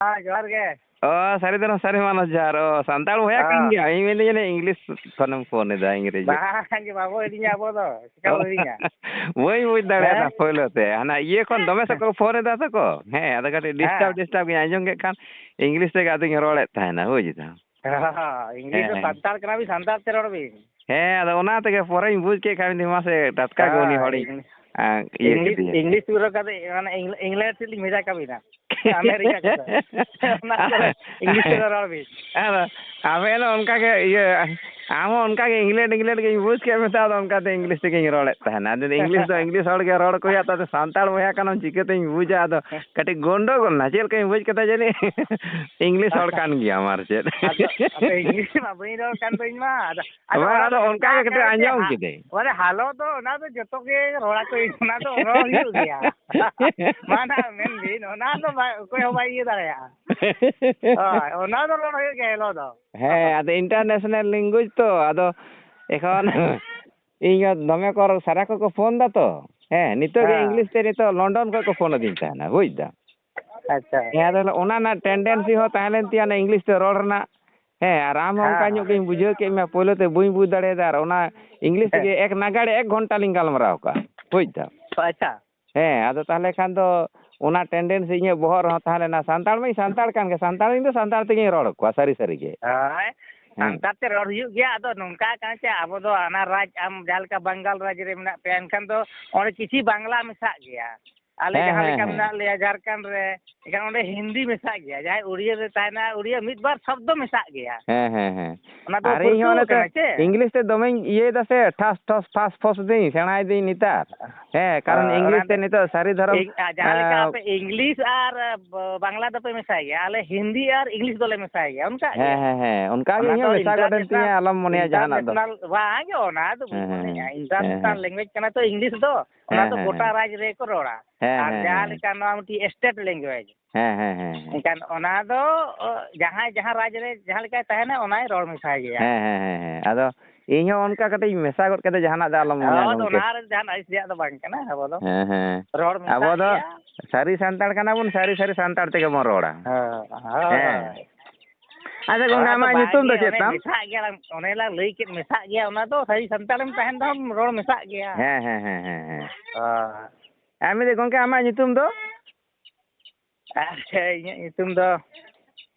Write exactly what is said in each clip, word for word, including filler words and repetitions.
ᱦᱮᱸ, ᱡᱚᱦᱟᱨ ᱜᱮ᱾ ᱚ, ᱥᱟᱹᱨᱤ ᱫᱚ ᱥᱟᱹᱨᱤ ᱢᱟᱱᱚᱥ ᱡᱚᱦᱟᱨ᱾ ᱚ, ᱥᱟᱱᱛᱟᱲ ᱵᱚᱭᱦᱟ ᱠᱟᱱ ᱦᱮᱸ᱾ ᱜᱮᱭᱟ᱾ ᱤᱧ ᱢᱮᱱᱫᱟᱹᱧ ᱡᱟᱹᱱᱤᱡ ᱤᱝᱞᱤᱥ ᱠᱷᱚᱱᱮᱢ ᱯᱷᱳᱱ ᱮᱫᱟ, ᱤᱝᱨᱮᱡᱤ᱾ ᱵᱟᱝ ᱜᱮ, ᱵᱟᱵᱚ ᱦᱤᱲᱤᱧᱟ ᱟᱵᱚ ᱫᱚ᱾ ᱪᱤᱠᱟ ᱵᱚ ᱦᱤᱲᱤᱧᱟ? ᱵᱟᱹᱧ ᱵᱩᱡᱽ ᱫᱟᱲᱮᱭᱟᱫᱟ ᱦᱮᱸ? ᱯᱳᱭᱞᱳ ᱛᱮ᱾ ᱦᱟᱱᱟ ᱤᱭᱟᱹ ᱠᱷᱚᱱ ᱫᱚᱢᱮ ᱥᱮ ᱠᱚ ᱯᱷᱳᱱ ᱮᱫᱟ ᱥᱮ ᱠᱚ? ᱦᱮᱸ, ᱟᱫᱚ ᱠᱟᱹᱴᱤᱡ ᱰᱤᱥᱴᱟᱵᱽ, ᱦᱮᱸ᱾ ᱰᱤᱥᱴᱟᱵᱽ ᱜᱤᱧ ᱟᱸᱡᱚᱢ ᱠᱮᱫ ᱠᱷᱟᱱ ᱤᱝᱞᱤᱥ ᱛᱮᱜᱮ ᱟᱫᱚᱧ ᱨᱚᱲᱮᱫ ᱛᱟᱦᱮᱱᱟ, ᱵᱩᱡᱽ ᱫᱟᱢ᱾ ᱦᱚᱸ, ᱤᱝᱞᱤᱥ ᱫᱚ ᱦᱮᱸ᱾ ᱥᱟᱱᱛᱟᱲ ᱠᱟᱱᱟ ᱵᱤᱱ, ᱥᱟᱱᱛᱟᱲ ᱛᱮ ᱨᱚᱲ ᱵᱤᱱ᱾ ᱦᱮᱸ, ᱟᱫᱚ ᱚᱱᱟ ᱛᱮᱜᱮ ᱯᱚᱨᱮᱧ ᱵᱩᱡᱽ ᱠᱮᱫ ᱠᱷᱟᱱ, ᱢᱟᱥᱮ ᱴᱟᱴᱠᱟ ᱜᱮ ᱩᱱᱤ ᱦᱳᱭ, ᱦᱚᱲᱤᱧ, ᱤᱝ-, ᱟᱸ, ᱤᱭᱟᱹ ᱤᱝᱞᱤᱥ, ᱠᱮᱫᱮᱭᱟ᱾ ᱤᱝᱞᱤᱥ ᱯᱩᱨᱟᱹ ᱠᱟᱛᱮ, ᱢᱟᱱᱮ, ᱤᱝ-, ᱤᱝᱞᱮᱱᱰ ᱥᱮᱫ ᱞᱤᱧ ᱵᱷᱮᱡᱟ ᱠᱟᱵᱤᱱᱟ᱾ ᱟᱢᱮᱨᱤᱠᱟ ᱠᱚᱫᱚ᱾ ᱚᱱᱟ ᱠᱚᱨᱮ ᱤᱝᱞᱤᱥ ᱛᱮᱫᱚ ᱨᱚᱲ ᱵᱤᱱ᱾ ᱟᱫᱚ ᱟᱵᱮᱱ ᱦᱚᱸ ᱚᱱᱠᱟ ᱜᱮ, ᱤᱭᱟᱹ, ᱟᱢ ᱦᱚᱸ ᱚᱱᱠᱟ ᱜᱮ ᱤᱝᱞᱮᱱᱰ, ᱤᱝᱞᱮᱱᱰ ᱜᱮᱧ ᱵᱩᱡᱽ ᱠᱮᱫ ᱢᱮᱛᱮ, ᱟᱫᱚ ᱚᱱᱠᱟᱛᱮ ᱤᱝᱞᱤᱥ ᱛᱮᱜᱮᱧ ᱨᱚᱲᱮᱫ ᱛᱟᱦᱮᱱᱟ᱾ ᱟᱫᱚ ᱤᱝᱞᱤᱥ ᱫᱚ ᱤᱝᱞᱤᱥ ᱦᱚᱲ ᱜᱮ ᱨᱚᱲ ᱠᱚ ᱦᱩᱭᱩᱜᱼᱟ, ᱛᱟᱛᱮ ᱥᱟᱱᱛᱟᱲ ᱵᱚᱭᱦᱟ ᱠᱟᱱᱟᱢ, ᱪᱤᱠᱟᱹᱛᱤᱧ ᱵᱩᱡᱟ? ᱟᱫᱚ ᱠᱟᱹᱴᱤᱡ ᱜᱚᱱᱰᱚᱜᱳᱞ ᱱᱟ, ᱪᱮᱫ ᱞᱮᱠᱟᱧ ᱵᱩᱡᱽ ᱠᱮᱫᱟ ᱡᱟᱹᱱᱤᱡ ᱤᱝᱞᱤᱥ ᱦᱚᱲ ᱠᱟᱱ ᱜᱮᱭᱟᱢ ᱟᱨ ᱪᱮᱫ᱾ ᱟᱫᱚ, ᱟᱫᱚ ᱤᱝᱞᱤᱥ ᱢᱟ ᱵᱟᱹᱧ ᱨᱚᱲ ᱠᱟᱱ ᱫᱚ ᱤᱧ ᱢᱟ᱾ ᱟᱫᱚ, ᱟᱫᱚ ᱵᱟᱝ, ᱚᱱᱟ ᱟᱫᱚ ᱫᱚ ᱚᱱᱠᱟ ᱜᱮ ᱚᱱᱠᱟ ᱠᱟᱹᱴᱤᱡ ᱠᱟᱱᱟ ᱡᱮ ᱟᱸᱡᱚᱢ ᱦᱟ-, ᱠᱤᱫᱟᱹᱧ᱾ ᱢᱟᱱᱮ ᱦᱟᱞᱚ ᱫᱚ ᱚᱱᱟ ᱫᱚ ᱡᱚᱛᱚ ᱜᱮ ᱨᱚᱲ ᱟᱠᱚ, ᱚᱱᱟ ᱫᱚ ᱨᱚᱲ ᱦᱩᱭᱩᱜ ᱜᱮᱭᱟ᱾ ᱢᱟ ᱱᱟᱦᱟᱜ ᱢᱮᱱ ᱵᱤᱱ, ᱚᱱᱟ ᱫᱚ ᱵᱟᱭ, ᱚᱠᱚᱭ ᱦᱚᱸ ᱵᱟᱭ ᱤᱭᱟᱹ ᱫᱟᱲᱮᱭᱟᱜᱼᱟ᱾ ᱦᱳᱭ, ᱚᱱᱟ ᱫᱚ ᱨᱚᱲ ᱦᱩᱭᱩᱜ ᱜᱮᱭᱟ ᱦᱟᱞᱚ ᱫᱚ᱾ ᱦᱮᱸ, ᱟᱫᱚ international language ᱛᱚ, ᱟᱫᱚ ᱮᱠᱷᱚᱱ ᱤᱧ ᱦᱚᱸ ᱫᱚᱢᱮ ᱠᱚ ᱥᱟᱨᱟ ᱠᱚᱠᱚ ᱯᱷᱳᱱ ᱫᱟ ᱛᱚ᱾ ᱦᱮᱸ, ᱱᱤᱛᱚᱜ ᱜᱮ ᱦᱮᱸ᱾ ᱤᱝᱞᱤᱥ ᱛᱮ ᱱᱤᱛᱚᱜ ᱞᱚᱱᱰᱚᱱ ᱠᱷᱚᱱ ᱠᱚ ᱯᱷᱳᱱ ᱟᱹᱫᱤᱧ ᱛᱟᱦᱮᱱᱟ, ᱵᱩᱡᱽ ᱫᱟᱢ᱾ ᱟᱪᱪᱷᱟ᱾ ᱦᱮᱸ, ᱟᱫᱚ ᱚᱱᱟ ᱨᱮᱱᱟᱜ tendency ᱦᱚᱸ ᱛᱟᱦᱮᱸ ᱞᱮᱱ ᱛᱤᱧᱟᱹ, ᱚᱱᱟ ᱤᱝᱞᱤᱥ ᱛᱮ ᱨᱚᱲ ᱨᱮᱱᱟᱜ᱾ ᱦᱮᱸ, ᱟᱨ ᱟᱢ ᱦᱚᱸ ᱦᱮᱸ, ᱚᱱᱠᱟ ᱧᱚᱜ ᱦᱮᱸ᱾ ᱜᱤᱧ ᱵᱩᱡᱷᱟᱹᱣ ᱠᱮᱫ ᱢᱮᱭᱟ, ᱯᱳᱭᱞᱳ ᱛᱮ ᱵᱟᱹᱧ ᱵᱩᱡᱽ ᱫᱟᱲᱮᱭᱟᱫᱟ, ᱟᱨ ᱚᱱᱟ ᱤᱝᱞᱤᱥ ᱦᱮᱸ᱾ ᱛᱮᱜᱮ ᱮᱠ ᱱᱟᱜᱟᱲᱮ ᱮᱠ ᱜᱷᱚᱱᱴᱟ ᱞᱤᱧ ᱜᱟᱞᱢᱟᱨᱟᱣ ᱠᱟᱜᱼᱟ, ᱵᱩᱡᱽ ᱫᱟᱢ᱾ ᱟᱪᱪᱷᱟ᱾ ᱦᱮᱸ, ᱟᱫᱚ ᱛᱟᱦᱚᱞᱮ ᱠᱷᱟᱱ ᱫᱚ ᱚᱱᱟ tendency ᱤᱧᱟᱹᱜ ᱵᱚᱦᱚᱜ ᱨᱮᱦᱚᱸ ᱛᱟᱦᱮᱸ ᱞᱮᱱᱟ, ᱥᱟᱱᱛᱟᱲ ᱢᱟᱧ ᱥᱟᱱᱛᱟᱲ ᱠᱟᱱ ᱜᱮ, ᱥᱟᱱᱛᱟᱲ, ᱤᱧ ᱫᱚ ᱥᱟᱱᱛᱟᱲ ᱛᱮᱜᱮᱧ ᱨᱚᱲ ᱟᱠᱚᱣᱟ, ᱥᱟᱹᱨᱤ ᱥᱟᱹᱨᱤ ᱜᱮ᱾ ᱦᱳᱭ, ᱦᱮᱸ᱾ ᱥᱟᱱᱛᱟᱲ ᱛᱮ ᱨᱚᱲ ᱦᱩᱭᱩᱜ ᱜᱮᱭᱟ᱾ ᱟᱫᱚ ᱱᱚᱝᱠᱟ ᱠᱟᱱᱟ ᱪᱮ, ᱟᱵᱚ ᱫᱚ ᱦᱟᱱᱟ ᱨᱟᱡᱽ, ᱟᱢ ᱡᱟᱦᱟᱸ ᱞᱮᱠᱟ ᱵᱟᱝᱜᱟᱞ ᱨᱟᱡᱽ ᱨᱮ ᱢᱮᱱᱟᱜ ᱯᱮᱭᱟ, ᱮᱱᱠᱷᱟᱱ ᱫᱚ ᱚᱸᱰᱮ ᱠᱤᱪᱷᱤ ᱵᱟᱝᱞᱟ ᱢᱮᱥᱟᱜ ᱜᱮᱭᱟ᱾ ᱟᱞᱮ ᱦᱮᱸ, ᱡᱟᱦᱟᱸ ᱦᱮᱸ, ᱞᱮᱠᱟ ᱦᱮᱸ᱾ ᱢᱮᱱᱟᱜ ᱞᱮᱭᱟ ᱡᱷᱟᱲᱠᱷᱚᱸᱰ ᱨᱮ, ᱮᱱᱠᱷᱟᱱ ᱚᱸᱰᱮ ᱦᱤᱱᱫᱤ ᱢᱮᱥᱟᱜ ᱜᱮᱭᱟ᱾ ᱡᱟᱦᱟᱸᱭ ᱩᱲᱤᱭᱟᱹ ᱨᱮ ᱛᱟᱦᱮᱱᱟ, ᱩᱲᱤᱭᱟᱹ ᱢᱤᱫ ᱵᱟᱨ ᱥᱚᱵᱫᱚ ᱢᱮᱥᱟᱜ ᱜᱮᱭᱟ᱾ ᱦᱮᱸ, ᱦᱮᱸ, ᱦᱮᱸ᱾ ᱚᱱᱟ ᱫᱚ ᱟᱨ ᱤᱧ ᱦᱚᱸ ᱯᱟᱹᱨᱠᱟᱹᱣ ᱚᱱᱮ ᱛᱮ ᱠᱟᱱᱟ ᱪᱮ? ᱤᱝᱞᱤᱥ ᱛᱮ ᱫᱚᱢᱮᱧ ᱤᱭᱟᱹᱭᱮᱫᱟ ᱥᱮ, ᱴᱷᱟᱥ ᱴᱷᱚᱥ ᱯᱷᱟᱥ ᱯᱷᱚᱥ ᱫᱟᱹᱧ, ᱥᱮᱬᱟᱭᱮᱫᱟᱹᱧ ᱱᱮᱛᱟᱨ᱾ ᱦᱮᱸ, ᱠᱟᱨᱚᱱ ᱦᱳᱭ, ᱚᱱᱟ ᱤᱝᱞᱤᱥ ᱛᱮ ᱫᱚ ᱱᱤᱛᱚᱜ ᱥᱟᱹᱨᱤ ᱫᱷᱚᱨᱚᱢ, ᱤᱝ-, ᱟ, ᱡᱟᱦᱟᱸ ᱞᱮᱠᱟ ᱮᱸ, ᱟᱯᱮ ᱤᱝᱞᱤᱥ ᱟᱨ, ᱮ, ᱵ-, ᱵᱟᱝᱞᱟ ᱫᱚᱯᱮ ᱢᱮᱥᱟᱭ ᱜᱮᱭᱟ, ᱟᱞᱮ ᱦᱤᱱᱫᱤ ᱟᱨ ᱤᱝᱞᱤᱥ ᱫᱚᱞᱮ ᱢᱮᱥᱟᱭ ᱜᱮᱭᱟ, ᱚᱱᱠᱟ ᱜᱮ᱾ ᱦᱮᱸ, ᱦᱮᱸ, ᱦᱮᱸ, ᱚᱱᱠᱟ ᱜᱮ ᱚᱱᱟ ᱤᱧ ᱫᱚ ᱦᱚᱸ ᱢᱮᱥᱟ ᱜᱚᱫ ᱮᱱ international, ᱛᱤᱧᱟᱹ, ᱟᱞᱚᱢ ᱢᱚᱱᱮᱭᱟ ᱡᱟᱦᱟᱱᱟᱜ ᱫᱚ᱾ International, ᱵᱟᱝ ᱜᱮ, ᱚᱱᱟ ᱫᱚ ᱵᱟᱹᱧ ᱦᱮᱸ, ᱦᱮᱸ, ᱢᱚᱱᱮᱭᱟ᱾ ᱦᱮᱸ, ᱦᱮᱸ, international language ᱠᱟᱱᱟ ᱛᱚ ᱤᱝᱞᱤᱥ ᱫᱚ, ᱚᱱᱟ ᱦᱮᱸ, ᱫᱚ ᱦᱮᱸ, ᱜᱚᱴᱟ ᱦᱮᱸ᱾ ᱨᱟᱡᱽ ᱨᱮᱜᱮ ᱠᱚ ᱨᱚᱲᱟ᱾ ᱦᱮᱸ, ᱟᱨ ᱦᱮᱸ, ᱡᱟᱦᱟᱸ ᱦᱮᱸ᱾ ᱞᱮᱠᱟ ᱱᱚᱣᱟ ᱢᱤᱫᱴᱤᱡ state language, ᱦᱮᱸ, ᱦᱮᱸ, ᱦᱮᱸ, ᱦᱮᱸ᱾ ᱮᱱᱠᱷᱟᱱ ᱚᱱᱟ ᱫᱚ, ᱚ, ᱡᱟᱦᱟᱸᱭ ᱡᱟᱦᱟᱸ ᱨᱟᱡᱽ ᱨᱮ ᱡᱟᱦᱟᱸ ᱞᱮᱠᱟᱭ ᱛᱟᱦᱮᱱᱟ, ᱚᱱᱟᱭ ᱨᱚᱲ ᱢᱮᱥᱟᱭ ᱜᱮᱭᱟ᱾ ᱦᱮᱸ, ᱦᱮᱸ, ᱦᱮᱸ, ᱦᱮᱸ᱾ ᱟᱫᱚ ᱤᱧ ᱦᱚᱸ ᱚᱱᱠᱟ ᱠᱟᱹᱴᱤᱡ ᱢᱮᱥᱟ ᱜᱚᱫ ᱠᱟᱛᱮ ᱡᱟᱦᱟᱱᱟᱜ ᱫᱚ ᱟᱞᱚᱢ ᱢᱮᱱᱟ ᱦᱳᱭ, ᱜᱚᱢᱠᱮ᱾ ᱚᱱᱟ ᱨᱮ ᱡᱟᱦᱟᱱ ᱟᱹᱲᱤᱥ ᱨᱮᱭᱟᱜ ᱫᱚ ᱵᱟᱝ ᱠᱟᱱᱟ᱾ ᱟᱵᱚ ᱫᱚ ᱦᱮᱸ, ᱦᱮᱸ᱾ ᱨᱚᱲ ᱢᱮᱥᱟᱜ ᱟᱵᱚ ᱫᱚ ᱜᱮᱭᱟ᱾ ᱥᱟᱹᱨᱤ ᱥᱟᱱᱛᱟᱲ ᱠᱟᱱᱟ ᱵᱚᱱ, ᱥᱟᱹᱨᱤ, ᱥᱟᱹᱨᱤ ᱥᱟᱱᱛᱟᱲ ᱛᱮᱜᱮ ᱵᱚᱱ ᱨᱚᱲᱟ᱾ ᱦᱳᱭ, ᱦᱳᱭ, ᱦᱮᱸ᱾ ᱦᱳᱭ᱾ ᱟᱪᱪᱷᱟ, ᱜᱚᱢᱠᱮ, ᱚᱱᱟ ᱫᱚ ᱟᱢᱟᱜ ᱵᱟᱝ ᱧᱩᱛᱩᱢ ᱫᱚ ᱜᱮ, ᱪᱮᱫ ᱚᱱᱮ ᱛᱟᱢ? ᱢᱮᱥᱟᱜ ᱜᱮᱭᱟ, ᱚᱱᱮ ᱞᱟᱝ ᱞᱟᱹᱭ ᱠᱮᱫ, ᱢᱮᱥᱟᱜ ᱜᱮᱭᱟ᱾ ᱚᱱᱟ ᱫᱚ ᱥᱟᱹᱨᱤ ᱥᱟᱱᱛᱟᱲᱮᱢ ᱛᱟᱦᱮᱱ ᱫᱚ ᱨᱚᱲ ᱢᱮᱥᱟᱜ ᱜᱮᱭᱟ᱾ ᱦᱮᱸ, ᱦᱮᱸ, ᱦᱮᱸ, ᱦᱮᱸ, ᱦᱮᱸ᱾ ᱦᱳᱭ᱾ ᱟᱨ ᱢᱤᱫ ᱜᱚᱢᱠᱮ, ᱟᱢᱟᱜ ᱧᱩᱛᱩᱢ ᱫᱚ? ᱟᱪᱪᱷᱟ, ᱤᱧᱟᱹᱜ ᱧᱩᱛᱩᱢ ᱫᱚ,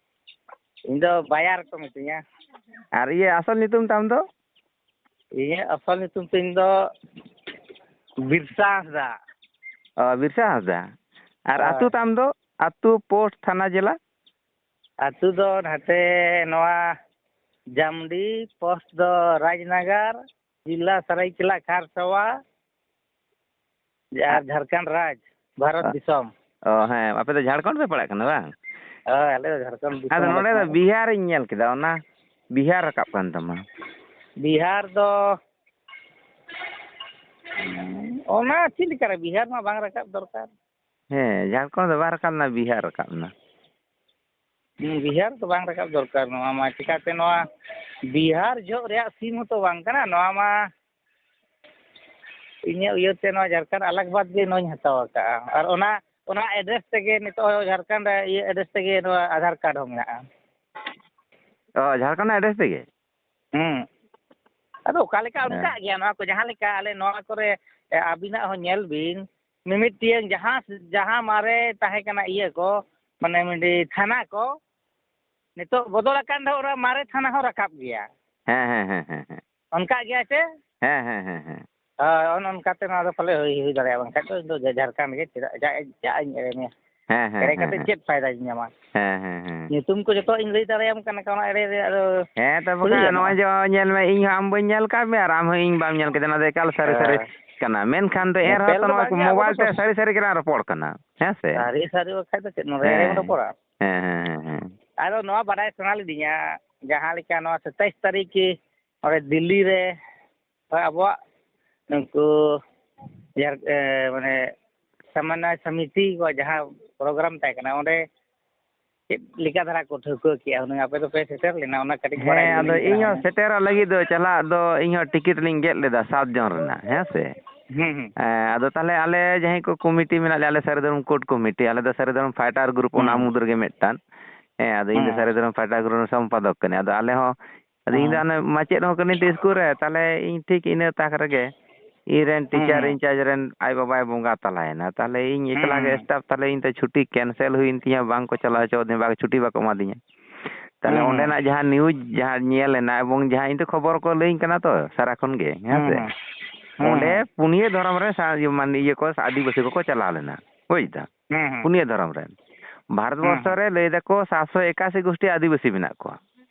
ᱤᱧ ᱫᱚ ᱵᱟᱭᱟᱨ ᱠᱚ ᱢᱤᱛᱟᱹᱧᱟ᱾ ᱟᱨ ᱤᱭᱟᱹ ᱟᱥᱚᱞ ᱧᱩᱛᱩᱢ ᱛᱟᱢ ᱫᱚ? ᱤᱧᱟᱹᱜ ᱟᱥᱚᱞ ᱧᱩᱛᱩᱢ ᱛᱤᱧ ᱫᱚ ᱵᱤᱨᱥᱟ ᱦᱟᱸᱥᱫᱟ᱾ ᱚ, ᱵᱤᱨᱥᱟ ᱦᱟᱸᱥᱫᱟ᱾ ᱟᱨ ᱦᱳᱭ᱾ ᱟᱹᱛᱩ ᱛᱟᱢ ᱫᱚ? ᱟᱹᱛᱩ, ᱯᱳᱥᱴ, ᱛᱷᱟᱱᱟ, ᱡᱮᱞᱟ? ᱟᱹᱛᱩ ᱫᱚ ᱱᱟᱛᱮ ᱱᱚᱣᱟ ᱡᱟᱢᱰᱤ, ᱯᱳᱥᱴ ᱫᱚ ᱨᱟᱡᱽᱱᱟᱜᱟᱨ, ᱡᱮᱞᱟ ᱥᱟᱹᱨᱟᱹᱭᱠᱮᱞᱟ ᱠᱷᱟᱨᱥᱟᱣᱟ, ᱟᱨ ᱟ- ᱡᱷᱟᱲᱠᱷᱚᱸᱰ ᱨᱟᱡᱽ, ᱵᱷᱟᱨᱚᱛ ᱚ, ᱫᱤᱥᱚᱢ᱾ ᱚ, ᱦᱮᱸ, ᱟᱯᱮ ᱫᱚ ᱡᱷᱟᱲᱠᱷᱚᱸᱰ ᱯᱮ ᱯᱟᱲᱟᱜ ᱠᱟᱱᱟ ᱵᱟᱝ? ᱦᱳᱭ, ᱟᱞᱮ ᱫᱚ ᱡᱷᱟᱲᱠᱷᱚᱸᱰ ᱫᱤᱥᱚᱢ ᱟᱫᱚ ᱨᱮ ᱱᱚᱰᱮ ᱫᱚ ᱯᱟᱲᱟᱜ᱾ ᱵᱤᱦᱟᱨ ᱤᱧ ᱧᱮᱞ ᱠᱮᱫᱟ, ᱚᱱᱟ ᱵᱤᱦᱟᱨ ᱨᱟᱠᱟᱵ ᱠᱟᱱ ᱛᱟᱢᱟ᱾ ᱵᱤᱦᱟᱨ ᱫᱚ, ᱚᱱᱟ ᱪᱮᱫ ᱞᱮᱠᱟᱨᱮ? ᱵᱤᱦᱟᱨ ᱢᱟ ᱵᱟᱝ ᱨᱟᱠᱟᱵ ᱫᱚᱨᱠᱟᱨ᱾ ᱦᱮᱸ, ᱡᱷᱟᱲᱠᱷᱚᱸᱰ ᱫᱚ ᱵᱟᱭ ᱨᱟᱠᱟᱵ ᱮᱱᱟ, ᱵᱤᱦᱟᱨ ᱨᱟᱠᱟᱵ ᱮᱱᱟ᱾ ᱦᱩᱸ, ᱵᱤᱦᱟᱨ ᱫᱚ ᱵᱟᱝ ᱨᱟᱠᱟᱵ ᱫᱚᱨᱠᱟᱨ᱾ ᱱᱚᱣᱟ ᱢᱟ ᱪᱤᱠᱟᱹᱛᱮ ᱱᱚᱣᱟ ᱵᱤᱦᱟᱨ ᱡᱚᱦᱚᱜ ᱨᱮᱭᱟᱜ ᱥᱤᱢ ᱦᱚᱸᱛᱚ ᱵᱟᱝ ᱠᱟᱱᱟ᱾ ᱱᱚᱣᱟ ᱢᱟ ᱤᱧᱟᱹᱜ ᱩᱭᱦᱟᱹᱨ ᱛᱮ ᱱᱚᱣᱟ ᱡᱷᱟᱲᱠᱷᱚᱸᱰ ᱟᱞᱟᱜᱽᱵᱟᱫᱽ ᱜᱮ ᱱᱚᱣᱟᱧ ᱦᱟᱛᱟᱣ ᱟᱠᱟᱫᱼᱟ᱾ ᱟᱨ ᱚᱱᱟ, ᱚᱱᱟ ᱮᱰᱨᱮᱥ ᱛᱮᱜᱮ ᱱᱤᱛᱚᱜ ᱦᱚᱸ ᱡᱷᱟᱲᱠᱷᱚᱸᱰ ᱤᱭᱟᱹ ᱮᱰᱨᱮᱥ ᱛᱮᱜᱮ ᱱᱚᱣᱟ ᱟᱫᱷᱟᱨ ᱠᱟᱨᱰ ᱦᱚᱸ ᱢᱮᱱᱟᱜᱼᱟ᱾ ᱚ, ᱡᱷᱟᱲᱠᱷᱚᱸᱰ ᱮᱰᱨᱮᱥ ᱛᱮᱜᱮ? ᱦᱩᱸ᱾ ᱟᱫᱚ ᱚᱠᱟ ᱞᱮᱠᱟ ᱦᱮᱸ᱾ ᱚᱱᱠᱟᱜ ᱜᱮᱭᱟ ᱱᱚᱣᱟ ᱠᱚ, ᱡᱟᱦᱟᱸ ᱞᱮᱠᱟ ᱟᱞᱮ ᱱᱚᱣᱟ ᱠᱚᱨᱮ, ᱮ, ᱟᱹᱵᱤᱱᱟᱜ ᱦᱚᱸ ᱧᱮᱞ ᱵᱤᱱ, ᱢᱤᱢᱤᱫᱴᱤᱭᱟᱹᱝ ᱡᱟᱦᱟᱸ, ᱡᱟᱦᱟᱸ ᱢᱟᱨᱮ ᱛᱟᱦᱮᱸ ᱠᱟᱱᱟ ᱤᱭᱟᱹ ᱠᱚ, ᱢᱟᱱᱮ ᱢᱤᱫᱴᱤᱡ ᱛᱷᱟᱱᱟ ᱠᱚ, ᱱᱤᱛᱚᱜ ᱵᱚᱫᱚᱞ ᱟᱠᱟᱱ ᱨᱮᱦᱚᱸ ᱚᱱᱟ ᱢᱟᱨᱮ ᱛᱷᱟᱱᱟ ᱦᱚᱸ ᱨᱟᱠᱟᱵ ᱜᱮᱭᱟ᱾ ᱦᱮᱸ, ᱦᱮᱸ, ᱦᱮᱸ, ᱦᱮᱸ, ᱦᱮᱸ᱾ ᱚᱱᱠᱟ ᱜᱮᱭᱟ ᱥᱮ? ᱦᱮᱸ, ᱦᱮᱸ, ᱦᱮᱸ, ᱦᱮᱸ᱾ ᱦᱳᱭ, ᱚᱱ ᱚᱱᱠᱟᱛᱮ ᱱᱚᱣᱟ ᱫᱚ ᱯᱟᱞᱮ ᱦᱩᱭ, ᱦᱩᱭ ᱫᱟᱲᱮᱭᱟᱜᱼᱟ, ᱵᱟᱝᱠᱷᱟᱱ ᱫᱚ ᱤᱧ ᱫᱚ ᱡᱷᱟᱲᱠᱷᱚᱸᱰ ᱜᱮ ᱪᱮᱫᱟᱜ, ᱪᱟᱜ ᱤᱧ, ᱪᱟᱜ ᱤᱧ ᱮᱲᱮ ᱢᱮᱭᱟ᱾ ᱦᱮᱸ, ᱦᱮᱸ, ᱮᱲᱮ ᱦᱮᱸ, ᱠᱟᱛᱮ ᱦᱮᱸ᱾ ᱪᱮᱫ ᱯᱷᱟᱭᱫᱟᱧ ᱧᱟᱢᱟ? ᱦᱮᱸ, ᱦᱮᱸ, ᱦᱮᱸ᱾ ᱧᱩᱛᱩᱢ ᱠᱚ ᱡᱚᱛᱚᱣᱟᱜ ᱤᱧ ᱞᱟᱹᱭ ᱫᱟᱲᱮᱭᱟᱢ ᱠᱟᱱᱟ, ᱚᱱᱟ ᱮᱲᱮ ᱨᱮᱭᱟᱜ ᱫᱚ ᱦᱮᱸ, ᱛᱚ ᱛᱷᱚᱲᱤ ᱵᱟᱠᱷᱟᱱ ᱜᱟᱱᱚᱜᱼᱟ᱾ ᱱᱚᱜᱼᱚᱭ ᱡᱮ ᱧᱮᱞ ᱢᱮ, ᱤᱧ ᱦᱚᱸ ᱟᱢ ᱵᱟᱹᱧ ᱧᱮᱞ ᱟᱠᱟᱫ ᱢᱮᱭᱟ ᱟᱨ ᱟᱢ ᱦᱚᱸ ᱤᱧ ᱵᱟᱢ ᱧᱮᱞ ᱠᱮᱫᱟ, ᱚᱱᱟ ᱫᱚ ᱮᱠᱟᱞ ᱥᱟᱹᱨᱤ ᱥᱟᱹᱨᱤ ᱦᱮᱸ᱾ ᱠᱟᱱᱟ᱾ ᱢᱮᱱᱠᱷᱟᱱ ᱫᱚ ᱮᱱ ᱧᱮᱯᱮᱞ ᱨᱮᱦᱚᱸ ᱛᱚ ᱫᱚ ᱱᱚᱣᱟ ᱵᱟᱝ ᱜᱮ, ᱟᱵᱚ ᱢᱳᱵᱟᱭᱤᱞ ᱫᱚ ᱛᱮ ᱥᱚᱥ-, ᱥᱟᱹᱨᱤ ᱥᱟᱹᱨᱤ ᱜᱮᱞᱟᱝ ᱨᱚᱯᱚᱲ ᱠᱟᱱᱟ, ᱦᱮᱸ ᱥᱮ? ᱥᱟᱹᱨᱤ ᱥᱟᱹᱨᱤ ᱵᱟᱠᱷᱟᱡ ᱫᱚ ᱪᱮᱫ ᱱᱚᱰᱮ ᱮᱲᱮ ᱵᱚᱱ ᱦᱮᱸ᱾ ᱨᱚᱯᱚᱲᱟ? ᱦᱮᱸ, ᱦᱮᱸ, ᱦᱮᱸ, ᱦᱮᱸ᱾ ᱟᱫᱚ ᱱᱚᱣᱟ ᱵᱟᱰᱟᱭ ᱥᱟᱱᱟ ᱞᱤᱫᱤᱧᱟ, ᱡᱟᱦᱟᱸ ᱞᱮᱠᱟ ᱱᱚᱣᱟ ᱥᱟᱛᱟᱭᱤᱥ ᱛᱟᱹᱨᱤᱠᱷ ᱠᱤ ᱚᱸᱰᱮ ᱫᱤᱞᱞᱤ ᱨᱮ ᱦᱳᱭ, ᱟᱵᱚᱣᱟᱜ ᱱᱩᱠᱩ ᱡᱟᱦᱟᱸ, ᱮ, ᱢᱟᱱᱮ ᱥᱟᱢᱟᱱᱱᱚ ᱥᱚᱢᱤᱛᱤ ᱠᱚᱣᱟᱜ ᱡᱟᱦᱟᱸ ᱯᱨᱳᱜᱨᱟᱢ ᱛᱟᱦᱮᱸ ᱠᱟᱱᱟ, ᱚᱸᱰᱮ ᱪᱮᱫ ᱞᱮᱠᱟ ᱫᱷᱟᱨᱟ ᱠᱚ ᱴᱷᱟᱹᱣᱠᱟᱹ ᱠᱮᱜᱼᱟ ᱦᱩᱱᱟᱹᱝ? ᱟᱯᱮ ᱫᱚᱯᱮ ᱥᱮᱴᱮᱨ ᱞᱮᱱᱟ, ᱚᱱᱟ ᱠᱟᱹᱴᱤᱡ ᱵᱟᱲᱟᱭ ᱦᱮᱸ, ᱟᱫᱚ ᱥᱟᱱᱟᱧ ᱠᱟᱱᱟ ᱤᱧ ᱦᱚᱸ ᱦᱩᱱᱟᱹᱝ᱾ ᱥᱮᱴᱮᱨᱚᱜ ᱞᱟᱹᱜᱤᱫ ᱫᱚ ᱪᱟᱞᱟᱜ ᱫᱚ ᱤᱧ ᱦᱚᱸ ᱴᱤᱠᱤᱴ ᱞᱤᱧ ᱜᱮᱫ ᱞᱮᱫᱟ ᱥᱟᱛ ᱡᱚᱱ ᱨᱮᱱᱟᱜ, ᱦᱮᱸ ᱥᱮ᱾ ᱦᱩᱸ, ᱦᱩᱸ᱾ ᱦᱮᱸ, ᱟᱫᱚ ᱛᱟᱦᱚᱞᱮ ᱟᱞᱮ ᱡᱟᱦᱟᱸᱭ ᱠᱚ ᱠᱚᱢᱤᱴᱤ ᱢᱮᱱᱟᱜ ᱞᱮᱭᱟ, ᱟᱞᱮ ᱥᱟᱹᱨᱤ ᱫᱷᱚᱨᱚᱢ ᱠᱳᱰ ᱠᱚᱢᱤᱴᱤ, ᱟᱞᱮ ᱫᱚ ᱥᱟᱹᱨᱤ ᱫᱷᱚᱨᱚᱢ ᱯᱷᱟᱭᱴᱟᱨ ᱜᱨᱩᱯ ᱚᱱᱟ ᱦᱩᱸ, ᱢᱩᱫᱽ ᱨᱮᱜᱮ ᱢᱤᱫᱴᱟᱝ᱾ ᱦᱮᱸ, ᱟᱫᱚ ᱤᱧ ᱫᱚ ᱦᱩᱸ, ᱥᱟᱹᱨᱤ ᱫᱷᱚᱨᱚᱢ ᱯᱷᱟᱭᱴᱟᱨ ᱜᱨᱩᱯ ᱨᱮᱱ ᱥᱚᱢᱯᱟᱫᱚᱠ ᱠᱟᱹᱱᱟᱹᱧ᱾ ᱟᱫᱚ ᱟᱞᱮ ᱦᱚᱸ, ᱟᱫᱚ ᱤᱧ ᱫᱚ ᱦᱩᱸ, ᱦᱟᱱᱮ ᱢᱟᱪᱮᱫ ᱦᱚᱸ ᱠᱟᱹᱱᱟᱹᱧ ᱛᱚ ᱤᱥᱠᱩᱞ ᱨᱮ, ᱛᱟᱦᱚᱞᱮ ᱤᱧ ᱴᱷᱤᱠ ᱤᱱᱟᱹ ᱛᱟᱠ ᱨᱮᱜᱮ ᱤᱧ ᱨᱮᱱ ᱦᱩᱸ, ᱴᱤᱪᱟᱨ ᱦᱩᱸ, ᱤᱱᱪᱟᱨᱡᱽ ᱨᱮᱱ ᱟᱡ ᱵᱟᱵᱟᱭ ᱵᱚᱸᱜᱟ ᱛᱟᱞᱟᱭᱮᱱᱟ᱾ ᱛᱟᱦᱚᱞᱮ ᱤᱧ ᱦᱩᱸ, ᱮᱠᱞᱟ ᱜᱮ ᱦᱩᱸ, ᱥᱴᱟᱯ, ᱛᱟᱦᱚᱞᱮ ᱤᱧ ᱫᱚ ᱪᱷᱩᱴᱤ ᱠᱮᱱᱥᱮᱞ ᱦᱩᱭᱮᱱ ᱛᱤᱧᱟᱹ, ᱵᱟᱝ ᱠᱚ ᱪᱟᱞᱟᱣ ᱦᱚᱪᱚᱣᱟᱫᱤᱧᱟ, ᱵᱟᱝ ᱪᱷᱩᱴᱤ ᱵᱟᱠᱚ ᱮᱢᱟᱫᱤᱧᱟ᱾ ᱛᱟᱦᱚᱞᱮ ᱦᱩᱸ, ᱦᱩᱸ, ᱚᱸᱰᱮᱱᱟᱜ ᱡᱟᱦᱟᱸ ᱱᱤᱭᱩᱡᱽ ᱡᱟᱦᱟᱸ ᱧᱮᱞ ᱮᱱᱟ ᱮᱵᱚᱝ ᱡᱟᱦᱟᱸ ᱤᱧ ᱫᱚ ᱠᱷᱚᱵᱚᱨ ᱠᱚ ᱞᱟᱹᱭᱟᱹᱧ ᱠᱟᱱᱟ ᱛᱚ ᱥᱟᱨᱟᱠᱷᱚᱱ ᱜᱮ, ᱦᱮᱸ ᱦᱩᱸ, ᱥᱮ? ᱦᱩᱸ, ᱦᱩᱸ, ᱚᱸᱰᱮ ᱦᱩᱸ, ᱯᱩᱱᱭᱟᱹ ᱫᱷᱚᱨᱚᱢ ᱨᱮ ᱥᱟ-, ᱤᱭᱟᱹ ᱢᱟᱱᱮ ᱤᱭᱟᱹ ᱠᱚ ᱟᱹᱫᱤᱵᱟᱹᱥᱤ ᱠᱚᱠᱚ ᱪᱟᱞᱟᱣ ᱞᱮᱱᱟ, ᱵᱩᱡᱽ ᱫᱟᱢ? ᱦᱩᱸ, ᱦᱩᱸ, ᱯᱩᱱᱭᱟᱹ ᱫᱷᱚᱨᱚᱢ ᱨᱮᱱ᱾ ᱦᱩᱸ, ᱵᱷᱟᱨᱚᱛᱵᱚᱨᱥᱚ ᱦᱩᱸ, ᱨᱮ ᱞᱟᱹᱭ ᱫᱟᱠᱚ ᱥᱟᱛᱥᱚ ᱮᱠᱟᱥᱤ ᱜᱩᱥᱴᱤ ᱟᱹᱫᱤᱵᱟᱹᱥᱤ ᱢᱮᱱᱟᱜ ᱠᱚᱣᱟ᱾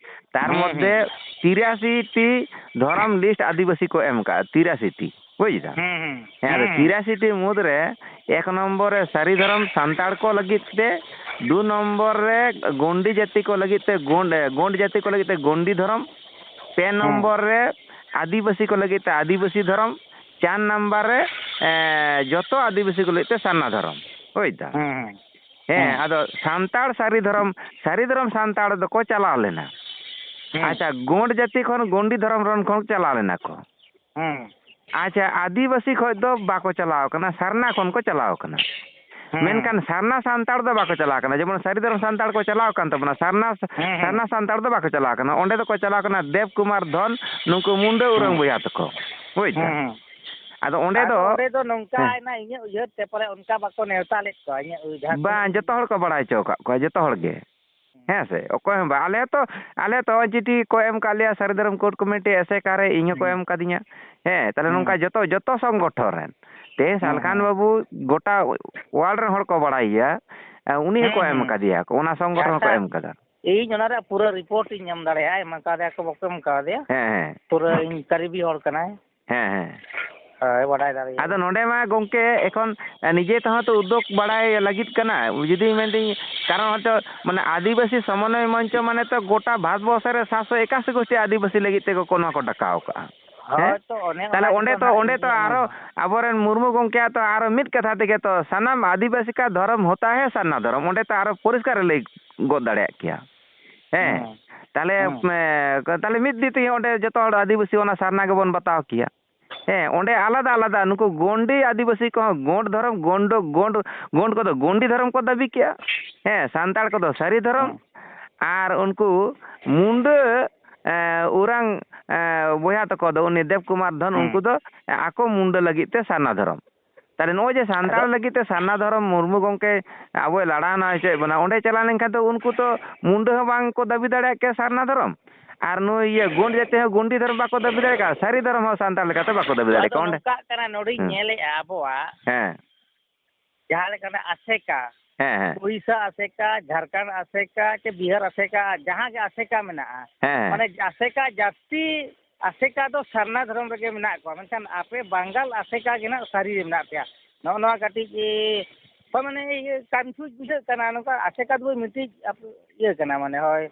ᱛᱟᱨ ᱦᱩᱸ, ᱢᱚᱫᱽᱫᱷᱮ ᱦᱩᱸ, ᱛᱤᱨᱟᱥᱤ ᱴᱤ ᱫᱷᱚᱨᱚᱢ ᱞᱤᱥᱴ ᱟᱹᱫᱤᱵᱟᱹᱥᱤ ᱠᱚ ᱮᱢ ᱠᱟᱜᱼᱟ, ᱛᱤᱨᱟᱥᱤ ᱴᱤ, ᱵᱩᱡᱽ ᱫᱟᱢ? ᱦᱩᱸ, ᱦᱩᱸ, ᱦᱮᱸ, ᱟᱫᱚ ᱦᱩᱸ, ᱦᱩᱸ, ᱛᱤᱨᱟᱥᱤ ᱴᱤ ᱢᱩᱫᱽ ᱨᱮ ᱮᱠ ᱱᱚᱢᱵᱚᱨ ᱨᱮ ᱥᱟᱹᱨᱤ ᱫᱷᱚᱨᱚᱢ ᱥᱟᱱᱛᱟᱲ ᱠᱚ ᱞᱟᱹᱜᱤᱫ ᱛᱮ, ᱫᱩ ᱱᱚᱢᱵᱚᱨ ᱨᱮ ᱜᱚᱱᱰᱤ ᱡᱟᱹᱛᱤ ᱠᱚ ᱞᱟᱹᱜᱤᱫ ᱛᱮ ᱜᱚᱱᱰ-, ᱮ, ᱜᱚᱱᱰ ᱡᱟᱹᱛᱤ ᱠᱚ ᱞᱟᱹᱜᱤᱫ ᱛᱮ ᱜᱚᱱᱰᱤ ᱫᱷᱚᱨᱚᱢ, ᱯᱮ ᱦᱩᱸ, ᱱᱚᱢᱵᱚᱨ ᱨᱮ ᱟᱹᱫᱤᱵᱟᱹᱥᱤ ᱠᱚ ᱞᱟᱹᱜᱤᱫ ᱛᱮ ᱟᱹᱫᱤᱵᱟᱹᱥᱤ ᱫᱷᱚᱨᱚᱢ, ᱪᱟᱨ ᱱᱚᱢᱵᱚᱨ ᱨᱮ, ᱮ, ᱡᱚᱛᱚ ᱟᱹᱫᱤᱵᱟᱹᱥᱤ ᱠᱚ ᱞᱟᱹᱜᱤᱫ ᱛᱮ ᱥᱟᱨᱱᱟ ᱫᱷᱚᱨᱚᱢ᱾ ᱵᱩᱡᱽ ᱫᱟᱢ? ᱦᱩᱸ, ᱦᱩᱸ, ᱦᱮᱸ, ᱦᱩᱸ, ᱟᱫᱚ ᱥᱟᱱᱛᱟᱲ ᱥᱟᱹᱨᱤ ᱫᱷᱚᱨᱚᱢ, ᱥᱟᱹᱨᱤ ᱫᱷᱚᱨᱚᱢ ᱥᱟᱱᱛᱟᱲ ᱫᱚᱠᱚ ᱪᱟᱞᱟᱣ ᱞᱮᱱᱟ᱾ ᱦᱩᱸ, ᱟᱪᱪᱷᱟ, ᱜᱚᱸᱰ ᱡᱟᱹᱛᱤ ᱠᱷᱚᱱ ᱜᱚᱸᱰᱤ ᱫᱷᱚᱨᱚᱢ ᱨᱮᱱ ᱠᱷᱚᱱ ᱪᱟᱞᱟᱣ ᱞᱮᱱᱟ ᱠᱚ᱾ ᱦᱩᱸ, ᱟᱪᱪᱷᱟ, ᱟᱹᱫᱤᱵᱟᱹᱥᱤ ᱠᱷᱚᱱ ᱫᱚ ᱵᱟᱠᱚ ᱪᱟᱞᱟᱣ ᱠᱟᱱᱟ, ᱥᱟᱨᱱᱟ ᱠᱷᱚᱱ ᱠᱚ ᱪᱟᱞᱟᱣ ᱠᱟᱱᱟ᱾ ᱦᱩᱸ, ᱢᱮᱱᱠᱷᱟᱱ ᱥᱟᱨᱱᱟ ᱥᱟᱱᱛᱟᱲ ᱫᱚ ᱵᱟᱠᱚ ᱪᱟᱞᱟᱣ ᱠᱟᱱᱟ᱾ ᱡᱮᱢᱚᱱ ᱥᱟᱹᱨᱤ ᱫᱷᱚᱨᱚᱢ ᱥᱟᱱᱛᱟᱲ ᱠᱚ ᱪᱟᱞᱟᱣ ᱠᱟᱱ ᱛᱟᱵᱚᱱᱟ, ᱥᱟᱨᱱᱟ, ᱦᱩᱸ, ᱦᱩᱸ, ᱥᱟᱨᱱᱟ ᱥᱟᱱᱛᱟᱲ ᱫᱚ ᱵᱟᱠᱚ ᱪᱟᱞᱟᱣ ᱠᱟᱱᱟ᱾ ᱚᱸᱰᱮ ᱫᱚᱠᱚ ᱪᱟᱞᱟᱣ ᱠᱟᱱᱟ ᱫᱮᱵᱽ ᱠᱩᱢᱟᱨ ᱫᱷᱚᱱ, ᱱᱩᱠᱩ ᱢᱩᱱᱰᱟᱹ ᱩᱨᱟᱹᱝ ᱦᱩᱸ, ᱵᱚᱭᱦᱟ ᱛᱟᱠᱚ, ᱵᱩᱡᱽ ᱦᱩᱸ, ᱫᱟᱢ? ᱦᱩᱸ᱾ ᱟᱫᱚ ᱚᱸᱰᱮ ᱟᱫᱚ ᱫᱚ, ᱚᱸᱰᱮ ᱫᱚ ᱱᱚᱝᱠᱟ ᱦᱮᱸ᱾ ᱮᱱᱟ, ᱤᱧᱟᱹᱜ ᱩᱭᱦᱟᱹᱨ ᱛᱮ ᱯᱟᱞᱮ ᱚᱱᱠᱟ ᱵᱟᱠᱚ ᱱᱮᱣᱛᱟ ᱞᱮᱫ ᱠᱚᱣᱟ, ᱤᱧᱟᱹᱜ ᱩᱭᱦᱟᱹᱨ ᱡᱟᱦᱟᱸ ᱵᱟᱝ, ᱛᱤᱱᱟᱹᱜ ᱡᱚᱛᱚ ᱤᱧ ᱦᱚᱲ ᱠᱚ ᱵᱟᱲᱟᱭ ᱦᱚᱪᱚ ᱟᱠᱟᱫ ᱠᱚᱣᱟ, ᱡᱚᱛᱚ ᱦᱚᱲ ᱜᱮ᱾ ᱦᱮᱸ ᱥᱮ? ᱚᱠᱚᱭ ᱦᱚᱸ ᱵᱟᱝ᱾ ᱟᱞᱮ ᱛᱚ, ᱟᱞᱮ ᱛᱚ ᱚᱞ ᱪᱤᱴᱷᱤ ᱠᱚ ᱮᱢ ᱠᱟᱜ ᱞᱮᱭᱟ, ᱥᱟᱹᱨᱤ ᱫᱷᱚᱨᱚᱢ ᱠᱳᱰ ᱠᱚᱢᱤᱴᱤ ᱮᱥᱮᱠᱟ ᱨᱮ ᱤᱧ ᱦᱚᱸᱠᱚ ᱦᱩᱸ, ᱮᱢ ᱠᱟᱫᱤᱧᱟ᱾ ᱦᱮᱸ, ᱛᱟᱦᱞᱮ ᱦᱩᱸ, ᱱᱚᱝᱠᱟ ᱡᱚᱛᱚ, ᱡᱚᱛᱚ ᱥᱚᱝᱜᱚᱴᱷᱚᱱ ᱨᱮᱱ᱾ ᱛᱮᱦᱮᱧ ᱦᱩᱸ, ᱥᱟᱞᱠᱷᱟᱱ ᱦᱩᱸ, ᱵᱟᱹᱵᱩ ᱜᱚᱴᱟ world ᱨᱮᱱ ᱦᱚᱲ ᱠᱚ ᱵᱟᱲᱟᱭ ᱜᱮᱭᱟ᱾ ᱮ, ᱩᱱᱤ ᱦᱩᱸ, ᱦᱚᱸᱠᱚ ᱮᱢ ᱦᱩᱸ᱾ ᱠᱟᱫᱮᱭᱟ ᱠᱚ, ᱚᱱᱟ ᱥᱚᱝᱜᱚᱴᱷᱚᱱ ᱦᱚᱸᱠᱚ ᱟᱪᱪᱷᱟ, ᱮᱢ ᱠᱟᱫᱟ᱾ ᱤᱧ ᱚᱱᱟ ᱨᱮᱭᱟᱜ ᱯᱩᱨᱟᱹ ᱨᱤᱯᱳᱨᱴ ᱤᱧ ᱮᱢ ᱫᱟᱲᱮᱭᱟᱜᱼᱟ, ᱮᱢ ᱠᱟᱫᱮᱭᱟ ᱠᱚ ᱵᱟᱠᱚ ᱮᱢ ᱠᱟᱫᱮᱭᱟ᱾ ᱦᱮᱸ, ᱦᱮᱸ᱾ ᱯᱩᱨᱟᱹ ᱤᱧ ᱠᱟᱨᱤᱵᱤ ᱦᱚᱲ ᱠᱟᱱᱟᱭ᱾ ᱦᱮᱸ, ᱦᱮᱸ᱾ ᱦᱳᱭ, ᱵᱟᱰᱟᱭ ᱫᱟᱲᱮᱭᱟᱜᱼᱟ᱾ ᱟᱫᱚ ᱱᱚᱰᱮ ᱢᱟ ᱜᱚᱝᱠᱮ ᱮᱠᱷᱚᱱ ᱱᱤᱡᱮ ᱛᱮᱦᱚᱸ ᱛᱚ ᱩᱫᱽᱫᱳᱜᱽ ᱵᱟᱲᱟᱭ ᱞᱟᱹᱜᱤᱫ ᱠᱟᱱᱟ᱾ ᱡᱩᱫᱤ ᱢᱮᱱᱫᱟᱹᱧ, ᱠᱟᱨᱚᱱ ᱦᱚᱭᱛᱳ ᱢᱟᱱᱮ ᱟᱹᱫᱤᱵᱟᱹᱥᱤ ᱥᱚᱢᱚᱱᱚᱭ ᱢᱚᱧᱪᱚ ᱢᱟᱱᱮ ᱛᱚ ᱜᱚᱴᱟ ᱵᱷᱟᱨᱚᱛ ᱵᱚᱨᱥᱚ ᱨᱮ ᱥᱟᱛᱥᱚ ᱮᱠᱟᱥᱤ ᱜᱳᱥᱴᱤ ᱟᱹᱫᱤᱵᱟᱹᱥᱤ ᱞᱟᱹᱜᱤᱫ ᱛᱮᱜᱮ ᱠᱚ ᱱᱚᱣᱟ ᱠᱚ ᱰᱟᱠᱟᱣ ᱠᱟᱜᱼᱟ᱾ ᱦᱮᱸ? ᱦᱳᱭ ᱛᱚ, ᱚᱱᱮ ᱛᱟᱦᱞᱮ ᱚᱱᱟ ᱚᱸᱰᱮ ᱜᱮᱛᱚ ᱛᱚ, ᱱᱟᱦᱟᱜ ᱚᱸᱰᱮ ᱤᱧ ᱛᱚ ᱢᱮᱱᱟ᱾ ᱟᱨᱚ ᱟᱵᱚᱨᱮᱱ ᱢᱩᱨᱢᱩ ᱜᱚᱢᱠᱮᱭᱟᱜ ᱛᱚ ᱟᱨᱚ ᱢᱤᱫ ᱠᱟᱛᱷᱟ ᱛᱮᱜᱮ ᱛᱚ, "ᱥᱟᱱᱟᱢ ᱟᱹᱫᱤᱵᱟᱹᱥᱤ ᱠᱟ ᱫᱷᱚᱨᱚᱢ ᱦᱳᱛᱟ ᱦᱮ ᱥᱟᱨᱱᱟ ᱫᱷᱚᱨᱚᱢ", ᱚᱸᱰᱮ ᱛᱚ ᱟᱨᱚ ᱯᱚᱨᱤᱥᱠᱟᱨ ᱮ ᱞᱟᱹᱭ ᱜᱚᱫ ᱫᱟᱲᱮᱭᱟᱜ ᱠᱮᱭᱟ᱾ ᱦᱮᱸ, ᱦᱮᱸ᱾ ᱛᱟᱦᱞᱮ, ᱦᱮᱸ᱾ ᱮ, ᱛᱟᱦᱞᱮ ᱢᱤᱫ ᱫᱤᱱ ᱛᱮᱜᱮ ᱚᱸᱰᱮ ᱡᱚᱛᱚ ᱦᱚᱲ ᱟᱹᱫᱤᱵᱟᱹᱥᱤ ᱚᱱᱟ ᱥᱟᱨᱱᱟ ᱜᱮᱵᱚᱱ ᱵᱟᱛᱟᱣ ᱠᱮᱭᱟ᱾ ᱦᱮᱸ, ᱚᱸᱰᱮ ᱟᱞᱟᱫᱟ ᱟᱞᱟᱫᱟ ᱱᱩᱠᱩ ᱜᱚᱱᱰᱤ ᱟᱹᱫᱤᱵᱟᱹᱥᱤ ᱠᱚᱦᱚᱸ ᱜᱚᱸᱰ ᱫᱷᱚᱨᱚᱢ, ᱜᱚᱸᱰ, ᱜᱚᱸᱰ, ᱜᱚᱸᱰ ᱠᱚᱫᱚ ᱜᱚᱱᱰᱤ ᱫᱷᱚᱨᱚᱢ ᱠᱚ ᱫᱟᱹᱵᱤ ᱠᱮᱜᱼᱟ᱾ ᱦᱮᱸ, ᱥᱟᱱᱛᱟᱲ ᱠᱚᱫᱚ ᱥᱟᱹᱨᱤ ᱫᱷᱚᱨᱚᱢ᱾ ᱦᱮᱸ᱾ ᱟᱨ ᱩᱱᱠᱩ ᱢᱩᱱᱰᱟᱹ, ᱮ, ᱚᱨᱟᱝ, ᱮ, ᱵᱚᱭᱦᱟ ᱛᱟᱠᱚ ᱫᱚ, ᱩᱱᱤ ᱫᱮᱵ ᱠᱩᱢᱟᱨ ᱫᱷᱚᱱ, ᱦᱮᱸ᱾ ᱩᱱᱠᱩ ᱫᱚ, ᱮ, ᱟᱠᱚ ᱢᱩᱱᱰᱟᱹ ᱞᱟᱹᱜᱤᱫ ᱛᱮ ᱥᱟᱨᱱᱟ ᱫᱷᱚᱨᱚᱢ᱾ ᱛᱟᱦᱞᱮ ᱱᱚᱜᱼᱚᱭ ᱡᱮ ᱟᱫᱚ ᱥᱟᱱᱛᱟᱲ ᱞᱟᱹᱜᱤᱫ ᱛᱮ ᱥᱟᱨᱱᱟ ᱫᱷᱚᱨᱚᱢ ᱢᱩᱨᱢᱩ ᱜᱚᱢᱠᱮ ᱟᱵᱚᱭ ᱞᱟᱲᱟᱣᱱᱟ ᱦᱚᱪᱚᱭᱮᱫ ᱵᱚᱱᱟ, ᱚᱸᱰᱮ ᱪᱟᱞᱟᱣ ᱞᱮᱱᱠᱷᱟᱱ ᱫᱚ ᱩᱱᱠᱩ ᱛᱚ ᱢᱩᱱᱰᱟᱹ ᱦᱚᱸ ᱵᱟᱝ ᱠᱚ ᱫᱟᱹᱵᱤ ᱫᱟᱲᱮᱭᱟᱜ ᱠᱮᱭᱟ ᱥᱟᱨᱱᱟ ᱫᱷᱚᱨᱚᱢ, ᱟᱨ ᱱᱩᱭ ᱤᱭᱟᱹ ᱜᱚᱸᱰ ᱡᱟᱹᱛᱤ ᱦᱚᱸ ᱜᱚᱸᱰᱤ ᱫᱷᱚᱨᱚᱢ ᱵᱟᱠᱚ ᱫᱟᱹᱵᱤ ᱫᱟᱲᱮᱭᱟᱜ ᱠᱟᱱᱟ, ᱥᱟᱹᱨᱤ ᱫᱷᱚᱨᱚᱢ ᱦᱚᱸ ᱥᱟᱱᱛᱟᱲ ᱞᱮᱠᱟᱛᱮ ᱵᱟᱠᱚ ᱫᱟᱹᱵᱤ ᱫᱟᱲᱮᱭᱟᱜ ᱟᱫᱚ ᱠᱟᱱᱟ ᱚᱸᱰᱮ᱾ ᱱᱚᱝᱠᱟᱜ ᱠᱟᱱᱟ, ᱱᱚᱰᱮᱧ ᱦᱮᱸ᱾ ᱧᱮᱞᱮᱫᱼᱟ ᱟᱵᱚᱣᱟᱜ ᱦᱮᱸ᱾ ᱡᱟᱦᱟᱸ ᱞᱮᱠᱟᱱᱟᱜ ᱟᱥᱮᱠᱟ, ᱦᱮᱸ, ᱦᱮᱸ᱾ ᱩᱲᱤᱥᱥᱟ ᱟᱥᱮᱠᱟ, ᱡᱷᱟᱲᱠᱷᱚᱸᱰ ᱟᱥᱮᱠᱟ, ᱪᱮ ᱵᱤᱦᱟᱨ ᱟᱥᱮᱠᱟ, ᱡᱟᱦᱟᱸ ᱜᱮ ᱟᱥᱮᱠᱟ ᱢᱮᱱᱟᱜᱼᱟ, ᱦᱮᱸ, ᱦᱮᱸ᱾ ᱢᱟᱱᱮ ᱟᱥᱮᱠᱟ ᱡᱟᱹᱥᱛᱤ ᱟᱥᱮᱠᱟ ᱫᱚ ᱥᱟᱨᱱᱟ ᱫᱷᱚᱨᱚᱢ ᱨᱮᱜᱮ ᱢᱮᱱᱟᱜ ᱠᱚᱣᱟ, ᱢᱮᱱᱠᱷᱟᱱ ᱟᱯᱮ ᱵᱟᱝᱜᱟᱞ ᱟᱥᱮᱠᱟ ᱜᱮ ᱱᱟᱜ ᱥᱟᱹᱨᱤ ᱨᱮ ᱢᱮᱱᱟᱜ ᱯᱮᱭᱟ᱾ ᱱᱚᱜᱼᱚ ᱱᱚᱣᱟ ᱠᱟᱹᱴᱤᱡ, ᱮ, ᱦᱳᱭ, ᱢᱟᱱᱮ ᱤᱭᱟᱹ confuse ᱵᱩᱡᱷᱟᱹᱜ ᱠᱟᱱᱟ, ᱱᱚᱝᱠᱟ ᱟᱥᱮᱠᱟ ᱫᱚ ᱢᱤᱫᱴᱤᱡ ᱟᱯᱮ ᱤᱭᱟᱹ ᱠᱟᱱᱟ, ᱢᱟᱱᱮ ᱦᱳᱭ,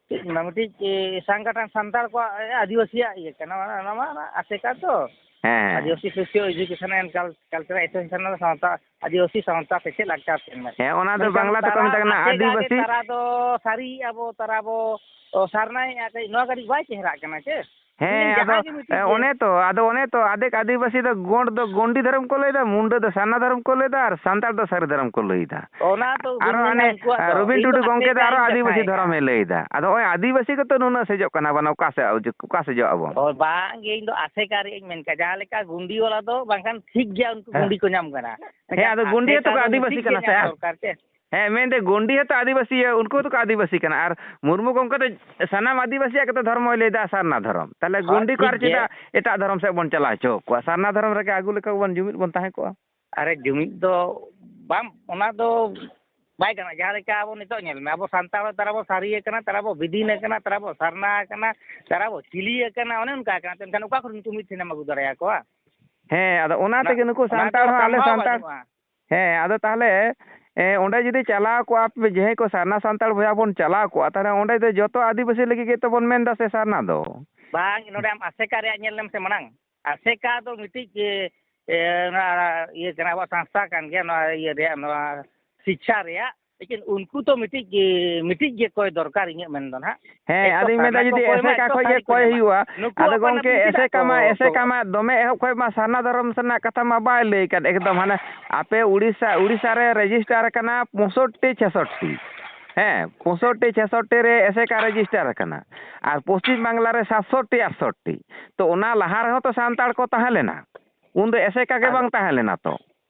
ᱪᱮᱫ ᱤᱧ ᱢᱮᱱᱟ, ᱢᱤᱫᱴᱤᱡ, ᱮ, ᱥᱟᱝᱜᱚᱴᱷᱚᱱ ᱥᱟᱱᱛᱟᱲ ᱠᱚᱣᱟᱜ, ᱮ, ᱟᱹᱫᱤᱵᱟᱹᱥᱤᱭᱟᱜ ᱤᱭᱟᱹ ᱠᱟᱱᱟ, ᱚᱱᱟ, ᱚᱱᱟ ᱢᱟ ᱚᱱᱟ ᱟᱥᱮᱠᱟ ᱛᱚ᱾ ᱦᱮᱸ, ᱦᱮᱸ᱾ ᱟᱹᱫᱤᱵᱟᱹᱥᱤ Socio Education and Cul-, Cultural Association ᱫᱚ ᱥᱟᱶᱛᱟ, ᱟᱹᱫᱤᱵᱟᱹᱥᱤ ᱥᱟᱶᱛᱟ ᱥᱮᱪᱮᱫ ᱞᱟᱠᱪᱟᱨ ᱥᱮᱢᱞᱮᱫ᱾ ᱦᱮᱸ, ᱚᱱᱟ ᱫᱚ ᱢᱮᱱᱠᱷᱟᱱ ᱵᱟᱝᱞᱟ ᱛᱮᱠᱚ ᱛᱟᱨᱟ ᱢᱮᱛᱟᱜ ᱠᱟᱱᱟ ᱟᱥᱮᱠᱟ ᱜᱮ ᱟᱹᱫᱤᱵᱟᱹᱥᱤ᱾ ᱛᱟᱨᱟ ᱫᱚ ᱥᱟᱹᱨᱤᱭᱮᱫᱼᱟ ᱵᱚ, ᱛᱟᱨᱟ ᱵᱚ, ᱚ, ᱥᱟᱨᱱᱟᱭᱮᱫᱼᱟ, ᱠᱟᱹᱡ ᱱᱚᱣᱟ ᱠᱟᱹᱴᱤᱡ ᱵᱟᱭ ᱪᱮᱦᱨᱟᱜ ᱠᱟᱱᱟ ᱪᱮ? ᱦᱮᱸ, ᱢᱮᱱᱫᱟᱹᱧ ᱟᱫᱚ, ᱡᱟᱦᱟᱸ ᱜᱮ ᱢᱤᱫᱴᱤᱡ ᱮ, ᱜᱮ ᱚᱱᱮ ᱛᱚ, ᱟᱫᱚ ᱚᱱᱮ ᱛᱚ, ᱟᱫᱷᱮᱠ ᱟᱹᱫᱤᱵᱟᱹᱥᱤ ᱫᱚ ᱜᱚᱸᱰ ᱫᱚ ᱜᱚᱸᱰᱤ ᱫᱷᱚᱨᱚᱢ ᱠᱚ ᱞᱟᱹᱭᱫᱟ, ᱢᱩᱱᱰᱟᱹ ᱫᱚ ᱥᱟᱨᱱᱟ ᱫᱷᱚᱨᱚᱢ ᱠᱚ ᱞᱟᱹᱭᱫᱟ, ᱟᱨ ᱥᱟᱱᱛᱟᱲ ᱫᱚ ᱥᱟᱹᱨᱤ ᱫᱷᱚᱨᱚᱢ ᱠᱚ ᱞᱟᱹᱭᱫᱟ᱾ ᱚᱱᱟ ᱫᱚ ᱵᱟᱹᱧ ᱟᱨᱚ ᱢᱮᱱᱟ ᱦᱟᱱᱮ, ᱩᱱᱠᱩᱣᱟᱜ ᱮ, ᱫᱚ, ᱨᱚᱵᱤᱱ ᱤᱧ ᱴᱩᱰᱩ ᱫᱚ ᱜᱚᱢᱠᱮ ᱫᱚ ᱟᱨᱚ ᱟᱥᱮᱠᱟᱧ ᱟᱹᱫᱤᱵᱟᱹᱥᱤ ᱠᱟᱛᱷᱟᱭᱮᱫᱼᱟ᱾ ᱫᱷᱚᱨᱚᱢᱮ ᱞᱟᱹᱭᱫᱟ᱾ ᱟᱫᱚ ᱱᱚᱜᱼᱚᱭ ᱟᱹᱫᱤᱵᱟᱹᱥᱤ ᱜᱮᱛᱚ ᱱᱩᱱᱟᱹᱜ ᱥᱮᱡᱚᱜ ᱠᱟᱱᱟ, ᱵᱟᱝ ᱚᱠᱟ ᱥᱮᱫ, ᱚᱠᱟ ᱥᱮᱡᱚᱜ ᱟᱵᱚᱱ? ᱚ, ᱵᱟᱝ ᱜᱮ, ᱤᱧ ᱫᱚ ᱟᱥᱮᱠᱟ ᱨᱮᱭᱟᱜ ᱤᱧ ᱢᱮᱱ ᱠᱮᱫᱟ᱾ ᱡᱟᱦᱟᱸ ᱞᱮᱠᱟ ᱜᱩᱸᱰᱤ ᱵᱟᱞᱟ ᱫᱚ ᱵᱟᱝᱠᱷᱟᱱ ᱴᱷᱤᱠ ᱜᱮᱭᱟ, ᱩᱱᱠᱩ ᱦᱮᱸ᱾ ᱜᱩᱸᱰᱤ ᱠᱚ ᱧᱟᱢ ᱠᱟᱱᱟ᱾ ᱦᱮᱸ, ᱟᱫᱚ ᱢᱮᱱᱠᱷᱟᱱ ᱜᱩᱸᱰᱤ ᱦᱚᱸᱛᱚ ᱟᱥᱮᱠᱟ ᱠᱚ ᱫᱚ ᱟᱹᱫᱤᱵᱟᱹᱥᱤ ᱢᱤᱫᱴᱤᱡ ᱜᱮ ᱠᱟᱱᱟ ᱥᱮ, ᱧᱟᱢ ᱟᱨ ᱫᱚᱨᱠᱟᱨ ᱪᱮ? ᱦᱮᱸ, ᱢᱮᱱᱫᱟᱹᱧ ᱜᱩᱸᱰᱤ ᱦᱚᱸᱛᱚ ᱟᱹᱫᱤᱵᱟᱹᱥᱤ, ᱩᱱᱠᱩ ᱦᱚᱸᱛᱚ ᱠᱚ ᱟᱹᱫᱤᱵᱟᱹᱥᱤ ᱠᱟᱱᱟ᱾ ᱟᱨ ᱢᱩᱨᱢᱩ ᱜᱚᱢᱠᱮ ᱫᱚ ᱥᱟᱱᱟᱢ ᱟᱹᱫᱤᱵᱟᱹᱥᱤᱭᱟᱜ ᱜᱮᱛᱚ ᱫᱷᱚᱨᱢᱚᱭ ᱞᱟᱹᱭᱫᱟ ᱥᱟᱨᱱᱟ ᱫᱷᱚᱨᱚᱢ᱾ ᱛᱟᱦᱞᱮ ᱦᱳᱭ, ᱜᱩᱸᱰᱤ ᱠᱚ ᱴᱷᱤᱠ ᱟᱨ ᱜᱮ᱾ ᱪᱮᱫᱟᱜ ᱮᱴᱟᱜ ᱫᱷᱚᱨᱚᱢ ᱥᱮᱫ ᱵᱚᱱ ᱪᱟᱞᱟᱣ ᱦᱚᱪᱚ ᱠᱚᱣᱟ? ᱥᱟᱨᱱᱟ ᱫᱷᱚᱨᱚᱢ ᱨᱮᱜᱮ ᱟᱹᱜᱩ ᱞᱮᱠᱚ ᱵᱚᱱ, ᱡᱩᱢᱤᱫ ᱵᱚᱱ ᱛᱟᱦᱮᱸ ᱠᱚᱜᱼᱟ᱾ ᱟᱨᱮ, ᱡᱩᱢᱤᱫ ᱫᱚ ᱵᱟᱝ, ᱚᱱᱟ ᱫᱚ ᱵᱟᱭ ᱜᱟᱱᱚᱜᱼᱟ᱾ ᱡᱟᱦᱟᱸ ᱞᱮᱠᱟ ᱟᱵᱚ ᱱᱤᱛᱚᱜ ᱧᱮᱞ ᱢᱮ, ᱟᱵᱚ ᱥᱟᱱᱛᱟᱲ ᱦᱚᱸ ᱛᱟᱨᱟ ᱵᱚ ᱥᱟᱹᱨᱤ ᱟᱠᱟᱱᱟ, ᱛᱟᱨᱟ ᱵᱚ ᱵᱤᱫᱤᱱ ᱟᱠᱟᱱᱟ, ᱛᱟᱨᱟ ᱵᱚ ᱥᱟᱨᱱᱟ ᱟᱠᱟᱱᱟ, ᱛᱟᱨᱟ ᱵᱚ ᱪᱤᱞᱤ ᱟᱠᱟᱱᱟ, ᱚᱱᱮ ᱚᱱᱠᱟ ᱟᱠᱟᱱᱟ᱾ ᱢᱮᱱᱠᱷᱟᱱ ᱚᱠᱟ ᱠᱷᱚᱱ ᱱᱩᱠᱩ ᱢᱤᱫ ᱴᱷᱮᱱᱮᱢ ᱟᱹᱜᱩ ᱫᱟᱲᱮᱭᱟᱠᱚᱣᱟ? ᱦᱮᱸ, ᱟᱫᱚ ᱚᱱᱟ ᱚᱱᱟ, ᱛᱮᱜᱮ ᱱᱩᱠᱩ ᱚᱱᱟ ᱫᱚ ᱥᱟᱱᱛᱟᱲ ᱦᱚᱸ, ᱟᱞᱮ ᱥᱟᱱᱛᱟᱲ, ᱵᱟᱹᱱᱩᱜᱼᱟ᱾ ᱦᱮᱸ, ᱟᱫᱚ ᱛᱟᱦᱞᱮ, ᱮ, ᱚᱸᱰᱮ ᱡᱩᱫᱤ ᱪᱟᱞᱟᱣ ᱠᱚᱜᱼᱟ ᱯᱮ, ᱡᱟᱦᱟᱸᱭ ᱠᱚ ᱥᱟᱨᱱᱟ ᱥᱟᱱᱛᱟᱲ ᱵᱚᱭᱦᱟ ᱵᱚᱱ ᱪᱟᱞᱟᱣ ᱠᱚᱜᱼᱟ, ᱛᱟᱦᱞᱮ ᱚᱸᱰᱮ ᱫᱚ ᱡᱚᱛᱚ ᱟᱹᱫᱤᱵᱟᱹᱥᱤ ᱞᱟᱹᱜᱤᱫ ᱜᱮᱛᱚ ᱵᱚᱱ ᱢᱮᱱ ᱫᱟ ᱥᱮ ᱥᱟᱨᱱᱟ ᱫᱚ? ᱵᱟᱝ, ᱱᱚᱰᱮ ᱟᱢ ᱟᱥᱮᱠᱟ ᱨᱮᱭᱟᱜ ᱧᱮᱞ ᱞᱮᱢ ᱥᱮ ᱢᱟᱲᱟᱝ᱾ ᱟᱥᱮᱠᱟ ᱫᱚ ᱢᱤᱫᱴᱤᱡ, ᱮ, ᱮ, ᱱᱚᱣᱟ ᱤᱭᱟᱹ ᱠᱟᱱᱟ, ᱟᱵᱚᱣᱟᱜ ᱥᱚᱝᱥᱛᱷᱟ ᱠᱟᱱ ᱜᱮᱭᱟ, ᱱᱚᱣᱟ ᱤᱭᱟᱹ ᱨᱮᱭᱟᱜ, ᱱᱚᱣᱟ ᱥᱤᱪᱪᱷᱟ ᱨᱮᱭᱟᱜ᱾ ᱞᱮᱠᱤᱱ ᱩᱱᱠᱩ ᱫᱚ ᱢᱤᱫᱴᱤᱡ, ᱮ, ᱢᱤᱫᱴᱤᱡ ᱜᱮ ᱠᱚᱭ ᱫᱚᱨᱠᱟᱨ, ᱤᱧᱟᱹᱜ ᱢᱮᱱ ᱫᱚ ᱱᱟᱦᱟᱜ᱾ ᱦᱮᱸ, ᱮᱠ ᱛᱚ ᱟᱫᱚᱧ ᱢᱮᱱᱫᱟ, ᱥᱟᱨᱱᱟ ᱠᱚ ᱡᱩᱫᱤ ᱠᱚᱭ ᱢᱟ, ᱮᱥᱮᱠᱟ ᱮᱠ ᱛᱚ ᱠᱷᱚᱡ ᱜᱮ ᱥᱟᱹᱨᱤ ᱠᱚ ᱠᱚᱭ ᱢᱮᱱᱟ᱾ ᱦᱩᱭᱩᱜᱼᱟ, ᱱᱩᱠᱩ ᱟᱫᱚ ᱟᱯᱟᱱ ᱜᱚᱢᱠᱮ, ᱟᱹᱯᱤᱱᱟᱜ ᱮᱥᱮᱠᱟ ᱠᱚ ᱢᱟ, ᱮᱥᱮᱠᱟ ᱢᱟ ᱫᱚᱢᱮ ᱮᱦᱚᱵ ᱠᱷᱚᱡ ᱢᱟ ᱥᱟᱨᱱᱟ ᱫᱷᱚᱨᱚᱢ ᱨᱮᱱᱟᱜ ᱠᱟᱛᱷᱟ ᱢᱟ ᱵᱟᱭ ᱞᱟᱹᱭ ᱠᱟᱫ᱾ ᱮᱠᱫᱚᱢ ᱦᱟᱱᱮ ᱟᱯᱮ ᱩᱲᱤᱥᱥᱟ, ᱩᱲᱤᱥᱥᱟ ᱨᱮ ᱨᱮᱡᱤᱥᱴᱟᱨ ᱟᱠᱟᱱᱟ ᱯᱚᱸᱭᱥᱚᱴᱴᱤ ᱪᱷᱮᱥᱚᱴᱴᱤ᱾ ᱦᱮᱸ, ᱯᱚᱸᱭᱥᱚᱴᱴᱤ ᱪᱷᱮᱥᱚᱴᱴᱤ ᱨᱮ ᱮᱥᱮᱠᱟ ᱨᱮᱡᱤᱥᱴᱟᱨ ᱟᱠᱟᱱᱟ᱾ ᱟᱨ ᱯᱚᱥᱪᱤᱢ ᱵᱟᱝᱞᱟ ᱨᱮ ᱥᱟᱛᱥᱚᱴᱴᱤ ᱟᱴᱥᱚᱴᱴᱤ᱾ ᱛᱚ, ᱚᱱᱟ ᱞᱟᱦᱟ ᱨᱮᱦᱚᱸ ᱛᱚ ᱥᱟᱱᱛᱟᱲ ᱠᱚ ᱛᱟᱦᱮᱸ ᱞᱮᱱᱟ, ᱩᱱᱫᱚ ᱮᱥᱮᱠᱟ ᱜᱮ ᱟᱫᱚ ᱵᱟᱝ ᱛᱟᱦᱮᱸ ᱞᱮᱱᱟ ᱛᱚ᱾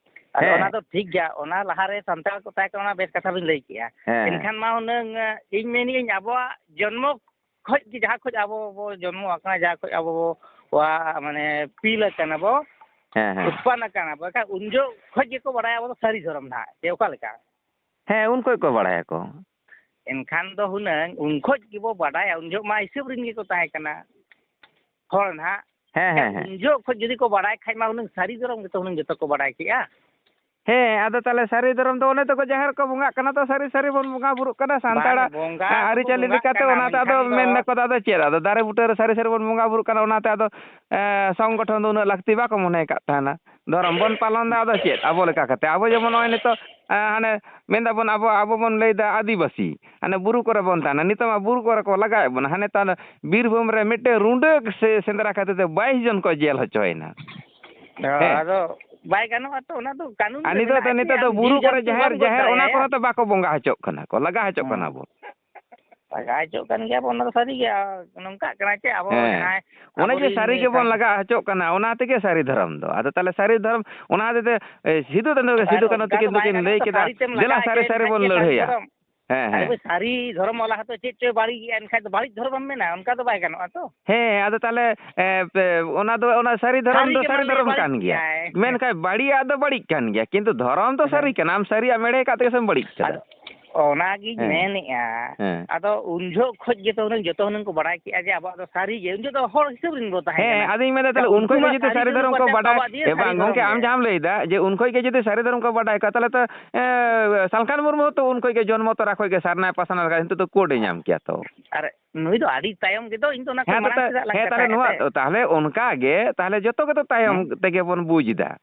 ᱟᱫᱚ ᱦᱮᱸ᱾ ᱚᱱᱟ ᱫᱚ ᱴᱷᱤᱠ ᱜᱮᱭᱟ, ᱚᱱᱟ ᱞᱟᱦᱟᱨᱮ ᱥᱟᱱᱛᱟᱲ ᱠᱚ ᱛᱟᱦᱮᱸ ᱠᱟᱱᱟ, ᱚᱱᱟ ᱵᱮᱥ ᱠᱟᱛᱷᱟ ᱵᱤᱱ ᱞᱟᱹᱭ ᱠᱮᱜᱼᱟ᱾ ᱦᱮᱸ᱾ ᱮᱱᱠᱷᱟᱱ ᱢᱟ ᱦᱩᱱᱟᱹᱝ, ᱤᱧ ᱢᱮᱱᱮᱜᱼᱟᱹᱧ, ᱟᱵᱚᱣᱟᱜ ᱡᱚᱱᱢᱚ ᱠᱷᱚᱡ ᱜᱮ, ᱡᱟᱦᱟᱸ ᱠᱷᱚᱡ ᱟᱵᱚ ᱵᱚ ᱡᱚᱱᱢᱚ ᱟᱠᱟᱱᱟ, ᱡᱟᱦᱟᱸ ᱠᱷᱚᱡ ᱟᱵᱚ ᱵᱚ, ᱣᱟ-, ᱢᱟᱱᱮ, ᱯᱤᱞ ᱟᱠᱟᱱᱟ ᱵᱚ, ᱦᱮᱸ, ᱦᱮᱸ᱾ ᱩᱛᱯᱟᱱ ᱟᱠᱟᱱᱟ ᱵᱚ, ᱮᱱᱠᱷᱟᱱ ᱩᱱ ᱡᱚᱦᱚᱜ ᱠᱷᱚᱡ ᱜᱮᱠᱚ ᱵᱟᱲᱟᱭᱟ ᱟᱵᱚ ᱫᱚ ᱥᱟᱹᱨᱤ ᱫᱷᱚᱨᱚᱢ ᱱᱟᱦᱟᱜ, ᱪᱮ ᱚᱠᱟ ᱞᱮᱠᱟ? ᱦᱮᱸ, ᱩᱱ ᱠᱷᱚᱡ ᱠᱚ ᱵᱟᱲᱟᱭᱟᱠᱚ᱾ ᱮᱱᱠᱷᱟᱱ ᱫᱚ ᱦᱩᱱᱟᱹᱝ ᱩᱱ ᱠᱷᱚᱡ ᱜᱮᱵᱚ ᱵᱟᱰᱟᱭᱟ, ᱩᱱ ᱡᱚᱦᱚᱜ ᱢᱟ ᱦᱤᱥᱟᱹᱵ ᱨᱮᱱ ᱜᱮᱠᱚ ᱛᱟᱦᱮᱸ ᱠᱟᱱᱟ ᱦᱚᱲ ᱱᱟᱦᱟᱜ᱾ ᱦᱮᱸ, ᱦᱮᱸ, ᱦᱮᱸ᱾ ᱩᱱ ᱡᱚᱦᱚᱜ ᱠᱷᱚᱡ ᱡᱩᱫᱤ ᱠᱚ ᱵᱟᱰᱟᱭ ᱠᱷᱟᱡ ᱢᱟ ᱦᱩᱱᱟᱹᱝ ᱥᱟᱹᱨᱤ ᱫᱷᱚᱨᱚᱢ ᱜᱮᱛᱚ ᱦᱩᱱᱟᱹᱝ ᱡᱚᱛᱚ ᱠᱚ ᱵᱟᱰᱟᱭ ᱠᱮᱜᱼᱟ᱾ ᱦᱮᱸ, ᱟᱫᱚ ᱛᱟᱦᱞᱮ ᱥᱟᱹᱨᱤ ᱫᱷᱚᱨᱚᱢ ᱫᱚ ᱚᱱᱮ ᱛᱚᱠᱚ ᱡᱟᱦᱮᱨ ᱠᱚ ᱵᱚᱸᱜᱟᱜ ᱠᱟᱱᱟ, ᱛᱚ ᱥᱟᱹᱨᱤ ᱥᱟᱹᱨᱤ ᱵᱚᱱ ᱵᱚᱸᱜᱟ ᱵᱩᱨᱩᱜ ᱠᱟᱱᱟ ᱵᱟᱝ, ᱥᱟᱱᱛᱟᱲᱟᱜ, ᱵᱚᱸᱜᱟ ᱮ, ᱫᱚᱠᱚ ᱟᱹᱨᱤᱪᱟᱹᱞᱤ ᱵᱚᱸᱜᱟᱜ ᱞᱮᱠᱟᱛᱮ, ᱠᱟᱱᱟ, ᱚᱱᱟᱛᱮ ᱟᱫᱚ ᱢᱮᱱᱠᱷᱟᱱ ᱫᱚ ᱢᱮᱱ ᱫᱟᱠᱚ, ᱟᱫᱚ ᱪᱮᱫ, ᱟᱫᱚ ᱫᱟᱨᱮ ᱵᱩᱴᱟᱹ ᱨᱮ ᱥᱟᱹᱨᱤ ᱥᱟᱹᱨᱤ ᱵᱚᱱ ᱵᱚᱸᱜᱟ ᱵᱩᱨᱩᱜ ᱠᱟᱱᱟ, ᱚᱱᱟᱛᱮ ᱟᱫᱚ, ᱮ, ᱥᱚᱝᱜᱚᱴᱷᱚᱱ ᱫᱚ ᱩᱱᱟᱹᱜ ᱞᱟᱹᱠᱛᱤ ᱵᱟᱠᱚ ᱢᱚᱱᱮ ᱠᱟᱜ ᱛᱟᱦᱮᱱᱟ᱾ ᱫᱷᱚᱨᱚᱢ ᱵᱚᱱ ᱯᱟᱞᱚᱱ ᱫᱟ, ᱟᱫᱚ ᱪᱮᱫ? ᱟᱵᱚ ᱞᱮᱠᱟ ᱠᱟᱛᱮ ᱟᱵᱚ ᱡᱮᱢᱚᱱ ᱱᱚᱜᱼᱚᱭ ᱱᱤᱛᱚᱜ, ᱮ, ᱦᱟᱱᱮ ᱢᱮᱱ ᱫᱟᱵᱚᱱ ᱟᱵᱚ, ᱟᱵᱚ ᱵᱚᱱ ᱞᱟᱹᱭ ᱫᱟ ᱟᱹᱫᱤᱵᱟᱹᱥᱤ, ᱦᱟᱱᱮ ᱵᱩᱨᱩ ᱠᱚᱨᱮ ᱵᱚᱱ ᱛᱟᱦᱮᱱᱟ, ᱱᱤᱛᱚᱜ ᱢᱟ ᱵᱩᱨᱩ ᱠᱚᱨᱮ ᱠᱚ ᱞᱟᱜᱟᱭᱮᱫ ᱵᱚᱱᱟ, ᱦᱟᱱᱮ ᱛᱟᱦᱚᱞᱮ ᱵᱤᱨᱵᱷᱩᱢ ᱨᱮ ᱢᱤᱫᱴᱮᱱ ᱨᱩᱸᱰᱟᱹ ᱥᱮ ᱥᱮᱸᱫᱽᱨᱟ ᱠᱷᱟᱹᱛᱤᱨ ᱛᱮ ᱵᱟᱭᱤᱥ ᱡᱚᱱ ᱠᱚ ᱡᱮᱞ ᱦᱚᱪᱚᱭᱮᱱᱟ᱾ ᱦᱮᱸ᱾ ᱟᱫᱚ ᱵᱟᱭ ᱜᱟᱱᱚᱜᱼᱟ ᱛᱚ, ᱚᱱᱟ ᱫᱚ ᱠᱟᱹᱱᱩᱱ ᱟᱨ ᱨᱮ ᱱᱤᱛᱚᱜ ᱫᱚ, ᱢᱮᱱᱟᱜᱼᱟ ᱪᱮ, ᱱᱤᱛᱚᱜ ᱫᱚ ᱟᱢ ᱵᱩᱨᱩ ᱡᱤᱣᱤ ᱠᱚᱨᱮ ᱡᱟᱱᱛᱩ ᱡᱟᱦᱮᱨ, ᱵᱟᱢ ᱜᱚᱡ ᱡᱟᱦᱮᱨ ᱚᱱᱟ ᱫᱟᱲᱮᱭᱟᱭᱟ᱾ ᱠᱚᱨᱮ ᱫᱚ ᱵᱟᱠᱚ ᱵᱚᱸᱜᱟ ᱦᱚᱪᱚᱜ ᱠᱟᱱᱟ ᱠᱚ, ᱞᱟᱜᱟ ᱦᱚᱪᱚᱜ ᱦᱮᱸ᱾ ᱠᱟᱱᱟ ᱵᱚᱱ᱾ ᱞᱟᱜᱟ ᱦᱚᱪᱚᱜ ᱠᱟᱱ ᱜᱮᱭᱟ ᱵᱚᱱ, ᱚᱱᱟ ᱫᱚ ᱥᱟᱹᱨᱤ ᱜᱮ᱾ ᱟᱨ ᱱᱚᱝᱠᱟᱜ ᱠᱟᱱᱟ ᱪᱮ, ᱟᱵᱚ ᱦᱮᱸ᱾ ᱡᱟᱦᱟᱸᱭ ᱚᱱᱮ ᱡᱮ ᱟᱵᱚᱨᱤᱱ ᱥᱟᱹᱨᱤ ᱜᱮᱵᱚᱱ ᱥᱟᱱᱛᱟᱲ ᱞᱟᱜᱟ ᱦᱚᱪᱚᱜ ᱠᱟᱱᱟ, ᱚᱱᱟ ᱛᱮᱜᱮ ᱥᱟᱹᱨᱤ ᱫᱷᱚᱨᱚᱢ ᱫᱚ᱾ ᱟᱫᱚ ᱛᱟᱦᱞᱮ ᱥᱟᱹᱨᱤ ᱫᱷᱚᱨᱚᱢ, ᱚᱱᱟ ᱦᱚᱛᱮᱡ ᱛᱮ, ᱮ, ᱥᱤᱫᱩ ᱠᱟᱹᱱᱦᱩ, ᱟᱨ ᱥᱤᱫᱩ ᱠᱟᱹᱱᱦᱩ ᱚᱱᱠᱟ ᱛᱤᱠᱤᱱ ᱫᱚ ᱵᱟᱭ ᱫᱚᱠᱤᱱ ᱜᱟᱱᱚᱜᱼᱟ ᱞᱟᱹᱭ ᱛᱚ, ᱠᱮᱫᱟ, ᱥᱟᱹᱨᱤ ᱛᱮᱢ ᱫᱮᱞᱟ ᱞᱟᱜᱟᱜᱼᱟ ᱥᱟᱹᱨᱤ ᱪᱮ, ᱥᱟᱹᱨᱤ ᱮᱱᱠᱷᱟᱡ ᱵᱚᱱ ᱪᱮᱫ ᱥᱟᱹᱨᱤ ᱞᱟᱹᱲᱦᱟᱹᱭᱟ᱾ ᱫᱷᱚᱨᱚᱢ? ᱦᱮᱸ, ᱦᱮᱸ᱾ ᱟᱨᱮ ᱵᱷᱟᱹᱭ, ᱥᱟᱹᱨᱤ ᱫᱷᱚᱨᱚᱢ ᱵᱟᱞᱟ ᱦᱚᱸᱛᱚ ᱪᱮᱫ ᱪᱚᱭ ᱵᱟᱹᱲᱤᱡ ᱜᱮᱭᱟ, ᱮᱱᱠᱷᱟᱡ ᱫᱚ ᱵᱟᱹᱲᱤᱡ ᱫᱷᱚᱨᱚᱢ ᱮᱢ ᱢᱮᱱᱟ, ᱚᱱᱠᱟ ᱫᱚ ᱵᱟᱭ ᱜᱟᱱᱚᱜᱼᱟ ᱛᱚ᱾ ᱦᱮᱸ, ᱟᱫᱚ ᱛᱟᱦᱞᱮ, ᱮ, ᱯᱮ, ᱚᱱᱟ ᱫᱚ, ᱚᱱᱟ ᱥᱟᱹᱨᱤ ᱫᱷᱚᱨᱚᱢ ᱥᱟᱹᱨᱤ ᱫᱚ ᱜᱮ ᱥᱟᱹᱨᱤ ᱢᱟᱱᱮ ᱫᱷᱚᱨᱚᱢ ᱵᱟᱹᱲᱤᱡ ᱠᱟᱱ ᱜᱮᱭᱟ᱾ ᱜᱮᱭᱟᱭ᱾ ᱢᱮᱱᱠᱷᱟᱱ ᱵᱟᱹᱲᱤᱡᱟᱜ ᱫᱚ ᱵᱟᱹᱲᱤᱡ ᱠᱟᱱ ᱜᱮᱭᱟ, ᱠᱤᱱᱛᱩ ᱫᱷᱚᱨᱚᱢ ᱫᱚ ᱦᱮᱸ᱾ ᱥᱟᱹᱨᱤ ᱠᱟᱱᱟ᱾ ᱟᱢ ᱥᱟᱹᱨᱤᱭᱟᱜ ᱮᱢ ᱮᱲᱮ ᱟᱠᱟᱫ ᱛᱮᱜᱮ ᱥᱮᱢ ᱵᱟᱹᱲᱤᱡ ᱠᱟᱫᱟ᱾ ᱟᱫᱚ ᱚᱱᱟᱜᱤᱧ ᱦᱮᱸ᱾ ᱢᱮᱱᱮᱫᱼᱟ᱾ ᱦᱮᱸ᱾ ᱟᱫᱚ ᱩᱱ ᱡᱚᱦᱚᱜ ᱠᱷᱚᱡ ᱜᱮᱛᱚ ᱦᱩᱱᱟᱹᱝ ᱡᱚᱛᱚ ᱦᱩᱱᱟᱹᱝ ᱠᱚ ᱵᱟᱲᱟᱭ ᱠᱮᱫᱼᱟ ᱡᱮ ᱟᱵᱚᱣᱟᱜ ᱫᱚ ᱥᱟᱹᱨᱤ ᱜᱮ᱾ ᱩᱱ ᱡᱚᱦᱚᱜ ᱫᱚ ᱦᱚᱲ ᱦᱤᱥᱟᱹᱵ ᱨᱮᱱ ᱵᱚ ᱛᱟᱦᱮᱸ ᱦᱮᱸ, ᱠᱟᱱᱟ᱾ ᱟᱫᱚᱧ ᱢᱮᱱᱫᱟ, ᱛᱟᱦᱞᱮ ᱩᱱᱠᱩ ᱠᱚ ᱢᱟ ᱡᱩᱫᱤ ᱥᱟᱹᱨᱤ ᱫᱷᱚᱨᱚᱢ ᱠᱚ ᱵᱟᱰᱟᱭ, ᱮ ᱵᱟᱝ ᱜᱚᱢᱠᱮ, ᱟᱢ ᱡᱟᱦᱟᱸᱢ ᱞᱟᱹᱭᱫᱟ ᱡᱮ ᱩᱱ ᱠᱷᱚᱡ ᱜᱮ ᱡᱩᱫᱤ ᱥᱟᱹᱨᱤ ᱫᱷᱚᱨᱚᱢ ᱠᱚ ᱵᱟᱰᱟᱭ ᱠᱚᱣᱟ, ᱛᱟᱦᱞᱮ ᱛᱚ, ᱮ, ᱥᱟᱞᱠᱷᱟᱱ ᱢᱩᱨᱢᱩ ᱦᱚᱸᱛᱚ ᱩᱱ ᱠᱷᱚᱡ ᱜᱮ ᱡᱚᱱᱢᱚ ᱛᱚᱨᱟ ᱠᱷᱚᱡ ᱜᱮ ᱥᱟᱨᱱᱟᱭ ᱯᱟᱥᱱᱟᱣ ᱞᱮᱠᱟ ᱱᱤᱛᱚᱜ ᱫᱚ ᱠᱳᱰ ᱮ ᱧᱟᱢ ᱠᱮᱭᱟ ᱛᱚ᱾ ᱟᱨ ᱱᱩᱭ ᱫᱚ ᱟᱹᱰᱤ ᱛᱟᱭᱚᱢ ᱜᱮᱫᱚ, ᱤᱧ ᱫᱚ ᱚᱱᱟ ᱠᱚ ᱦᱮᱸ, ᱛᱚ, ᱢᱟᱲᱟᱝ ᱛᱟ-, ᱥᱮᱫᱟᱜ ᱞᱟᱝ ᱦᱮᱸ, ᱛᱟᱦᱞᱮ ᱠᱟᱛᱷᱟᱭᱟ ᱱᱚᱣᱟ, ᱥᱮ᱾ ᱛᱟᱦᱞᱮ ᱚᱱᱠᱟ ᱜᱮ, ᱛᱟᱦᱞᱮ ᱡᱚᱛᱚ ᱜᱮᱛᱚ ᱛᱟᱭᱚᱢ ᱦᱮᱸ᱾ ᱛᱮᱜᱮ ᱵᱚᱱ ᱵᱩᱡᱽ ᱮᱫᱟ᱾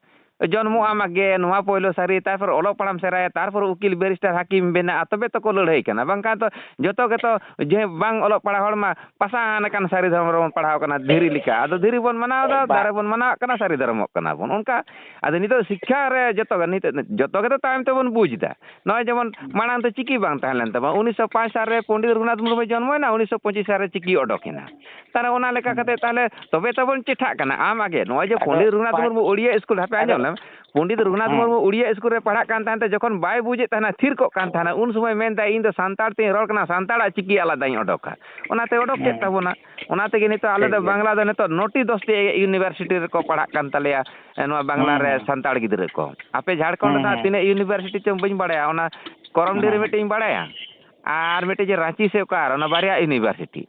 ᱡᱚᱱᱢᱚᱜ ᱟᱢ ᱦᱩᱸ᱾ ᱟᱜᱮ, ᱱᱚᱣᱟ ᱯᱳᱭᱞᱳ ᱥᱟᱹᱨᱤ, ᱛᱟᱨᱯᱚᱨ ᱚᱞᱚᱜ ᱯᱟᱲᱦᱟᱜ ᱮᱢ ᱥᱮᱬᱟᱭᱟ, ᱛᱟᱨᱯᱚᱨ ᱩᱠᱤᱞ, ᱵᱮᱨᱤᱥᱴᱟᱨ, ᱦᱟᱹᱠᱤᱢ ᱵᱮᱱᱟᱜᱼᱟ, ᱛᱚᱵᱮ ᱛᱚᱠᱚ ᱞᱟᱹᱲᱦᱟᱹᱭ ᱠᱟᱱᱟ᱾ ᱵᱟᱝᱠᱷᱟᱱ ᱛᱚ ᱡᱚᱛᱚ ᱜᱮᱛᱚ ᱡᱮ ᱵᱟᱝ ᱚᱞᱚᱜ ᱯᱟᱲᱦᱟᱣ ᱦᱚᱲ ᱢᱟ ᱯᱟᱥᱟᱱ ᱟᱠᱟᱱ ᱥᱟᱹᱨᱤ ᱫᱷᱚᱨᱚᱢ ᱨᱮᱵᱚᱱ ᱯᱟᱲᱦᱟᱣ ᱠᱟᱱᱟ, ᱫᱷᱤᱨᱤ ᱞᱮᱠᱟ᱾ ᱟᱫᱚ ᱫᱷᱤᱨᱤ ᱵᱚᱱ ᱢᱟᱱᱟᱣ ᱮᱫᱟ, ᱵᱟ- ᱫᱟᱨᱮ ᱵᱚᱱ ᱢᱟᱱᱟᱣᱟᱜ ᱠᱟᱱᱟ, ᱥᱟᱹᱨᱤ ᱫᱷᱚᱨᱚᱢᱚᱜ ᱠᱟᱱᱟ ᱵᱚᱱ᱾ ᱚᱱᱠᱟ ᱟᱫᱚ ᱱᱤᱛᱚᱜ ᱥᱤᱠᱠᱷᱟ ᱨᱮ ᱡᱚᱛᱚ ᱜᱮ, ᱱᱤᱛᱚᱜ ᱡᱚᱛᱚ ᱜᱮᱛᱚ ᱛᱟᱭᱚᱢ ᱛᱮᱵᱚᱱ ᱵᱩᱡᱽ ᱮᱫᱟ᱾ ᱱᱚᱜᱼᱚᱭ ᱡᱮᱢᱚᱱ ᱦᱩᱸ᱾ ᱢᱟᱲᱟᱝ ᱫᱚ ᱪᱤᱠᱤ ᱵᱟᱝ ᱛᱟᱦᱮᱸ ᱞᱮᱱ ᱛᱟᱵᱚᱱᱟ᱾ ᱩᱱᱤᱥᱥᱚ ᱯᱟᱸᱪ ᱥᱟᱞ ᱨᱮ ᱯᱚᱱᱰᱤᱛ ᱨᱚᱜᱷᱩᱱᱟᱛᱷ ᱢᱩᱨᱢᱩᱭ ᱡᱚᱱᱢᱚᱭᱮᱱᱟ, ᱩᱱᱤᱥᱥᱚ ᱯᱚᱸᱪᱤᱥ ᱥᱟᱞ ᱨᱮ ᱪᱤᱠᱤ ᱚᱰᱚᱠ ᱮᱱᱟ᱾ ᱛᱟᱦᱞᱮ ᱚᱱᱟ ᱞᱮᱠᱟ ᱦᱩᱸ᱾ ᱠᱟᱛᱮ ᱛᱟᱦᱞᱮ ᱛᱚᱵᱮ ᱛᱚᱵᱚᱱ ᱪᱮᱴᱷᱟᱜ ᱠᱟᱱᱟ᱾ ᱟᱢ ᱟᱜᱮ ᱱᱚᱜᱼᱚᱭ ᱡᱮ ᱟᱫᱚ ᱯᱚᱱᱰᱤᱛ ᱨᱚᱜᱷᱩᱱᱟᱛᱷ ᱯᱟᱸᱪ ᱢᱩᱨᱢᱩ ᱩᱲᱤᱭᱟ ᱤᱥᱠᱩᱞ, ᱦᱟᱯᱮ ᱟᱫᱚ ᱟᱸᱡᱚᱢ ᱞᱮᱢ, ᱯᱚᱱᱰᱤᱛ ᱨᱚᱜᱷᱩᱱᱟᱛᱷ ᱦᱩᱸ᱾ ᱢᱩᱨᱢᱩ ᱩᱲᱤᱭᱟ ᱤᱥᱠᱩᱞ ᱨᱮ ᱯᱟᱲᱦᱟᱜ ᱠᱟᱱ ᱛᱟᱦᱮᱸ ᱛᱮ ᱡᱚᱠᱷᱚᱱ ᱵᱟᱭ ᱵᱩᱡᱮᱫ ᱛᱟᱦᱮᱱᱟ, ᱛᱷᱤᱨ ᱠᱚᱜ ᱠᱟᱱ ᱛᱟᱦᱮᱱᱟ, ᱩᱱ ᱥᱚᱢᱚᱭ ᱢᱮᱱᱫᱟ, "ᱤᱧ ᱫᱚ ᱥᱟᱱᱛᱟᱲ ᱛᱤᱧ ᱨᱚᱲ ᱠᱟᱱᱟ, ᱥᱟᱱᱛᱟᱲᱟᱜ ᱪᱤᱠᱤ ᱟᱞᱟᱫᱟᱧ ᱚᱰᱚᱠᱟ᱾" ᱚᱱᱟᱛᱮ ᱚᱰᱚᱠ ᱠᱮᱫ ᱦᱩᱸ᱾ ᱛᱟᱵᱚᱱᱟ᱾ ᱚᱱᱟ ᱛᱮᱜᱮ ᱱᱤᱛᱚᱜ ᱟᱞᱮ ᱴᱷᱤᱠ ᱫᱚ ᱜᱮᱭᱟ᱾ ᱵᱟᱝᱞᱟ ᱫᱚ ᱱᱤᱛᱚᱜ ᱱᱚᱴᱤ ᱫᱚᱥᱴᱤ ᱤᱭᱩᱱᱤᱵᱷᱟᱨᱥᱤᱴᱤ ᱨᱮᱠᱚ ᱯᱟᱲᱦᱟᱜ ᱠᱟᱱ ᱛᱟᱞᱮᱭᱟ, ᱮ, ᱱᱚᱣᱟ ᱵᱟᱝᱞᱟ ᱦᱩᱸ, ᱨᱮ ᱦᱩᱸ᱾ ᱥᱟᱱᱛᱟᱲ ᱜᱤᱫᱽᱨᱟᱹ ᱠᱚ᱾ ᱟᱯᱮ ᱡᱷᱟᱲᱠᱷᱚᱸᱰ ᱦᱩᱸ, ᱨᱮ ᱦᱟᱸᱜ ᱦᱩᱸ᱾ ᱛᱤᱱᱟᱹᱜ ᱤᱭᱩᱱᱤᱵᱷᱟᱨᱥᱤᱴᱤ ᱪᱚᱝ ᱵᱟᱹᱧ ᱵᱟᱲᱟᱭᱟ, ᱚᱱᱟ ᱠᱚᱨᱚᱢᱰᱤ ᱨᱮ ᱦᱩᱸ᱾ ᱢᱤᱫᱴᱮᱱ ᱤᱧ ᱵᱟᱲᱟᱭᱟ, ᱟᱨ ᱢᱤᱫᱴᱮᱱ ᱡᱮ ᱨᱟᱸᱪᱤ ᱥᱮ ᱚᱠᱟ ᱨᱮ, ᱚᱱᱟ ᱵᱟᱨᱭᱟ ᱤᱭᱩᱱᱤᱵᱷᱟᱨᱥᱤᱴᱤ᱾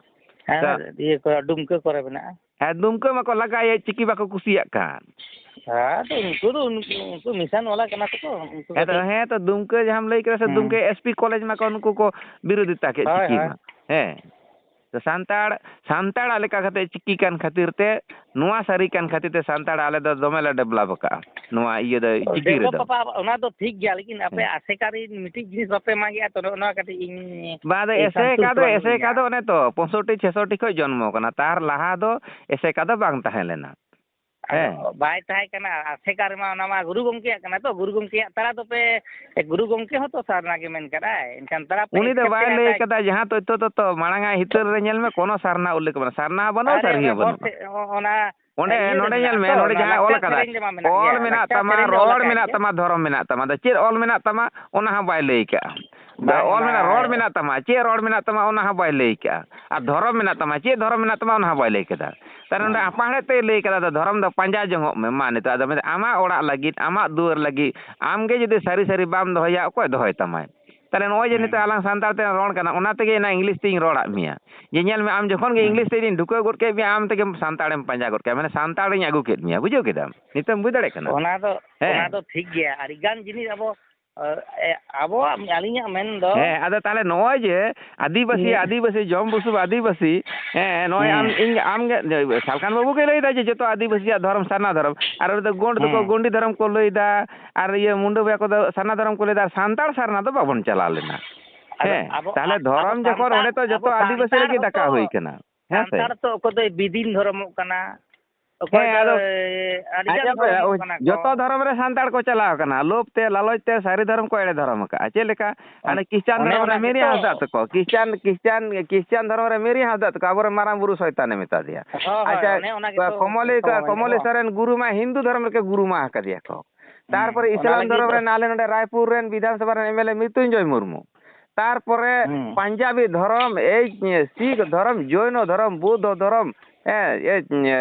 ᱦᱮᱸ, ᱛᱚ ᱤᱭᱟᱹ ᱠᱚ, ᱰᱩᱢᱠᱟᱹ ᱠᱚᱨᱮ ᱢᱮᱱᱟᱜᱼᱟ᱾ ᱦᱮᱸ, ᱫᱩᱢᱠᱟᱹ ᱢᱟᱠᱚ ᱞᱟᱜᱟᱭᱮᱫ, ᱪᱤᱠᱤ ᱵᱟᱠᱚ ᱠᱩᱥᱤᱭᱟᱜ ᱠᱟᱱ᱾ ᱟᱫᱚ ᱩᱱᱠᱩ ᱫᱚ, ᱩᱱᱠᱩ, ᱩᱱᱠᱩ ᱢᱤᱥᱚᱱ ᱵᱟᱞᱟ ᱠᱟᱱᱟ ᱠᱚ ᱛᱚ, ᱩᱱᱠᱩ ᱦᱮᱸ ᱛᱚ, ᱠᱟᱹᱴᱤᱡ ᱦᱮᱸ ᱛᱚ, ᱫᱩᱢᱠᱟᱹ ᱡᱟᱦᱟᱸᱢ ᱞᱟᱹᱭ ᱠᱮᱫᱟ ᱥᱮ, ᱦᱩᱸ᱾ ᱫᱩᱢᱠᱟᱹ ᱮᱥ ᱯᱤ ᱠᱚᱞᱮᱡᱽ ᱢᱟᱠᱚ ᱱᱩᱠᱩ ᱠᱚ ᱵᱤᱨᱳᱫᱷᱤᱛᱟ ᱠᱮᱫ ᱦᱳᱭ, ᱪᱤᱠᱤ ᱦᱳᱭ᱾ ᱢᱟ᱾ ᱦᱮᱸ᱾ ᱛᱚ ᱥᱟᱱᱛᱟᱲ, ᱥᱟᱱᱛᱟᱲᱟᱜ ᱞᱮᱠᱟ ᱠᱟᱛᱮ ᱪᱤᱠᱤ ᱠᱟᱱ ᱠᱷᱟᱹᱛᱤᱨ ᱛᱮ, ᱱᱚᱣᱟ ᱥᱟᱹᱨᱤ ᱠᱟᱱ ᱠᱷᱟᱹᱛᱤᱨ ᱛᱮ ᱥᱟᱱᱛᱟᱲ ᱟᱞᱮ ᱫᱚ ᱫᱚᱢᱮ ᱞᱮ ᱰᱮᱵᱷᱞᱚᱯ ᱟᱠᱟᱜᱼᱟ ᱱᱚᱣᱟ ᱤᱭᱟᱹ ᱫᱚ, ᱪᱤᱠᱤ ᱰᱮᱵᱷᱞᱚᱯ ᱨᱮᱫᱚ᱾ ᱯᱟᱯᱟ, ᱚᱱᱟ ᱫᱚ ᱴᱷᱤᱠ ᱜᱮᱭᱟ, ᱞᱮᱠᱤᱱ ᱟᱯᱮ ᱦᱮᱸ᱾ ᱟᱥᱮᱠᱟ ᱨᱮ ᱢᱤᱫᱴᱤᱡ ᱡᱤᱱᱤᱥ ᱵᱟᱯᱮ ᱢᱟᱜᱮᱜᱼᱟ ᱛᱚ, ᱱᱚᱜᱼᱚ ᱱᱚᱣᱟ ᱠᱟᱹᱴᱤᱡ ᱤᱧ ᱵᱟᱝ, ᱟᱫᱚ ᱮᱭ ᱮᱥᱮᱠᱟ ᱥᱟᱱᱛᱩᱥᱴ ᱫᱚ, ᱵᱟᱹᱱᱩᱧᱟ᱾ ᱮᱥᱮᱠᱟ ᱫᱚ ᱚᱱᱮ ᱛᱚ ᱯᱚᱸᱭᱥᱚᱴᱴᱤ ᱪᱷᱮᱥᱚᱴᱴᱤ ᱠᱷᱚᱱ ᱡᱚᱱᱢᱚ ᱠᱟᱱᱟ, ᱛᱟᱨ ᱞᱟᱦᱟ ᱫᱚ ᱮᱥᱮᱠᱟ ᱫᱚ ᱵᱟᱝ ᱛᱟᱦᱮᱸ ᱞᱮᱱᱟ᱾ ᱦᱮᱸ᱾ ᱟᱫᱚ ᱵᱟᱭ ᱛᱟᱦᱮᱸ ᱠᱟᱱᱟ, ᱟᱥᱮᱠᱟ ᱨᱮᱢᱟ ᱚᱱᱟ ᱢᱟ ᱜᱩᱨᱩ ᱜᱚᱢᱠᱮᱭᱟᱜ ᱠᱟᱱᱟ ᱛᱚ, ᱜᱩᱨᱩ ᱜᱚᱢᱠᱮᱭᱟᱜ ᱛᱟᱲᱟ ᱫᱚᱯᱮ, ᱜᱩᱨᱩ ᱜᱚᱢᱠᱮ ᱦᱚᱸᱛᱚ ᱥᱟᱨᱱᱟ ᱜᱮ ᱢᱮᱱ ᱠᱟᱫᱟᱭ, ᱮᱱᱠᱷᱟᱱ ᱛᱟᱲᱟ ᱯᱮ ᱩᱱᱤ ᱫᱚ ᱮᱥᱠᱮᱯ ᱵᱟᱭ ᱠᱮᱫᱟ ᱞᱟᱹᱭ ᱛᱟᱭ᱾ ᱠᱟᱫᱟ, ᱡᱟᱦᱟᱸ ᱛᱚᱛᱛᱷᱚ ᱛᱚᱛᱛᱷᱚ ᱢᱟᱲᱟᱝ ᱟᱜ ᱦᱤᱛᱟᱹᱞ ᱨᱮ ᱧᱮᱞ ᱢᱮ, ᱠᱳᱱᱳ ᱥᱟᱨᱱᱟ ᱩᱞᱞᱮᱠᱷ ᱵᱟᱹᱱᱩᱜᱼᱟ, ᱥᱟᱨᱱᱟ ᱦᱚᱸ ᱵᱟᱹᱱᱩᱜᱼᱟ, ᱟᱨᱮ ᱥᱟᱹᱨᱤ ᱚᱱᱟ ᱦᱚᱸ ᱵᱷᱚᱨ ᱵᱟᱹᱱᱩᱜᱼᱟ᱾ ᱥᱮ-, ᱚ-, ᱚᱱᱟ ᱚᱸᱰᱮ ᱤᱭᱟᱹ ᱨᱮ ᱱᱚᱰᱮ ᱧᱮᱞ ᱢᱮ, ᱞᱟᱠᱪᱟᱨ ᱱᱚᱰᱮ ᱡᱟᱦᱟᱸ ᱥᱮᱨᱮᱧ ᱚᱞ ᱨᱮᱢᱟ ᱠᱟᱫᱟ, ᱢᱮᱱᱟᱜ ᱚᱞ ᱜᱮᱭᱟ, ᱢᱮᱱᱟᱜ ᱞᱟᱠᱪᱟᱨ ᱛᱟᱢᱟ, ᱥᱮᱨᱮᱧ ᱨᱮ ᱚᱞ ᱨᱚᱲ ᱟᱠᱟᱫ ᱢᱮᱱᱟᱜ ᱜᱮᱭᱟ᱾ ᱛᱟᱢᱟ, ᱫᱷᱚᱨᱚᱢ ᱢᱮᱱᱟᱜ ᱛᱟᱢᱟ, ᱟᱫᱚ ᱪᱮᱫ ᱚᱞ ᱢᱮᱱᱟᱜ ᱛᱟᱢᱟ, ᱚᱱᱟ ᱦᱚᱸ ᱵᱟᱭ ᱞᱟᱹᱭ ᱠᱟᱜᱼᱟ᱾ ᱟᱫᱚ ᱵᱟᱝ, ᱚᱞ ᱚᱱᱟ ᱢᱮᱱᱟᱜ, ᱨᱚᱲ ᱢᱮᱱᱟᱜ ᱛᱟᱢᱟ, ᱪᱮᱫ ᱨᱚᱲ ᱢᱮᱱᱟᱜ ᱛᱟᱢᱟ, ᱚᱱᱟ ᱦᱚᱸ ᱵᱟᱭ ᱞᱟᱹᱭ ᱠᱟᱜᱼᱟ᱾ ᱟᱨ ᱫᱷᱚᱨᱚᱢ ᱢᱮᱱᱟᱜ ᱛᱟᱢᱟ, ᱪᱮᱫ ᱫᱷᱚᱨᱚᱢ ᱢᱮᱱᱟᱜ ᱛᱟᱢᱟ, ᱚᱱᱟ ᱦᱚᱸ ᱵᱟᱭ ᱞᱟᱹᱭ ᱠᱟᱫᱟ᱾ ᱛᱟᱦᱞᱮ ᱱᱚᱰᱮ ᱦᱮᱸ᱾ ᱟᱯᱟᱦᱟᱲᱮ ᱛᱮᱭ ᱞᱟᱹᱭ ᱠᱟᱫᱟ, ᱟᱫᱚ ᱫᱷᱚᱨᱚᱢ ᱫᱚ ᱯᱟᱸᱡᱟ ᱡᱚᱝᱚᱜ ᱢᱮ᱾ ᱢᱟ ᱱᱤᱛᱚᱜ ᱟᱫᱚ ᱢᱮᱱᱫᱟ, ᱟᱢᱟᱜ ᱚᱲᱟᱜ ᱞᱟᱹᱜᱤᱫ, ᱟᱢᱟᱜ ᱫᱩᱣᱟᱹᱨ ᱞᱟᱹᱜᱤᱫ, ᱟᱢ ᱜᱮ ᱡᱩᱫᱤ ᱥᱟᱹᱨᱤ ᱥᱟᱹᱨᱤ ᱵᱟᱢ ᱫᱚᱦᱚᱭᱟ, ᱚᱠᱚᱭ ᱫᱚᱦᱚᱭ ᱛᱟᱢᱟᱭ? ᱛᱟᱦᱞᱮ ᱱᱚᱜᱼᱚᱭ ᱡᱮ ᱦᱮᱸ᱾ ᱱᱤᱛᱚᱜ ᱟᱞᱟᱝ ᱥᱟᱱᱛᱟᱲ ᱛᱮ ᱨᱚᱲ ᱠᱟᱱᱟ, ᱚᱱᱟ ᱛᱮᱜᱮ ᱚᱱᱟ ᱤᱝᱞᱤᱥ ᱛᱤᱧ ᱨᱚᱲᱟᱫ ᱢᱮᱭᱟ᱾ ᱡᱮ ᱧᱮᱞ ᱢᱮ, ᱟᱢ ᱡᱚᱠᱷᱚᱱ ᱜᱮ ᱦᱮᱸ᱾ ᱤᱝᱞᱤᱥ ᱛᱮ ᱤᱧ ᱰᱷᱩᱠᱟᱹᱣ ᱜᱚᱫ ᱠᱮᱫ ᱢᱮᱭᱟ, ᱟᱢ ᱛᱮᱜᱮᱢ ᱥᱟᱱᱛᱟᱲᱮᱢ ᱯᱟᱸᱡᱟ ᱜᱚᱫ ᱠᱮᱫᱟ, ᱢᱟᱱᱮ ᱥᱟᱱᱛᱟᱲᱤᱧ ᱟᱹᱜᱩ ᱠᱮᱫ ᱢᱮᱭᱟ, ᱵᱩᱡᱷᱟᱹᱣ ᱠᱮᱫᱟᱢ? ᱱᱤᱛᱚᱜ ᱮᱢ ᱵᱩᱡᱽ ᱫᱟᱲᱮᱭᱟᱜ ᱠᱟᱱᱟ? ᱚᱱᱟ ᱫᱚ, ᱦᱮᱸ᱾ ᱚᱱᱟ ᱫᱚ ᱴᱷᱤᱠ ᱜᱮᱭᱟ, ᱟᱹᱰᱤ ᱜᱟᱱ ᱡᱤᱱᱤᱥ ᱟᱵᱚ, ᱮ, ᱟᱵᱚᱣᱟᱜ, ᱟᱹᱞᱤᱧᱟᱜ ᱢᱮᱱ ᱫᱚ ᱦᱮᱸ, ᱟᱫᱚ ᱛᱟᱦᱞᱮ ᱱᱚᱜᱼᱚᱭ ᱡᱮ ᱟᱹᱫᱤᱵᱟᱹᱥᱤ, ᱦᱮᱸ᱾ ᱟᱹᱫᱤᱵᱟᱹᱥᱤ, ᱡᱚᱢ ᱵᱩᱥᱩᱵ ᱟᱹᱫᱤᱵᱟᱹᱥᱤ, ᱦᱮᱸ, ᱱᱚᱜᱼᱚᱭ ᱟᱢ, ᱦᱮᱸ᱾ ᱤᱧ, ᱟᱢ ᱜᱮ, ᱥᱟᱞᱠᱷᱟᱱ ᱵᱟᱹᱵᱩ ᱜᱮ ᱞᱟᱹᱭ ᱫᱟᱭ ᱡᱮ ᱡᱚᱛᱚ ᱟᱹᱫᱤᱵᱟᱹᱥᱤᱭᱟᱜ ᱫᱷᱚᱨᱚᱢ ᱥᱟᱨᱱᱟ ᱫᱷᱚᱨᱚᱢ, ᱟᱨ ᱩᱱᱤ ᱫᱚ ᱜᱚᱸᱰ ᱫᱚᱠᱚ ᱦᱮᱸ᱾ ᱜᱚᱸᱰᱤ ᱫᱷᱚᱨᱚᱢ ᱠᱚ ᱞᱟᱹᱭ ᱫᱟ, ᱟᱨ ᱤᱭᱟᱹ ᱢᱩᱱᱰᱟᱹ ᱵᱚᱭᱦᱟ ᱠᱚᱫᱚ ᱥᱟᱨᱱᱟ ᱫᱷᱚᱨᱚᱢ ᱠᱚ ᱞᱟᱹᱭ ᱫᱟ, ᱥᱟᱱᱛᱟᱲ ᱥᱟᱨᱱᱟ ᱫᱚ ᱵᱟᱵᱚᱱ ᱪᱟᱞᱟᱣ ᱞᱮᱱᱟ᱾ ᱟᱫᱚ ᱦᱮᱸ, ᱟᱵᱚ, ᱛᱟᱦᱞᱮ ᱟᱵᱚ ᱫᱷᱚᱨᱚᱢ ᱡᱚᱠᱷᱚᱱ ᱥᱟᱱᱛᱟᱲ, ᱚᱸᱰᱮ ᱛᱚ ᱡᱚᱛᱚ ᱟᱵᱚ ᱟᱹᱫᱤᱵᱟᱹᱥᱤ ᱥᱟᱱᱛᱟᱲ ᱨᱮᱜᱮ ᱦᱚᱸᱛᱚ, ᱰᱟᱠᱟ ᱦᱩᱭ ᱠᱟᱱᱟ᱾ ᱦᱮᱸ ᱥᱮ? ᱥᱟᱱᱛᱟᱲ ᱛᱚ ᱚᱠᱚᱭ ᱫᱚᱭ ᱵᱤᱫᱤᱱ ᱫᱷᱚᱨᱚᱢᱚᱜ ᱠᱟᱱᱟ, ᱚᱠᱚᱭ ᱦᱮᱸ, ᱫᱚ ᱟᱫᱚ ᱟᱹᱰᱤ ᱜᱟᱱ ᱟᱸᱡᱚᱢ ᱯᱮ, ᱫᱷᱚᱨᱚᱢᱚᱜ ᱠᱟᱱᱟ ᱠᱚ᱾ ᱡᱚᱛᱚ ᱫᱷᱚᱨᱚᱢ ᱨᱮ ᱥᱟᱱᱛᱟᱲ ᱠᱚ ᱪᱟᱞᱟᱣ ᱠᱟᱱᱟ, ᱞᱳᱵᱷ ᱛᱮ, ᱞᱟᱞᱚᱪ ᱛᱮ ᱥᱟᱹᱨᱤ ᱫᱷᱚᱨᱚᱢ ᱠᱚ ᱮᱲᱮ ᱫᱷᱚᱨᱚᱢ ᱟᱠᱟᱫᱼᱟ᱾ ᱪᱮᱫ ᱞᱮᱠᱟ? ᱚᱱ-, ᱦᱟᱱᱮ ᱠᱷᱨᱤᱥᱪᱟᱱ ᱚᱱᱮ ᱫᱷᱚᱨᱚᱢ ᱨᱮ ᱚᱱᱟ ᱢᱮᱨᱤ ᱜᱮᱛᱚ᱾ ᱦᱟᱸᱥᱫᱟ ᱛᱟᱠᱚ, ᱠᱷᱨᱤᱥᱪᱟᱱ, ᱠᱷᱨᱤᱥᱪᱟᱱ, ᱠᱷᱨᱤᱥᱪᱟᱱ ᱫᱷᱚᱨᱚᱢ ᱨᱮ ᱢᱮᱨᱤ ᱦᱟᱸᱥᱫᱟ ᱛᱟᱠᱚ ᱟᱵᱚᱨᱮᱱ ᱢᱟᱨᱟᱝ ᱵᱩᱨᱩ ᱥᱚᱭᱛᱟᱱᱮ ᱢᱮᱛᱟ ᱫᱮᱭᱟ᱾ ᱦᱳᱭ, ᱦᱳᱭ, ᱟᱪᱪᱷᱟ, ᱚᱱᱮ ᱚᱱᱟ ᱜᱮᱛᱚ ᱠᱚᱢᱚᱞᱤ, ᱠᱚᱢᱚᱞᱤ ᱠᱚᱢᱚᱞᱤ ᱦᱚᱸ᱾ ᱥᱚᱨᱮᱱ ᱜᱩᱨᱩ ᱢᱟ ᱦᱤᱱᱫᱩ ᱫᱷᱚᱨᱚᱢ ᱨᱮᱠᱚ ᱜᱩᱨᱩ ᱢᱟ ᱟᱠᱟᱫᱮᱭᱟ ᱠᱚ᱾ ᱦᱩᱸ, ᱛᱟᱨᱯᱚᱨᱮ ᱚᱱᱟ ᱤᱥᱞᱟᱢ ᱞᱟᱹᱜᱤᱫ ᱫᱷᱚᱨᱚᱢ ᱫᱚ ᱨᱮᱱ ᱟᱞᱮ ᱱᱚᱰᱮ ᱨᱟᱭᱯᱩᱨ ᱨᱮᱱ ᱵᱤᱫᱷᱟᱱ ᱥᱚᱵᱷᱟ ᱨᱮᱱ M L A Mritunjoy Murmu. ᱛᱟᱨᱯᱚᱨᱮ ᱦᱩᱸ᱾ ᱯᱟᱧᱡᱟᱵᱤ ᱫᱷᱚᱨᱚᱢ, ᱮᱭ ᱥᱤᱠᱷ ᱫᱷᱚᱨᱚᱢ, ᱡᱳᱭᱱᱚ ᱫᱷᱚᱨᱚᱢ, ᱵᱳᱫᱽᱫᱷᱚ ᱫᱷᱚᱨᱚᱢ, ᱮ, ᱮ,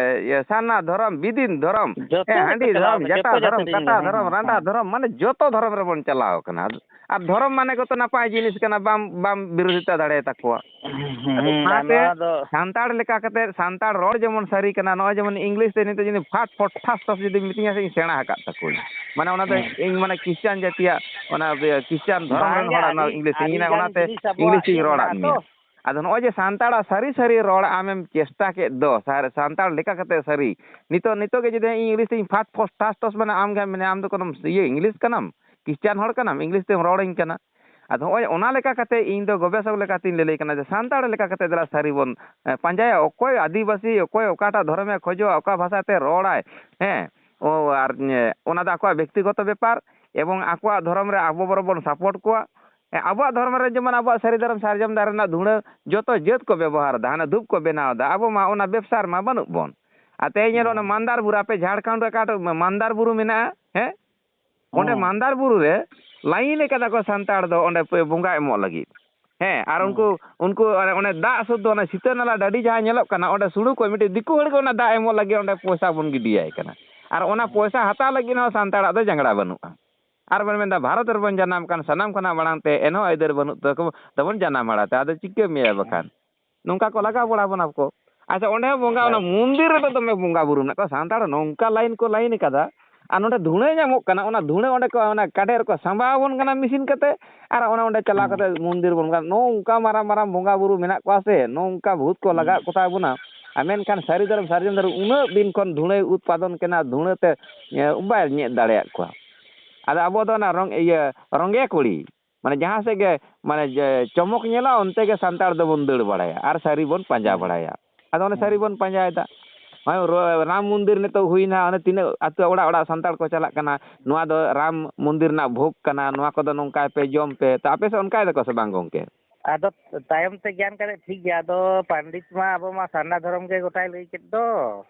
ᱮ, ᱥᱟᱨᱱᱟ ᱫᱷᱚᱨᱚᱢ, ᱵᱤᱫᱤᱱ ᱫᱷᱚᱨᱚᱢ, ᱡᱚᱛᱚ ᱮ, ᱜᱮᱠᱚ ᱦᱟᱺᱰᱤ ᱪᱟᱞᱟᱣ ᱫᱷᱚᱨᱚᱢ, ᱠᱟᱱᱟ, ᱡᱟᱴᱟ ᱡᱚᱛᱚ ᱫᱷᱚᱨᱚᱢ, ᱡᱟᱹᱛᱤ ᱨᱮᱱ ᱠᱟᱴᱟ ᱜᱮ, ᱦᱮᱸ, ᱫᱷᱚᱨᱚᱢ, ᱦᱮᱸ, ᱨᱟᱸᱰᱟ ᱦᱮᱸ᱾ ᱫᱷᱚᱨᱚᱢ, ᱢᱟᱱᱮ ᱡᱚᱛᱚ ᱫᱷᱚᱨᱚᱢ ᱨᱮᱵᱚᱱ ᱪᱟᱞᱟᱣ ᱠᱟᱱᱟ᱾ ᱟᱨ ᱫᱷᱚᱨᱚᱢ ᱢᱟᱱᱮ ᱜᱮᱛᱚ ᱱᱟᱯᱟᱭ ᱡᱤᱱᱤᱥ ᱠᱟᱱᱟ, ᱵᱟᱢ, ᱵᱟᱢ ᱵᱤᱨᱳᱫᱷᱤᱛᱟ ᱫᱟᱲᱮᱭᱟᱛᱟ ᱠᱚᱣᱟ᱾ ᱦᱩᱸ, ᱟᱫᱚ ᱦᱩᱸ, ᱚᱱᱟᱛᱮ ᱱᱚᱣᱟ ᱫᱚ ᱥᱟᱱᱛᱟᱲ ᱞᱮᱠᱟ ᱠᱟᱛᱮ ᱥᱟᱱᱛᱟᱲ ᱨᱚᱲ ᱡᱮᱢᱚᱱ ᱥᱟᱹᱨᱤ ᱠᱟᱱᱟ, ᱱᱚᱜᱼᱚᱭ ᱡᱮᱢᱚᱱ ᱤᱝᱞᱤᱥ ᱛᱮ ᱱᱤᱛᱚᱜ ᱡᱩᱫᱤ ᱯᱷᱟᱴ ᱯᱷᱚᱴ ᱴᱷᱟᱥ ᱴᱷᱚᱥ ᱡᱩᱫᱤ ᱢᱤᱛᱟᱹᱧᱟ ᱥᱮ, ᱤᱧ ᱥᱮᱬᱟ ᱟᱠᱟᱫ ᱛᱟᱠᱚᱣᱟᱧ᱾ ᱢᱟᱱᱮ ᱚᱱᱟ ᱫᱚ ᱦᱩᱸ᱾ ᱤᱧ ᱢᱟᱱᱮ ᱠᱷᱨᱤᱥᱪᱟᱱ ᱡᱟᱹᱛᱤᱭᱟᱜ ᱚᱱᱟ ᱠᱷᱨᱤᱥᱪᱟᱱ ᱫᱷᱚᱨᱚᱢ ᱨᱮᱱ ᱵᱟᱝᱜᱮ, ᱦᱚᱲᱟᱜ ᱱᱚᱣᱟ ᱤᱝᱞᱤᱥ ᱤᱧ, ᱟᱹᱰᱤ ᱚᱱᱟᱛᱮ ᱜᱟᱱ ᱡᱤᱱᱤᱥ ᱟᱵᱚᱣᱟᱜ ᱤᱝᱞᱤᱥ ᱤᱧ ᱤᱭᱟᱹ ᱨᱚᱲᱟᱫ ᱢᱮᱱᱟᱜᱼᱟ ᱢᱮᱭᱟ᱾ ᱛᱚ᱾ ᱟᱫᱚ ᱱᱚᱜᱼᱚᱭ ᱡᱮ ᱥᱟᱱᱛᱟᱲᱟᱜ ᱥᱟᱹᱨᱤ ᱥᱟᱹᱨᱤ ᱨᱚᱲ ᱟᱢᱮᱢ ᱪᱮᱥᱴᱟ ᱠᱮᱫ ᱫᱚ, ᱥᱟᱨ-, ᱥᱟᱱᱛᱟᱲ ᱞᱮᱠᱟ ᱠᱟᱛᱮ ᱥᱟᱹᱨᱤ, ᱱᱤᱛᱚᱜ, ᱱᱤᱛᱚᱜ ᱜᱮ ᱡᱩᱫᱤ ᱤᱧ ᱤᱝᱞᱤᱥ ᱛᱤᱧ ᱯᱷᱟᱴ ᱯᱷᱚᱥ ᱴᱷᱟᱥ ᱴᱷᱚᱥ, ᱢᱟᱱᱮ ᱟᱢ ᱜᱮ ᱢᱮᱱᱟ, ᱟᱢ ᱫᱚ ᱠᱳᱱᱳᱢ ᱤᱭᱟᱹ ᱤᱝᱞᱤᱥ ᱠᱟᱱᱟᱢ, ᱠᱷᱨᱤᱥᱪᱟᱱ ᱦᱚᱲ ᱠᱟᱱᱟᱢ, ᱤᱝᱞᱤᱥ ᱛᱮᱢ ᱨᱚᱲᱟᱹᱧ ᱠᱟᱱᱟ᱾ ᱟᱫᱚ ᱱᱚᱜᱼᱚᱭ ᱚᱱᱟ ᱞᱮᱠᱟ ᱠᱟᱛᱮ ᱤᱧ ᱫᱚ ᱜᱚᱵᱮᱥᱚᱠ ᱞᱮᱠᱟᱛᱤᱧ ᱞᱟᱹᱞᱟᱹᱭ ᱠᱟᱱᱟ ᱡᱮ ᱥᱟᱱᱛᱟᱲ ᱞᱮᱠᱟ ᱠᱟᱛᱮ ᱫᱮᱞᱟ ᱥᱟᱹᱨᱤ ᱵᱚᱱ, ᱮ, ᱯᱟᱸᱡᱟᱭᱟ᱾ ᱚᱠᱚᱭ ᱟᱹᱫᱤᱵᱟᱹᱥᱤ, ᱚᱠᱚᱭ ᱚᱠᱟᱴᱟᱜ ᱫᱷᱚᱨᱚᱢᱮ ᱠᱷᱚᱡᱚᱜᱼᱟ, ᱚᱠᱟ ᱵᱷᱟᱥᱟᱛᱮ ᱨᱚᱲᱟᱭ, ᱦᱮᱸ, ᱚ, ᱟᱨ, ᱮ, ᱚᱱᱟ ᱫᱚ ᱟᱠᱚᱣᱟᱜ ᱵᱮᱠᱛᱤᱜᱚᱛᱚ ᱵᱮᱯᱟᱨ, ᱮᱵᱚᱝ ᱟᱠᱚᱣᱟᱜ ᱫᱷᱚᱨᱚᱢ ᱨᱮ ᱟᱵᱚ ᱵᱚᱨᱚ ᱵᱚᱱ ᱥᱟᱯᱳᱨᱴ ᱠᱚᱣᱟ᱾ ᱮ, ᱟᱵᱚᱣᱟᱜ ᱫᱷᱚᱨᱚᱢ ᱨᱮ ᱡᱮᱢᱚᱱ ᱟᱵᱚᱣᱟᱜ ᱥᱟᱹᱨᱤ ᱫᱷᱚᱨᱚᱢ ᱥᱟᱨᱡᱚᱢ ᱫᱟᱨᱮ ᱨᱮᱱᱟᱜ ᱫᱷᱩᱲᱟᱹ ᱡᱚᱛᱚ ᱡᱟᱹᱛ ᱠᱚ ᱵᱮᱵᱚᱦᱟᱨ ᱮᱫᱟ, ᱦᱟᱱᱮ ᱫᱷᱩᱯ ᱠᱚ ᱵᱮᱱᱟᱣ ᱮᱫᱟ, ᱟᱵᱚ ᱢᱟ ᱚᱱᱟ ᱵᱮᱵᱽᱥᱟ ᱨᱮᱢᱟ ᱵᱟᱹᱱᱩᱜ ᱵᱚᱱ᱾ ᱟᱨ ᱛᱮᱦᱮᱧ ᱧᱮᱞᱚᱜ ᱚᱱᱟ ᱦᱮᱸ᱾ ᱢᱟᱱᱫᱟᱨ ᱵᱩᱨᱩ, ᱟᱯᱮ ᱡᱷᱟᱲᱠᱷᱚᱸᱰ ᱨᱮ ᱚᱠᱟᱴᱟᱜ ᱢᱟᱱᱫᱟᱨ ᱵᱩᱨᱩ ᱢᱮᱱᱟᱜᱼᱟ? ᱦᱮᱸ? ᱚᱸᱰᱮ ᱦᱮᱸ᱾ ᱢᱟᱱᱫᱟᱨ ᱵᱩᱨᱩ ᱨᱮ ᱞᱟᱭᱤᱱ ᱟᱠᱟᱫᱟ ᱠᱚ ᱥᱟᱱᱛᱟᱲ ᱫᱚ ᱚᱸᱰᱮ ᱯᱮ ᱵᱚᱸᱜᱟ ᱮᱢᱚᱜ ᱞᱟᱹᱜᱤᱫ᱾ ᱦᱮᱸ, ᱟᱨ ᱦᱮᱸ᱾ ᱩᱱᱠᱩ, ᱩᱱᱠᱩ ᱚᱱᱮ, ᱚᱱᱮ ᱫᱟᱜ ᱥᱩᱫᱽᱫᱷᱚ, ᱚᱱᱮ ᱥᱤᱛᱟᱹ ᱱᱟᱞᱟ ᱰᱟᱹᱰᱤ ᱡᱟᱦᱟᱸ ᱧᱮᱞᱚᱜ ᱠᱟᱱᱟ, ᱚᱸᱰᱮ ᱥᱩᱲᱩ ᱠᱚ ᱢᱤᱫᱴᱤᱡ ᱫᱤᱠᱩ ᱦᱚᱲ ᱜᱮ ᱚᱱᱟ ᱫᱟᱜ ᱮᱢᱚᱜ ᱞᱟᱹᱜᱤᱫ ᱚᱸᱰᱮ ᱯᱚᱭᱥᱟ ᱵᱚᱱ ᱜᱤᱰᱤᱭᱟᱭ ᱠᱟᱱᱟ᱾ ᱟᱨ ᱚᱱᱟ ᱦᱮᱸ᱾ ᱯᱚᱭᱥᱟ ᱦᱟᱛᱟᱣ ᱞᱟᱹᱜᱤᱫ ᱦᱚᱸ ᱥᱟᱱᱛᱟᱲᱟᱜ ᱫᱚ ᱡᱟᱸᱜᱲᱟ ᱵᱟᱹᱱᱩᱜᱼᱟ᱾ ᱟᱨ ᱵᱚᱱ ᱢᱮᱱᱫᱟ, ᱵᱷᱟᱨᱚᱛ ᱨᱮᱵᱚᱱ ᱡᱟᱱᱟᱢ ᱠᱟᱱ, ᱥᱟᱱᱟᱢ ᱠᱷᱚᱱᱟᱜ ᱢᱟᱲᱟᱝ ᱛᱮ, ᱮᱱᱦᱚᱸ ᱟᱹᱭᱫᱟᱹᱨ ᱵᱟᱹᱱᱩᱜ ᱛᱟᱠᱚ ᱛᱟᱵᱚᱱ ᱡᱟᱱᱟᱢ ᱟᱲᱟᱝ ᱛᱮ, ᱟᱫᱚ ᱪᱤᱠᱟᱹ ᱢᱮᱭᱟ ᱵᱟᱠᱷᱟᱱ? ᱱᱚᱝᱠᱟ ᱠᱚ ᱞᱟᱜᱟᱣ ᱵᱟᱲᱟ ᱵᱚᱱᱟ ᱠᱚ᱾ ᱟᱪᱪᱷᱟ, ᱚᱸᱰᱮ ᱦᱚᱸ ᱵᱚᱸᱜᱟ, ᱚᱱᱟ ᱦᱳᱭ᱾ ᱢᱚᱱᱫᱤᱨ ᱨᱮᱫᱚ ᱫᱚᱢᱮ ᱵᱚᱸᱜᱟ ᱵᱩᱨᱩ ᱢᱮᱱᱟᱜ ᱠᱚᱣᱟ᱾ ᱥᱟᱱᱛᱟᱲ ᱱᱚᱝᱠᱟ ᱞᱟᱭᱤᱱ ᱠᱚ ᱞᱟᱭᱤᱱ ᱟᱠᱟᱫᱟ, ᱟᱨ ᱱᱚᱸᱰᱮ ᱫᱷᱩᱬᱟᱹ ᱧᱟᱢᱚᱜ ᱠᱟᱱᱟ, ᱚᱱᱟ ᱫᱷᱩᱬᱟᱹ ᱚᱸᱰᱮ ᱠᱚ, ᱚᱱᱟ ᱠᱟᱰᱮᱡ ᱨᱮᱠᱚ ᱥᱟᱸᱵᱟᱣ ᱟᱵᱚᱱ ᱠᱟᱱᱟ ᱢᱮᱥᱤᱱ ᱠᱟᱛᱮ, ᱟᱨ ᱚᱱᱟ ᱚᱸᱰᱮ ᱪᱟᱞᱟᱣ ᱦᱩᱸ᱾ ᱠᱟᱛᱮ ᱢᱚᱱᱫᱤᱨ ᱵᱚᱱ ᱵᱚᱸᱜᱟ᱾ ᱱᱚᱝᱠᱟ ᱢᱟᱨᱟᱝ ᱢᱟᱨᱟᱝ ᱵᱚᱸᱜᱟ ᱵᱩᱨᱩ ᱢᱮᱱᱟᱜ ᱠᱚᱣᱟ ᱥᱮ, ᱱᱚᱝᱠᱟ ᱵᱷᱩᱛ ᱠᱚ ᱦᱩᱸ᱾ ᱞᱟᱜᱟᱣᱮᱫ ᱠᱚ ᱛᱟᱵᱚᱱᱟ᱾ ᱟᱨ ᱢᱮᱱᱠᱷᱟᱱ ᱥᱟᱹᱨᱤ ᱫᱷᱚᱨᱚᱢ, ᱥᱟᱹᱨᱤ ᱫᱷᱚᱨᱚᱢ ᱩᱱᱟᱹᱜ ᱫᱤᱱ ᱠᱷᱚᱱ ᱫᱷᱩᱬᱟᱹᱭ ᱩᱛᱯᱟᱫᱚᱱ ᱠᱟᱱᱟ, ᱫᱷᱩᱬᱟᱹ ᱛᱮ, ᱮ, ᱵᱟᱭ ᱧᱮᱫ ᱫᱟᱲᱮᱭᱟᱜ ᱠᱚᱣᱟ᱾ ᱟᱫᱚ ᱟᱵᱚ ᱫᱚ ᱚᱱᱟ ᱨᱚᱝ-, ᱤᱭᱟᱹ, ᱨᱚᱝᱜᱮ ᱠᱩᱲᱤ, ᱢᱟᱱᱮ ᱡᱟᱦᱟᱸ ᱥᱮᱫ ᱜᱮ, ᱢᱟᱱᱮ ᱡᱮ ᱪᱚᱢᱚᱠ ᱧᱮᱞᱚᱜᱼᱟ, ᱚᱱᱛᱮ ᱜᱮ ᱥᱟᱱᱛᱟᱲ ᱫᱚᱵᱚᱱ ᱫᱟᱹᱲ ᱵᱟᱲᱟᱭᱟ ᱟᱨ ᱥᱟᱹᱨᱤ ᱵᱚᱱ ᱯᱟᱸᱡᱟ ᱦᱩᱸ᱾ ᱵᱟᱲᱟᱭᱟ᱾ ᱟᱫᱚ ᱚᱱᱮ ᱥᱟᱹᱨᱤ ᱦᱩᱸ᱾ ᱵᱚᱱ ᱯᱟᱸᱡᱟᱭᱮᱫᱟ᱾ ᱱᱚᱜᱼᱚᱭ ᱨᱚ-, ᱨᱟᱢ ᱢᱚᱱᱫᱤᱨ ᱱᱤᱛᱚᱜ ᱦᱩᱭᱱᱟ, ᱚᱱᱮ ᱛᱤᱱᱟᱹᱜ ᱟᱹᱛᱩ ᱚᱲᱟᱜ ᱚᱲᱟᱜ ᱥᱟᱱᱛᱟᱲ ᱠᱚ ᱪᱟᱞᱟᱜ ᱠᱟᱱᱟ, "ᱱᱚᱣᱟ ᱫᱚ ᱨᱟᱢ ᱢᱚᱱᱫᱤᱨ ᱨᱮᱱᱟᱜ ᱵᱷᱳᱜᱽ ᱠᱟᱱᱟ, ᱱᱚᱣᱟ ᱠᱚᱫᱚ ᱱᱚᱝᱠᱟᱭ ᱯᱮ, ᱡᱚᱢ ᱯᱮ᱾" ᱛᱚ ᱟᱯᱮ ᱥᱮᱫ ᱚᱱᱠᱟᱭ ᱫᱟᱠᱚ ᱥᱮ ᱵᱟᱝ ᱜᱚᱢᱠᱮ? ᱟᱫᱚ ᱛᱟᱭᱚᱢ ᱛᱮ ᱜᱮᱭᱟᱱ ᱠᱟᱛᱮ ᱴᱷᱤᱠ ᱜᱮᱭᱟ᱾ ᱟᱫᱚ ᱯᱟᱱᱰᱤᱛ ᱢᱟ ᱟᱵᱚ ᱢᱟ ᱥᱟᱨᱱᱟ ᱫᱷᱚᱨᱚᱢ ᱜᱮ ᱜᱚᱴᱟᱭ ᱞᱟᱹᱭ ᱠᱮᱫ ᱫᱚ᱾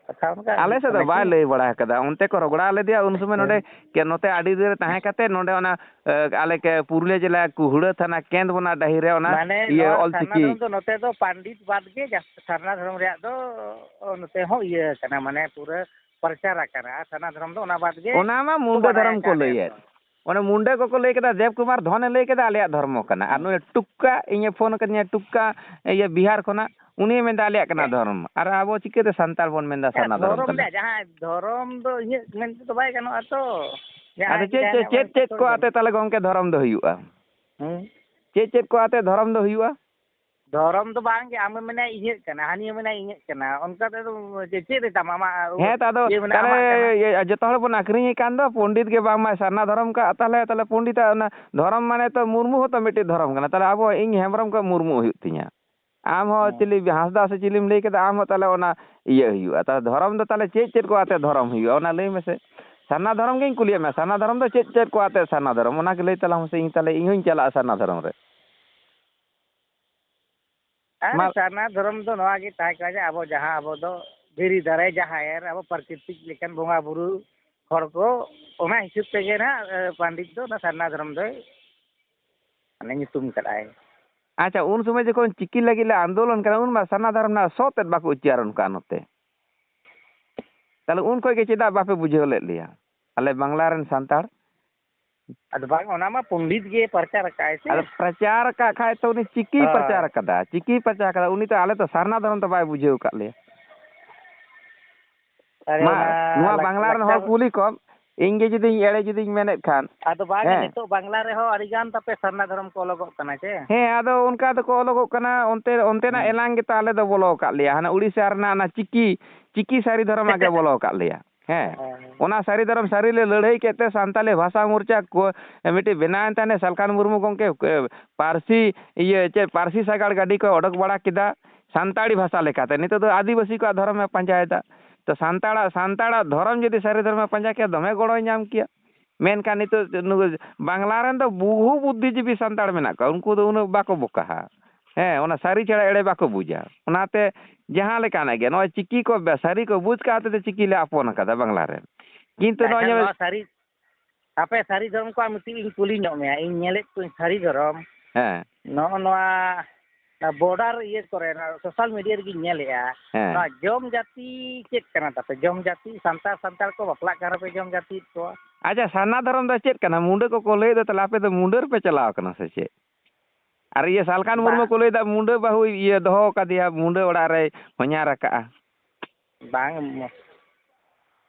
ᱠᱟᱛᱷᱟ ᱚᱱᱠᱟ ᱟᱞᱮ ᱦᱩᱭᱩᱜ ᱥᱮᱫ ᱫᱚ ᱠᱟᱱᱟ ᱵᱟᱭ ᱠᱤ? ᱞᱟᱹᱭ ᱵᱟᱲᱟ ᱟᱠᱟᱫᱟ᱾ ᱚᱱᱛᱮ ᱠᱚ ᱨᱚᱜᱽᱲᱟ ᱞᱮᱫᱮᱭᱟ, ᱩᱱ ᱥᱚᱢᱚᱭ ᱦᱮᱸ᱾ ᱱᱚᱰᱮ ᱠᱮ-, ᱱᱚᱛᱮ ᱟᱹᱰᱤ ᱫᱤᱱ ᱨᱮ ᱛᱟᱦᱮᱸ ᱠᱟᱛᱮ ᱱᱚᱰᱮ ᱚᱱᱟ, ᱮ, ᱟᱞᱮ ᱠᱮ-, ᱯᱩᱨᱩᱞᱤᱭᱟᱹ ᱡᱮᱞᱟ ᱠᱩᱦᱲᱟᱹ ᱛᱷᱟᱱᱟ ᱠᱮᱱᱫᱽᱵᱚᱱᱟ ᱰᱟᱹᱦᱤ ᱨᱮ ᱚᱱᱟ ᱢᱟᱱᱮ ᱤᱭᱟᱹ ᱱᱚᱣᱟ ᱥᱟᱨᱱᱟ ᱚᱞᱪᱤᱠᱤ᱾ ᱫᱷᱚᱨᱚᱢ ᱫᱚ ᱱᱚᱛᱮ ᱫᱚ ᱯᱟᱱᱰᱤᱛ ᱵᱟᱫ ᱜᱮ ᱡᱟᱹᱥᱛᱤ ᱥᱟᱨᱱᱟ ᱫᱷᱚᱨᱚᱢ ᱨᱮᱭᱟᱜ ᱫᱚ ᱱᱚᱛᱮ ᱦᱚᱸ ᱤᱭᱟᱹ ᱟᱠᱟᱱᱟ, ᱢᱟᱱᱮ ᱯᱩᱨᱟᱹ ᱯᱨᱚᱪᱟᱨ ᱟᱠᱟᱱᱟ᱾ ᱟᱨ ᱥᱟᱨᱱᱟ ᱫᱷᱚᱨᱚᱢ ᱫᱚ ᱚᱱᱟ ᱵᱟᱫ ᱜᱮ ᱚᱱᱟ ᱢᱟ ᱠᱚ ᱢᱩᱱᱰᱟᱹ ᱵᱟᱲᱟᱭ ᱫᱷᱚᱨᱚᱢ ᱠᱚ ᱟᱠᱟᱫ ᱞᱟᱹᱭᱮᱫ᱾ ᱮᱱᱦᱚᱸ᱾ ᱚᱱᱮ ᱢᱩᱱᱰᱟᱹ ᱠᱚᱠᱚ ᱞᱟᱹᱭ ᱠᱮᱫᱟ, ᱫᱮᱵᱽ ᱠᱩᱢᱟᱨ ᱫᱷᱚᱱᱮ ᱞᱟᱹᱭ ᱠᱮᱫᱟ, ᱟᱞᱮᱭᱟᱜ ᱫᱷᱚᱨᱢᱚ ᱠᱟᱱᱟ᱾ ᱟᱨ ᱦᱩᱸ᱾ ᱱᱩᱭ ᱴᱩᱠᱠᱟ, ᱤᱧᱮ ᱯᱷᱳᱱ ᱟᱠᱟᱫᱤᱧᱟ, ᱴᱩᱠᱠᱟ, ᱤᱭᱟᱹ, ᱵᱤᱦᱟᱨ ᱠᱷᱚᱱᱟᱜ, ᱩᱱᱤᱭᱮ ᱢᱮᱱᱫᱟ, "ᱟᱞᱮᱭᱟᱜ ᱠᱟᱱᱟ ᱦᱮᱸ᱾ ᱫᱷᱚᱨᱚᱢ᱾" ᱟᱨ ᱟᱵᱚ ᱪᱤᱠᱟᱹᱛᱮ ᱥᱟᱱᱛᱟᱲ ᱵᱚᱱ ᱢᱮᱱᱫᱟ ᱦᱮᱸ, ᱥᱟᱨᱱᱟ ᱫᱷᱚᱨᱚᱢ ᱫᱷᱚᱨᱚᱢ ᱠᱟᱱᱟ? ᱨᱮᱭᱟᱜ ᱡᱟᱦᱟᱸ ᱫᱷᱚᱨᱚᱢ ᱫᱚ ᱤᱧᱟᱹᱜ ᱢᱮᱱ ᱛᱮᱫᱚ ᱵᱟᱭ ᱜᱟᱱᱚᱜᱼᱟ ᱛᱚ᱾ ᱟᱫᱚ ᱡᱟᱦᱟᱸᱭ ᱪᱮᱫ, ᱪᱮᱫ, ᱡᱟᱦᱟᱸᱭ ᱪᱮᱫ, ᱪᱮᱫ ᱠᱚ ᱢᱮᱱ ᱟᱛᱮ ᱛᱟᱦᱚᱞᱮ ᱜᱚᱢᱠᱮ ᱫᱷᱚᱨᱚᱢ ᱫᱚ ᱦᱩᱭᱩᱜᱼᱟ? ᱦᱩᱸ᱾ ᱪᱮᱫ, ᱪᱮᱫ ᱠᱚ ᱟᱛᱮ ᱫᱷᱚᱨᱚᱢ ᱫᱚ ᱦᱩᱭᱩᱜᱼᱟ? ᱫᱷᱚᱨᱚᱢ ᱫᱚ ᱵᱟᱝ ᱜᱮ, ᱟᱢᱮᱢ ᱢᱮᱱᱟ ᱤᱧᱟᱹᱜ ᱠᱟᱱᱟ, ᱦᱟᱹᱱᱤᱭᱮ ᱢᱮᱱᱟ ᱤᱧᱟᱹᱜ ᱠᱟᱱᱟ, ᱚᱱᱠᱟ ᱛᱮᱫᱚ ᱪᱮᱫ, ᱪᱮᱫ ᱨᱮ ᱛᱟᱢᱟ ᱟᱢᱟᱜ ᱦᱮᱸ, ᱛᱚ ᱟᱫᱚ ᱤᱭᱟᱹ ᱢᱮᱱᱟᱜᱼᱟ, ᱛᱟᱦᱚᱞᱮ ᱟᱢᱟᱜ ᱠᱟᱱᱟ᱾ ᱤᱭᱟᱹ, ᱡᱚᱛᱚ ᱦᱚᱲ ᱵᱚᱱ ᱟᱹᱠᱷᱨᱤᱧᱮ ᱠᱟᱱ ᱫᱚ, ᱯᱚᱱᱰᱤᱛ ᱜᱮ ᱵᱟᱝᱢᱟ ᱥᱟᱨᱱᱟ ᱫᱷᱚᱨᱚᱢ ᱠᱟᱜ, ᱛᱟᱦᱚᱞᱮ, ᱛᱟᱦᱚᱞᱮ ᱯᱚᱱᱰᱤᱛᱟᱜ ᱚᱱᱟ ᱫᱷᱚᱨᱚᱢ ᱢᱟᱱᱮ ᱛᱚ ᱢᱩᱨᱢᱩ ᱦᱚᱸᱛᱚ ᱢᱤᱫᱴᱤᱡ ᱫᱷᱚᱨᱚᱢ ᱠᱟᱱᱟ, ᱛᱟᱦᱚᱞᱮ ᱟᱵᱚ ᱤᱧ ᱦᱮᱢᱵᱨᱚᱢ ᱠᱚ ᱢᱩᱨᱢᱩ ᱦᱩᱭᱩᱜ ᱛᱤᱧᱟ᱾ ᱟᱢ ᱦᱚᱸ ᱦᱮᱸ᱾ ᱪᱤᱞᱤ ᱦᱟᱸᱥᱫᱟ ᱥᱮ ᱪᱤᱞᱤᱢ ᱞᱟᱹᱭ ᱠᱮᱫᱟ, ᱟᱢ ᱦᱚᱸ ᱛᱟᱦᱚᱞᱮ ᱚᱱᱟ ᱤᱭᱟᱹ ᱦᱩᱭᱩᱜᱼᱟ᱾ ᱛᱟᱦᱚᱞᱮ ᱫᱷᱚᱨᱚᱢ ᱫᱚ ᱛᱟᱦᱚᱞᱮ ᱪᱮᱫ, ᱪᱮᱫ ᱠᱚ ᱟᱛᱮ ᱫᱷᱚᱨᱚᱢ ᱦᱩᱭᱩᱜᱼᱟ, ᱚᱱᱟ ᱞᱟᱹᱭ ᱢᱮᱥᱮ᱾ ᱥᱟᱨᱱᱟ ᱫᱷᱚᱨᱚᱢ ᱜᱤᱧ ᱠᱩᱞᱤᱭᱮᱫ ᱢᱮᱭᱟ, ᱥᱟᱨᱱᱟ ᱫᱷᱚᱨᱚᱢ ᱫᱚ ᱪᱮᱫ, ᱪᱮᱫ ᱠᱚ ᱟᱛᱮ ᱥᱟᱨᱱᱟ ᱫᱷᱚᱨᱚᱢ, ᱚᱱᱟ ᱜᱮ ᱞᱟᱹᱭ ᱛᱟᱞᱟᱝ ᱢᱮᱥᱮ, ᱤᱧ ᱛᱟᱦᱚᱞᱮ ᱤᱧ ᱦᱚᱸᱧ ᱪᱟᱞᱟᱜᱼᱟ ᱥᱟᱨᱱᱟ ᱫᱷᱚᱨᱚᱢ ᱨᱮ᱾ ᱟᱨ ᱢᱟ- ᱥᱟᱨᱱᱟ ᱫᱷᱚᱨᱚᱢ ᱫᱚ ᱱᱚᱣᱟ ᱜᱮ ᱛᱟᱦᱮᱸ ᱠᱟᱱᱟ ᱡᱮ ᱟᱵᱚ ᱡᱟᱦᱟᱸ, ᱟᱵᱚ ᱫᱚ ᱫᱷᱤᱨᱤ ᱫᱟᱨᱮ, ᱡᱟᱦᱮᱨ, ᱟᱵᱚ ᱯᱨᱟᱠᱨᱤᱛᱤᱠ ᱞᱮᱠᱟᱱ ᱵᱚᱸᱜᱟ ᱵᱩᱨᱩ ᱦᱚᱲ ᱠᱚ, ᱚᱱᱟ ᱦᱤᱥᱟᱹᱵ ᱛᱮᱜᱮ ᱱᱟᱦᱟᱜ, ᱮ, ᱯᱟᱱᱰᱤᱛ ᱫᱚ ᱚᱱᱟ ᱥᱟᱨᱱᱟ ᱫᱷᱚᱨᱚᱢ ᱫᱚᱭ, ᱢᱟᱱᱮ, ᱧᱩᱛᱩᱢ ᱠᱟᱫᱟᱭ᱾ ᱟᱪᱪᱷᱟ, ᱩᱱ ᱥᱚᱢᱚᱭ ᱡᱚᱠᱷᱚᱱ ᱪᱤᱠᱤ ᱞᱟᱹᱜᱤᱫ ᱞᱮ ᱟᱱᱫᱳᱞᱚᱱ ᱠᱟᱱᱟ, ᱩᱱ ᱢᱟ ᱥᱟᱨᱱᱟ ᱫᱷᱚᱨᱚᱢ ᱨᱮᱱᱟᱜ ᱥᱚ ᱛᱮᱫ ᱵᱟᱠᱚ ᱩᱪᱪᱟᱨᱚᱱ ᱠᱟᱜᱼᱟ ᱱᱚᱛᱮ᱾ ᱛᱟᱦᱞᱮ ᱩᱱ ᱠᱷᱚᱡ ᱜᱮ ᱪᱮᱫᱟᱜ ᱵᱟᱯᱮ ᱵᱩᱡᱷᱟᱹᱣ ᱞᱮᱫ ᱞᱮᱭᱟ, ᱟᱞᱮ ᱵᱟᱝᱞᱟ ᱨᱮᱱ ᱥᱟᱱᱛᱟᱲ? ᱟᱫᱚ ᱵᱟᱝ, ᱚᱱᱟ ᱢᱟ ᱯᱚᱱᱰᱤᱛ ᱜᱮ ᱯᱨᱚᱪᱟᱨ ᱟᱠᱟᱫᱟᱭ ᱥᱮ᱾ ᱟᱫᱚ ᱯᱨᱚᱪᱟᱨ ᱟᱠᱟᱫ ᱠᱷᱟᱡ ᱛᱚ ᱩᱱᱤ ᱪᱤᱠᱤᱭ ᱦᱳᱭ᱾ ᱯᱨᱚᱪᱟᱨ ᱟᱠᱟᱫᱟ, ᱪᱤᱠᱤᱭ ᱯᱨᱚᱪᱟᱨ ᱟᱠᱟᱫᱟ, ᱩᱱᱤ ᱛᱚ ᱟᱞᱮ ᱛᱚ ᱥᱟᱨᱱᱟ ᱫᱷᱚᱨᱚᱢ ᱫᱚ ᱵᱟᱭ ᱵᱩᱡᱷᱟᱹᱣ ᱟᱠᱟᱫ ᱞᱮᱭᱟ᱾ ᱟᱨᱮ ᱢᱟ, ᱚᱱᱟ ᱱᱚᱣᱟ ᱞᱟᱠ-, ᱵᱟᱝᱞᱟ ᱨᱮᱱ ᱦᱚᱲ ᱞᱟᱠᱪᱟᱨ ᱠᱩᱞᱤ ᱠᱚᱢ, ᱤᱧ ᱜᱮ ᱡᱩᱫᱤᱧ ᱮᱲᱮ ᱡᱩᱫᱤᱧ ᱢᱮᱱᱮᱫ ᱠᱷᱟᱱ᱾ ᱟᱫᱚ ᱵᱟᱝ, ᱦᱮᱸ᱾ ᱱᱤᱛᱚᱜ ᱵᱟᱝᱞᱟ ᱨᱮᱦᱚᱸ ᱟᱹᱰᱤ ᱜᱟᱱ ᱛᱟᱯᱮ ᱥᱟᱨᱱᱟ ᱫᱷᱚᱨᱚᱢ ᱠᱚ ᱚᱞᱚᱜᱚᱜ ᱠᱟᱱᱟ ᱪᱮ? ᱦᱮᱸ, ᱟᱫᱚ ᱚᱱᱠᱟ ᱫᱚᱠᱚ ᱚᱞᱚᱜᱚᱜ ᱠᱟᱱᱟ, ᱚᱱᱛᱮ, ᱚᱱᱛᱮᱱᱟᱜ ᱦᱩᱸ᱾ ᱮᱞᱟᱝ ᱜᱮᱛᱚ ᱟᱞᱮ ᱫᱚ ᱵᱚᱞᱚ ᱟᱠᱟᱫ ᱞᱮᱭᱟ, ᱦᱟᱱᱟ ᱩᱲᱤᱥᱥᱟ ᱨᱮᱱᱟᱜ ᱚᱱᱟ ᱪᱤᱠᱤ, ᱪᱤᱠᱤ ᱥᱟᱹᱨᱤ ᱫᱷᱚᱨᱚᱢᱟᱜ ᱜᱮ ᱵᱚᱞᱚ ᱟᱠᱟᱫ ᱞᱮᱭᱟ᱾ ᱦᱮᱸ, ᱦᱮᱸ᱾ ᱚᱱᱟ ᱥᱟᱹᱨᱤ ᱫᱷᱚᱨᱚᱢ ᱥᱟᱹᱨᱤ ᱞᱮ ᱞᱟᱹᱲᱦᱟᱹᱭ ᱠᱮᱫ ᱛᱮ ᱥᱟᱱᱛᱟᱞᱤ ᱵᱷᱟᱥᱟ ᱢᱳᱨᱪᱟ ᱠᱚ ᱢᱤᱫᱴᱤᱡ ᱵᱮᱱᱟᱣᱮᱱ ᱛᱟᱦᱮᱸᱫ, ᱥᱟᱞᱠᱷᱟᱱ ᱢᱩᱨᱢᱩ ᱜᱚᱢᱠᱮ, ᱮ, ᱯᱟᱹᱨᱥᱤ, ᱤᱭᱟᱹ, ᱪᱮᱫ, ᱯᱟᱹᱨᱥᱤ ᱥᱟᱜᱟᱲ ᱜᱟᱹᱰᱤ ᱠᱚ ᱚᱰᱚᱠ ᱵᱟᱲᱟ ᱠᱮᱫᱟ ᱥᱟᱱᱛᱟᱲᱤ ᱵᱷᱟᱥᱟ ᱞᱮᱠᱟᱛᱮ᱾ ᱱᱤᱛᱚᱜ ᱫᱚ ᱟᱹᱫᱤᱵᱟᱹᱥᱤ ᱠᱚᱣᱟᱜ ᱫᱷᱚᱨᱚᱢᱮ ᱯᱟᱸᱡᱟᱭᱮᱫᱟ᱾ ᱛᱚ ᱥᱟᱱᱛᱟᱲᱟᱜ, ᱥᱟᱱᱛᱟᱲᱟᱜ ᱫᱷᱚᱨᱚᱢ ᱡᱩᱫᱤ ᱥᱟᱹᱨᱤ ᱫᱷᱚᱨᱚᱢᱮ ᱯᱟᱸᱡᱟ ᱠᱮᱭᱟ, ᱫᱚᱢᱮ ᱜᱚᱲᱚᱭ ᱧᱟᱢ ᱠᱮᱭᱟ᱾ ᱢᱮᱱᱠᱷᱟᱱ ᱱᱤᱛᱚᱜ ᱱᱩᱠᱩ ᱵᱟᱝᱞᱟ ᱨᱮᱱ ᱫᱚ ᱵᱚᱦᱩ ᱵᱩᱫᱽᱫᱷᱤᱡᱤᱵᱤ ᱥᱟᱱᱛᱟᱲ ᱢᱮᱱᱟᱜ ᱠᱚᱣᱟ, ᱩᱱᱠᱩ ᱫᱚ ᱩᱱᱟᱹᱜ ᱵᱟᱠᱚ ᱵᱚᱠᱟᱦᱟ᱾ ᱦᱮᱸ, ᱚᱱᱟ ᱥᱟᱹᱨᱤ ᱪᱷᱟᱲᱟ ᱮᱲᱮ ᱵᱟᱠᱚ ᱵᱩᱡᱟ᱾ ᱚᱱᱟᱛᱮ ᱡᱟᱦᱟᱸ ᱞᱮᱠᱟᱱᱟᱜ ᱜᱮ, ᱱᱚᱜᱼᱚᱭ ᱪᱤᱠᱤ ᱠᱚ ᱵᱮ-, ᱥᱟᱹᱨᱤ ᱠᱚ ᱵᱩᱡᱽ ᱠᱟᱜ ᱦᱚᱛᱮᱡ ᱛᱮ ᱪᱤᱠᱤ ᱞᱮ ᱟᱯᱚᱱ ᱟᱠᱟᱫᱟ ᱵᱟᱝᱞᱟ ᱨᱮ᱾ ᱠᱤᱱᱛᱩ ᱱᱚᱜᱼᱚᱭ ᱟᱪᱪᱷᱟ, ᱧᱮᱞ ᱢᱮ, ᱱᱚᱣᱟ ᱥᱟᱹᱨᱤ, ᱟᱯᱮ ᱥᱟᱹᱨᱤ ᱫᱷᱚᱨᱚᱢ ᱠᱚᱣᱟᱜ ᱢᱤᱫᱴᱤᱡ ᱤᱧ ᱠᱩᱞᱤ ᱧᱚᱜ ᱢᱮᱭᱟ, ᱤᱧ ᱧᱮᱞᱮᱫ ᱠᱚᱣᱟᱧ ᱥᱟᱹᱨᱤ ᱫᱷᱚᱨᱚᱢ, ᱦᱮᱸ᱾ ᱱᱚᱜᱼᱚ ᱱᱚᱣᱟ border ᱤᱭᱟᱹ ᱠᱚᱨᱮ, ᱱᱚᱣᱟ social media ᱨᱮᱜᱮᱧ ᱧᱮᱞᱮᱫᱼᱟ, ᱦᱮᱸ᱾ ᱱᱚᱣᱟ ᱡᱚᱢ ᱡᱟᱹᱛᱤ ᱪᱮᱫ ᱠᱟᱱᱟ ᱛᱟᱯᱮ? ᱡᱚᱢ ᱡᱟᱹᱛᱤ, ᱥᱟᱱᱛᱟᱲ, ᱥᱟᱱᱛᱟᱲ ᱠᱚ ᱵᱟᱯᱞᱟᱜ ᱠᱟᱱ ᱨᱮᱯᱮ ᱡᱚᱢ ᱡᱟᱹᱛᱤᱭᱮᱫ ᱠᱚᱣᱟ? ᱟᱪᱪᱷᱟ, ᱥᱟᱨᱱᱟ ᱫᱷᱚᱨᱚᱢ ᱫᱚ ᱪᱮᱫ ᱠᱟᱱᱟ? ᱢᱩᱸᱰᱟᱹ ᱠᱚᱠᱚ ᱞᱟᱹᱭ ᱫᱚ, ᱛᱟᱦᱞᱮ ᱟᱯᱮ ᱫᱚ ᱢᱩᱸᱰᱟᱹ ᱨᱮᱯᱮ ᱪᱟᱞᱟᱣ ᱠᱟᱱᱟ ᱥᱮ ᱪᱮᱫ? ᱟᱨ ᱤᱭᱟᱹ ᱥᱟᱞᱠᱷᱟᱱ ᱢᱩᱨᱢᱩ ᱵᱟᱝ᱾ ᱠᱚ ᱞᱟᱹᱭᱫᱟ ᱢᱩᱸᱰᱟᱹ ᱵᱟᱹᱦᱩᱭ ᱤᱭᱟᱹ ᱫᱚᱦᱚ ᱠᱟᱫᱮᱭᱟ, ᱢᱩᱸᱰᱟᱹ ᱚᱲᱟᱜ ᱨᱮᱭ ᱦᱚᱧᱦᱟᱨ ᱟᱠᱟᱜᱼᱟ᱾ ᱵᱟᱝ,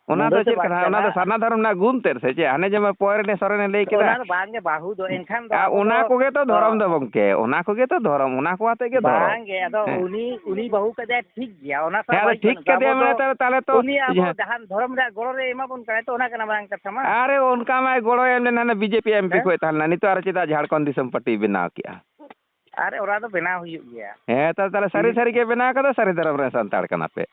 ᱚᱱᱟ ᱢᱩᱸᱰᱟᱹ ᱫᱚ ᱫᱚ ᱪᱮᱫ ᱵᱟᱝ ᱠᱟᱱᱟ? ᱚᱱᱟ ᱠᱟᱱᱟ᱾ ᱫᱚ ᱥᱟᱨᱱᱟ ᱫᱷᱚᱨᱚᱢ ᱨᱮᱱᱟᱜ ᱜᱩᱱ ᱛᱮᱫ ᱥᱮ ᱪᱮᱫ? ᱦᱟᱱᱮ ᱡᱮᱢᱚᱱ ᱯᱚᱭᱨᱮᱱᱮ ᱥᱚᱨᱮᱱᱮ ᱞᱟᱹᱭ ᱠᱮᱫᱟ᱾ ᱚᱱᱟ ᱫᱚ ᱵᱟᱝ ᱜᱮ, ᱵᱟᱹᱦᱩ ᱫᱚ ᱮᱱᱠᱷᱟᱱ ᱫᱚ ᱟᱨ ᱟᱵᱚ ᱚᱱᱟ ᱫᱚ, ᱠᱚᱜᱮ ᱛᱚ ᱫᱷᱚᱨᱚᱢ ᱫᱚ ᱜᱚᱢᱠᱮ, ᱚᱱᱟ ᱠᱚᱜᱮ ᱛᱚ ᱫᱷᱚᱨᱚᱢ, ᱚᱱᱟ ᱠᱚ ᱟᱛᱮ ᱜᱮ ᱫᱷᱚᱨᱚᱢ᱾ ᱵᱟᱝ ᱜᱮ, ᱟᱫᱚ ᱦᱮᱸ᱾ ᱩᱱᱤ, ᱩᱱᱤ ᱵᱟᱹᱦᱩ ᱠᱟᱫᱮᱭᱟ ᱴᱷᱤᱠ ᱜᱮᱭᱟ, ᱚᱱᱟ ᱥᱟᱶ ᱦᱮᱸ, ᱟᱫᱚ ᱵᱟᱹᱲᱤᱡ ᱴᱷᱤᱠ ᱵᱟᱹᱱᱩᱜ ᱛᱟᱵᱚᱱᱟ᱾ ᱠᱟᱫᱮᱭᱟ ᱟᱵᱚ ᱢᱟᱱᱮ ᱫᱚ ᱛᱟᱦᱞᱮ, ᱛᱟᱦᱞᱮ ᱛᱚ ᱩᱱᱤ ᱟᱵᱚ ᱦᱮᱸ᱾ ᱡᱟᱦᱟᱸ ᱫᱷᱚᱨᱚᱢ ᱨᱮᱭᱟᱜ ᱜᱚᱲᱚ ᱨᱮ ᱮᱢᱟ ᱵᱚᱱ ᱠᱟᱱᱟᱭ ᱛᱚ, ᱚᱱᱟ ᱠᱟᱱᱟ ᱢᱟᱨᱟᱝ ᱠᱟᱛᱷᱟ ᱢᱟ᱾ ᱟᱨᱮ ᱚᱱᱠᱟ ᱢᱟᱭ ᱜᱚᱲᱚᱭ ᱮᱢ ᱞᱮᱱᱟ, ᱦᱟᱱᱮ ᱵᱤᱡᱮᱯᱤ ᱮᱢᱯᱤ ᱦᱮᱸ? ᱠᱷᱚᱡ ᱛᱟᱦᱮᱸ ᱞᱮᱱᱟ, ᱱᱤᱛᱚᱜ ᱟᱨᱚ ᱪᱮᱫᱟᱜ ᱡᱷᱟᱲᱠᱷᱚᱸᱰ ᱫᱤᱥᱚᱢ ᱯᱟᱨᱴᱤᱭ ᱵᱮᱱᱟᱣ ᱠᱮᱜᱼᱟ? ᱟᱨᱮ ᱚᱱᱟ ᱫᱚ ᱵᱮᱱᱟᱣ ᱦᱩᱭᱩᱜ ᱜᱮᱭᱟ᱾ ᱦᱮᱸ, ᱛᱚ ᱛᱟᱦᱞᱮ ᱥᱟᱹᱨᱤ ᱦᱩᱭᱩᱜ ᱥᱟᱹᱨᱤ ᱜᱮ ᱵᱮᱱᱟᱣ ᱠᱟᱫᱟ, ᱥᱟᱹᱨᱤ ᱫᱷᱚᱨᱚᱢ ᱨᱮᱱ ᱥᱟᱱᱛᱟᱲ ᱠᱟᱱᱟ ᱯᱮ᱾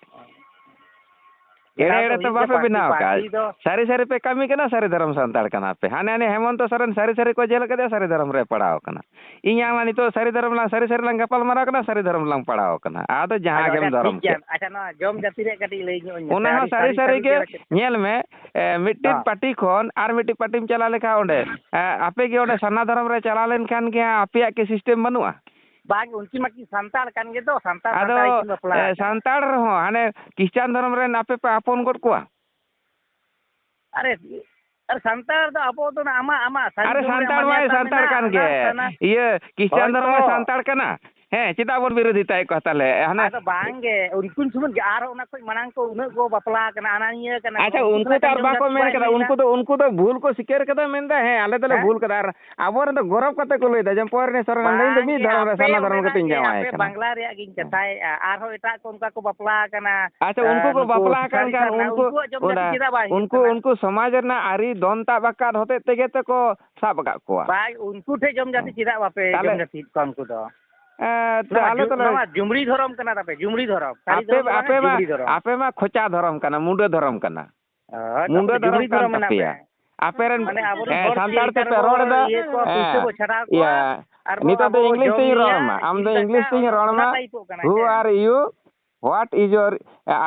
ᱮᱲᱮ ᱵᱮᱱᱟᱣ ᱫᱚ ᱮᱲᱮ ᱛᱚ ᱦᱩᱭᱩᱜ ᱜᱮᱭᱟ, ᱵᱟᱯᱮ ᱯᱟᱨᱴᱤ, ᱵᱮᱱᱟᱣ ᱠᱟᱜᱼᱟ᱾ ᱯᱟᱨᱴᱤ ᱫᱚ ᱥᱟᱹᱨᱤ ᱥᱟᱹᱨᱤ ᱯᱮ ᱠᱟᱹᱢᱤ ᱠᱟᱱᱟ, ᱥᱟᱹᱨᱤ ᱫᱷᱚᱨᱚᱢ ᱥᱟᱱᱛᱟᱲ ᱠᱟᱱᱟ ᱯᱮ᱾ ᱦᱟᱱᱮ ᱦᱟᱱᱮ ᱦᱮᱢᱚᱱᱛᱚ ᱥᱚᱨᱮᱱ ᱥᱟᱹᱨᱤ ᱥᱟᱹᱨᱤ ᱠᱚ ᱡᱮᱞ ᱠᱮᱫᱮᱭᱟ, ᱥᱟᱹᱨᱤ ᱫᱷᱚᱨᱚᱢ ᱨᱮ ᱯᱟᱲᱟᱣ ᱠᱟᱱᱟ᱾ ᱤᱧ ᱟᱢ ᱱᱤᱛᱚᱜ ᱥᱟᱹᱨᱤ ᱫᱷᱚᱨᱚᱢ ᱞᱟᱝ, ᱥᱟᱹᱨᱤ ᱥᱟᱹᱨᱤ ᱞᱟᱝ ᱜᱟᱯᱟᱞ ᱢᱟᱨᱟᱣ ᱠᱟᱱᱟ, ᱥᱟᱹᱨᱤ ᱫᱷᱚᱨᱚᱢ ᱞᱟᱝ ᱯᱟᱲᱟᱣ ᱠᱟᱱᱟ᱾ ᱟᱫᱚ ᱡᱟᱦᱟᱸ ᱟᱫᱚ ᱜᱮᱢ ᱟᱪᱪᱷᱟ, ᱫᱷᱚᱨᱚᱢ ᱴᱷᱤᱠ ᱜᱮᱭᱟ᱾ ᱠᱮᱫ᱾ ᱟᱪᱪᱷᱟ, ᱱᱚᱣᱟ ᱡᱚᱢ ᱡᱟᱹᱛᱤ ᱨᱮᱭᱟᱜ ᱠᱟᱹᱴᱤᱡ ᱞᱟᱹᱭ ᱧᱚᱜ ᱟᱹᱧ ᱢᱮᱥᱮ᱾ ᱚᱱᱟ ᱦᱚᱸ ᱟᱹᱰᱤ ᱥᱟᱹᱨᱤ ᱥᱟᱹᱨᱤ ᱥᱟᱹᱨᱤ ᱜᱮ᱾ ᱥᱟᱹᱨᱤ ᱪᱮᱫ ᱠᱟᱱᱟ? ᱧᱮᱞ ᱢᱮ, ᱮ, ᱢᱤᱫᱴᱤᱡ ᱦᱚᱸ᱾ ᱯᱟᱨᱴᱤ ᱠᱷᱚᱱ ᱟᱨ ᱢᱤᱫᱴᱤᱡ ᱯᱟᱨᱴᱤᱢ ᱪᱟᱞᱟᱣ ᱞᱮᱱᱠᱷᱟᱱ ᱚᱸᱰᱮ, ᱮ, ᱟᱯᱮ ᱜᱮ ᱚᱸᱰᱮ ᱥᱟᱨᱱᱟ ᱫᱷᱚᱨᱚᱢ ᱨᱮ ᱪᱟᱞᱟᱣ ᱞᱮᱱᱠᱷᱟᱱ ᱜᱮ ᱦᱟᱸᱜ ᱟᱯᱮᱭᱟᱜ ᱠᱤ ᱥᱤᱥᱴᱮᱢ ᱵᱟᱹᱱᱩᱜᱼᱟ? ᱵᱟᱝ, ᱩᱱᱠᱤᱱ ᱢᱟ ᱠᱤᱱ ᱥᱟᱱᱛᱟᱲ ᱠᱟᱱ ᱜᱮ ᱫᱚ, ᱥᱟᱱᱛᱟᱲ, ᱟᱫᱚ, ᱥᱟᱱᱛᱟᱲ ᱠᱤᱱ ᱵᱟᱯᱞᱟ ᱮ, ᱟᱠᱟᱱᱟ᱾ ᱥᱟᱱᱛᱟᱲ ᱨᱮᱦᱚᱸ ᱦᱟᱱᱮ ᱠᱷᱨᱤᱥᱴᱟᱱ ᱫᱷᱚᱨᱚᱢ ᱨᱮᱱ ᱟᱯᱮ ᱯᱮ ᱟᱯᱚᱱ ᱜᱚᱫ ᱠᱚᱣᱟ? ᱟᱨᱮ, ᱟᱨ ᱥᱟᱱᱛᱟᱲ ᱫᱚ ᱟᱵᱚ ᱫᱚ ᱟᱢᱟᱜ, ᱟᱢᱟᱜ ᱥᱟᱹᱨᱤ ᱟᱨᱮ, ᱫᱷᱚᱨᱚᱢ ᱨᱮ ᱥᱟᱱᱛᱟᱲ ᱢᱟᱭ ᱢᱟᱱᱭᱟᱛᱟ ᱥᱟᱱᱛᱟᱲ ᱢᱮᱱᱟᱜᱼᱟ, ᱠᱟᱱ ᱜᱮ᱾ ᱚᱱᱟ ᱥᱟᱱᱟ-, ᱤᱭᱟᱹ, ᱠᱷᱨᱤᱥᱴᱟᱱ ᱦᱳᱭ ᱫᱷᱚᱨᱚᱢ ᱢᱟᱭ ᱛᱚ᱾ ᱥᱟᱱᱛᱟᱲ ᱠᱟᱱᱟ᱾ ᱦᱮᱸ, ᱪᱮᱫᱟᱜ ᱵᱚᱱ ᱵᱤᱨᱳᱫᱷᱤᱛᱟᱭᱮᱫ ᱠᱚᱣᱟ ᱛᱟᱦᱞᱮ? ᱦᱟᱱᱮ ᱟᱫᱚ ᱵᱟᱝ ᱜᱮ, ᱩᱱᱠᱩ ᱥᱚᱢᱚᱭ ᱜᱮ ᱟᱨᱦᱚᱸ ᱚᱱᱟ ᱠᱷᱚᱡ ᱢᱟᱲᱟᱝ ᱠᱚ ᱩᱱᱟᱹᱜ ᱠᱚ ᱵᱟᱯᱞᱟ ᱟᱠᱟᱱᱟ, ᱟᱱᱟ ᱱᱤᱭᱟᱹ ᱠᱟᱱᱟ ᱠᱚ, ᱟᱪᱪᱷᱟ, ᱩᱱᱠᱩ ᱩᱱᱠᱩ ᱛᱚ ᱠᱷᱚᱱᱟᱜ ᱟᱨ ᱡᱚᱢ ᱵᱟᱠᱚ ᱡᱟᱹᱥᱛᱤ ᱢᱮᱱ ᱵᱟᱭ ᱠᱟᱫᱟ, ᱦᱩᱭᱱᱟ᱾ ᱩᱱᱠᱩ ᱫᱚ, ᱩᱱᱠᱩ ᱫᱚ ᱵᱷᱩᱞ ᱠᱚ ᱥᱤᱠᱟᱹᱨ ᱠᱟᱫᱟ, ᱢᱮᱱᱫᱟ, "ᱦᱮᱸ, ᱟᱞᱮ ᱫᱚᱞᱮ ᱦᱮᱸ? ᱵᱷᱩᱞ ᱠᱟᱫᱟ", ᱟᱨ ᱟᱵᱚᱨᱮᱱ ᱫᱚ ᱜᱚᱨᱚᱵ ᱠᱟᱛᱮ ᱠᱚ ᱞᱟᱹᱭᱫᱟ ᱡᱮ, "ᱯᱚᱨᱮ ᱥᱚᱨᱮᱱ ᱫᱚ ᱵᱟᱝ ᱢᱤᱫ ᱜᱮ, ᱫᱷᱚᱨᱚᱢ ᱨᱮ, ᱟᱯᱮ ᱥᱟᱨᱱᱟ ᱫᱷᱚᱨᱚᱢ ᱱᱚᱰᱮᱱᱟᱜ ᱠᱟᱛᱮᱧ ᱜᱮ, ᱡᱟᱶᱟᱭ ᱟᱯᱮ ᱠᱟᱱᱟ"᱾ ᱵᱟᱝᱞᱟ ᱨᱮᱭᱟᱜ ᱜᱤᱧ ᱦᱮᱸ᱾ ᱠᱟᱛᱷᱟᱭᱮᱫᱼᱟ, ᱟᱨᱦᱚᱸ ᱮᱴᱟᱜ ᱠᱚ ᱚᱱᱠᱟ ᱠᱚ ᱵᱟᱯᱞᱟ ᱟᱠᱟᱱᱟ᱾ ᱟᱪᱪᱷᱟ, ᱩᱱᱠᱩ ᱠᱚ ᱱᱩᱠᱩ ᱵᱟᱯᱞᱟ ᱟᱠᱟᱱ ᱥᱟᱹᱨᱤ ᱠᱷᱟᱱ ᱥᱟᱨᱱᱟ, ᱩᱱᱠᱩ, ᱩᱱᱠᱩᱣᱟᱜ ᱡᱚᱢ ᱡᱟᱹᱛᱤ ᱚᱱᱟ, ᱪᱮᱫᱟᱜ ᱵᱟᱭ ᱦᱩᱭᱩᱜ ᱩᱱᱠᱩ, ᱠᱟᱱᱟ? ᱩᱱᱠᱩ ᱥᱚᱢᱟᱡᱽ ᱨᱮᱱᱟᱜ ᱟᱹᱨᱤ ᱫᱚᱱ ᱛᱟᱵ ᱟᱠᱟᱫ ᱦᱚᱛᱮᱡ ᱛᱮᱜᱮ ᱛᱮᱠᱚ ᱥᱟᱵ ᱟᱠᱟᱫ ᱠᱚᱣᱟ᱾ ᱵᱟᱭ, ᱩᱱᱠᱩ ᱴᱷᱮᱡ ᱡᱚᱢ ᱡᱟᱹᱛᱤ ᱦᱮᱸ᱾ ᱪᱮᱫᱟᱜ ᱵᱟᱯᱮ ᱛᱟᱦᱞᱮ ᱡᱚᱢ ᱡᱟᱹᱛᱤᱭᱮᱫ ᱠᱚᱣᱟ ᱩᱱᱠᱩ ᱫᱚ? ᱮ, ᱛᱚ ᱱᱚᱣᱟ ᱟᱞᱮ ᱡᱩ-, ᱫᱚᱞᱮ ᱱᱚᱣᱟ ᱡᱩᱢᱲᱤ ᱫᱷᱚᱨᱚᱢ ᱠᱟᱱᱟ ᱛᱟᱯᱮ, ᱡᱩᱢᱲᱤ ᱫᱷᱚᱨᱚᱢ᱾ ᱥᱟᱹᱨᱤ ᱟᱯᱮ, ᱫᱷᱚᱨᱚᱢ ᱫᱚ ᱵᱟᱝ, ᱟᱯᱮ ᱢᱟ, ᱡᱩᱢᱲᱤ ᱫᱷᱚᱨᱚᱢ᱾ ᱟᱯᱮ ᱢᱟ ᱠᱷᱚᱪᱟ ᱫᱷᱚᱨᱚᱢ ᱠᱟᱱᱟ, ᱢᱩᱰᱟᱹ ᱫᱷᱚᱨᱚᱢ ᱠᱟᱱᱟ᱾ ᱦᱳᱭ, ᱢᱩᱰᱟᱹ ᱟᱯᱮ ᱫᱚ ᱫᱷᱚᱨᱚᱢ ᱡᱩᱢᱲᱤ ᱠᱟᱱ ᱫᱷᱚᱨᱚᱢ ᱢᱮᱱᱟᱜ ᱛᱟᱯᱮᱭᱟ᱾ ᱯᱮ᱾ ᱟᱯᱮ ᱨᱮᱱ, ᱢᱟᱱᱮ ᱟᱵᱚᱨᱮᱱ ᱮ, ᱦᱚᱲ ᱥᱟᱱᱛᱟᱲ ᱪᱤᱠᱟᱹ ᱛᱮᱯᱮ ᱠᱚ ᱨᱚᱲ ᱮᱫᱟ, ᱤᱭᱟᱹ ᱠᱚᱣᱟ, ᱮ, ᱯᱩᱭᱥᱟᱹ ᱵᱚ ᱪᱷᱟᱰᱟᱣ ᱠᱚᱣᱟ, ᱤᱭᱟᱹ, ᱟᱨ ᱵᱚ ᱱᱤᱛᱚᱜ ᱫᱚ ᱟᱵᱚ ᱵᱚ English ᱡᱚᱢ ᱛᱮᱧ ᱨᱚᱲ ᱧᱩᱭᱟ, ᱟᱢᱟ᱾ ᱟᱢ ᱫᱚ ᱤᱱᱠᱟ English ᱛᱮᱧ ᱚᱱᱟ, ᱨᱚᱲ ᱚᱱᱟ ᱟᱢᱟ᱾ ᱴᱟᱭᱤᱯᱚᱜ ᱠᱟᱱᱟ, Who ᱦᱮᱸ᱾ Are you? What is your, uh,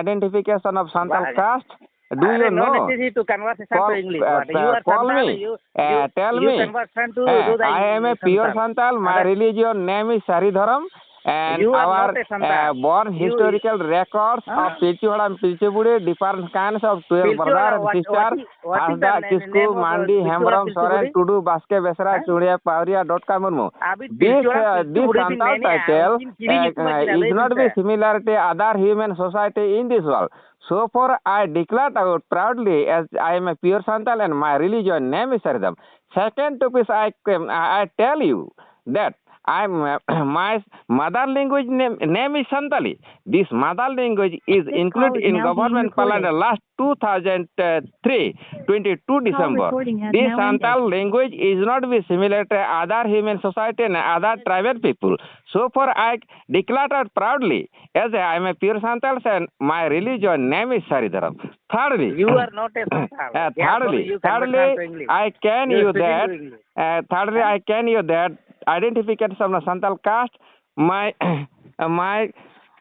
identification of Santal ᱵᱟᱝ᱾ caste? Do you are, no know? Necessity to conversation to Call, English. Uh, What? You are call Santal, me. You, Uh, you, tell you me. Conversion to Uh, do the I am a pure Santal. Santal. My Other religion name is Sari Dharam. And you are our, not a Santal. Uh, born You historical records Huh? Of Pilchu Haram, Pilchu Buri, different kinds of twelve Pilchu brother Haram, and what, sister, what is, what is the Hasda, na-, Kisku, name of, uh, Mandi, Pilchu Haram, Hembrom, Pilchu Soren, Buri? Tudu, Baske, Besra, Huh? Churia, Pauria, Dotka, Murmu. Abi This, Pilchu Haram, uh, Pilchu this Buri bin Santal ᱢᱮᱱᱮᱜᱼᱟ, title, ᱩᱱᱠᱤᱱ ᱪᱤᱞᱤ uh, ᱧᱩᱛᱩᱢ ᱟᱹᱠᱤᱱᱟ, uh, is ᱞᱟᱹᱭ ᱵᱤᱱ not be ᱥᱮ᱾ Similar to other human society in this world. So far, I declare out proudly as I am a pure Santal and my religion name is Saridam. Second to this, I, I tell you that I am, my mother language name, name is Santali. This mother language is included in government calendar last two thousand three, twenty-two December. This Santal language is not be similar to other human society and other tribal people. So far, I declare out proudly as I am a pure Santal and my religion name is Sari Dharam. Thirdly, You are not a Santal. Uh, Therefore, thirdly, you convert thirdly, to English. I can You you speaking that, to English. Uh, thirdly, Huh? I can you that identification of the Santal caste, my, my,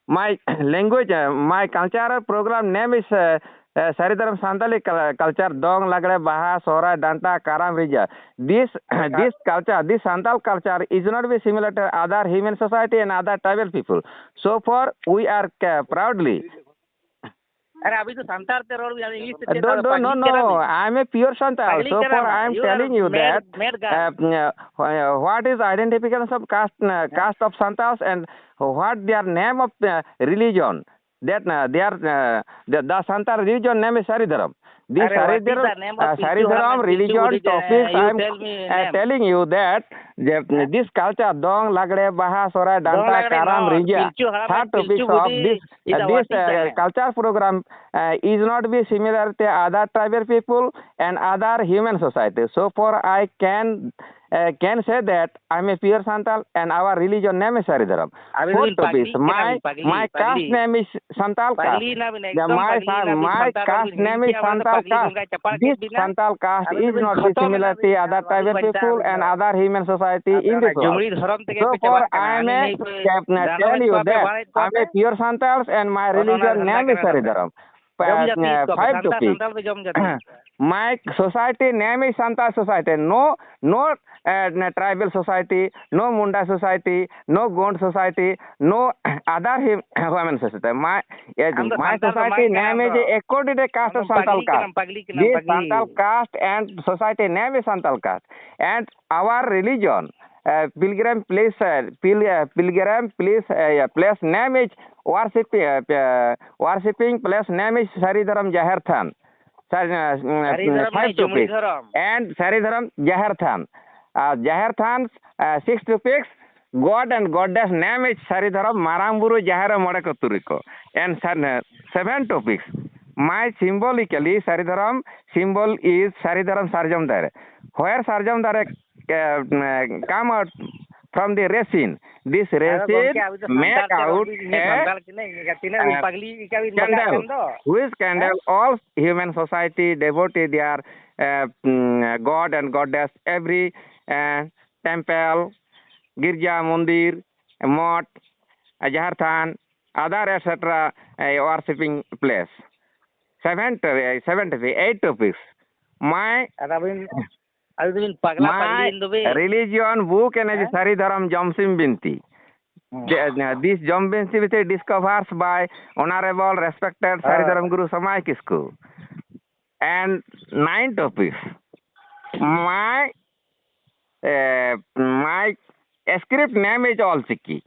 my language, uh, my cultural program name is, uh, uh, Sari Dharam Santali cul-, culture, Dong, Lagre, Baha, Sohrai, Danta, Karam, Rija. This, this culture, this Santal culture is not be similar to other human society and other tribal people. So far, we are, uh, proudly ᱟᱨᱮ, ᱟᱹᱵᱤᱱ ᱫᱚ ᱥᱟᱱᱛᱟᱲ ᱛᱮ ᱨᱚᱲ ᱵᱤᱱ, ᱟᱹᱵᱤᱱ English ᱛᱮ ᱪᱮᱫ? No, no, no, no. I am a pure Santal. So far, I am telling you that, uh, uh, what is identification of caste, uh, caste of Santals and what their name of, uh, religion? That, uh, their, uh, the, the Santal religion name is Sari Dharam. This Sari Dharam, uh, Sari Dharam religion topics, I am, uh, telling you that, that this culture, dong, lagde, baha, sorai, danta, karam, rinja, third topics of this, uh, this, uh, culture program, uh, is not be similar to other tribal people and other human society. So far, I can, uh, can say that I am a pure Santal and our religion name is Sari Dharam. Fourth topic, my, my caste name is Santal caste. Yeah, my, my caste name is Santal caste. This Santal caste is not be similar to other tribal people and other human society in this world. So far, I am a, uh, tell you that I am a pure Santal and my religion name is Sari Dharam. Uh, five topic. My society name is Santal society. No, no, uh, tribal society, no Munda society, no Gond society, no other hum-, women society. My, uh, my society name is according to caste of Santal caste. This Santal caste and society name is Santal caste. And our religion, uh, pilgrim place, uh, pil-, uh, pilgrim place, uh, yeah, place name is worship, uh, uh, worshipping place name is Sari Dharam Jaher Than. Sari, uh, uh, five topics. And Sari Dharam Jaher Than. Uh, Jaher Than, uh, six topics. God and goddess name is Sari Dharam, Marang Buru, Jaher, Mole Ko, Turui Ko. And sen-, uh, seven topics. My symbolically Sari Dharam symbol is Sari Dharam Sarjom Dare. Where Sarjom Dare, uh, uh, come out from the resin. This resin make out a, uh, candle, whose candle all human society devotee their, uh, mm, god and goddess, every, uh, temple, girja, mondir, ᱢᱚᱴᱷ, ᱡᱟᱦᱮᱨ ᱛᱷᱟᱱ, other et cetera, A, worshipping place. Seven to, A, seven to eight topics. My, ᱟᱫᱚ ᱟᱹᱵᱤᱱ, ᱟᱹᱵᱤᱱ ᱫᱚᱵᱤᱱ ᱯᱟᱜᱽᱞᱟ ᱯᱟᱜᱽᱞᱤ ᱮᱱ ᱫᱚᱵᱤᱱ᱾ My religion book ᱮᱱᱮ ᱡᱮ ᱦᱮᱸ? ᱥᱟᱹᱨᱤ ᱫᱷᱚᱨᱚᱢ ᱡᱚᱢᱥᱤᱢ ᱵᱤᱱᱛᱤ᱾ This Jombish Sibisi discovers by Honorable Respected Sari Dharam Guru Samay Kisku. And nine topics. My uh, my script name is All Chiki.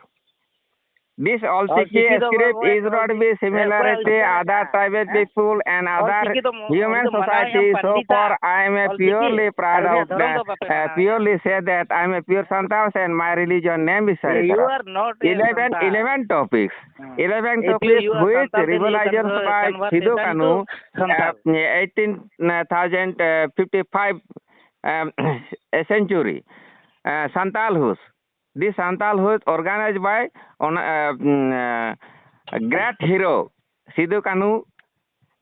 This All Chiki script is not be similar to other tribal people and other human society. So far, I am a purely proud of uh, purely say that I am a pure Santal and my religion name is Sari Dharam. Eleven, eleven topics. Eleven topics which revelations by Sidhu Kanu, uh, eighteen thousand fifty-five um, a century. Uh, Santal Hus. This Santal Hus organized by on, uh, mm, uh, great hero Sidhu Kanu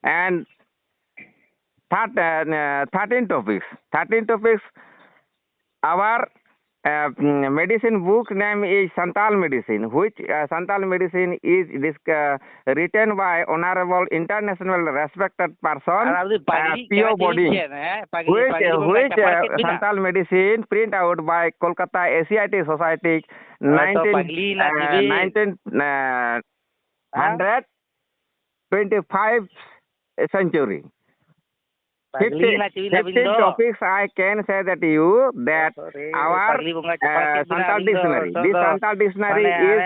and third, uh, uh, thirteen topics. Thirteen topics. Our uh, mm, medicine book name is Santal Medicine, which uh, Santal Medicine is this, uh, written by Honorable International Respected Person, uh, Pio Boding, which, uh, which uh, Santal Medicine print out by Kolkata A C I T Society, nineteen, uh, nineteen, uh, hundred twenty-five century. Fifteen, fifteen topics I can say that you that our uh, Santal dictionary. This Santal dictionary is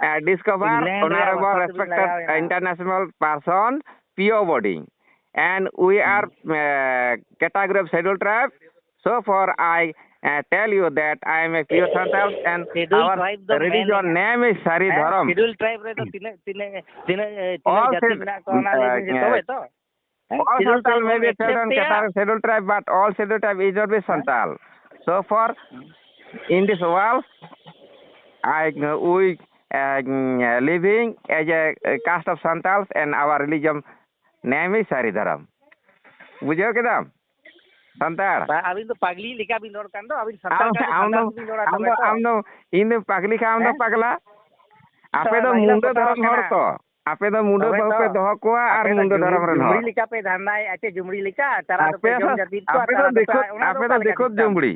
uh, discovered Honorable Respected International Person Pio Boding, and we are uh, category of Scheduled Tribe. So far I uh, tell you that I am a pure Santal and our religion name is Sari Dharam. Scheduled Tribe ᱨᱮᱫᱚ ᱛᱤᱱᱟᱹᱜ ᱛᱤᱱᱟᱹᱜ ᱛᱤᱱᱟᱹᱜ ᱛᱤᱱᱟᱹᱜ ᱡᱟᱹᱛᱤ ᱢᱮᱱᱟᱜ ᱠᱚᱣᱟ ᱚᱱᱟ ᱞᱟᱹᱭ ᱵᱤᱱ ᱥᱮ, ᱛᱚᱵᱮ ᱛᱚ? All Santal may be said on Qatar Scheduled Tribe, but all Scheduled Tribe is not be Santal. So far, in this world, I we uh, living as a caste of Santals and our religion name is Sari Dharam. ᱵᱩᱡᱷᱟᱹᱣ ᱠᱮᱫᱟᱢ? ᱥᱟᱱᱛᱟᱲ᱾ ᱵᱟ, ᱟᱹᱵᱤᱱ ᱫᱚ ᱯᱟᱜᱽᱞᱤ ᱞᱮᱠᱟ ᱵᱤᱱ ᱨᱚᱲ ᱠᱟᱱ ᱫᱚ, ᱟᱹᱵᱤᱱ ᱥᱟᱱᱛᱟᱲ ᱟᱢ ᱠᱟᱱ ᱫᱚ, ᱥᱟᱱᱛᱟᱲ ᱟᱢ ᱫᱚ, ᱜᱮᱵᱤᱱ ᱨᱚᱲᱟ ᱟᱢ ᱛᱚᱵᱮ ᱫᱚ, ᱛᱚ᱾ ᱟᱢ ᱫᱚ, ᱤᱧ ᱫᱚ ᱯᱟᱜᱽᱞᱤ ᱠᱷᱟᱱ ᱟᱢ ᱫᱚ ᱦᱮᱸ? ᱯᱟᱜᱽᱞᱟ᱾ ᱟᱯᱮ ᱫᱚ ᱢᱩᱸᱰᱟᱹ ᱛᱚᱵᱮ ᱵᱟᱹᱦᱩ ᱛᱚ᱾ ᱯᱮ ᱫᱚᱦᱚ ᱠᱚᱣᱟ ᱟᱨ ᱟᱯᱮ ᱫᱚ ᱢᱩᱸᱰᱟᱹ ᱫᱷᱚᱨᱚᱢ ᱨᱮᱱ ᱡᱩᱢᱲᱤ ᱦᱚᱲ᱾ ᱞᱮᱠᱟ ᱯᱮ ᱫᱷᱟᱱᱫᱟᱭᱮᱫᱼᱟ ᱪᱮ, ᱡᱩᱢᱲᱤ ᱞᱮᱠᱟ? ᱪᱟᱨᱟ ᱟᱯᱮ ᱫᱚᱯᱮ ᱫᱚ, ᱡᱚᱢ ᱡᱟᱹᱯᱤᱫ ᱠᱚᱣᱟ, ᱟᱯᱮ ᱫᱚ ᱪᱟᱨᱟ ᱫᱚᱯᱮ, ᱫᱤᱠᱩ, ᱚᱱᱟ ᱫᱚ ᱟᱯᱮ ᱚᱠᱟ ᱫᱚ ᱞᱮᱠᱟ ᱫᱤᱠᱩ system? ᱡᱩᱢᱲᱤ᱾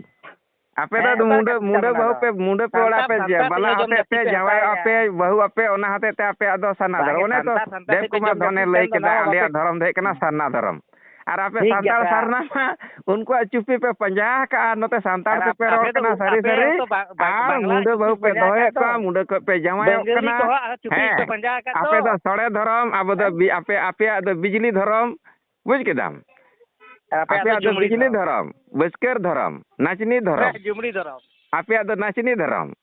ᱟᱯᱮ ᱫᱚ ᱦᱮᱸ, ᱚᱠᱟ ᱞᱮᱠᱟ ᱢᱩᱸᱰᱟᱹ, ᱥᱤᱥᱴᱮᱢ ᱢᱩᱸᱰᱟᱹ ᱚᱱᱟ ᱵᱟᱹᱦᱩ ᱫᱚ? ᱯᱮ, ᱢᱩᱸᱰᱟᱹ ᱯᱮ ᱥᱟᱱᱛᱟᱲ, ᱚᱲᱟᱜ ᱯᱮ ᱥᱟᱱᱛᱟᱲ ᱡᱮ, ᱛᱮ ᱵᱟᱞᱟ ᱡᱚᱢ ᱦᱚᱛᱮᱡ ᱡᱟᱹᱥᱛᱤ ᱛᱮ ᱯᱮ ᱡᱟᱶᱟᱭᱚᱜ ᱦᱟᱛᱟᱣᱮᱜᱼᱟ᱾ ᱟᱯᱮ, ᱵᱟᱹᱦᱩ ᱟᱯᱮ, ᱚᱱᱟ ᱦᱚᱛᱮᱡ ᱛᱮ ᱟᱯᱮᱭᱟᱜ ᱫᱚ ᱥᱟᱨᱱᱟ ᱵᱟᱝᱜᱮ, ᱫᱷᱚᱨᱚᱢ᱾ ᱚᱱᱮ ᱛᱚ, ᱥᱟᱱᱛᱟᱲ ᱥᱟᱱᱛᱟᱲ ᱛᱮ ᱯᱮ ᱫᱮᱵ ᱡᱚᱢ ᱠᱩᱢᱟᱨ ᱡᱟᱹᱥᱛᱤ ᱫᱷᱚᱱᱮ ᱞᱟᱹᱭ ᱛᱮ ᱠᱮᱫᱟ, ᱚᱱᱟ ᱫᱚ ᱟᱞᱮᱭᱟᱜ ᱫᱷᱚᱨᱚᱢ ᱫᱚ ᱦᱮᱡ ᱠᱟᱱᱟ ᱥᱟᱨᱱᱟ ᱫᱷᱚᱨᱚᱢ᱾ ᱟᱨ ᱟᱯᱮ ᱴᱷᱤᱠ ᱜᱮᱭᱟ, ᱥᱟᱱᱛᱟᱲ ᱟᱪᱪᱷᱟ᱾ ᱥᱟᱨᱱᱟ ᱢᱟ ᱩᱱᱠᱩᱣᱟᱜ ᱪᱩᱯᱤ ᱯᱮ ᱯᱟᱸᱡᱟ ᱟᱠᱟᱜᱼᱟ, ᱱᱚᱛᱮ ᱥᱟᱱᱛᱟᱲ ᱟᱨ ᱛᱮᱯᱮ ᱟᱯᱮ ᱨᱚᱲ ᱫᱚ, ᱠᱟᱱᱟ ᱥᱟᱹᱨᱤ ᱟᱯᱮ ᱥᱟᱹᱨᱤ, ᱦᱚᱸᱛᱚ ᱵᱟ-, ᱵᱟ-, ᱟᱨ ᱵᱟᱝᱞᱟ ᱢᱩᱸᱰᱟᱹ ᱪᱩᱯᱤ ᱵᱟᱹᱦᱩ ᱯᱮ ᱯᱟᱸᱡᱟ ᱟᱠᱟᱫ ᱫᱚᱦᱚᱭᱮᱫ ᱫᱚ᱾ ᱠᱚᱣᱟ, ᱢᱩᱸᱰᱟᱹ ᱠᱷᱚᱡ ᱯᱮ ᱡᱟᱶᱟᱭᱚᱜ ᱵᱟᱹᱝᱨᱤ ᱠᱟᱱᱟ᱾ ᱠᱚᱦᱚᱸ ᱪᱩᱯᱤ ᱯᱮ ᱦᱮᱸ, ᱯᱟᱸᱡᱟ ᱟᱠᱟᱫ ᱫᱚ᱾ ᱟᱯᱮ ᱫᱚ ᱥᱚᱲᱮ ᱫᱷᱚᱨᱚᱢ, ᱟᱵᱚ ᱫᱚ ᱦᱮᱸ? ᱵᱤ-, ᱟᱯᱮ, ᱟᱯᱮᱭᱟᱜ ᱫᱚ ᱵᱤᱡᱽᱞᱤ ᱫᱷᱚᱨᱚᱢ᱾ ᱵᱩᱡᱽ ᱠᱮᱫᱟᱢ? ᱟᱨ ᱟᱯᱮᱭᱟᱜ ᱫᱚ ᱟᱯᱮᱭᱟᱜ ᱫᱚ ᱡᱩᱢᱲᱤ ᱵᱤᱡᱽᱞᱤ ᱫᱷᱚᱨᱚᱢ᱾ ᱫᱷᱚᱨᱚᱢ, ᱵᱟᱹᱥᱠᱟᱹᱨ ᱫᱷᱚᱨᱚᱢ, ᱱᱟᱪᱱᱤ ᱫᱷᱚᱨᱚᱢ᱾ ᱦᱮᱸ, ᱡᱩᱢᱲᱤ ᱫᱷᱚᱨᱚᱢ᱾ ᱟᱯᱮᱭᱟᱜ ᱫᱚ ᱱᱟᱪᱱᱤ ᱫᱷᱚᱨᱚᱢ᱾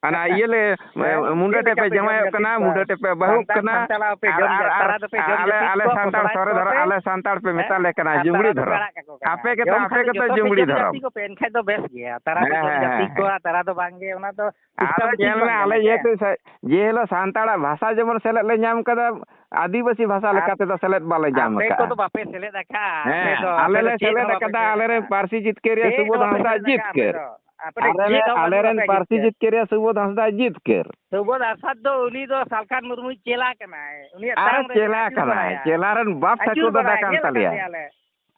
ᱚᱱᱟ ᱦᱮᱸ᱾ ᱤᱭᱟᱹ ᱞᱮ, ᱦᱮᱸ, ᱢᱩᱸᱰᱟᱹ ᱪᱮᱫ ᱴᱷᱮᱡ ᱞᱮᱠᱟ ᱯᱮ ᱯᱮ ᱡᱚᱢ ᱡᱟᱶᱟᱭᱚᱜ ᱡᱟᱹᱛᱤ ᱠᱟᱱᱟ, ᱠᱚᱣᱟ? ᱢᱩᱸᱰᱟᱹ ᱴᱷᱮᱡ ᱯᱮ ᱵᱟᱹᱦᱩᱜ ᱥᱟᱱᱛᱟᱲ, ᱠᱟᱱᱟ᱾ ᱥᱟᱱᱛᱟᱲ ᱟᱯᱮ ᱟᱨ, ᱡᱚᱢ ᱟᱨ ᱡᱟᱹᱛᱤ ᱟᱞᱮ, ᱠᱚ ᱟᱞᱮ ᱥᱚᱲᱟᱭᱮᱫ ᱥᱟᱱᱛᱟᱲ ᱠᱚᱣᱟ ᱥᱚᱨᱮ ᱯᱮ᱾ ᱟᱞᱮ ᱥᱟᱱᱛᱟᱲ ᱯᱮ ᱦᱮᱸ? ᱢᱮᱛᱟ ᱞᱮ ᱠᱟᱱᱟ ᱟᱨ ᱡᱩᱢᱲᱤ ᱛᱟᱨᱟ ᱫᱚᱯᱮ ᱫᱷᱚᱨᱚᱢ᱾ ᱟᱲᱟᱜ ᱠᱟᱠᱚ ᱠᱟᱱᱟ᱾ ᱟᱯᱮ ᱜᱮᱛᱚ, ᱡᱚᱢ ᱟᱯᱮ ᱠᱷᱟᱱ ᱫᱚ ᱜᱮᱛᱚ ᱡᱚᱛᱚ ᱯᱮ ᱡᱩᱢᱲᱤ ᱡᱚᱢ ᱫᱷᱚᱨᱚᱢ᱾ ᱡᱟᱹᱛᱤ ᱠᱚᱯᱮ, ᱮᱱᱠᱷᱟᱡ ᱫᱚ ᱵᱮᱥ ᱜᱮᱭᱟ᱾ ᱛᱟᱨᱟ ᱯᱮ ᱦᱮᱸ, ᱡᱚᱢ ᱦᱮᱸ, ᱡᱟᱹᱛᱤ ᱦᱮᱸ᱾ ᱠᱚᱣᱟ, ᱛᱟᱨᱟ ᱫᱚ ᱵᱟᱝ ᱜᱮ, ᱚᱱᱟ ᱫᱚ ᱟᱫᱚ ᱥᱤᱥᱴᱮᱢ ᱴᱷᱤᱠ ᱧᱮᱞ ᱢᱮ, ᱵᱟᱝ ᱠᱟᱱᱟ, ᱟᱞᱮ ᱡᱮ ᱦᱮᱸ᱾ ᱦᱤᱞᱳᱜ ᱥᱟ-, ᱡᱮ ᱦᱤᱞᱳᱜ ᱥᱟᱱᱛᱟᱲᱟᱜ ᱵᱷᱟᱥᱟ ᱡᱮᱢᱚᱱ ᱥᱮᱞᱮᱫ ᱞᱮ ᱧᱟᱢ ᱠᱟᱫᱟ, ᱟᱹᱫᱤᱵᱟᱹᱥᱤ ᱵᱷᱟᱥᱟ ᱟᱨ ᱞᱮᱠᱟ ᱛᱮᱫᱚ ᱥᱮᱞᱮᱫ ᱵᱟᱞᱮ ᱧᱟᱢ ᱟᱯᱮ ᱟᱠᱟᱫᱼᱟ᱾ ᱠᱚᱫᱚ ᱵᱟᱯᱮ ᱥᱮᱞᱮᱫ ᱟᱠᱟᱫᱼᱟ, ᱟᱯᱮ ᱦᱮᱸ, ᱫᱚ, ᱟᱯᱮ ᱟᱞᱮ ᱫᱚ ᱞᱮ ᱪᱮᱫ ᱥᱮᱞᱮᱫ ᱦᱚᱸ ᱵᱟᱯᱮ ᱟᱠᱟᱫᱟ, ᱥᱮᱞᱮᱫ ᱟᱞᱮᱨᱮᱱ ᱟᱠᱟᱫᱼᱟ᱾ ᱯᱟᱹᱨᱥᱤ ᱡᱤᱛᱠᱟᱹᱨᱤᱭᱟᱹ ᱪᱮᱫ ᱥᱩᱵᱳᱫᱷ ᱦᱚᱸ ᱵᱟᱯᱮ ᱦᱟᱸᱥᱫᱟ ᱥᱮᱞᱮᱫ ᱟᱠᱟᱫᱼᱟ ᱟᱯᱮ ᱡᱤᱛᱠᱟᱹᱨ᱾ ᱫᱚ? ᱟᱯᱮ ᱫᱚ ᱟᱞᱮ ᱪᱮᱫ ᱨᱮᱱ, ᱦᱚᱸ ᱵᱟᱹᱱᱩᱜ ᱟᱞᱮᱨᱮᱱ ᱟᱯᱮᱭᱟᱜ ᱯᱟᱹᱨᱥᱤ ᱡᱤᱛᱠᱟᱹᱨ᱾ ᱡᱤᱛᱠᱟᱹᱨᱤᱭᱟᱹ ᱥᱩᱵᱳᱫᱷ ᱦᱟᱸᱥᱫᱟ ᱡᱤᱛᱠᱟᱹᱨ᱾ ᱥᱩᱵᱳᱫᱷ ᱦᱟᱸᱥᱫᱟ ᱫᱚ ᱩᱱᱤ ᱫᱚ ᱥᱟᱞᱠᱷᱟᱱ ᱢᱩᱨᱢᱩᱭ ᱪᱮᱞᱟ ᱠᱟᱱᱟᱭ᱾ ᱩᱱᱤᱭᱟᱜ ᱟᱨᱮ ᱛᱟᱲᱟᱢ ᱨᱮ ᱪᱮᱞᱟ ᱟᱹᱪᱩᱨ ᱠᱟᱱᱟᱭ, ᱵᱟᱲᱟᱭᱟ᱾ ᱪᱮᱞᱟ ᱨᱮᱱ ᱵᱟᱯ ᱟᱹᱪᱩᱨ ᱴᱷᱟᱹᱠᱩᱨ ᱫᱟᱫᱟ ᱵᱟᱲᱟᱭᱟ, ᱠᱟᱱ ᱧᱮᱞ ᱟᱠᱟᱫ ᱛᱟᱞᱮᱭᱟᱭ᱾ ᱯᱮᱭᱟᱞᱮ᱾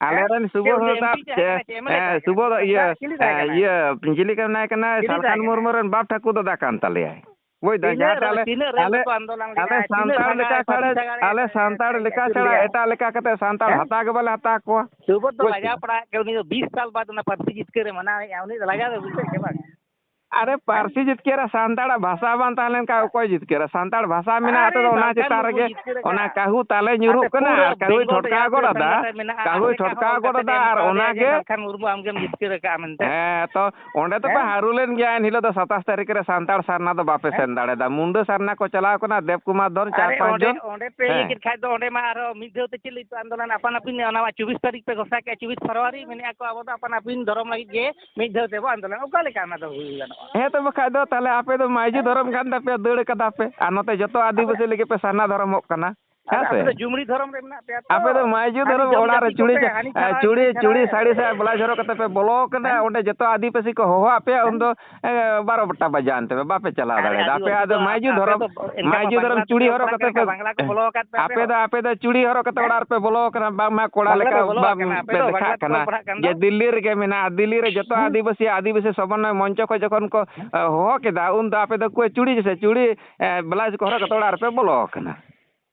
ᱦᱮᱸ? ᱟᱞᱮᱨᱮᱱ ᱪᱮᱫ ᱥᱩᱵᱳᱫᱷ ᱩᱱᱤ ᱦᱟᱸᱥᱫᱟ, ᱮᱢ ᱯᱤ ᱛᱟᱦᱮᱸ ᱠᱟᱱᱟᱭ, ᱪᱮᱫ ᱮᱢ ᱮᱞᱮ ᱮ, ᱛᱟᱦᱮᱸ ᱠᱟᱱᱟᱭ? ᱥᱩᱵᱳᱫᱷ ᱤᱭᱟᱹ, ᱪᱤᱞᱤ ᱛᱟᱦᱮᱸ ᱠᱟᱱᱟᱭ? ᱮ, ᱤᱭᱟᱹ, ᱪᱤᱞᱤ ᱠᱚ ᱢᱮᱱᱟᱭ ᱠᱟᱱᱟ, ᱪᱤᱞᱤ ᱥᱟᱞᱠᱷᱟᱱ ᱛᱟᱦᱮᱸ ᱠᱟᱱᱟᱭ? ᱢᱩᱨᱢᱩ ᱨᱮᱱ ᱵᱟᱯ ᱴᱷᱟᱹᱠᱩᱨ ᱫᱟᱫᱟ ᱠᱟᱱ ᱛᱟᱞᱮᱭᱟᱭ᱾ ᱵᱩᱡᱽ ᱫᱟᱢ, ᱛᱤᱱᱟᱹᱜ ᱡᱟᱦᱟᱸ ᱛᱮ ᱨᱮ, ᱟᱞᱮ, ᱛᱤᱱᱟᱹᱜ ᱨᱮᱞ ᱟᱞᱮ, ᱨᱮᱠᱚ ᱟᱸᱫᱳᱞᱚᱱ ᱟᱞᱮ ᱞᱮᱫᱟ, ᱛᱤᱱᱟᱹᱜ ᱥᱟᱱᱛᱟᱲ ᱵᱷᱟᱜᱟ ᱞᱮᱠᱟ ᱯᱟᱹᱨᱥᱤ ᱪᱷᱟᱲᱟ, ᱥᱟᱜᱟᱲ ᱮ ᱟᱞᱮ ᱥᱟᱱᱛᱟᱲ ᱞᱮᱠᱟ ᱟᱹᱪᱩᱨ ᱪᱷᱟᱲᱟ ᱞᱮᱫᱟ᱾ ᱮᱴᱟᱜ ᱞᱮᱠᱟ ᱠᱟᱛᱮ ᱥᱟᱱᱛᱟᱲ ᱦᱮᱸ? ᱦᱟᱛᱟᱣ ᱜᱮ ᱵᱟᱞᱮ ᱦᱟᱛᱟᱣ ᱠᱚᱣᱟ᱾ ᱥᱩᱵᱳᱫᱷ ᱫᱚ ᱵᱩᱡᱽ ᱞᱟᱡᱟᱣ ᱠᱮᱫᱟᱢ? ᱯᱟᱲᱟᱜ ᱠᱮᱫ, ᱩᱱᱤ ᱫᱚ ᱵᱤᱥ ᱥᱟᱞ ᱵᱟᱫ ᱚᱱᱟ ᱯᱟᱹᱨᱥᱤ ᱡᱤᱛᱠᱟᱹᱨ ᱮ ᱢᱟᱱᱟᱣᱮᱫᱼᱟ, ᱩᱱᱤ ᱫᱚ ᱞᱟᱡᱟᱣ ᱫᱚ ᱵᱩᱡᱷᱟᱹᱜ ᱜᱮ ᱵᱟᱝ? ᱟᱨᱮ, ᱦᱮᱸ? ᱯᱟᱹᱨᱥᱤ ᱡᱤᱛᱠᱟᱹᱨ ᱨᱮ ᱥᱟᱱᱛᱟᱲᱟᱜ ᱵᱷᱟᱥᱟ ᱵᱟᱝ ᱛᱟᱦᱮᱸ ᱞᱮᱱᱠᱷᱟᱱ ᱚᱠᱚᱭ ᱡᱤᱛᱠᱟᱹᱨᱟ? ᱥᱟᱱᱛᱟᱲ ᱵᱷᱟᱥᱟ ᱢᱮᱱᱟᱜ ᱟᱨᱮ ᱦᱚᱛᱮ ᱛᱮ ᱚᱱᱟ ᱥᱟᱱᱛᱟᱲ ᱪᱮᱛᱟᱱ ᱢᱩᱨᱢᱩ ᱨᱮᱜᱮ ᱡᱤᱛᱠᱟᱹᱨ ᱚᱱᱟ ᱟᱠᱟᱫ᱾ ᱠᱟᱹᱦᱩ ᱛᱟᱞᱮ ᱧᱩᱨᱩᱜ ᱟᱯᱮ ᱠᱟᱱᱟ ᱯᱩᱨᱟᱹ ᱟᱨ ᱠᱟᱹᱦᱩᱭ ᱵᱮᱝᱜᱚᱞ ᱴᱷᱚᱴᱠᱟᱣ ᱨᱮᱭᱟᱜ ᱜᱚᱫ ᱯᱩᱨᱟᱹ ᱟᱫᱟ, ᱥᱟᱱᱛᱟᱲ ᱢᱮᱱᱟᱜᱼᱟ, ᱠᱟᱹᱦᱩᱭ ᱟᱯᱮ ᱠᱟᱦᱚᱸ ᱴᱷᱚᱴᱠᱟᱣ ᱚᱞ ᱜᱚᱫ ᱠᱟᱛᱮ ᱟᱫᱟ ᱯᱮ ᱮᱢ ᱟᱨ ᱠᱟᱣᱫᱮᱭᱟ ᱚᱱᱟ ᱡᱮ ᱜᱮ ᱥᱟᱞᱠᱷᱟᱱ ᱢᱩᱨᱢᱩ ᱟᱢᱜᱮᱢ ᱡᱤᱛᱠᱟᱹᱨ ᱟᱠᱟᱫᱼᱟ ᱢᱮᱱᱛᱮ᱾ ᱦᱮᱸ, ᱛᱚ ᱚᱸᱰᱮ ᱫᱚᱯᱮ ᱦᱮᱸ? ᱦᱟᱹᱨᱩ ᱞᱮᱱ ᱜᱮᱭᱟ, ᱮᱱ ᱦᱤᱞᱳᱜ ᱫᱚ ᱥᱟᱛᱟᱥ ᱛᱟᱹᱨᱤᱠᱷ ᱨᱮ ᱥᱟᱱᱛᱟᱲ ᱥᱟᱨᱱᱟ ᱫᱚ ᱵᱟᱯᱮ ᱦᱮᱸ? ᱥᱮᱱ ᱫᱟᱲᱮᱭᱟᱫᱟ᱾ ᱢᱩᱱᱰᱟᱹ ᱥᱟᱨᱱᱟ ᱠᱚ ᱪᱟᱞᱟᱣ ᱠᱟᱱᱟ, ᱫᱮᱵ ᱠᱩᱢᱟᱨ ᱫᱷᱚᱱ, ᱪᱟᱨ ᱟᱨᱮ ᱯᱟᱸᱪ ᱚᱸᱰᱮ, ᱡᱚᱱ᱾ ᱚᱸᱰᱮ ᱯᱮ ᱤᱭᱟᱹ ᱦᱮᱸ᱾ ᱠᱮᱫ ᱠᱷᱟᱡ ᱫᱚ ᱚᱸᱰᱮ ᱢᱟ ᱟᱨᱦᱚᱸ ᱢᱤᱫ ᱫᱷᱟᱣ ᱛᱮ ᱪᱮᱫ ᱞᱟᱹᱜᱤᱫ ᱯᱮ ᱟᱱᱫᱳᱞᱚᱱ? ᱟᱯᱟᱱ ᱟᱹᱯᱤᱱ ᱚᱱᱟ ᱢᱟ ᱪᱚᱵᱵᱤᱥ ᱛᱟᱹᱨᱤᱠᱷ ᱯᱮ ᱜᱷᱳᱥᱟ ᱠᱮᱫᱼᱟ, ᱪᱚᱵᱵᱤᱥ ᱯᱷᱮᱵᱽᱨᱩᱣᱟᱨᱤ ᱢᱮᱱᱮᱫᱼᱟ ᱠᱚ ᱟᱵᱚ ᱫᱚ ᱟᱯᱟᱱ ᱟᱹᱯᱤᱱ ᱫᱷᱚᱨᱚᱢ ᱞᱟᱹᱜᱤᱫ ᱜᱮ ᱢᱤᱫ ᱫᱷᱟᱣ ᱛᱮᱵᱚ ᱟᱱᱫᱳᱞᱚᱱ᱾ ᱚᱠᱟ ᱞᱮᱠᱟ ᱚᱱᱟ ᱫᱚ ᱦᱩᱭ ᱜᱟᱱᱚᱜᱼᱟ? ᱦᱮᱸ, ᱛᱚ ᱵᱟᱠᱷᱟᱡ ᱫᱚ ᱛᱟᱦᱞᱮ ᱟᱯᱮ ᱫᱚ ᱢᱟᱹᱭᱡᱩ ᱦᱮᱸ? ᱫᱷᱚᱨᱚᱢ ᱠᱟᱱ ᱛᱟᱯᱮᱭᱟ, ᱫᱟᱹᱲ ᱠᱟᱫᱟ ᱯᱮ, ᱟᱨ ᱱᱚᱛᱮ ᱡᱚᱛᱚ ᱟᱹᱫᱤᱵᱟᱹᱥᱤ ᱟᱯᱮ ᱞᱟᱹᱜᱤᱫ ᱯᱮ ᱥᱟᱨᱱᱟ ᱫᱷᱚᱨᱚᱢᱚᱜ ᱠᱟᱱᱟ᱾ ᱦᱮᱸ ᱥᱮ? ᱟᱯᱮ ᱫᱚ ᱡᱩᱢᱲᱤ ᱫᱷᱚᱨᱚᱢ ᱨᱮ ᱢᱮᱱᱟᱜ ᱯᱮᱭᱟ ᱛᱚ᱾ ᱟᱯᱮ ᱫᱚ ᱢᱟᱹᱭᱡᱩ ᱦᱟᱺᱰᱤ ᱫᱷᱚᱨᱚᱢ ᱡᱚᱢ ᱚᱲᱟᱜ ᱨᱮ ᱡᱟᱹᱛᱤ ᱪᱩᱲᱤ ᱠᱚᱯᱮ ᱪᱟ-, ᱦᱟᱺᱰᱤ ᱮ, ᱪᱷᱟᱲᱟ ᱪᱩᱲᱤ, ᱦᱟᱺᱰᱤ ᱪᱷᱟᱲᱟ ᱪᱩᱲᱤ ᱥᱟᱹᱲᱤ ᱥᱮ ᱵᱞᱟᱣᱩᱡᱽ ᱦᱚᱨᱚᱜ ᱠᱟᱛᱮ ᱯᱮ ᱵᱚᱞᱚ ᱠᱟᱱᱟ, ᱦᱮᱸ? ᱚᱸᱰᱮ ᱡᱚᱛᱚ ᱟᱹᱫᱤᱵᱟᱹᱥᱤ ᱠᱚ ᱦᱚᱦᱚ ᱟᱯᱮᱭᱟ, ᱩᱱᱫᱚ, ᱮ, ᱵᱟᱨᱚ ᱵᱟᱴᱟ ᱵᱟᱡᱟᱣᱮᱱ ᱛᱟᱯᱮ, ᱵᱟᱯᱮ ᱪᱟᱞᱟᱣ ᱟᱞᱮ ᱫᱟᱲᱮᱭᱟᱫᱟ᱾ ᱟᱯᱮ ᱟᱹᱫᱤᱵᱟᱹᱥᱤ ᱟᱫᱚ ᱫᱚ ᱢᱟᱹᱭᱡᱩ ᱟᱯᱮ ᱫᱷᱚᱨᱚᱢ, ᱫᱚ ᱮᱱᱠᱷᱟᱱ ᱢᱟᱹᱭᱡᱩ ᱵᱟᱝᱞᱟ ᱫᱷᱚᱨᱚᱢ ᱛᱮᱯᱮ ᱪᱩᱲᱤ ᱦᱚᱨᱚᱜ ᱯᱟᱲᱦᱟᱜ ᱠᱟᱛᱮ ᱠᱟᱱᱟ, ᱯᱮ, ᱵᱟᱝᱞᱟ ᱠᱚ ᱵᱚᱞᱚ ᱟᱠᱟᱫ ᱯᱮᱭᱟ ᱟᱯᱮ ᱫᱚ, ᱟᱯᱮ ᱫᱚ ᱪᱩᱲᱤ ᱦᱚᱨᱚᱜ ᱠᱟᱛᱮ ᱦᱮᱸ? ᱚᱲᱟᱜ ᱨᱮᱯᱮ ᱵᱚᱞᱚ ᱠᱟᱱᱟ, ᱵᱟᱝ ᱢᱟ ᱠᱚᱲᱟ ᱵᱟᱝᱞᱟ ᱞᱮᱠᱟ ᱫᱚ ᱵᱚᱞᱚ ᱵᱟᱢ ᱟᱠᱟᱱᱟ, ᱟᱯᱮ ᱯᱮ ᱫᱚ ᱵᱟᱝᱞᱟ ᱫᱮᱠᱷᱟᱜ ᱛᱮᱯᱮ ᱠᱟᱱᱟ ᱯᱟᱲᱦᱟᱜ ᱠᱟᱱ ᱡᱮ ᱫᱚ᱾ ᱫᱤᱞᱞᱤ ᱨᱮᱜᱮ ᱢᱮᱱᱟᱜᱼᱟ, ᱫᱤᱞᱞᱤ ᱨᱮ ᱡᱚᱛᱚ ᱦᱮᱸ᱾ ᱟᱹᱫᱤᱵᱟᱹᱥᱤ, ᱟᱹᱫᱤᱵᱟᱹᱥᱤ ᱥᱚᱢᱚᱱᱱᱚᱭ ᱢᱚᱧᱪᱚ ᱠᱷᱚᱱ ᱡᱚᱠᱷᱚᱱ ᱠᱚ, ᱮ, ᱦᱚᱦᱚ ᱠᱮᱫᱟ, ᱩᱱ ᱫᱚ ᱟᱯᱮ ᱫᱚ ᱠᱚ ᱪᱩᱲᱤ ᱥᱮ ᱪᱩᱲᱤ, ᱮ, ᱵᱞᱟᱣᱩᱡᱽ ᱠᱚ ᱦᱚᱨᱚᱜ ᱠᱟᱛᱮ ᱚᱲᱟᱜ ᱨᱮᱯᱮ ᱵᱚᱞᱚ ᱟᱠᱟᱱᱟ᱾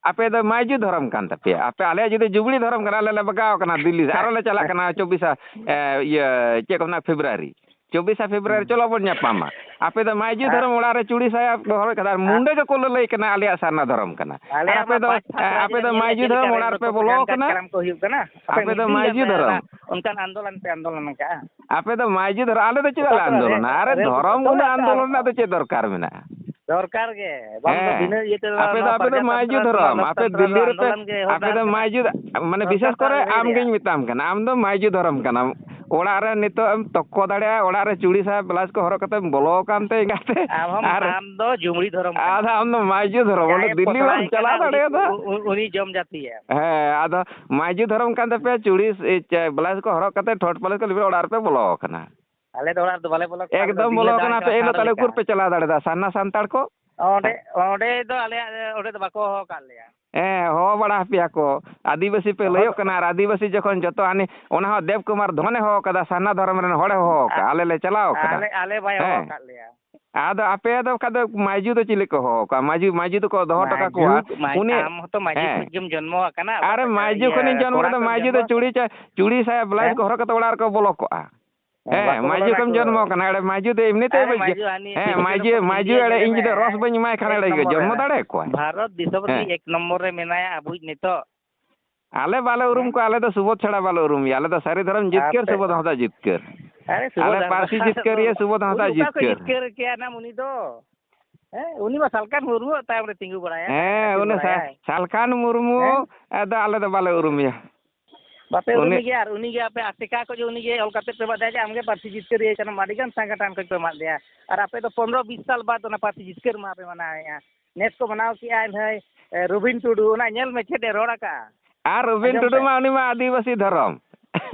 ᱟᱯᱮ ᱫᱚ ᱢᱟᱹᱭᱡᱩ ᱫᱷᱚᱨᱚᱢ ᱠᱟᱱ ᱛᱟᱯᱮᱭᱟ᱾ ᱟᱯᱮ, ᱟᱞᱮᱭᱟᱜ ᱡᱩᱫᱤ ᱡᱩᱵᱽᱞᱤ ᱫᱷᱚᱨᱚᱢ ᱠᱟᱱᱟ, ᱟᱞᱮ ᱞᱮ ᱵᱟᱜᱟᱣ ᱠᱟᱱᱟ ᱫᱤᱞᱞᱤ ᱨᱮ, ᱟᱨᱚ ᱞᱮ ᱪᱟᱞᱟᱜ ᱠᱟᱱᱟ ᱪᱚᱵᱵᱤᱥᱟ, ᱮ, ᱤᱭᱟᱹ, ᱪᱮᱫ ᱠᱚ ᱢᱮᱱᱟ, ᱯᱷᱮᱵᱽᱨᱩᱣᱟᱨᱤ ᱪᱚᱵᱵᱤᱥᱟ ᱯᱷᱮᱵᱽᱨᱩᱣᱟᱨᱤ, ᱦᱩᱸ᱾ ᱪᱚᱞᱚ ᱵᱚᱱ ᱧᱟᱯᱟᱢᱟ᱾ ᱟᱯᱮ ᱫᱚ ᱢᱟᱹᱭᱡᱩ ᱟᱨ ᱫᱷᱚᱨᱚᱢ ᱚᱲᱟᱜ ᱨᱮ ᱪᱩᱲᱤ ᱥᱟᱭᱟ ᱦᱚᱨᱚᱜ ᱠᱟᱫᱟ, ᱟᱨ ᱢᱩᱸᱰᱟᱹ ᱜᱮᱠᱚ ᱞᱟᱹᱞᱟᱹᱭ ᱠᱟᱱᱟ, ᱟᱞᱮᱭᱟᱜ ᱥᱟᱨᱱᱟ ᱫᱷᱚᱨᱚᱢ ᱠᱟᱱᱟ᱾ ᱟᱨ ᱟᱞᱮᱭᱟᱜ ᱟᱯᱮ ᱢᱟ ᱫᱚ, ᱯᱟᱸᱪ ᱥᱟᱛ ᱮ, ᱫᱷᱟᱣ ᱟᱯᱮ ᱫᱚ ᱧᱮᱞ ᱢᱟᱹᱭᱡᱩ ᱧᱮᱞ ᱫᱷᱚᱨᱚᱢ ᱠᱟᱛᱮ ᱚᱲᱟᱜ ᱨᱮᱯᱮ ᱪᱮᱫ ᱵᱚᱞᱚ ᱞᱮᱠᱟᱱ ᱠᱟᱱᱟ᱾ ᱠᱟᱨᱟᱢ ᱠᱚ ᱦᱩᱭᱩᱜ ᱠᱟᱱᱟ᱾ ᱟᱯᱮ ᱟᱯᱮ ᱫᱚ ᱢᱤᱫ ᱫᱤᱱ ᱢᱟᱹᱭᱡᱩ ᱯᱮ ᱫᱷᱚᱨᱚᱢ᱾ ᱚᱱᱠᱟᱱ ᱟᱱᱫᱳᱞᱚᱱ ᱯᱮ ᱟᱱᱫᱳᱞᱚᱱ ᱟᱠᱟᱜᱼᱟ᱾ ᱟᱯᱮ ᱫᱚ ᱢᱟᱹᱭᱡᱩ ᱫᱷᱚᱨᱚᱢ, ᱟᱞᱮ ᱫᱚ ᱪᱮᱫᱟᱜ ᱚᱠᱟ ᱞᱮ ᱠᱚᱨᱮ ᱨᱮ-, ᱟᱱᱫᱳᱞᱚᱱᱟ? ᱟᱨᱮ, ᱨᱮᱞ ᱠᱚ ᱫᱷᱚᱨᱚᱢ ᱡᱚᱛᱚ ᱜᱩᱱᱟᱹ ᱦᱚᱲ ᱛᱮ ᱟᱱᱫᱳᱞᱚᱱ ᱟᱨᱚ ᱨᱮᱱᱟᱜ ᱫᱚ ᱪᱮᱫ ᱫᱚᱨᱠᱟᱨ ᱢᱮᱱᱟᱜᱼᱟ? ᱫᱚᱨᱠᱟᱨ ᱜᱮ᱾ ᱵᱟᱝ ᱫᱚ ᱦᱮᱸ᱾ ᱵᱤᱱᱟᱹ ᱤᱭᱟᱹ ᱛᱮᱫᱚ ᱟᱯᱮ ᱫᱚ, ᱱᱚᱣᱟ ᱟᱯᱮ ᱫᱚ ᱯᱨᱚᱡᱟᱛᱚᱱᱛᱨᱚ ᱢᱟᱹᱭᱡᱩ ᱫᱷᱚᱨᱚᱢ, ᱟᱯᱮ ᱞᱳᱠᱛᱚᱱᱛᱨᱚ ᱫᱤᱞᱞᱤ ᱨᱮᱯᱮ, ᱟᱱᱫᱳᱞᱚᱱ ᱜᱮ ᱦᱚᱨ ᱟᱯᱮ ᱰᱟᱦᱟᱨ ᱫᱚ ᱠᱟᱱᱟ᱾ ᱢᱟᱹᱭᱡᱩ, ᱢᱟᱱᱮ, ᱥᱚᱨᱠᱟᱨ ᱵᱤᱥᱮᱥ ᱛᱚ ᱠᱚᱨᱮ ᱟᱹᱣᱨᱤ ᱟᱢ ᱨᱮᱭᱟᱜ᱾ ᱜᱤᱧ ᱢᱮᱛᱟᱢ ᱠᱟᱱᱟ, ᱟᱢ ᱫᱚ ᱢᱟᱹᱭᱡᱩ ᱫᱷᱚᱨᱚᱢ ᱠᱟᱱᱟᱢ᱾ ᱚᱲᱟᱜ ᱨᱮ ᱱᱤᱛᱚᱜ ᱮᱢ ᱛᱚᱠᱠᱚ ᱫᱟᱲᱮᱭᱟᱜᱼᱟ, ᱚᱲᱟᱜ ᱨᱮ ᱪᱩᱲᱤ ᱥᱟᱭᱟ ᱵᱞᱟᱣᱩᱡᱽ ᱠᱚ ᱦᱚᱨᱚᱜ ᱠᱟᱛᱮᱢ ᱵᱚᱞᱚ ᱟᱠᱟᱱ ᱛᱮ ᱮᱸᱜᱟᱛᱮ᱾ ᱟᱢ ᱦᱚᱸ, ᱟᱨ ᱟᱢ ᱫᱚ ᱡᱩᱢᱲᱤ ᱫᱷᱚᱨᱚᱢ ᱠᱟᱱᱟᱢ᱾ ᱟᱫᱚ ᱟᱢ ᱫᱚ ᱢᱟᱹᱭᱡᱩ ᱫᱷᱚᱨᱚᱢ, ᱚᱸᱰᱮ ᱡᱟᱦᱟᱸᱭᱮ ᱫᱤᱞᱞᱤ ᱵᱟᱢ ᱯᱚᱥᱲᱟᱭᱮ ᱪᱟᱞᱟᱣ ᱠᱟᱱᱟ, ᱩᱱᱤ, ᱫᱟᱲᱮᱭᱟᱫᱟ᱾ ᱩ-, ᱩ-, ᱩᱱᱤ ᱡᱚᱢ ᱡᱟᱹᱛᱤᱭᱮ᱾ ᱦᱮᱸ, ᱟᱫᱚ ᱢᱟᱹᱭᱡᱩ ᱫᱷᱚᱨᱚᱢ ᱠᱟᱱ ᱛᱟᱯᱮᱭᱟ, ᱪᱩᱲᱤ, ᱮ, ᱪᱮ, ᱵᱞᱟᱣᱩᱡᱽ ᱠᱚ ᱦᱚᱨᱚᱜ ᱠᱟᱛᱮ ᱴᱷᱚᱴ ᱯᱟᱞᱮᱡᱽ ᱠᱚ ᱞᱤᱵᱤ ᱚᱲᱟᱜ ᱨᱮᱯᱮ ᱵᱚᱞᱚ ᱟᱠᱟᱱᱟ᱾ ᱟᱞᱮ ᱫᱚ ᱚᱲᱟᱜ ᱨᱮᱫᱚ ᱵᱟᱞᱮ ᱵᱚᱞᱚ ᱠᱚᱜᱼᱟ, ᱟᱞᱮ ᱫᱚ ᱮᱠᱫᱚᱢ ᱫᱤᱱ ᱞᱮ ᱵᱚᱞᱚ ᱫᱟᱬᱟᱱ ᱠᱟᱱᱟ ᱯᱮ, ᱠᱟᱱᱟ ᱮᱱ ᱦᱤᱞᱳᱜ ᱦᱟᱸᱰᱟ ᱛᱟᱦᱞᱮ ᱞᱮᱠᱟ᱾ ᱩᱠᱩᱨ ᱯᱮ ᱪᱟᱞᱟᱣ ᱫᱟᱲᱮᱭᱟᱫᱟ? ᱥᱟᱨᱱᱟ ᱥᱟᱱᱛᱟᱲ ᱠᱚ? ᱚᱸᱰᱮ, ᱚᱸᱰᱮ ᱫᱚ ᱟᱞᱮᱭᱟᱜ, ᱚᱸᱰᱮ ᱫᱚ ᱵᱟᱠᱚ ᱦᱚᱦᱚ ᱟᱠᱟᱫ ᱞᱮᱭᱟ᱾ ᱦᱮᱸ, ᱦᱚᱦᱚ ᱵᱟᱲᱟ ᱟᱯᱮᱭᱟ ᱠᱚ᱾ ᱟᱹᱫᱤᱵᱟᱹᱥᱤ ᱯᱮ ᱦᱚᱦᱚ ᱞᱟᱹᱭᱚᱜ ᱫᱚ ᱠᱟᱱᱟ, ᱟᱨ ᱟᱹᱫᱤᱵᱟᱹᱥᱤ ᱡᱚᱠᱷᱚᱱ ᱡᱚᱛᱚ ᱦᱟᱹᱱᱤ, ᱚᱱᱟ ᱦᱚᱸ ᱫᱮᱵᱽ ᱠᱩᱢᱟᱨ ᱫᱷᱚᱱᱮ ᱦᱚᱦᱚ ᱠᱟᱫᱟ, ᱥᱟᱨᱱᱟ ᱫᱷᱚᱨᱚᱢ ᱨᱮᱱ ᱦᱚᱲᱮ ᱦᱚᱦᱚ ᱠᱟᱜᱼᱟ, ᱟ-, ᱟᱞᱮ ᱞᱮ ᱪᱟᱞᱟᱣ ᱠᱟᱱᱟ᱾ ᱟᱞᱮ, ᱟᱞᱮ ᱵᱟᱭ ᱦᱚᱦᱚ ᱦᱮᱸ᱾ ᱟᱠᱟᱫ ᱞᱮᱭᱟ᱾ ᱟᱫᱚ ᱟᱯᱮ ᱫᱚ ᱵᱟᱠᱷᱟᱡ ᱫᱚ ᱢᱟᱹᱭᱡᱩ ᱫᱚ ᱪᱤᱞᱤ ᱠᱚ ᱦᱚᱦᱚ ᱠᱚᱣᱟ? ᱢᱟᱹᱭᱡᱩ, ᱢᱟᱹᱭᱡᱩ ᱫᱚᱠᱚ ᱫᱚᱦᱚ ᱦᱚᱴᱚ ᱢᱟᱹᱭᱡᱩ, ᱠᱟᱠᱚᱣᱟ᱾ ᱢᱟᱹᱭ-, ᱩᱱᱤ, ᱟᱢ ᱦᱚᱸᱛᱚ ᱢᱟᱹᱭᱡᱩ ᱦᱮᱸ᱾ ᱠᱷᱚᱱ ᱜᱮᱢ ᱡᱚᱱᱢᱚ ᱟᱠᱟᱱᱟ, ᱚᱠᱟ ᱟᱨᱮ ᱠᱷᱚᱱ ᱢᱟᱹᱭᱡᱩ ᱤᱭᱟᱹ ᱠᱷᱚᱱᱤᱧ ᱡᱚᱱᱢᱚ ᱠᱚᱲᱟ ᱠᱟᱫᱟ, ᱡᱚᱱᱢᱚ? ᱢᱟᱹᱭᱡᱩ ᱫᱚ ᱪᱩᱲᱤ ᱪᱟ-, ᱪᱩᱲᱤ ᱥᱟᱭᱟ ᱵᱞᱟᱣᱩᱡᱽ ᱦᱮᱸ? ᱠᱚ ᱦᱚᱨᱚᱜ ᱠᱟᱛᱮ ᱚᱲᱟᱜ ᱨᱮᱠᱚ ᱵᱚᱞᱚ ᱠᱚᱜᱼᱟ᱾ ᱦᱮᱸ, ᱦᱮᱸ, ᱵᱟᱠᱚ ᱵᱚᱞᱚ ᱢᱟᱹᱭᱡᱩ ᱠᱷᱚᱱ ᱱᱟᱠᱚ᱾ ᱡᱚᱱᱢᱚ ᱠᱟᱱᱟ᱾ ᱮᱲᱮ ᱢᱟᱹᱭᱡᱩ ᱫᱚ ᱮᱢᱱᱤ ᱛᱮ ᱟᱨᱮ ᱵᱟᱹᱧ-, ᱢᱟᱹᱭᱡᱩ ᱦᱟᱹᱱᱤ ᱦᱮᱸ, ᱯᱤᱴᱤ ᱢᱟᱹᱭᱡᱩ, ᱪᱚᱰᱚᱨ ᱢᱟᱹᱭᱡᱩ ᱢᱟᱹᱭᱡᱩ ᱮᱲᱮ ᱮᱱᱮᱡ ᱤᱧ ᱡᱩᱫᱤ ᱮᱱᱮᱡ ᱨᱚᱥ ᱵᱟᱹᱧ ᱮᱢᱟᱭ ᱠᱷᱟᱱ ᱮᱠ ᱮᱲᱮ ᱱᱚᱢᱵᱚᱨ ᱡᱚᱱᱢᱚ ᱨᱮ᱾ ᱫᱟᱲᱮ ᱠᱚᱣᱟᱭ᱾ ᱵᱷᱟᱨᱚᱛ ᱫᱤᱥᱚᱢ ᱨᱤᱱᱤᱡ ᱦᱮᱸ᱾ ᱮᱠ ᱱᱚᱢᱵᱚᱨ ᱨᱮ ᱢᱮᱱᱟᱭᱟ ᱟᱵᱚᱭᱤᱡ ᱱᱤᱛᱚᱜ᱾ ᱟᱞᱮ ᱵᱟᱞᱮ ᱩᱨᱩᱢ ᱦᱮᱸ? ᱠᱚᱣᱟ, ᱟᱞᱮ ᱫᱚ ᱥᱩᱵᱳᱫᱷ ᱪᱷᱟᱲᱟ ᱵᱟᱞᱮ ᱩᱨᱩᱢᱮᱭᱟ᱾ ᱟᱞᱮ ᱫᱚ ᱥᱟᱹᱨᱤ ᱫᱷᱚᱨᱚᱢ ᱡᱤᱛᱠᱟᱹᱨ, ᱟᱯᱮ ᱥᱩᱵᱳᱫᱷ ᱦᱟᱸᱥᱫᱟ ᱡᱤᱛᱠᱟᱹᱨ᱾ ᱟᱨᱮ ᱥᱩᱵᱳᱫᱷ ᱟᱞᱮ ᱦᱟᱸᱥᱫᱟ ᱯᱟᱹᱨᱥᱤ ᱫᱚ ᱡᱤᱛᱠᱟᱹᱨᱤᱭᱟᱹ ᱥᱩᱵᱳᱫᱷ ᱩᱱᱤ ᱦᱟᱸᱥᱫᱟ ᱫᱚ ᱚᱠᱟ ᱠᱚ ᱡᱤᱛᱠᱟᱹᱨ᱾ ᱡᱤᱛᱠᱟᱹᱨ ᱠᱮᱭᱟ ᱱᱟᱢ ᱩᱱᱤ ᱫᱚ? ᱦᱮᱸ, ᱩᱱᱤ ᱢᱟ ᱥᱟᱞᱠᱷᱟᱱ ᱢᱩᱨᱢᱩᱣᱟᱜ ᱛᱟᱭᱚᱢ ᱨᱮ ᱛᱤᱸᱜᱩ ᱵᱟᱲᱟᱭᱟᱭ, ᱦᱮᱸ, ᱟᱹᱪᱩᱨ ᱩᱱᱤ ᱥᱟ-, ᱵᱟᱲᱟᱭᱟᱭ᱾ ᱥᱟᱞᱠᱷᱟᱱ ᱢᱩᱨᱢᱩ, ᱦᱮᱸ? ᱟᱫᱚ ᱟᱞᱮ ᱫᱚ ᱵᱟᱞᱮ ᱩᱨᱩᱢᱮᱭᱟ᱾ ᱵᱟᱯᱮ ᱩᱨᱩᱢᱮ ᱜᱮᱭᱟ, ᱟᱨ ᱩᱱᱤ ᱜᱮ ᱟᱯᱮ ᱟᱥᱮᱠᱟ ᱠᱷᱚᱱ ᱩᱱᱤ ᱜᱮ ᱚᱞ ᱠᱟᱛᱮ ᱯᱮ ᱮᱢᱟᱫᱮᱭᱟ ᱡᱮ ᱟᱢ ᱜᱮ ᱯᱟᱹᱨᱥᱤ ᱡᱤᱛᱠᱟᱹᱨᱤᱭᱟᱹ ᱠᱟᱱᱟᱢ, ᱟᱹᱰᱤ ᱜᱟᱱ ᱥᱚᱝᱜᱚᱴᱷᱚᱱ ᱠᱷᱚᱱ ᱠᱚ ᱮᱢᱟᱫ ᱫᱮᱭᱟ᱾ ᱟᱨ ᱟᱯᱮ ᱫᱚ ᱯᱚᱱᱨᱚ ᱵᱤᱥ ᱥᱟᱞ ᱵᱟᱫᱽ ᱚᱱᱟ ᱯᱟᱹᱨᱥᱤ ᱡᱤᱛᱠᱟᱹᱨ ᱢᱟᱦᱟ ᱯᱮ ᱢᱟᱱᱟᱣᱮᱫᱼᱟ᱾ ᱱᱮᱥ ᱠᱚ ᱢᱟᱱᱟᱣ ᱠᱮᱜᱼᱟ ᱱᱟᱹᱭ, ᱮ, ᱨᱚᱵᱤᱱ ᱴᱩᱰᱩ, ᱚᱱᱟ ᱧᱮᱞ ᱢᱮ ᱪᱮᱫ ᱮ ᱨᱚᱲ ᱟᱠᱟᱜᱼᱟ᱾ ᱟᱨ ᱨᱚᱵᱤᱱ ᱟᱸᱡᱚᱢ ᱴᱩᱰᱩ ᱯᱮ᱾ ᱢᱟ, ᱩᱱᱤ ᱢᱟ ᱟᱹᱫᱤᱵᱟᱹᱥᱤ ᱫᱷᱚᱨᱚᱢ᱾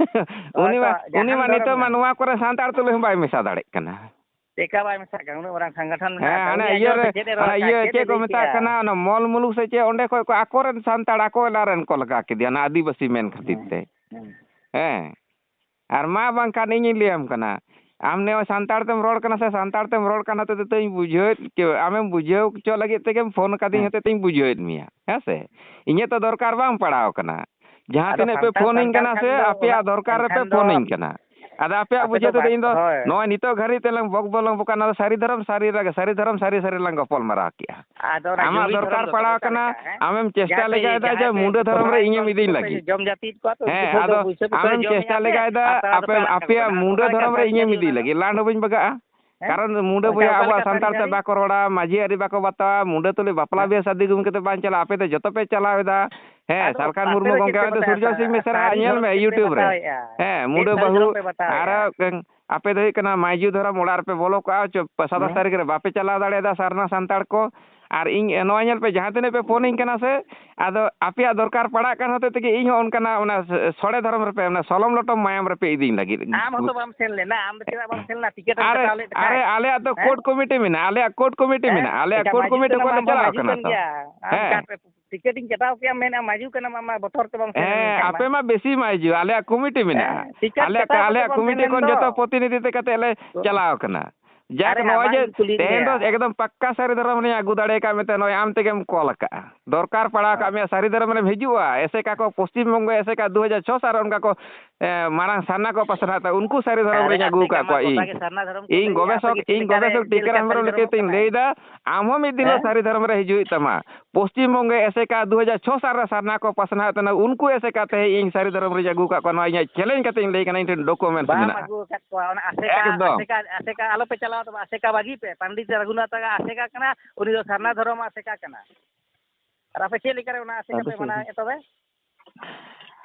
ᱦᱳᱭ ᱩᱱᱤ ᱛᱚ, ᱢᱟ, ᱩᱱᱤ ᱡᱟᱦᱟᱱ ᱢᱟ ᱫᱷᱚᱨᱚᱢ ᱱᱤᱛᱚᱜ ᱢᱟ ᱨᱮᱱᱟᱜ᱾ ᱱᱚᱣᱟ ᱠᱚᱨᱮ ᱥᱟᱱᱛᱟᱲ ᱛᱩᱞᱩᱡ ᱦᱚᱸ ᱵᱟᱭ ᱢᱮᱥᱟ ᱫᱟᱲᱮᱜ ᱠᱟᱱᱟ᱾ ᱪᱮᱠᱟ ᱵᱟᱭ ᱢᱮᱥᱟᱜ ᱠᱟᱱᱟ? ᱩᱱᱟᱹᱜ ᱢᱟᱨᱟᱝ ᱥᱚᱝᱜᱚᱴᱷᱚᱱ ᱢᱮᱱᱟᱜ ᱦᱮᱸ, ᱟᱠᱟᱫ᱾ ᱦᱟᱱᱮ ᱩᱱᱤ ᱤᱭᱟᱹ ᱟᱸᱡᱚᱢ ᱨᱮ, ᱯᱮ, ᱪᱮᱫ ᱮ ᱨᱚᱲ ᱦᱟᱱᱮ ᱟᱠᱟᱫ? ᱤᱭᱟᱹ ᱪᱮᱫ ᱮ ᱪᱮᱫ ᱠᱚ ᱞᱟᱹᱭ ᱢᱮᱛᱟᱜ ᱠᱮᱜᱼᱟ? ᱠᱟᱱᱟ, ᱚᱱᱟ ᱢᱚᱞ ᱢᱩᱞᱩᱠ ᱥᱮ ᱪᱮᱫ, ᱚᱸᱰᱮ ᱠᱷᱚᱡ ᱠᱚ ᱟᱠᱚᱨᱮᱱ ᱥᱟᱱᱛᱟᱲ ᱟᱠᱚ ᱮᱞᱟ ᱨᱮᱱ ᱠᱚ ᱞᱟᱜᱟ ᱠᱮᱫᱮᱭᱟ, ᱚᱱᱟ ᱟᱹᱫᱤᱵᱟᱹᱥᱤ ᱢᱮᱱ ᱠᱷᱟᱹᱛᱤᱨ ᱦᱮᱸ᱾ ᱛᱮ᱾ ᱦᱮᱸ᱾ ᱟᱨ ᱢᱟ ᱵᱟᱝᱠᱷᱟᱱ ᱤᱧᱤᱧ ᱞᱟᱹᱭᱟᱢ ᱠᱟᱱᱟ, ᱟᱢ ᱱᱚᱜᱼᱚᱭ ᱥᱟᱱᱛᱟᱲ ᱛᱮᱢ ᱨᱚᱲ ᱠᱟᱱᱟ ᱥᱮ, ᱥᱟᱱᱛᱟᱲ ᱛᱮᱢ ᱨᱚᱲ ᱠᱟᱱ ᱦᱚᱛᱮ ᱛᱮ ᱤᱧ ᱵᱩᱡᱷᱟᱹᱣᱮᱫ ᱪᱚ-, ᱟᱢᱮᱢ ᱵᱩᱡᱷᱟᱹᱣ ᱦᱚᱪᱚ ᱞᱟᱹᱜᱤᱫ ᱛᱮᱜᱮᱢ ᱯᱷᱳᱱ ᱠᱟᱫᱤᱧ ᱦᱮᱸ᱾ ᱦᱚᱛᱮ ᱛᱮᱧ ᱵᱩᱡᱷᱟᱹᱣᱮᱫ ᱢᱮᱭᱟ, ᱦᱮᱸ ᱥᱮ? ᱤᱧᱟᱹᱜ ᱛᱚ ᱫᱚᱨᱠᱟᱨ ᱵᱟᱝ ᱯᱟᱲᱟᱣ ᱠᱟᱱᱟ᱾ ᱡᱟᱦᱟᱸ ᱟᱫᱚ ᱛᱤᱱᱟᱹᱜ ᱯᱮ ᱥᱟᱱᱛᱟᱲ, ᱯᱷᱳᱱᱟᱹᱧ ᱥᱟᱱᱛᱟᱲ ᱠᱟᱱᱟ ᱠᱷᱟᱱ ᱥᱮ, ᱫᱚ ᱟᱯᱮᱭᱟᱜ ᱚᱱᱟ, ᱫᱚᱨᱠᱟᱨ ᱨᱮᱯᱮ ᱮᱱᱠᱷᱟᱱ ᱫᱚ ᱯᱷᱳᱱᱟᱹᱧ ᱠᱟᱱᱟ᱾ ᱟᱫᱚ ᱟᱯᱮᱭᱟᱜ ᱟᱯᱮ ᱫᱚ ᱵᱩᱡᱷᱟᱹᱣ ᱛᱮᱫᱚ ᱵᱟᱝ, ᱤᱧ ᱫᱚ ᱦᱳᱭ᱾ ᱱᱚᱜᱼᱚᱭ ᱱᱤᱛᱚᱜ ᱜᱷᱟᱹᱲᱤᱡ ᱛᱮᱞᱟᱝ ᱵᱚᱠ ᱵᱚᱞᱚᱝ ᱵᱚᱠᱟ, ᱱᱚᱣᱟ ᱫᱚ ᱥᱟᱹᱨᱤ ᱫᱷᱚᱨᱚᱢ, ᱥᱟᱹᱨᱤ ᱨᱮᱜᱮ, ᱥᱟᱹᱨᱤ ᱫᱷᱚᱨᱚᱢ, ᱥᱟᱹᱨᱤ ᱥᱟᱹᱨᱤ ᱞᱟᱝ ᱜᱚᱯᱚᱞ ᱢᱟᱨᱟᱣ ᱠᱮᱜᱼᱟ᱾ ᱟᱫᱚ ᱚᱱᱟ ᱟᱢᱟᱜ ᱡᱩᱢᱤ ᱫᱷᱚᱨᱚᱢ ᱫᱚᱨᱠᱟᱨ ᱫᱚ ᱯᱟᱲᱟᱣ ᱛᱚᱵᱮ ᱚᱠᱟ ᱠᱟᱱᱟ, ᱞᱮᱠᱟ, ᱦᱮᱸ? ᱟᱢᱮᱢ ᱪᱮᱥᱴᱟ ᱡᱟᱦᱟᱸᱭ ᱯᱮ, ᱞᱮᱜᱟᱭᱮᱫᱟ ᱡᱮ ᱡᱟᱦᱟᱸᱭ ᱯᱮ ᱢᱩᱰᱟᱹ ᱫᱷᱚᱨᱚᱢ ᱨᱮ ᱥᱚᱦᱨᱟᱭ ᱤᱧᱮᱢ ᱤᱫᱤᱧ ᱠᱚᱨᱮ ᱯᱮ ᱞᱟᱹᱜᱤᱫ᱾ ᱡᱚᱢ ᱡᱟᱹᱛᱤᱭᱮᱫ ᱠᱚᱣᱟ ᱛᱚ, ᱦᱮᱸ, ᱩᱱᱠᱩ ᱫᱚ ᱟᱫᱚ ᱯᱩᱭᱥᱟᱹ ᱠᱚ ᱟᱢᱮᱢ ᱡᱚᱢᱮᱫᱼᱟ ᱪᱮᱥᱴᱟ ᱯᱮ, ᱞᱮᱜᱟᱭᱮᱫᱟ, ᱟᱨ ᱛᱟᱲᱟ ᱟᱯᱮ, ᱫᱚᱯᱮ ᱟᱴᱠᱟᱨ ᱟᱯᱮᱭᱟᱜ ᱠᱚᱣᱟ᱾ ᱱᱚᱜᱼᱚ ᱢᱩᱰᱟᱹ ᱱᱚᱝᱠᱟ ᱫᱷᱚᱨᱚᱢ ᱨᱮ ᱥᱟᱱᱛᱟᱲ ᱤᱧᱮᱢ ᱡᱟᱹᱛᱤ ᱤᱫᱤ ᱨᱮᱱᱟᱜ ᱞᱟᱹᱜᱤᱫ, ᱞᱟᱱᱰ ᱦᱚᱸ ᱵᱟᱹᱧ ᱵᱟᱜᱟᱜᱼᱟ᱾ ᱦᱮᱸ? ᱠᱟᱨᱚᱱ ᱢᱩᱰᱟᱹ ᱚᱱᱠᱟ ᱵᱚᱭᱦᱟ ᱚᱠᱟ ᱟᱵᱚᱣᱟᱜ ᱞᱮᱠᱟ ᱥᱟᱱᱛᱟᱲ ᱛᱮ ᱥᱟᱹᱨᱤᱜᱟᱹᱨᱤ? ᱵᱟᱠᱚ ᱨᱚᱲᱟ, ᱢᱟᱹᱡᱷᱤ ᱟᱹᱨᱤ ᱵᱟᱠᱚ ᱵᱟᱛᱟᱣᱟ, ᱢᱩᱰᱟᱹ ᱛᱩᱞᱩᱡ ᱵᱟᱯᱞᱟ ᱦᱮᱸ? ᱵᱤᱦᱟᱹ ᱥᱟᱫᱤ ᱜᱩᱢᱠᱮ ᱫᱚ ᱵᱟᱝ ᱪᱟᱞᱟᱜᱼᱟ, ᱟᱯᱮ ᱫᱚ ᱡᱚᱛᱚ ᱯᱮ ᱪᱟᱞᱟᱣ ᱮᱫᱟ᱾ ᱦᱮᱸ, ᱟᱫᱚ ᱥᱟᱞᱠᱷᱟᱱ ᱵᱟᱯᱞᱟ ᱢᱩᱨᱢᱩ ᱨᱮᱫᱚ ᱪᱮᱫ ᱜᱚᱢᱠᱮ, ᱨᱮᱯᱮ ᱚᱱᱛᱮ ᱵᱟᱛᱟᱣᱟ? ᱥᱩᱨᱡᱚ ᱥᱤᱝ ᱢᱤᱥᱨᱟ ᱥᱟᱹᱨᱤ ᱧᱮᱞ ᱫᱷᱚᱨᱚᱢ ᱢᱮ ᱪᱮᱫ ᱯᱮ YouTube ᱨᱮ᱾ ᱵᱟᱛᱟᱣᱮᱫᱼᱟ? ᱦᱮᱸ, ᱪᱮᱫ ᱢᱩᱰᱟᱹ ᱥᱟᱹᱨᱤ ᱵᱟᱹᱦᱩ ᱫᱷᱚᱨᱚᱢ ᱯᱮ ᱵᱟᱛᱟᱣᱮᱫᱼᱟ? ᱟᱨ ᱟᱯᱮ ᱫᱚ ᱦᱩᱭᱩᱜ ᱠᱟᱱᱟ ᱢᱟᱹᱭᱡᱩ ᱫᱷᱚᱨᱚᱢ ᱚᱲᱟᱜ ᱨᱮᱯᱮ ᱵᱚᱞᱚ ᱠᱚᱜᱼᱟ, ᱪᱚ-, ᱥᱟᱛᱟᱥ ᱦᱮᱸ? ᱛᱟᱹᱨᱤᱠᱷ ᱨᱮ ᱵᱟᱯᱮ ᱪᱟᱞᱟᱣ ᱫᱟᱲᱮᱭᱟᱫᱟ ᱥᱟᱨᱱᱟ ᱥᱟᱱᱛᱟᱲ ᱠᱚ᱾ ᱟᱨ ᱤᱧ, ᱱᱚᱣᱟ ᱧᱮᱞ ᱯᱮ, ᱡᱟᱦᱟᱸ ᱛᱤᱱᱟᱹᱜ ᱯᱮ ᱯᱷᱳᱱᱤᱧ ᱠᱟᱱᱟ ᱥᱮ, ᱟᱫᱚ ᱟᱯᱮᱭᱟᱜ ᱫᱚᱨᱠᱟᱨ ᱯᱟᱲᱟᱜ ᱠᱟᱱ ᱦᱚᱛᱮ ᱛᱮᱜᱮ ᱤᱧ ᱦᱚᱸ ᱚᱱᱠᱟᱱᱟᱜ ᱚᱱᱟ ᱥᱚᱲᱮ ᱫᱷᱚᱨᱚᱢ ᱨᱮᱯᱮ, ᱚᱱᱟ ᱥᱚᱞᱚᱢ ᱞᱚᱴᱚᱢ ᱢᱟᱭᱟᱢ ᱨᱮᱯᱮ ᱤᱫᱤᱧ ᱞᱟᱹᱜᱤᱫ᱾ ᱟᱢ ᱦᱚᱸᱛᱚ ᱵᱟᱢ ᱥᱮᱱ ᱞᱮᱱᱟ, ᱟᱢ ᱫᱚ ᱪᱮᱫᱟᱜ ᱵᱟᱢ ᱥᱮᱱ ᱞᱮᱱᱟ? ᱴᱤᱠᱤᱴ ᱮᱢ ᱟᱨᱮ, ᱠᱟᱴᱟᱣ ᱞᱮᱫ ᱛᱟᱠᱷᱟᱡ᱾ ᱟᱨᱮ, ᱟᱞᱮᱭᱟᱜ ᱫᱚ ᱦᱮᱸ? ᱠᱳᱰ ᱠᱚᱢᱤᱴᱤ ᱢᱮᱱᱟᱜᱼᱟ, ᱟᱞᱮᱭᱟᱜ ᱠᱳᱰ ᱠᱚᱢᱤᱴᱤ ᱦᱮᱸ? ᱢᱮᱱᱟᱜᱼᱟ, ᱟᱞᱮᱭᱟᱜ ᱟᱪᱪᱷᱟ, ᱠᱳᱰ ᱢᱟᱹᱡᱷᱤ ᱠᱚᱢᱤᱴᱤ ᱠᱟᱱᱟ, ᱠᱷᱚᱱ ᱞᱮ ᱢᱟᱢᱟ ᱪᱟᱞᱟᱣ ᱦᱤᱡᱩᱜ ᱠᱟᱱ ᱜᱮᱭᱟ᱾ ᱟᱢ ᱦᱮᱸ᱾ ᱚᱠᱟ ᱨᱮ ᱴᱤᱠᱤᱴ ᱤᱧ ᱠᱟᱴᱟᱣ ᱠᱮᱜᱼᱟ, ᱢᱮᱱᱮᱫᱼᱟ ᱢᱟᱹᱡᱷᱤ ᱠᱟᱱᱟᱢ, ᱟᱢ ᱢᱟ ᱵᱚᱛᱚᱨ ᱛᱮ ᱵᱟᱢ ᱥᱮᱱ ᱞᱮᱱ ᱦᱮᱸ, ᱠᱷᱟᱡ ᱢᱟ᱾ ᱟᱯᱮ ᱢᱟ ᱵᱮᱥᱤ ᱢᱟᱹᱡᱷᱤ, ᱟᱞᱮᱭᱟᱜ ᱠᱚᱢᱤᱴᱤ ᱢᱮᱱᱟᱜᱼᱟ᱾ ᱦᱮᱸ, ᱴᱤᱠᱤᱴ ᱟᱞᱮᱭᱟᱜ, ᱠᱟᱴᱟᱣ ᱠᱟᱛᱮ ᱟᱞᱮᱭᱟᱜ ᱵᱟᱢ ᱥᱮᱱ ᱠᱚᱢᱤᱴᱤ ᱞᱮᱱ ᱠᱷᱚᱱ ᱫᱚ᱾ ᱡᱚᱛᱚ ᱯᱨᱚᱛᱤᱱᱤᱫᱷᱤ ᱛᱮ ᱠᱟᱛᱮ ᱞᱮ ᱛᱚ᱾ ᱪᱟᱞᱟᱣ ᱠᱟᱱᱟ᱾ ᱡᱟᱠ, ᱟᱨᱮ, ᱱᱚᱜᱼᱚᱭ ᱟᱢᱟᱜ ᱡᱮ ᱤᱧ ᱠᱩᱞᱤᱭᱮᱫ ᱛᱮᱦᱮᱧ ᱫᱚ ᱢᱮᱭᱟ᱾ ᱮᱠᱫᱚᱢ ᱯᱟᱠᱠᱟ ᱥᱟᱹᱨᱤ ᱫᱷᱚᱨᱚᱢ ᱨᱤᱧ ᱟᱹᱜᱩ ᱫᱟᱲᱮ ᱟᱠᱟᱫ ᱢᱮᱛᱮ ᱱᱚᱜᱼᱚᱭ ᱟᱢ ᱛᱮᱜᱮᱢ ᱠᱚᱞ ᱟᱠᱟᱫᱼᱟ᱾ ᱫᱚᱨᱠᱟᱨ ᱯᱟᱲᱟᱣ ᱦᱮᱸ᱾ ᱠᱟᱜ ᱢᱮᱭᱟ, ᱥᱟᱹᱨᱤ ᱫᱷᱚᱨᱚᱢ ᱨᱮᱢ ᱦᱤᱡᱩᱜᱼᱟ᱾ ᱮᱥᱮᱠᱟ ᱠᱚ ᱯᱚᱥᱪᱤᱢ ᱵᱚᱝᱜᱚ ᱮᱥᱮᱠᱟ ᱫᱩ ᱦᱟᱡᱟᱨ ᱪᱷᱚ ᱥᱟᱞ ᱨᱮ ᱚᱱᱠᱟ ᱠᱚ, ᱮ, ᱢᱟᱲᱟᱝ ᱥᱟᱨᱱᱟ ᱠᱚ ᱯᱟᱥᱱᱟᱣ ᱛᱟᱦᱮᱸᱫ, ᱩᱱᱠᱩ ᱥᱟᱹᱨᱤ ᱫᱷᱚᱨᱚᱢ ᱟᱨᱮ, ᱨᱤᱧ ᱟᱹᱜᱩ ᱟᱯᱮ ᱟᱠᱟᱫ ᱠᱟᱱ ᱢᱟ ᱠᱚᱣᱟ ᱜᱚᱴᱟ ᱤᱧ᱾ ᱜᱮ ᱥᱟᱨᱱᱟ ᱫᱷᱚᱨᱚᱢ ᱠᱚ ᱤᱧ ᱞᱟᱹᱭᱟ, ᱟᱯᱮ ᱜᱚᱵᱮᱥᱚᱠ, ᱜᱮ ᱤᱧ ᱪᱤᱠᱟᱹ ᱫᱟᱲᱮ ᱜᱚᱵᱮᱥᱚᱠ ᱪᱮᱫ ᱞᱮᱠᱟ ᱴᱤᱠᱟᱹᱨᱟᱢ ᱥᱟᱹᱨᱤ ᱦᱮᱢᱵᱨᱚᱢ ᱫᱷᱚᱨᱚᱢ ᱞᱮᱠᱟᱛᱮᱧ ᱠᱟᱱᱟ? ᱞᱟᱹᱭᱫᱟ, ᱟᱢ ᱦᱚᱸ ᱢᱤᱫ ᱫᱤᱱ ᱦᱤᱞᱳᱜ ᱦᱮᱸ? ᱥᱟᱹᱨᱤ ᱫᱷᱚᱨᱚᱢ ᱨᱮ ᱦᱤᱡᱩᱜ ᱦᱩᱭᱩᱜ ᱛᱟᱢᱟ᱾ ᱯᱚᱥᱪᱤᱢ ᱵᱚᱝᱜᱚ ᱮᱥᱮᱠᱟ ᱫᱩ ᱦᱟᱡᱟᱨ ᱪᱷᱚ ᱥᱟᱞ ᱨᱮ ᱥᱟᱨᱱᱟ ᱠᱚ ᱯᱟᱥᱱᱟᱣ ᱛᱟᱦᱮᱸᱫ, ᱩᱱᱠᱩ ᱮᱥᱮᱠᱟ ᱛᱮᱦᱮᱧ ᱤᱧ ᱥᱟᱹᱨᱤ ᱫᱷᱚᱨᱚᱢ ᱨᱤᱧ ᱟᱹᱜᱩ ᱟᱠᱟᱫ ᱠᱚᱣᱟ, ᱱᱚᱣᱟ ᱤᱧᱟᱹᱜ ᱪᱮᱞᱮᱧᱡᱽ ᱠᱟᱛᱮ ᱤᱧ ᱞᱟᱹᱭ ᱠᱟᱱᱟ, ᱤᱧ ᱴᱷᱮᱱ ᱰᱚᱠᱩᱢᱮᱱᱴᱥ ᱵᱟᱢ ᱢᱮᱱᱟᱜᱼᱟ᱾ ᱟᱹᱜᱩ ᱟᱠᱟᱫ ᱠᱚᱣᱟ, ᱚᱱᱟ ᱟᱥᱮᱠᱟ, ᱮᱠᱫᱚᱢ᱾ ᱟᱥᱮᱠᱟ, ᱟᱥᱮᱠᱟ ᱟᱞᱚᱯᱮ ᱪᱟᱞᱟᱣ ᱛᱟᱵᱚᱱᱟ, ᱟᱥᱮᱠᱟ ᱵᱟᱹᱜᱤ ᱯᱮ, ᱯᱚᱱᱰᱤᱛ ᱨᱚᱜᱷᱩᱱᱟᱛᱷ ᱟᱜ ᱟᱥᱮᱠᱟ ᱠᱟᱱᱟ, ᱩᱱᱤ ᱫᱚ ᱥᱟᱨᱱᱟ ᱫᱷᱚᱨᱚᱢ ᱟᱥᱮᱠᱟ ᱠᱟᱱᱟ᱾ ᱟᱨ ᱟᱯᱮ ᱪᱮᱫ ᱞᱮᱠᱟᱨᱮ ᱚᱱᱟ ᱟᱥᱮᱠᱟ ᱟᱫᱚ ᱯᱮ ᱥᱟᱹᱨᱤ ᱢᱟᱱᱟᱣᱮᱫᱼᱟ ᱛᱚᱵᱮ?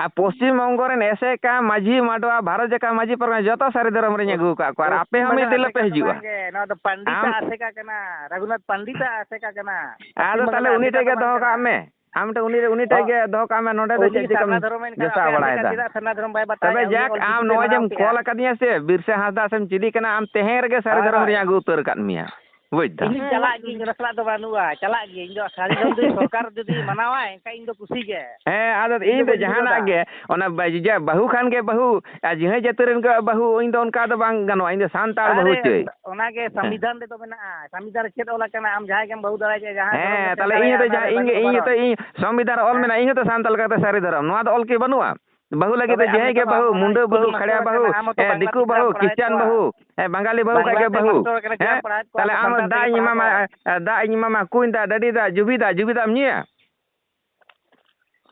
ᱟᱨ ᱯᱚᱥᱪᱤᱢ ᱵᱚᱝᱜᱚ ᱨᱮᱱ ᱮᱥᱮᱠᱟ, ᱢᱟᱹᱡᱷᱤ, ᱢᱟᱰᱣᱟ, ᱵᱷᱟᱨᱚᱛ ᱡᱟᱠᱟᱛ ᱢᱟᱹᱡᱷᱤ ᱯᱟᱨᱜᱟᱱᱟ ᱡᱚᱛᱚ ᱥᱟᱹᱨᱤ ᱫᱷᱚᱨᱚᱢ ᱨᱮᱧ ᱟᱹᱜᱩ ᱟᱠᱟᱫ ᱠᱚᱣᱟ, ᱟᱨ ᱟᱯᱮ ᱦᱚᱸ ᱢᱤᱫ ᱫᱤᱱ ᱦᱤᱞᱳᱜ ᱯᱮ ᱦᱤᱡᱩᱜᱼᱟ᱾ ᱵᱟᱝᱜᱮ, ᱱᱚᱣᱟ ᱫᱚ ᱯᱟᱱᱰᱤᱛᱟᱜ ᱟᱢ ᱟᱥᱮᱠᱟ ᱠᱟᱱᱟ, ᱨᱟᱹᱜᱷᱩᱱᱟᱛᱷ ᱯᱟᱱᱰᱤᱛᱟᱜ ᱟᱥᱮᱠᱟ ᱠᱟᱱᱟ᱾ ᱟᱫᱚ ᱯᱚᱥᱪᱤᱢ ᱵᱟᱝᱜᱟᱞ ᱛᱟᱦᱚᱞᱮ ᱨᱮ ᱩᱱᱤ ᱟᱢᱵᱮᱫᱠᱟᱨ ᱴᱷᱮᱡ ᱫᱚ ᱜᱮ ᱵᱟᱝ ᱫᱚᱦᱚ ᱠᱟᱱᱟ᱾ ᱠᱟᱜ ᱢᱮ, ᱟᱢ ᱴᱷᱮᱱ ᱩᱱᱤ, ᱩᱱᱤ ᱴᱷᱮᱡ ᱦᱚᱸ᱾ ᱜᱮ ᱫᱚᱦᱚ ᱠᱟᱜ ᱢᱮ, ᱱᱚᱰᱮ ᱫᱚ ᱩᱱᱤ ᱪᱮᱫ ᱪᱤᱠᱟᱹᱢ ᱥᱟᱨᱱᱟ ᱫᱷᱚᱨᱚᱢ ᱮᱱ ᱠᱷᱟᱱ ᱡᱚᱥᱟᱣ ᱟᱯᱮ ᱟᱢᱵᱮᱫᱠᱟᱨ ᱵᱟᱲᱟᱭᱮᱫᱟ? ᱪᱮᱫᱟᱜ ᱥᱟᱨᱱᱟ ᱫᱷᱚᱨᱚᱢ ᱵᱟᱭ ᱵᱟᱛᱟᱣᱮᱫᱼᱟ? ᱛᱚᱵᱮ ᱩᱱᱤ ᱡᱟᱠ, ᱚᱞᱪᱤᱠᱤ ᱟᱢ ᱱᱚᱜᱼᱚᱭ ᱥᱟᱨᱱᱟ ᱡᱮᱢ ᱠᱚ ᱠᱮᱫᱟ᱾ ᱠᱟᱫᱤᱧᱟ ᱥᱮ, ᱵᱤᱨᱥᱟ ᱦᱟᱸᱥᱫᱟ ᱥᱮᱢ ᱪᱤᱞᱤ ᱠᱟᱱᱟ, ᱟᱢ ᱛᱮᱦᱮᱧ ᱨᱮᱜᱮ ᱥᱟᱹᱨᱤ ᱦᱳᱭ, ᱫᱷᱚᱨᱚᱢ ᱦᱳᱭ᱾ ᱨᱤᱧ ᱟᱹᱜᱩ ᱩᱛᱟᱹᱨ ᱟᱠᱟᱫ ᱢᱮᱭᱟ᱾ ᱵᱩᱡᱽ ᱫᱟᱢ? ᱤᱧ ᱫᱚᱧ ᱪᱟᱞᱟᱜ ᱜᱤᱭᱟᱹᱧ, ᱚᱱᱟ ᱥᱟᱞᱟᱜ ᱫᱚ ᱵᱟᱹᱱᱩᱜᱼᱟ, ᱪᱟᱞᱟᱜ ᱜᱤᱭᱟᱹᱧ᱾ ᱤᱧ ᱫᱚ ᱥᱟᱹᱨᱤ ᱫᱷᱚᱨᱚᱢ ᱫᱚ ᱥᱚᱨᱠᱟᱨ ᱡᱩᱫᱤ ᱢᱟᱱᱟᱣᱟᱭ, ᱮᱱᱠᱷᱟᱱ ᱤᱧ ᱫᱚ ᱠᱩᱥᱤ ᱜᱮ᱾ ᱦᱮᱸ, ᱟᱫᱚ ᱤᱧ ᱫᱚ ᱵᱟᱹᱧ ᱡᱟᱦᱟᱱᱟᱜ ᱵᱩᱡᱷᱟᱹᱣ ᱫᱟ᱾ ᱜᱮ, ᱚᱱᱟ ᱵᱟ-, ᱡᱟ-, ᱵᱟᱹᱦᱩ ᱠᱷᱟᱱ ᱜᱮ ᱵᱟᱹᱦᱩ, ᱟᱨ ᱡᱟᱦᱟᱸᱭ ᱡᱟᱹᱛᱤ ᱨᱮᱱ ᱜᱮ ᱵᱟᱹᱦᱩ, ᱤᱧ ᱫᱚ ᱚᱱᱠᱟ ᱫᱚ ᱵᱟᱝ ᱜᱟᱱᱚᱜᱼᱟ, ᱤᱧ ᱫᱚ ᱥᱟᱱᱛᱟᱲ ᱵᱟᱹᱦᱩ ᱟᱨᱮ, ᱪᱟᱹᱭ᱾ ᱚᱱᱟᱜᱮ ᱦᱮᱸ᱾ ᱥᱚᱝᱵᱤᱫᱷᱟᱱ ᱨᱮᱫᱚ ᱢᱮᱱᱟᱜᱼᱟ, ᱥᱚᱝᱵᱤᱫᱷᱟᱱ ᱨᱮ ᱪᱮᱫ ᱚᱞ ᱟᱠᱟᱱᱟ, ᱟᱢ ᱡᱟᱦᱟᱸᱭ ᱜᱮᱢ ᱵᱟᱹᱦᱩ ᱫᱟᱲᱮᱭᱟᱜᱼᱟ, ᱡᱟᱦᱟᱸ ᱦᱮᱸ, ᱫᱷᱚᱨᱚᱢ ᱜᱮ ᱛᱟᱦᱞᱮ ᱤᱧ ᱫᱟᱲᱮᱭᱟᱜᱼᱟ, ᱦᱚᱸᱛᱚ ᱚᱱᱟ ᱡᱟᱦᱟᱸ, ᱨᱮᱫᱚ ᱤᱧ ᱜᱮ, ᱤᱧ ᱵᱟᱨᱚᱱ᱾ ᱦᱚᱸᱛᱚ ᱤᱧ ᱥᱚᱝᱵᱤᱫᱷᱟᱱ ᱨᱮ ᱚᱞ ᱦᱮᱸ᱾ ᱢᱮᱱᱟᱜᱼᱟ, ᱤᱧ ᱦᱚᱸᱛᱚ ᱥᱟᱱᱛᱟᱲ ᱞᱮᱠᱟᱛᱮ ᱥᱟᱹᱨᱤ ᱫᱷᱚᱨᱚᱢ, ᱱᱚᱣᱟ ᱫᱚ ᱚᱞ ᱠᱤ ᱵᱟᱹᱱᱩᱜᱼᱟ? ᱵᱟᱹᱦᱩ ᱞᱟᱹᱜᱤᱫ ᱛᱮ ᱛᱚᱵᱮ ᱟᱢ ᱡᱟᱦᱟᱸᱭ ᱜᱮ ᱱᱤᱛᱚᱜ ᱵᱟᱹᱦᱩ, ᱟᱢ ᱦᱚᱸᱛᱚ ᱢᱩᱱᱰᱟᱹ ᱵᱟᱹᱦᱩ, ᱵᱟᱝᱞᱟ ᱠᱷᱟᱲᱭᱟ ᱤᱥᱠᱩᱞ ᱵᱟᱹᱦᱩ, ᱨᱮᱢ ᱯᱟᱲᱦᱟᱣᱮᱫ ᱠᱚᱣᱟ, ᱫᱤᱠᱩ ᱵᱟᱝᱞᱟ ᱵᱟᱹᱦᱩ, ᱤᱥᱠᱩᱞ ᱨᱮᱢ ᱠᱷᱤᱥᱪᱟᱱ ᱯᱟᱲᱦᱟᱣᱮᱫ ᱵᱟᱹᱦᱩ, ᱠᱚᱣᱟ᱾ ᱦᱮᱸ, ᱵᱟᱝᱜᱟᱞᱤ ᱵᱟᱹᱦᱩ ᱠᱷᱟᱡ ᱵᱟᱝᱞᱟ ᱜᱮ ᱛᱮ ᱵᱟᱹᱦᱩ᱾ ᱢᱟᱥᱴᱚᱨ ᱠᱟᱱᱟ, ᱪᱮᱫᱟᱜ ᱦᱮᱸ? ᱮᱢ ᱯᱟᱲᱦᱟᱣᱮᱫ ᱠᱚᱣᱟ? ᱛᱟᱦᱞᱮ ᱟᱢ ᱥᱟᱱᱛᱟᱲ ᱫᱟᱜ ᱛᱮᱜᱮ ᱤᱧ ᱯᱟᱲᱦᱟᱣ ᱮᱢᱟᱢᱟ, ᱠᱚᱣᱟ᱾ ᱫᱟᱜ ᱤᱧ ᱮᱢᱟᱢᱟ, ᱠᱩᱧ ᱫᱟᱜ, ᱰᱟᱹᱰᱤ ᱫᱟᱜ, ᱡᱩᱵᱤ ᱫᱟᱜ, ᱡᱩᱵᱤ ᱫᱟᱜ ᱮᱢ ᱧᱩᱭᱟ?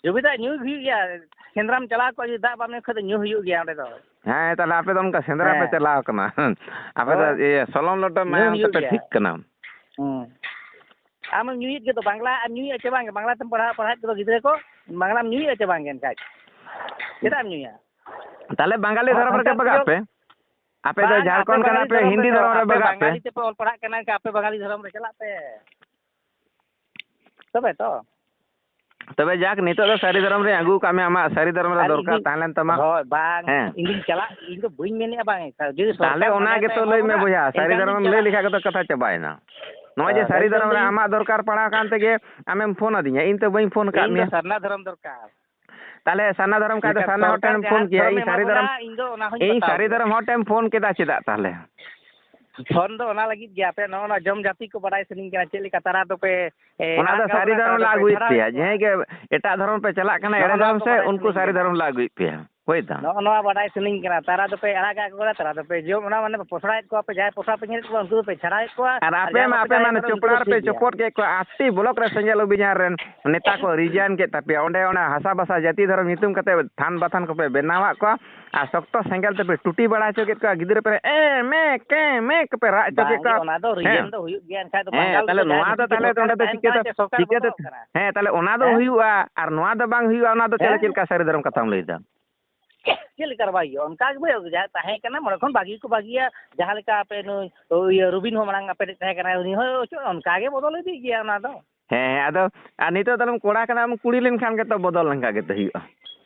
ᱡᱩᱵᱤ ᱫᱟᱜ ᱧᱩᱭ ᱦᱩᱭᱩᱜ ᱜᱮᱭᱟ, ᱥᱮᱸᱫᱽᱨᱟᱢ ᱪᱟᱞᱟᱣ ᱠᱚᱜᱼᱟ, ᱡᱩᱫᱤ ᱫᱟᱜ ᱵᱟᱢ ᱧᱩ ᱠᱷᱟᱡ ᱫᱚ ᱧᱩ ᱦᱩᱭᱩᱜ ᱜᱮᱭᱟ ᱚᱸᱰᱮ ᱫᱚ᱾ ᱦᱮᱸ, ᱛᱟᱦᱞᱮ ᱟᱯᱮ ᱫᱚ ᱚᱱᱠᱟ ᱥᱮᱸᱫᱽᱨᱟ ᱯᱮ ᱦᱮᱸ᱾ ᱪᱟᱞᱟᱣ ᱠᱟᱱᱟ᱾ ᱟᱯᱮ ᱫᱚ ᱦᱳᱭ᱾ ᱤᱭᱟᱹ ᱥᱚᱞᱚᱝ ᱞᱚᱴᱚᱢ ᱧᱩ ᱢᱟᱭᱟᱢ ᱦᱩᱭᱩᱜ ᱛᱮᱯᱮ ᱜᱮᱭᱟ᱾ ᱴᱷᱤᱠ ᱠᱟᱱᱟ᱾ ᱦᱩᱸ᱾ ᱟᱢᱮᱢ ᱧᱩᱭᱮᱫ ᱜᱮᱫᱚ, ᱵᱟᱝᱞᱟ ᱟᱨ ᱧᱩᱭᱮᱫ ᱪᱮ ᱵᱟᱝ? ᱵᱟᱝᱞᱟ ᱛᱮᱢ ᱯᱟᱲᱦᱟᱣ, ᱯᱟᱲᱦᱟᱣᱮᱫ ᱠᱚᱫᱚ ᱜᱤᱫᱽᱨᱟᱹ ᱠᱚ, ᱵᱟᱝᱞᱟᱢ ᱧᱩᱭᱮᱫ ᱪᱮ ᱵᱟᱝ ᱮᱱᱠᱷᱟᱡ? ᱪᱮᱫᱟᱜ ᱮᱢ ᱧᱩᱭᱟ? ᱛᱟᱦᱞᱮ ᱵᱟᱝᱜᱟᱞᱤ ᱟᱨ ᱫᱷᱚᱨᱚᱢ ᱨᱮᱜᱮ ᱥᱟᱱᱛᱟᱲ ᱵᱟᱜᱟᱜ ᱯᱮ᱾ ᱟᱯᱮ ᱫᱚ ᱵᱟᱝ, ᱟᱯᱮ ᱡᱷᱟᱲᱠᱷᱚᱸᱰ ᱠᱟᱱᱟ ᱵᱟᱝᱜᱟᱞᱤ ᱯᱮ, ᱫᱷᱚᱨᱚᱢ ᱦᱤᱱᱫᱤ ᱨᱮᱫᱚ, ᱫᱷᱚᱨᱚᱢ ᱨᱮ ᱟᱯᱮ ᱵᱟᱜᱟᱜ ᱯᱮ᱾ ᱵᱟᱝᱜᱟᱞᱤ ᱛᱮᱯᱮ ᱚᱞ ᱯᱟᱲᱦᱟᱜ ᱠᱟᱱᱟ, ᱮᱱᱠᱷᱟᱱ ᱟᱯᱮ ᱵᱟᱝᱜᱟᱞᱤ ᱫᱷᱚᱨᱚᱢ ᱨᱮ ᱪᱟᱞᱟᱜ ᱯᱮ᱾ ᱛᱚᱵᱮ ᱛᱚ᱾ ᱛᱚᱵᱮ ᱡᱟᱠ, ᱱᱤᱛᱚᱜ ᱫᱚ ᱥᱟᱹᱨᱤ ᱫᱷᱚᱨᱚᱢ ᱨᱮᱧ ᱟᱹᱜᱩ ᱠᱟᱜ ᱢᱮᱭᱟ, ᱟᱢᱟᱜ ᱥᱟᱹᱨᱤ ᱫᱷᱚᱨᱚᱢ ᱨᱮ ᱟᱨ ᱫᱚᱨᱠᱟᱨ ᱤᱧ ᱫᱩᱧ, ᱛᱟᱦᱮᱸ ᱞᱮᱱ ᱛᱟᱢᱟ᱾ ᱦᱳᱭ, ᱵᱟᱝ, ᱦᱮᱸ᱾ ᱤᱧ ᱫᱩᱧ ᱪᱟᱞᱟᱜ, ᱤᱧ ᱫᱚ ᱵᱟᱹᱧ ᱢᱮᱱᱮᱫᱼᱟ ᱵᱟᱝ, ᱡᱩᱫᱤ ᱛᱟᱦᱞᱮ ᱥᱚᱨᱠᱟᱨ ᱚᱱᱟ ᱢᱟᱱᱟᱭ ᱜᱮᱛᱚ ᱠᱷᱟᱡ ᱞᱟᱹᱭ ᱮᱢᱟ ᱢᱮ ᱵᱚᱱᱟ, ᱵᱚᱭᱦᱟ, ᱥᱟᱹᱨᱤ ᱮᱱᱠᱷᱟᱱ ᱫᱷᱚᱨᱚᱢ ᱤᱧ ᱮᱢ ᱞᱟᱹᱭ ᱪᱟᱞᱟᱜᱼᱟ᱾ ᱞᱮᱠᱷᱟᱡ ᱜᱮᱛᱚ ᱠᱟᱛᱷᱟ ᱪᱟᱵᱟᱭᱮᱱᱟ᱾ ᱱᱚᱜᱼᱚᱭ ᱡᱮ ᱦᱮᱸ, ᱥᱟᱹᱨᱤ ᱤᱧ ᱫᱚ ᱫᱷᱚᱨᱚᱢ ᱨᱮ ᱞᱟᱹᱭ ᱟᱢᱟᱜ ᱫᱚᱨᱠᱟᱨ ᱯᱟᱲᱟᱣ ᱠᱟᱱ ᱛᱮᱜᱮ ᱟᱢᱮᱢ ᱯᱷᱳᱱ ᱟᱫᱤᱧᱟ, ᱤᱧ ᱛᱚ ᱵᱟᱹᱧ ᱯᱷᱳᱱ ᱠᱟᱜ ᱤᱧ ᱫᱚ ᱢᱮᱭᱟ᱾ ᱥᱟᱨᱱᱟ ᱫᱷᱚᱨᱚᱢ ᱫᱚᱨᱠᱟᱨ᱾ ᱛᱟᱦᱞᱮ ᱥᱟᱨᱱᱟ ᱫᱷᱚᱨᱚᱢ ᱠᱷᱟᱡ ᱫᱚ ᱮᱱᱠᱷᱟᱱ ᱥᱟᱨᱱᱟ ᱦᱚᱲ ᱥᱚᱨᱠᱟᱨ ᱴᱷᱮᱱ ᱯᱷᱳᱱ ᱡᱟᱦᱟᱸ ᱠᱮᱭᱟ, ᱫᱷᱚᱨᱚᱢᱮ ᱤᱧ ᱮᱢᱟ ᱥᱟᱹᱨᱤ ᱵᱚᱱᱟ, ᱫᱷᱚᱨᱚᱢ, ᱤᱧ ᱫᱚ ᱚᱱᱟ ᱦᱚᱸᱧ ᱤᱧ ᱵᱟᱛᱟᱣ ᱥᱟᱹᱨᱤ ᱜᱮᱭᱟ᱾ ᱫᱷᱚᱨᱚᱢ ᱦᱚᱲ ᱴᱷᱮᱱ ᱯᱷᱳᱱ ᱠᱮᱫᱟ ᱪᱮᱫᱟᱜ ᱛᱟᱦᱞᱮ? ᱯᱷᱳᱱ ᱫᱚ ᱚᱱᱟ ᱞᱟᱹᱜᱤᱫ ᱜᱮ, ᱟᱯᱮ ᱱᱚᱜᱼᱚ ᱱᱚᱣᱟ ᱡᱚᱢ ᱡᱟᱹᱛᱤ ᱠᱚ ᱵᱟᱰᱟᱭ ᱥᱟᱱᱟᱧ ᱠᱟᱱᱟ, ᱪᱮᱫ ᱞᱮᱠᱟ ᱛᱟᱨᱟ ᱫᱚᱯᱮ, ᱮ, ᱚᱱᱟ ᱫᱚ ᱟᱫ ᱥᱟᱹᱨᱤ ᱠᱟᱜ ᱵᱚᱱᱟ, ᱫᱷᱚᱨᱚᱢ ᱞᱮ ᱫᱚᱯᱮ ᱟᱹᱜᱩᱭᱮᱫ ᱪᱷᱟᱰᱟᱣᱮᱫ ᱯᱮᱭᱟ᱾ ᱠᱚᱣᱟ᱾ ᱡᱟᱦᱟᱸᱭ ᱜᱮ ᱮᱴᱟᱜ ᱫᱷᱚᱨᱚᱢ ᱯᱮ ᱪᱟᱞᱟᱜ ᱠᱟᱱᱟ, ᱱᱚᱜᱼᱚ ᱮᱲᱮ ᱱᱚᱣᱟ ᱫᱷᱚᱨᱚᱢ ᱠᱚ ᱥᱮ, ᱵᱟᱰᱟᱭ ᱩᱱᱠᱩ ᱥᱟᱱᱟᱧ ᱥᱟᱹᱨᱤ ᱠᱟᱱᱟ᱾ ᱫᱷᱚᱨᱚᱢ ᱞᱮ ᱟᱹᱜᱩᱭᱮᱫ ᱯᱮᱭᱟ᱾ ᱦᱳᱭ ᱛᱚ᱾ ᱱᱚᱜᱼᱚ ᱱᱚᱣᱟ ᱵᱟᱰᱟᱭ ᱥᱟᱱᱟᱧ ᱠᱟᱱᱟ, ᱛᱟᱨᱟ ᱫᱚᱯᱮ ᱟᱲᱟᱜᱟ ᱠᱚ ᱠᱟᱱᱟ, ᱛᱟᱨᱟ ᱫᱚᱯᱮ ᱡᱚᱢ, ᱚᱱᱟ ᱢᱟᱱᱮ ᱯᱚᱥᱲᱟᱭᱮᱫ ᱠᱚᱣᱟ ᱯᱮ, ᱡᱟᱦᱟᱸᱭ ᱯᱚᱥᱲᱟ ᱯᱮ ᱧᱮᱞᱮᱫ ᱠᱚᱣᱟ ᱩᱱᱠᱩ ᱫᱚᱯᱮ ᱪᱷᱟᱲᱟᱣᱮᱫ ᱠᱚᱣᱟ᱾ ᱟᱨ ᱟᱯᱮ ᱡᱟᱦᱟᱸᱭ ᱢᱟ, ᱵᱟᱯᱮ ᱟᱯᱮ ᱢᱟ ᱪᱷᱟᱲᱟᱣᱮᱫ ᱠᱚᱣᱟ ᱩᱱᱠᱩ ᱪᱚᱯᱲᱟ ᱫᱚᱯᱮ ᱨᱮᱯᱮ ᱴᱷᱤᱠ ᱜᱮᱭᱟ᱾ ᱪᱚᱯᱚᱫ ᱠᱮᱫ ᱠᱚᱣᱟ, ᱟᱴᱴᱤ ᱵᱞᱚᱠ ᱨᱮ ᱥᱮᱸᱜᱮᱞ ᱚᱵᱷᱤᱡᱟᱱ ᱨᱮᱱ ᱱᱮᱛᱟ ᱠᱚ ᱨᱤᱡᱟᱭᱤᱱ ᱠᱮᱫ ᱛᱟᱯᱮᱭᱟ, ᱚᱸᱰᱮ ᱚᱱᱟ ᱦᱟᱥᱟ ᱵᱷᱟᱥᱟ ᱡᱟᱹᱛᱤ ᱫᱷᱚᱨᱚᱢ ᱧᱩᱛᱩᱢ ᱠᱟᱛᱮ ᱛᱷᱟᱱ ᱵᱟᱛᱷᱟᱱ ᱠᱚᱯᱮ ᱵᱮᱱᱟᱣᱟᱫ ᱠᱚᱣᱟ, ᱟᱨ ᱥᱚᱠᱛᱚ ᱥᱮᱸᱜᱮᱞ ᱛᱮᱯᱮ ᱴᱩᱴᱤ ᱵᱟᱲᱟ ᱦᱚᱪᱚ ᱠᱮᱫ ᱠᱚᱣᱟ, ᱜᱤᱫᱽᱨᱟᱹ ᱯᱮ ᱮ ᱢᱮ ᱠᱮ ᱢᱮ ᱠᱚᱯᱮ ᱨᱟᱜ ᱦᱚᱪᱚ ᱠᱮᱫ ᱵᱟᱝᱜᱮ, ᱠᱚᱣᱟ᱾ ᱚᱱᱟ ᱫᱚ ᱦᱮᱸ᱾ ᱨᱤᱡᱮᱱ ᱫᱚ ᱦᱩᱭᱩᱜ ᱜᱮᱭᱟ, ᱮᱱᱠᱷᱟᱡ ᱫᱚ ᱦᱮᱸ, ᱵᱟᱝᱜᱟᱞ ᱛᱟᱦᱞᱮ ᱨᱮᱫᱚ ᱡᱟᱦᱟᱸᱭ ᱱᱚᱣᱟ ᱫᱚ, ᱡᱩᱫᱤ ᱛᱟᱦᱞᱮ ᱥᱚᱨᱠᱟᱨ ᱚᱸᱰᱮ ᱫᱚ ᱛᱟᱦᱮᱱ ᱪᱤᱠᱟᱹᱛᱮ, ᱠᱷᱟᱱ ᱪᱮ ᱥᱚᱨᱠᱟᱨ ᱠᱚ ᱪᱤᱠᱟᱹᱛᱮ, ᱵᱚᱫᱚᱞᱚᱜ ᱠᱟᱱᱟ᱾ ᱦᱮᱸ, ᱛᱟᱦᱞᱮ ᱚᱱᱟ ᱫᱚ ᱦᱮᱸ? ᱦᱩᱭᱩᱜᱼᱟ, ᱟᱨ ᱱᱚᱣᱟ ᱫᱚ ᱵᱟᱝ ᱦᱩᱭᱩᱜᱼᱟ, ᱚᱱᱟ ᱫᱚ ᱪᱮᱫ ᱦᱮᱸ? ᱞᱮᱠᱟ ᱥᱟᱹᱨᱤ ᱫᱷᱚᱨᱚᱢ ᱠᱟᱛᱷᱟᱢ ᱞᱟᱹᱭ ᱫᱟ? ᱪᱮᱫ ᱞᱮᱠᱟ ᱨᱮ ᱵᱟᱭ ᱦᱩᱭᱩᱜᱼᱟ? ᱚᱱᱠᱟ ᱜᱮ ᱵᱚ, ᱡᱟᱦᱟᱸᱭ ᱛᱟᱦᱮᱸ ᱠᱟᱱᱟ, ᱢᱚᱬᱮ ᱠᱷᱚᱱ ᱵᱷᱟᱹᱜᱤ ᱠᱚ ᱵᱷᱟᱹᱜᱤᱭᱟ᱾ ᱡᱟᱦᱟᱸ ᱞᱮᱠᱟ ᱟᱯᱮ ᱱᱩᱭ, ᱤᱭᱟᱹ, ᱨᱚᱵᱤᱱ ᱦᱚᱸ ᱢᱟᱲᱟᱝ ᱟᱯᱮ ᱴᱷᱮᱱ ᱛᱟᱦᱮᱸ ᱠᱟᱱᱟᱭ, ᱩᱱᱤ ᱦᱚᱸ ᱚᱱᱠᱟ ᱜᱮ ᱵᱚᱫᱚᱞ ᱤᱫᱤᱜ ᱜᱮᱭᱟ ᱚᱱᱟ ᱫᱚ᱾ ᱦᱮᱸ, ᱦᱮᱸ, ᱟᱫᱚ ᱟᱨ ᱱᱤᱛᱚᱜ ᱛᱟᱦᱞᱮᱢ ᱠᱚᱲᱟ ᱠᱟᱱᱟ, ᱟᱢ ᱠᱩᱲᱤ ᱞᱮᱱᱠᱷᱟᱱ ᱜᱮᱛᱚ ᱵᱚᱫᱚᱞ ᱞᱮᱱᱠᱷᱟᱱ ᱜᱮᱛᱚ ᱦᱩᱭᱩᱜᱼᱟ᱾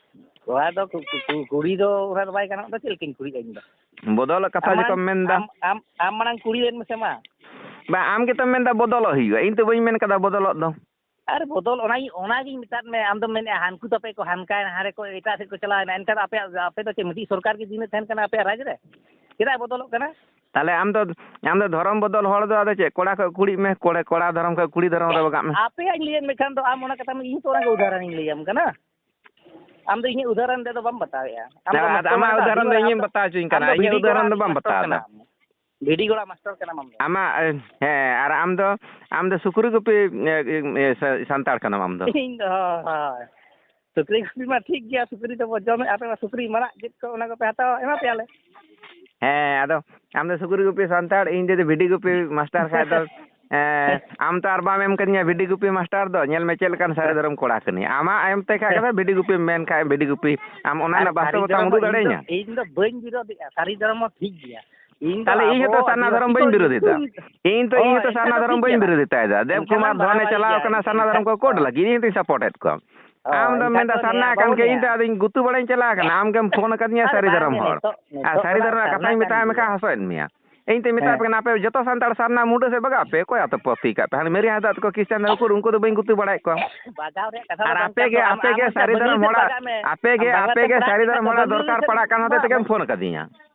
ᱠᱚᱲᱟ ᱫᱚ ᱠᱩ-, ᱠᱩ-, ᱠᱩ-, ᱠᱩᱲᱤ ᱫᱚ ᱚᱱᱟ ᱫᱚ ᱵᱟᱭ ᱜᱟᱱᱚᱜ ᱫᱚ, ᱪᱮᱫ ᱞᱮᱠᱟᱧ ᱠᱩᱲᱤᱜᱼᱟ ᱤᱧ ᱫᱚ? ᱵᱚᱫᱚᱞᱚᱜ ᱠᱟᱛᱷᱟ ᱟᱢ ᱢᱟᱲᱟᱝ, ᱡᱚᱠᱷᱚᱱ ᱢᱮᱱ ᱫᱟ᱾ ᱟᱢ, ᱟᱢ, ᱟᱢ ᱢᱟᱲᱟᱝ ᱠᱩᱲᱤ ᱞᱮᱱ ᱢᱮᱥᱮ ᱢᱟ᱾ ᱵᱟ, ᱟᱢ ᱜᱮᱛᱚᱢ ᱢᱮᱱ ᱫᱟ ᱵᱚᱫᱚᱞᱚᱜ ᱦᱩᱭᱩᱜᱼᱟ, ᱤᱧ ᱛᱚ ᱵᱟᱹᱧ ᱢᱮᱱ ᱠᱟᱫᱟ ᱵᱚᱫᱚᱞᱚᱜ ᱫᱚ᱾ ᱟᱨ ᱵᱚᱫᱚᱞ, ᱚᱱᱟ, ᱚᱱᱟᱜᱤᱧ ᱢᱮᱛᱟᱫ ᱢᱮ, ᱟᱢ ᱫᱚᱢ ᱢᱮᱱᱮᱫᱼᱟ ᱦᱟᱱᱠᱩ ᱛᱟᱯᱮ ᱠᱚ ᱦᱟᱱᱠᱟᱭᱮᱱᱟ, ᱦᱟᱸᱰᱮ ᱠᱚ ᱮᱴᱟᱜ ᱥᱮᱫ ᱠᱚ ᱪᱟᱞᱟᱣᱮᱱᱟ, ᱮᱱᱠᱷᱟᱱ ᱟᱯᱮᱭᱟᱜ, ᱟᱯᱮ ᱫᱚ ᱪᱮᱫ ᱢᱤᱫᱴᱤᱡ ᱥᱚᱨᱠᱟᱨ ᱜᱮ ᱫᱤᱱᱮ ᱛᱟᱦᱮᱱ ᱠᱟᱱᱟ ᱟᱯᱮᱭᱟᱜ ᱨᱟᱡᱽ ᱨᱮ? ᱪᱮᱫᱟᱜ ᱵᱚᱫᱚᱞᱚᱜ ᱠᱟᱱᱟ? ᱛᱟᱦᱞᱮ ᱟᱢ ᱫᱚ, ᱟᱢ ᱫᱚ ᱫᱷᱚᱨᱚᱢ ᱵᱚᱫᱚᱞ ᱦᱚᱲ ᱫᱚ ᱟᱫᱚ ᱪᱮᱫ, ᱠᱚᱲᱟ ᱠᱷᱚᱡ ᱠᱩᱲᱤᱜ ᱢᱮ, ᱠᱚᱲᱟ, ᱠᱚᱲᱟ ᱫᱷᱚᱨᱚᱢ ᱠᱷᱚᱡ ᱠᱩᱲᱤ ᱫᱷᱚᱨᱚᱢ ᱨᱮ ᱵᱟᱜᱟᱜ ᱢᱮ᱾ ᱟᱯᱮᱭᱟᱜ ᱤᱧ ᱞᱟᱹᱭᱟᱢ ᱢᱮᱠᱷᱟᱱ ᱫᱚ ᱟᱢ ᱚᱱᱟ ᱠᱟᱛᱷᱟ, ᱤᱧ ᱛᱚ ᱚᱱᱟ ᱜᱮ ᱩᱫᱟᱦᱚᱨᱚᱱᱤᱧ ᱞᱟᱹᱭᱟᱢ ᱠᱟᱱᱟ᱾ ᱟᱢ ᱫᱚ ᱤᱧᱟᱹᱜ ᱩᱫᱟᱦᱚᱨᱚᱱ ᱛᱮᱫᱚ ᱵᱟᱢ ᱵᱟᱛᱟᱣᱮᱫᱼᱟ᱾ ᱟᱢ ᱫᱚ ᱟᱫᱚ ᱢᱟᱥᱴᱟᱨ ᱟᱢᱟᱜ ᱢᱟᱱᱮ ᱫᱚ ᱩᱫᱟᱦᱚᱨᱚᱱ ᱫᱚ ᱦᱩᱭᱩᱜᱼᱟ, ᱤᱧᱮᱢ ᱟᱢ ᱫᱚ ᱵᱟᱛᱟᱣ ᱦᱚᱪᱚᱧ ᱠᱟᱱᱟ, ᱟᱢ ᱫᱚ ᱤᱧᱟᱹᱜ ᱵᱷᱤᱰᱤ ᱩᱫᱟᱦᱚᱨᱚᱱ ᱜᱚᱲᱟ ᱫᱚ ᱵᱟᱢ ᱢᱟᱥᱴᱟᱨ ᱵᱟᱛᱟᱣ ᱠᱟᱱᱟ ᱮᱫᱟ᱾ ᱟᱢ᱾ ᱵᱷᱤᱰᱤ ᱜᱚᱲᱟ ᱢᱟᱥᱴᱟᱨ ᱠᱟᱱᱟᱢ ᱟᱢ ᱫᱚ᱾ ᱟᱢᱟᱜ, ᱦᱮᱸ, ᱟᱨ ᱟᱢ ᱫᱚ, ᱟᱢ ᱫᱚ ᱥᱩᱠᱨᱤ ᱜᱩᱯᱤ, ᱮ, ᱮ, ᱥᱟ-, ᱥᱟᱱᱛᱟᱲ ᱠᱟᱱᱟᱢ ᱟᱢ ᱫᱚ᱾ ᱤᱧ ᱫᱚ, ᱦᱳᱭ, ᱦᱳᱭ᱾ ᱥᱩᱠᱨᱤ ᱜᱩᱯᱤ ᱢᱟ ᱴᱷᱤᱠ ᱜᱮᱭᱟ, ᱥᱩᱠᱨᱤ ᱫᱚᱵᱚ ᱡᱚᱢᱮᱫ, ᱟᱯᱮ ᱢᱟ ᱥᱩᱠᱨᱤ ᱢᱟᱨᱟᱜ ᱪᱮᱫ ᱠᱚ ᱚᱱᱟ ᱠᱚᱯᱮ ᱦᱟᱛᱟᱣᱟ, ᱮᱢᱟ ᱯᱮᱭᱟᱞᱮ᱾ ᱦᱮᱸ, ᱟᱫᱚ ᱟᱢ ᱫᱚ ᱥᱩᱠᱨᱤ ᱜᱩᱯᱤ ᱥᱟᱱᱛᱟᱲ, ᱤᱧ ᱡᱩᱫᱤ ᱵᱷᱤᱰᱤ ᱜᱩᱯᱤ ᱢᱟᱥᱴᱟᱨ ᱠᱷᱟᱡ ᱫᱚ, ᱮᱸ, ᱟᱢ ᱛᱚ ᱟᱨ ᱵᱟᱢ ᱮᱢ ᱠᱟᱫᱤᱧᱟ ᱵᱷᱤᱰᱤ ᱜᱩᱯᱤ ᱢᱟᱥᱴᱟᱨ ᱫᱚ᱾ ᱧᱮᱞ ᱢᱮ ᱪᱮᱫ ᱞᱮᱠᱟᱱ ᱥᱟᱹᱨᱤ ᱫᱷᱚᱨᱚᱢ ᱠᱚᱲᱟ ᱠᱟᱹᱱᱟᱹᱧ᱾ ᱟᱢᱟᱜ ᱮᱢ ᱛᱮ ᱠᱷᱟᱡ ᱠᱟᱛᱷᱟ, ᱵᱷᱤᱰᱤ ᱜᱩᱯᱤᱢ ᱢᱮᱱ ᱠᱷᱟᱡ ᱵᱷᱤᱰᱤ ᱜᱩᱯᱤ᱾ ᱟᱢ ᱚᱱᱟ ᱟᱨ ᱨᱮᱱᱟᱜ ᱥᱟᱹᱨᱤ ᱵᱟᱥᱛᱚᱵᱚᱛᱟᱢ ᱫᱷᱚᱨᱚᱢ ᱩᱫᱩᱜ ᱦᱚᱸ ᱤᱧ ᱫᱚ, ᱫᱟᱲᱮᱭᱟᱹᱧᱟ? ᱤᱧ ᱫᱚ ᱵᱟᱹᱧ ᱵᱤᱨᱳᱫᱷᱮᱜᱼᱟ, ᱥᱟᱹᱨᱤ ᱫᱷᱚᱨᱚᱢ ᱦᱚᱸ ᱴᱷᱤᱠ ᱜᱮᱭᱟ᱾ ᱤᱧ ᱫᱚ ᱛᱟᱦᱞᱮ ᱤᱧ ᱦᱚᱸᱛᱚ ᱟᱵᱚ ᱥᱟᱨᱱᱟ ᱤᱭᱟᱹ ᱫᱷᱚᱨᱚᱢ ᱵᱟᱹᱧ ᱠᱚ ᱵᱤᱨᱳᱫᱷᱮᱫᱟ᱾ ᱧᱩᱛᱩᱢ, ᱤᱧ ᱛᱚ, ᱤᱧ ᱦᱳᱭ, ᱦᱚᱸᱛᱚ ᱮᱱᱠᱷᱟᱱ ᱥᱟᱨᱱᱟ ᱫᱚ ᱫᱷᱚᱨᱚᱢ ᱴᱷᱤᱠ ᱵᱟᱹᱧ ᱜᱮᱭᱟ᱾ ᱵᱤᱨᱳᱫᱷᱮᱫ ᱛᱟᱭ ᱫᱟ᱾ ᱮᱱᱠᱷᱟᱱ ᱫᱮᱵ ᱢᱟ ᱠᱩᱢᱟᱨ ᱫᱷᱚᱱᱮ ᱵᱟᱲᱟᱭ ᱪᱟᱞᱟᱣ ᱜᱮᱭᱟ, ᱠᱟᱱᱟ, ᱥᱟᱨᱱᱟ ᱮᱱᱠᱷᱟᱱ, ᱫᱷᱚᱨᱚᱢ ᱠᱚ ᱠᱳᱰ ᱦᱳᱭ, ᱞᱟᱹᱜᱤᱫ, ᱤᱧ ᱦᱚᱸᱛᱚᱧ ᱥᱟᱯᱳᱨᱴ ᱮᱫ ᱠᱚᱣᱟ᱾ ᱦᱳᱭ, ᱟᱢ ᱫᱚᱢ ᱮᱱᱠᱷᱟᱱ ᱢᱮᱱᱫᱟ ᱫᱚ ᱥᱟᱨᱱᱟ ᱱᱤᱭᱟᱹ ᱠᱟᱱ ᱵᱟᱵᱚᱱ ᱠᱷᱟᱡ ᱤᱧ ᱫᱚ ᱧᱮᱞ᱾ ᱟᱫᱚᱧ ᱜᱩᱛᱩ ᱵᱟᱲᱟᱧ ᱪᱟᱞᱟᱣ ᱠᱟᱱᱟ, ᱟᱢ ᱜᱮᱢ ᱯᱷᱳᱱ ᱟᱠᱟᱫᱤᱧᱟ ᱟᱨ ᱥᱟᱹᱨᱤ ᱫᱷᱚᱨᱚᱢ ᱵᱟᱝᱜᱮ ᱦᱚᱲ᱾ ᱱᱤᱛᱚᱜ, ᱟᱨ ᱱᱤᱛᱚᱜ ᱥᱟᱹᱨᱤ ᱚᱱᱟ ᱫᱷᱚᱨᱚᱢ ᱨᱮᱱᱟᱜ ᱥᱟᱨᱱᱟ ᱠᱟᱛᱷᱟᱧ ᱠᱟᱱ ᱢᱮᱛᱟᱭ ᱢᱮ ᱜᱮᱭᱟ᱾ ᱠᱷᱟᱡ ᱦᱚᱥᱚᱭᱮᱫ ᱢᱮᱭᱟ᱾ ᱤᱧ ᱛᱚᱧ ᱢᱮᱛᱟᱭ ᱦᱮᱸ᱾ ᱠᱟᱱᱟ, ᱟᱯᱮ ᱡᱚᱛᱚ ᱥᱟᱱᱛᱟᱲ ᱥᱟᱨᱱᱟ ᱢᱩᱰᱟᱹ ᱥᱮᱫ ᱵᱟᱜᱟᱜ ᱯᱮ, ᱚᱠᱚᱭ ᱟᱛᱚ ᱯᱟᱹᱯᱤ ᱠᱟᱜ ᱯᱮ? ᱦᱟᱱᱮ ᱢᱮᱨᱤ ᱦᱟᱸᱥᱫᱟ ᱛᱟᱠᱚ, ᱠᱨᱤᱥᱪᱟᱱ ᱛᱟᱠᱚ, ᱩᱠᱩᱨ ᱩᱱᱠᱩ ᱫᱚ ᱵᱟᱹᱧ ᱜᱩᱛᱩ ᱵᱟᱲᱟᱭᱮᱫ ᱠᱚᱣᱟ᱾ ᱵᱟᱜᱟᱣ ᱨᱮᱭᱟᱜ ᱠᱟᱛᱷᱟ ᱟᱨ ᱫᱚ ᱵᱟᱝ ᱟᱯᱮ ᱠᱟᱱ ᱜᱮ, ᱫᱚ, ᱟᱢ, ᱟᱯᱮ ᱟᱢ ᱜᱮ ᱚᱱᱛᱮ ᱥᱟᱹᱨᱤ ᱵᱟᱝᱜᱟᱞᱤ ᱫᱷᱚᱨᱚᱢ ᱥᱮᱫ ᱦᱚᱲᱟᱜ, ᱵᱟᱜᱟᱜ ᱢᱮ᱾ ᱟᱯᱮ ᱜᱮ, ᱟᱢ ᱵᱟᱝᱞᱟ ᱟᱯᱮ ᱛᱮᱢ ᱜᱮ ᱯᱟᱲᱦᱟᱜ ᱥᱟᱹᱨᱤ ᱠᱷᱟᱱ ᱫᱚ ᱫᱷᱚᱨᱚᱢ ᱦᱚᱲᱟᱜ ᱵᱟᱝᱜᱟᱞᱤ ᱫᱚᱨᱠᱟᱨ ᱥᱮᱫ ᱯᱟᱲᱟᱜ ᱢᱟ᱾ ᱠᱟᱱ ᱦᱚᱛᱮᱡ ᱛᱮᱜᱮᱢ ᱯᱷᱳᱱ ᱟᱠᱟᱫᱤᱧᱟ᱾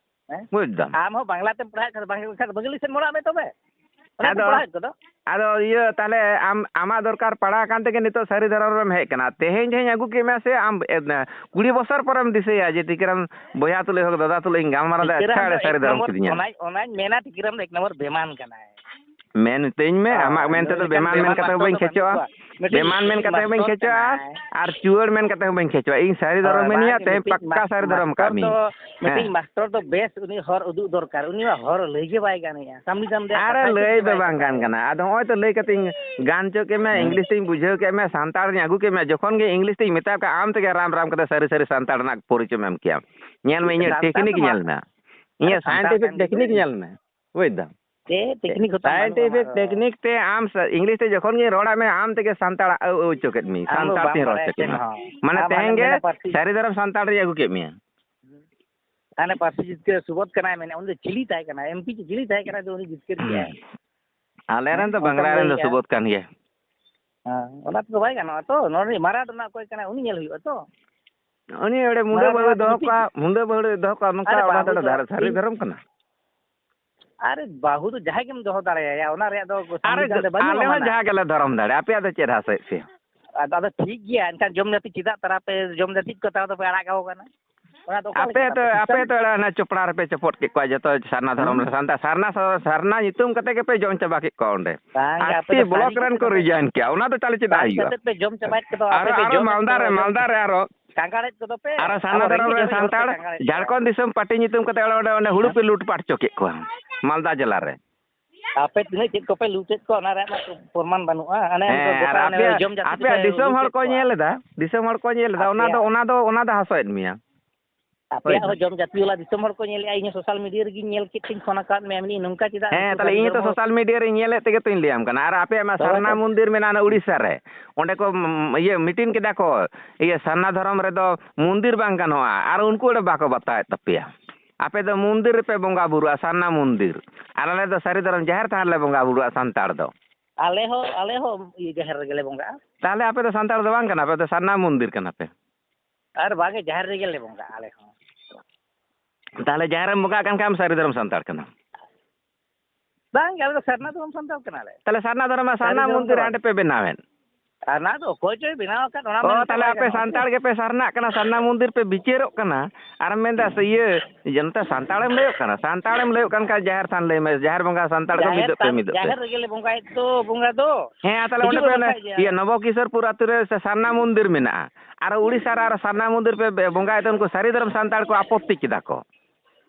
ᱦᱮᱸ? ᱵᱩᱡᱽ ᱫᱟᱢ? ᱟᱢ ᱦᱚᱸ ᱵᱟᱝᱞᱟ ᱛᱮᱢ ᱯᱟᱲᱦᱟᱜ ᱠᱷᱟᱱ ᱫᱚ ᱵᱟᱝ, ᱵᱟᱝᱜᱟᱞᱤ ᱥᱮᱫ ᱢᱚᱲᱟᱜ ᱢᱮ ᱛᱚᱵᱮ᱾ ᱚᱱᱟ ᱠᱚ ᱟᱫᱚ ᱯᱟᱲᱦᱟᱣᱮᱫ ᱠᱚᱫᱚ᱾ ᱟᱫᱚ ᱤᱭᱟᱹ, ᱛᱟᱦᱞᱮ ᱟᱢ, ᱟᱢᱟᱜ ᱫᱚᱨᱠᱟᱨ ᱯᱟᱲᱟᱣ ᱟᱠᱟᱱ ᱛᱮᱜᱮ ᱱᱤᱛᱚᱜ ᱥᱟᱹᱨᱤ ᱫᱷᱚᱨᱚᱢ ᱨᱮᱢ ᱦᱮᱡ ᱟᱠᱟᱱᱟ᱾ ᱛᱮᱦᱮᱧ ᱡᱟᱦᱟᱸᱧ ᱟᱹᱜᱩ ᱠᱮᱫ ᱢᱮᱭᱟ ᱥᱮ ᱟᱢ, ᱮ, ᱠᱩᱲᱤ ᱵᱚᱪᱷᱚᱨ ᱯᱚᱨᱮᱢ ᱫᱤᱥᱟᱹᱭᱟ ᱡᱮ ᱴᱤᱠᱨᱟᱢ ᱵᱚᱭᱦᱟ ᱛᱩᱞᱩᱡ ᱦᱳᱠ, ᱫᱟᱫᱟ ᱛᱩᱞᱩᱡ ᱤᱧ ᱜᱟᱞᱢᱟᱨᱟᱣ ᱫᱟ, ᱴᱤᱠᱨᱟᱢ ᱟᱪᱪᱷᱟ, ᱫᱚ ᱮ, ᱥᱟᱹᱨᱤ ᱮᱠ ᱫᱷᱚᱨᱚᱢ ᱱᱚᱢᱵᱚᱨ, ᱠᱤᱫᱤᱧᱟ᱾ ᱚᱱᱟᱧ, ᱚᱱᱟᱧ ᱢᱮᱱᱟ, ᱴᱤᱠᱨᱟᱢ ᱫᱚ ᱮᱠ ᱱᱚᱢᱵᱚᱨ ᱵᱮᱢᱟᱱ ᱠᱟᱱᱟᱭ᱾ ᱢᱮᱱ ᱛᱤᱧ ᱢᱮ, ᱦᱳᱭ, ᱟᱢᱟᱜ ᱢᱮᱱ ᱱᱩᱭ ᱛᱮᱫᱚ ᱞᱮᱠᱟᱱ ᱵᱮᱢᱟᱱ ᱢᱮᱱ ᱵᱮᱢᱟᱱ ᱠᱟᱛᱮ ᱦᱚᱸ ᱵᱟᱹᱧ ᱢᱟᱥᱴᱚᱨ ᱫᱚ ᱠᱷᱮᱪᱚᱜᱼᱟ᱾ ᱵᱟᱹᱱᱩᱜ ᱠᱚᱣᱟ᱾ ᱢᱤᱫᱴᱤᱡ ᱵᱮᱢᱟᱱ ᱢᱮᱱ ᱠᱟᱛᱮ ᱦᱚᱸ ᱵᱟᱹᱧ ᱢᱟᱥᱴᱚᱨ ᱠᱷᱮᱪᱚᱜᱼᱟ ᱠᱟᱱᱟᱭ᱾ ᱟᱨ ᱪᱩᱣᱟᱹᱲ ᱢᱮᱱ ᱠᱟᱛᱮ ᱦᱚᱸ ᱵᱟᱹᱧ ᱠᱷᱮᱪᱚᱜᱼᱟ᱾ ᱤᱧ ᱥᱟᱹᱨᱤ ᱦᱳᱭ, ᱫᱷᱚᱨᱚᱢ ᱢᱮᱱᱟᱭᱟ, ᱵᱟᱝ, ᱛᱮᱦᱮᱧ ᱢᱤᱫᱴᱤᱡ ᱯᱟᱠᱠᱟ ᱢᱟᱥ-, ᱥᱟᱹᱨᱤ ᱫᱷᱚᱨᱚᱢ ᱢᱟᱥᱴᱚᱨ ᱠᱟᱜ ᱫᱚ, ᱢᱤᱭᱟᱹᱧ᱾ ᱢᱤᱫᱴᱤᱡ ᱦᱮᱸ᱾ ᱢᱟᱥᱴᱚᱨ ᱫᱚ ᱵᱮᱥ ᱩᱱᱤ ᱦᱚᱨ ᱩᱫᱩᱜ ᱫᱚᱨᱠᱟᱨ᱾ ᱩᱱᱤ ᱢᱟ ᱦᱚᱨ ᱞᱟᱹᱭ ᱜᱮ ᱵᱟᱭ ᱜᱟᱱᱮᱜᱼᱟ᱾ ᱥᱟᱢᱱᱤ ᱫᱟᱢ ᱫᱮ ᱟᱨᱮ ᱠᱟᱛᱷᱟ ᱞᱟᱹᱭ ᱫᱚ ᱠᱟᱛᱷᱟᱭ ᱵᱟᱝ ᱠᱟᱛᱷᱟᱭ᱾ ᱜᱟᱱ ᱠᱟᱱᱟ᱾ ᱟᱫᱚ ᱦᱚᱸᱜᱼᱚᱭ ᱛᱚ ᱞᱟᱹᱭ ᱠᱟᱛᱮᱧ ᱜᱟᱱ ᱦᱚᱪᱚ ᱠᱮᱫ ᱢᱮᱭᱟ, ᱦᱮᱸ᱾ ᱤᱝᱞᱤᱥ ᱛᱤᱧ ᱵᱩᱡᱷᱟᱹᱣ ᱠᱮᱫ ᱢᱮᱭᱟ, ᱥᱟᱱᱛᱟᱲ ᱨᱤᱧ ᱟᱹᱜᱩ ᱠᱮᱫ ᱢᱮᱭᱟ᱾ ᱡᱚᱠᱷᱚᱱ ᱜᱮ ᱤᱝᱞᱤᱥ ᱛᱤᱧ ᱢᱮᱛᱟᱣ ᱠᱟᱜᱼᱟ, ᱟᱢ ᱛᱮᱜᱮ ᱨᱟᱢ ᱨᱟᱢ ᱠᱟᱛᱮ ᱥᱟᱹᱨᱤ ᱥᱟᱹᱨᱤ ᱥᱟᱱᱛᱟᱲ ᱨᱮᱱᱟᱜ ᱯᱚᱨᱤᱪᱚᱭ ᱮᱢ ᱠᱮᱭᱟ᱾ ᱧᱮᱞ ᱢᱮ, ᱤᱧᱟᱹᱜ ᱥᱟᱱᱛᱟᱲ ᱴᱮᱠᱱᱤᱠ ᱫᱚ ᱧᱮᱞ ᱢᱮ᱾ ᱤᱧᱟᱹᱜ ᱟᱨᱮ ᱥᱟᱱᱛᱟᱲ ᱥᱟᱭᱮᱱᱴᱤᱯᱷᱤᱠ ᱠᱟᱱ ᱜᱤᱭᱟᱹᱧ᱾ ᱴᱮᱠᱱᱤᱠ ᱧᱮᱞ ᱢᱮ᱾ ᱵᱩᱡᱽ ᱫᱟᱢ? ᱪᱮᱫ ᱴᱮᱠᱱᱤᱠ ᱦᱚᱸᱛᱟᱢ ᱵᱟᱹᱱᱩᱜᱼᱟ ᱥᱟᱭᱮᱱᱴᱤᱯᱷᱤᱠ ᱟᱢᱟᱜ ᱫᱚ᱾ ᱴᱮᱠᱱᱤᱠ ᱛᱮ ᱟᱢ ᱥᱟ-, ᱤᱝᱞᱤᱥ ᱛᱮ ᱡᱚᱠᱷᱚᱱ ᱜᱤᱧ ᱨᱚᱲᱟᱫ ᱢᱮᱭᱟ, ᱟᱢ ᱛᱮᱜᱮ ᱥᱟᱱᱛᱟᱲ ᱟᱹᱣ ᱟᱹᱣ ᱦᱚᱪᱚ ᱠᱮᱫ ᱢᱮᱭᱟ, ᱟᱢ ᱫᱚ ᱥᱟᱱᱛᱟᱲ ᱵᱟᱢ ᱛᱮᱧ ᱨᱚᱲ ᱵᱟᱲᱟᱭᱟ ᱦᱚᱪᱚ ᱠᱮᱫ ᱪᱮᱫ ᱢᱮᱭᱟ᱾ ᱦᱚᱸ᱾ ᱢᱟᱱᱮ ᱟᱢ ᱛᱮᱦᱮᱧ ᱦᱟᱱᱮᱢ ᱜᱮ ᱢᱮᱱᱟ ᱯᱟᱹᱨᱥᱤ᱾ ᱥᱟᱹᱨᱤ ᱫᱷᱚᱨᱚᱢ ᱥᱟᱱᱛᱟᱲ ᱨᱤᱧ ᱟᱹᱜᱩ ᱠᱮᱫ ᱢᱮᱭᱟ᱾ ᱦᱟᱱᱮ ᱯᱟᱹᱨᱥᱤ ᱡᱤᱛᱠᱟᱹᱨ ᱥᱩᱵᱳᱫᱷ ᱠᱟᱱᱟᱭ ᱢᱮᱱᱮᱫ, ᱩᱱᱤ ᱫᱚ ᱪᱤᱞᱤ ᱛᱟᱦᱮᱸ ᱠᱟᱱᱟᱭ? ᱮᱢ ᱯᱤ ᱪᱤᱞᱤ ᱛᱟᱦᱮᱸ ᱠᱟᱱᱟᱭ ᱡᱮ ᱩᱱᱤ ᱡᱤᱛᱠᱟᱹᱨ ᱠᱮᱜᱼᱟᱭ? ᱟᱞᱮ ᱨᱮᱱ ᱦᱮᱸ, ᱫᱚ ᱚᱱᱠᱟᱢ ᱵᱟᱝᱞᱟ ᱨᱮᱱ ᱞᱟᱹᱭ ᱫᱚ ᱠᱮᱜᱼᱟ᱾ ᱥᱩᱵᱳᱫᱷ ᱠᱟᱱ ᱜᱮᱭᱟ᱾ ᱦᱮᱸ, ᱚᱱᱟ ᱛᱮᱫᱚ ᱵᱟᱭ ᱜᱟᱱᱚᱜᱼᱟ ᱛᱚ᱾ ᱱᱚᱰᱮ ᱢᱟᱨᱟᱰᱳᱱᱟ ᱚᱠᱚᱭ ᱠᱟᱱᱟᱭ, ᱩᱱᱤ ᱧᱮᱞ ᱦᱩᱭᱩᱜᱼᱟ ᱛᱚ᱾ ᱩᱱᱤ ᱚᱸᱰᱮ ᱢᱩᱸᱰᱟᱹ ᱢᱟᱨᱟᱰᱳᱱᱟ ᱵᱟᱹᱦᱩᱲᱤ ᱫᱚ ᱫᱚᱦᱚ ᱢᱤᱫᱴᱤᱡ ᱠᱚᱣᱟ, ᱢᱩᱸᱰᱟᱹ ᱵᱟᱹᱦᱩᱲᱤ ᱫᱚᱦᱚ ᱠᱚᱣᱟ, ᱱᱚᱝᱠᱟ ᱟᱨᱮ ᱚᱱᱟ ᱵᱟᱹᱦᱩ ᱫᱚ ᱫᱚ ᱫᱷᱟᱨᱮ ᱥᱟᱹᱨᱤ ᱤᱧ ᱫᱷᱚᱨᱚᱢ ᱠᱟᱱᱟ? ᱟᱨᱮ ᱵᱟᱹᱦᱩ ᱫᱚ ᱡᱟᱦᱟᱸᱭ ᱜᱮᱢ ᱫᱚᱦᱚ ᱫᱟᱲᱮᱭᱟᱭᱟ, ᱚᱱᱟ ᱨᱮᱭᱟᱜ ᱫᱚ ᱟᱨᱮ ᱥᱚᱝᱵᱤᱫᱷᱟᱱ ᱨᱮ ᱵᱟᱹᱱᱩᱜᱼᱟ ᱟᱞᱮ ᱦᱚᱸ ᱢᱟᱱᱟ᱾ ᱡᱟᱦᱟᱸ ᱜᱮᱞᱮ ᱫᱷᱚᱨᱚᱢ ᱫᱟᱲᱮ, ᱟᱯᱮᱭᱟᱜ ᱫᱚ ᱪᱮᱫ ᱦᱟᱥᱮᱫ ᱯᱮ? ᱟᱫᱚ, ᱟᱫᱚ ᱴᱷᱤᱠ ᱜᱮᱭᱟ, ᱮᱱᱠᱷᱟᱱ ᱡᱚᱢ ᱡᱟᱹᱛᱤ ᱪᱮᱫᱟᱜ ᱛᱟᱨᱟ ᱯᱮ, ᱡᱚᱢ ᱡᱟᱹᱛᱤ ᱠᱚ ᱛᱟᱨᱟ ᱫᱚᱯᱮ ᱟᱲᱟᱜ ᱠᱟᱠᱚ ᱠᱟᱱᱟ? ᱚᱱᱟ ᱫᱚ ᱚᱠᱟ ᱟᱯᱮ ᱞᱮᱠᱟ ᱫᱚ, ᱠᱟᱛᱮ ᱟᱯᱮ ᱥᱤᱥᱴᱮᱢ? ᱫᱚ ᱚᱱᱟ ᱪᱚᱯᱲᱟ ᱨᱮᱯᱮ ᱪᱚᱯᱚᱫ ᱠᱮᱫ ᱠᱚᱣᱟ ᱡᱚᱛᱚ ᱥᱟᱨᱱᱟ ᱫᱷᱚᱨᱚᱢ ᱦᱩᱸ᱾ ᱨᱮ, ᱥᱟᱱᱛᱟᱲ ᱥᱟᱨᱱᱟ, ᱥᱟᱨᱱᱟ ᱧᱩᱛᱩᱢ ᱠᱟᱛᱮ ᱜᱮᱯᱮ ᱡᱚᱢ ᱪᱟᱵᱟ ᱠᱮᱫ ᱠᱚᱣᱟ ᱚᱸᱰᱮ᱾ ᱵᱟᱝ ᱜᱮ, ᱟᱯᱮ ᱟᱴᱴᱤ ᱫᱚ ᱵᱞᱚᱠ ᱥᱟᱹᱨᱤ ᱨᱮᱱ ᱠᱟᱛᱷᱟ ᱠᱚ ᱯᱮ, ᱨᱤᱡᱟᱭᱤᱱ ᱠᱮᱜᱼᱟ, ᱚᱱᱟ ᱫᱚ ᱛᱟᱦᱞᱮ ᱪᱮᱫᱟᱜ ᱥᱟᱹᱨᱤ ᱦᱩᱭᱩᱜᱼᱟ? ᱠᱟᱛᱮ ᱯᱮ ᱡᱚᱢ ᱪᱟᱵᱟᱭᱮᱫ ᱠᱚᱫᱚ, ᱟᱯᱮ ᱟᱨᱚ, ᱯᱮ ᱟᱨᱚ ᱡᱚᱢᱮᱫ ᱢᱟᱞᱫᱟ ᱠᱚᱫᱚ ᱨᱮ, ᱯᱮ ᱢᱟᱞᱫᱟ ᱨᱮ ᱟᱨᱚ ᱠᱟᱸᱜᱟᱲᱮᱫ ᱠᱚᱫᱚ ᱯᱮ, ᱟᱨᱚ ᱟᱵᱚ ᱥᱟᱨᱱᱟ ᱨᱮᱸᱜᱮᱡ ᱫᱷᱚᱨᱚᱢ ᱨᱮ ᱚᱨᱮᱡ ᱦᱚᱲ ᱯᱮ ᱥᱟᱱᱛᱟᱲ ᱠᱟᱸᱜᱟᱲᱮᱫ ᱠᱚᱣᱟ᱾ ᱡᱷᱟᱲᱠᱷᱚᱸᱰ ᱫᱤᱥᱚᱢ ᱯᱟᱨᱴᱤ ᱧᱩᱛᱩᱢ ᱠᱟᱛᱮ ᱚᱸᱰᱮ, ᱚᱸᱰᱮ ᱦᱩᱲᱩ ᱦᱮᱸ? ᱯᱮ ᱞᱩᱴᱯᱟᱴ ᱦᱚᱪᱚ ᱠᱮᱫ ᱠᱚᱣᱟ ᱢᱟᱞᱫᱟ ᱡᱮᱞᱟ ᱨᱮ᱾ ᱟᱯᱮ ᱛᱤᱱᱟᱹᱜ ᱪᱮᱫ ᱠᱚᱯᱮ ᱞᱩᱴᱮᱫ ᱠᱚᱣᱟ, ᱚᱱᱟ ᱨᱮᱭᱟᱜ ᱢᱟ ᱯᱨᱚᱢᱟᱱ ᱵᱟᱹᱱᱩᱜᱼᱟ᱾ ᱚᱱᱮ ᱦᱮᱸ, ᱜᱚᱴᱟ ᱟᱨ ᱚᱱᱮ ᱟᱯᱮᱭᱟᱜ, ᱡᱚᱢ ᱡᱟᱹᱛᱤ ᱟᱯᱮᱭᱟᱜ ᱠᱚᱯᱮ ᱫᱤᱥᱚᱢ ᱦᱚᱲ ᱞᱩᱴᱮᱫ ᱠᱚ ᱠᱚᱣᱟ᱾ ᱧᱮᱞ ᱮᱫᱟ, ᱫᱤᱥᱚᱢ ᱦᱚᱲ ᱠᱚ ᱧᱮᱞ ᱮᱫᱟ, ᱚᱱᱟ ᱫᱚ, ᱟᱯᱮᱭᱟᱜ ᱚᱱᱟ ᱫᱚ, ᱚᱱᱟ ᱫᱚ ᱦᱟᱥᱚᱭᱮᱫ ᱢᱮᱭᱟ᱾ ᱦᱳᱭ ᱟᱯᱮᱭᱟᱜ ᱥᱮ᱾ ᱦᱚᱸ ᱡᱚᱢ ᱡᱟᱹᱛᱤ ᱵᱟᱞᱟ ᱫᱤᱥᱚᱢ ᱦᱚᱲ ᱠᱚ ᱧᱮᱞᱮᱫᱼᱟ, ᱤᱧ ᱦᱚᱸ ᱥᱳᱥᱟᱞ ᱢᱤᱰᱤᱭᱟ ᱨᱮᱜᱤᱧ ᱧᱮᱞ ᱠᱮᱫ ᱛᱤᱧ ᱯᱷᱳᱱ ᱟᱠᱟᱫ ᱢᱮᱭᱟ, ᱢᱮᱱᱫᱟᱹᱧ ᱱᱚᱝᱠᱟ ᱪᱮᱫᱟᱜ ᱦᱮᱸ, ᱩᱱᱠᱩ ᱛᱟᱦᱞᱮ ᱥᱟᱹᱨᱤ ᱤᱧ ᱦᱚᱸᱛᱚ ᱫᱷᱚᱨᱚᱢ ᱦᱚᱲ ᱥᱳᱥᱟᱞ ᱢᱤᱰᱤᱭᱟ ᱨᱮᱧ ᱧᱮᱞᱮᱫ ᱛᱮᱜᱮ ᱛᱚᱧ ᱞᱟᱹᱭᱟᱢ ᱠᱟᱱᱟ᱾ ᱟᱨ ᱟᱯᱮᱭᱟᱜ ᱢᱟ ᱛᱚᱵᱮ ᱥᱟᱨᱱᱟ ᱛᱚ᱾ ᱢᱚᱱᱫᱤᱨ ᱢᱮᱱᱟᱜᱼᱟ ᱚᱱᱟ ᱩᱲᱤᱥᱥᱟ ᱨᱮ, ᱚᱸᱰᱮ ᱠᱚ, ᱩᱢ, ᱤᱭᱟᱹ, ᱢᱤᱴᱤᱝ ᱠᱮᱫᱟ ᱠᱚ, ᱤᱭᱟᱹ, ᱥᱟᱨᱱᱟ ᱫᱷᱚᱨᱚᱢ ᱨᱮᱫᱚ ᱢᱚᱱᱫᱤᱨ ᱵᱟᱝ ᱜᱟᱱᱚᱜᱼᱟ, ᱟᱨ ᱩᱱᱠᱩ ᱚᱸᱰᱮ ᱵᱟᱠᱚ ᱵᱟᱛᱟᱣᱮᱫ ᱛᱟᱯᱮᱭᱟ᱾ ᱟᱯᱮ ᱫᱚ ᱢᱚᱱᱫᱤᱨ ᱨᱮᱯᱮ ᱵᱚᱸᱜᱟ ᱵᱩᱨᱩᱜᱼᱟ, ᱥᱟᱨᱱᱟ ᱢᱚᱱᱫᱤᱨ, ᱟᱨ ᱟᱞᱮ ᱫᱚ ᱥᱟᱹᱨᱤ ᱫᱷᱚᱨᱚᱢ ᱡᱟᱦᱮᱨ ᱛᱷᱟᱱ ᱨᱮᱞᱮ ᱵᱚᱸᱜᱟ ᱵᱩᱨᱩᱜᱼᱟ ᱥᱟᱱᱛᱟᱲ ᱫᱚ᱾ ᱟᱞᱮ ᱦᱚᱸ, ᱟᱞᱮ ᱦᱚᱸ ᱤᱭᱟᱹ ᱡᱟᱦᱮᱨ ᱨᱮᱜᱮ ᱞᱮ ᱵᱚᱸᱜᱟᱜᱼᱟ᱾ ᱛᱟᱦᱞᱮ ᱟᱯᱮ ᱫᱚ ᱥᱟᱱᱛᱟᱲ ᱫᱚ ᱵᱟᱝ ᱠᱟᱱᱟ ᱯᱮ, ᱟᱯᱮ ᱫᱚ ᱥᱟᱨᱱᱟ ᱢᱚᱱᱫᱤᱨ ᱠᱟᱱᱟ ᱯᱮ᱾ ᱟᱨ ᱵᱟᱝᱜᱮ, ᱡᱟᱦᱮᱨ ᱨᱮᱜᱮ ᱞᱮ ᱵᱚᱸᱜᱟᱜᱼᱟ ᱟᱞᱮ ᱦᱚᱸ᱾ ᱛᱟᱦᱞᱮ ᱡᱟᱦᱮᱨ ᱨᱮᱢ ᱵᱚᱸᱜᱟᱜ ᱠᱟᱱ ᱠᱷᱟᱱ ᱟᱢ ᱥᱟᱹᱨᱤ ᱫᱷᱚᱨᱚᱢ ᱥᱟᱱᱛᱟᱲ ᱠᱟᱱᱟᱢ᱾ ᱵᱟᱝ ᱜᱮ, ᱟᱞᱮ ᱫᱚ ᱥᱟᱨᱱᱟ ᱫᱷᱚᱨᱚᱢ ᱥᱟᱱᱛᱟᱲ ᱠᱟᱱᱟᱞᱮ᱾ ᱛᱟᱦᱚᱞᱮ ᱥᱟᱨᱱᱟ ᱫᱷᱚᱨᱚᱢ ᱢᱟ ᱥᱟᱨᱱᱟ ᱥᱟᱨᱱᱟ ᱫᱷᱚᱨᱚᱢ ᱢᱚᱱᱫᱤᱨ ᱫᱚ ᱦᱟᱸᱰᱮ ᱯᱮ ᱵᱮᱱᱟᱣᱮᱫ᱾ ᱥᱟᱨᱱᱟ ᱫᱚ ᱚᱠᱚᱭ ᱪᱚᱭ ᱵᱮᱱᱟᱣ ᱟᱠᱟᱫ, ᱚᱱᱟ ᱚ, ᱢᱮᱱᱛᱮ ᱛᱟᱦᱚᱞᱮ ᱵᱟᱭ ᱟᱯᱮ ᱜᱟᱱᱚᱜᱼᱟ ᱥᱮ᱾ ᱥᱟᱱᱛᱟᱲ ᱜᱮᱯᱮ ᱥᱟᱨᱱᱟᱜ ᱠᱟᱱᱟ, ᱥᱟᱨᱱᱟ ᱢᱚᱱᱫᱤᱨ ᱯᱮ ᱵᱤᱪᱟᱹᱨᱚᱜ ᱠᱟᱱᱟ, ᱟᱨᱮᱢ ᱢᱮᱱᱫᱟ ᱥᱮ ᱤᱭᱟᱹ, ᱡᱮ ᱱᱚᱛᱮ ᱥᱟᱱᱛᱟᱲᱮᱢ ᱞᱟᱹᱭᱚᱜ ᱠᱟᱱᱟ, ᱥᱟᱱᱛᱟᱲᱮᱢ ᱞᱟᱹᱭᱚᱜ ᱠᱟᱱ ᱠᱷᱟᱱ ᱡᱟᱦᱮᱨ ᱛᱷᱟᱱ ᱞᱟᱹᱭ ᱢᱮ, ᱡᱟᱦᱮᱨ ᱵᱚᱸᱜᱟ ᱥᱟᱱᱛᱟᱲ ᱠᱚ ᱡᱟᱦᱮᱨ ᱢᱤᱫᱚᱜ ᱯᱮ, ᱛᱷᱟᱱ, ᱢᱤᱫᱚᱜ ᱯᱮ᱾ ᱡᱟᱦᱮᱨ ᱨᱮᱜᱮ ᱞᱮ ᱵᱚᱸᱜᱟᱭᱮᱫ ᱫᱚ, ᱵᱚᱸᱜᱟ ᱫᱚ᱾ ᱦᱮᱸ, ᱛᱟᱦᱚᱞᱮ ᱚᱸᱰᱮ ᱦᱤᱡᱩᱜ ᱯᱮ ᱢᱮ ᱚᱱᱟ ᱠᱷᱟᱡ ᱜᱮ᱾ ᱤᱭᱟᱹ ᱱᱚᱵᱚᱠᱤᱥᱳᱨᱯᱩᱨ ᱟᱹᱛᱩ ᱨᱮ ᱥᱮ ᱥᱟᱨᱱᱟ ᱢᱚᱱᱫᱤᱨ ᱢᱮᱱᱟᱜᱼᱟ, ᱟᱨ ᱩᱲᱤᱥᱥᱟ ᱨᱮ ᱟᱨ ᱥᱟᱨᱱᱟ ᱢᱚᱱᱫᱤᱨ ᱯᱮ ᱵᱮ-, ᱵᱚᱸᱜᱟᱭᱮᱫ ᱛᱮ ᱩᱱᱠᱩ ᱥᱟᱹᱨᱤ ᱫᱷᱚᱨᱚᱢ ᱥᱟᱱᱛᱟᱲ ᱠᱚ ᱟᱯᱚᱛᱛᱤ ᱠᱮᱫᱟ ᱠᱚ᱾